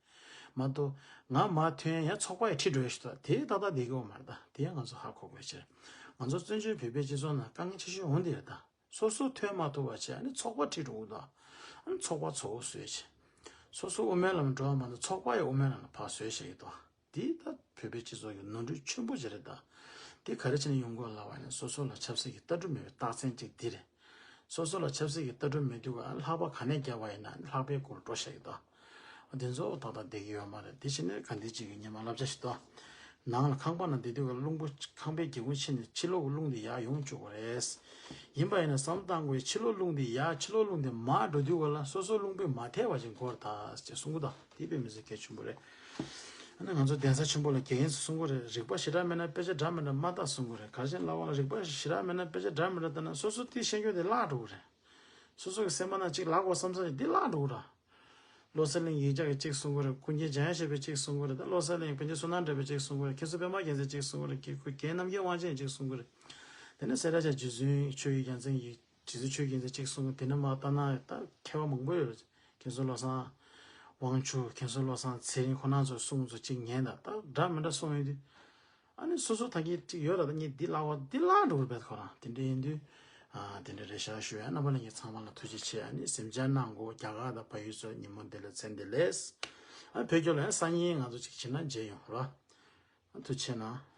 མ་གཏོགས་ང་མ་ཐོན་ཡ་ཚོགས་པ་ཡི་ཁྲིད་འགྲོ་ཡ་ཞིག་འདུག་དེ་ཏག་ཏག་བསྡད་ཀྱི་ཡོད་མ་རེད། ད་དེ་ཡང་ང་ཚོ་ཧ་གོ་དགོས་ཕྱིར། ང་ཚོ་བཙན་བྱོལ་བོད་པའི་སྤྱི་ཚོགས་ནང་དཀའ་ངལ་ཆེ་ཤོས་འོང་དེ་རེད། ད་སོ་སོ་ཐོན་མ་ཐུབ་པ་བྱས་ཨ་ནི་ཚོགས་པ་ཁྲིད་འགྲོ་གི་འདུག་ཨ་ནི་ཚོགས་པ་ཚོགས་བཟོས་བྱས་སོ་སོ་དབུ་མའི་ལམ་འགྲོ་བ་མ་གཏོགས་ཚོགས་པ་ཡི་དབུ་མའི་ལམ་ལ་ཕར་བཟོས་བྱས་ཀྱི་འདུག་འདི་ད་བོད་པའི་སྤྱི་ཚོགས་ཀྱི་ནོར་འཁྲུལ་ཆེན་པོ་ཅིག་རེད། ད་འདི་ག་རེ་བྱས་ནས་ཡོང་དགོས་ལབ་པ་ཡིན་ན་སོ་སོ་ལ་ཆབ་སྲིད་ཀྱི་ལྟ་གྲུབ་མེད་པའི་རྟགས་མཚན་གཅིག་འདི་རེད། སོ་སོ་ལ་ཆབ་སྲིད་ཀྱི་ལྟ་གྲུབ་མེད་དུས་ཀ་ལྷག་པ་ག་ནས་བརྒྱབ་པ་ཡིན་ན་ལྷག་པའི་སྐོར་འགྲོ་བཞག་གི་འདུག་འདི་ཚོ་ཏག་ཏག་བསྡད་ཀྱི་ཡོད་མ་རེད། དེ་བྱས་ནས་ག་འདི་གཅིག་གི་ཉི་མ་བསླབ་བྱ་ཞིག་འདུག་ནང་ལ་ཁང་པ་ནང་བསྡད་དུས་ཀ་རླུང་བུ་ཁང་པའི་སྒེའུ་ཁུང་ཕྱེ་ནས་ཕྱི་ལོགས་ཀྱི་རླུང་འདི་ཡར་ཡོང་བཅུག་པ་རེད། ཡིན་པ་ཡིན་ན་བསམ་བློ་བཏང་དགོས། ཕྱི་ལོགས་རླུང་འདི་ཡར་ཕྱི་ལོགས་རླུང་འདི་མར་འགྲོ་དུས་ཀ་ལ་སོ་སོ་རླུང་བུས་མ་ཐེག་པ་ཅིག་དགོས་རེད་ད་ཅེས་གསུང་གི་འདུག་དེ་དཔེ་མི་སྲིད་གལ་ཆེན་པོ་རེད། ཨ་ནི་ང་ཚོ་གདན་ས་ཆེན་པོ་ལ་དགེ་རྒན་ཚོས་གསུང་གི་རེད། རིག་པ་ཞེ་དྲག་མེད་ན་དཔེ་ཆ་འདྲ་མི་འདྲ་མ་ལྟ་གསུང་གི་རེད། ག་རེ་བྱས་ན་ལབ་པ་ལ་རིག་པ་ཞེ་དྲག་མེད་ན་དཔེ་ཆ་འདྲ་མི་འདྲ་ལྟ་ན་སོ་སོ་དེ་ཤེས་རྒྱུ་དེ་བརླག་འགྲོ་གི་རེད། སོ་སོ་གི་སེམས་པ་ནང་གཅིག་ལབ་དགོས་བསམ་ས་ཅིག་འདི་བརླག་འགྲོ་གི་རེད། བློ་གསལ་གླིང་ཡིག་གཅིག་གཅིག་གསུང་གི་རེད། ཀུན་མཁྱེན་འཇམ་དབྱངས་བཞད་པའི་གཅིག་གསུང་གི་རེད། ད་བློ་གསལ་གླིང་པཎ་ཆེན་བསོད་ནམས་བགྲེས་པའི་གཅིག་གསུང་གི་རེད། མཁན་ཟུར་པད་མ་རྒྱལ་མཚན་གཅིག་གསུང་གི་རེད། ཀུན་མཁྱེན་རྣམ་རྒྱལ་དབང་ཆེན་གཅིག་གསུང་གི་རེད། དེ་ནས་སེ་ར་བྱ་རྗེ་བཙུན་ཆོས་ཀྱི་རྒྱལ་མཚན་གྱི་རྗེ་བཙུན་ཆོས་ཀྱི་རྒྱལ་མཚན་གཅིག་གསུང་གི་རེད། དེ་ནས་མར་ལྟ་ན་ད་མཁས་པ་མང་པོ་ཡོད་རེད། མཁན་ཟུར་བློ་བཟང་དབང་ཕྱུག་མཁན་ཟུར་བློ་བཟང་ཚེ་རིང་ཁོ་རང་ཚོའི་གསུང་ཚོ་གཅིག་ཉན་ད་ད་འདྲ་མི་འདྲ་གསུང་ཡོད་དུས། ཨ་ནི་སོ་སོ་ད་གིན་གཅིག་ཡོད་ར། ད་ངས་འདི་ལབ་པ་འདི་ལབ་འགྲོ་གི་རེད་པས་ཁོ་རང་དེ་འདྲ་ཡིན་དུས། ཨ་དེ་འདྲ་རེད་ཤག་ཞུ་ཡ། རྣམ་པ་ལྷན་རྒྱས་ཚང་མ་ལ་ཐུགས་རྗེ་ཆེ། ཨ་ནི་གཟིམ་འཇག་གནང་དགོས། རྒྱ་གར་དང་བལ་ཡུལ་ཚོ་ཉིན་མོ་བདེ་ལེགས། མཚན་བདེ་ལེགས། ཨ་བོད་སྐྱོར་ལ་སང་ཉིན་ང་ཚོ་ཅིག་བྱེད་ན་མཇལ་ཡོང་ར། ཐུགས་རྗེ་གནང་།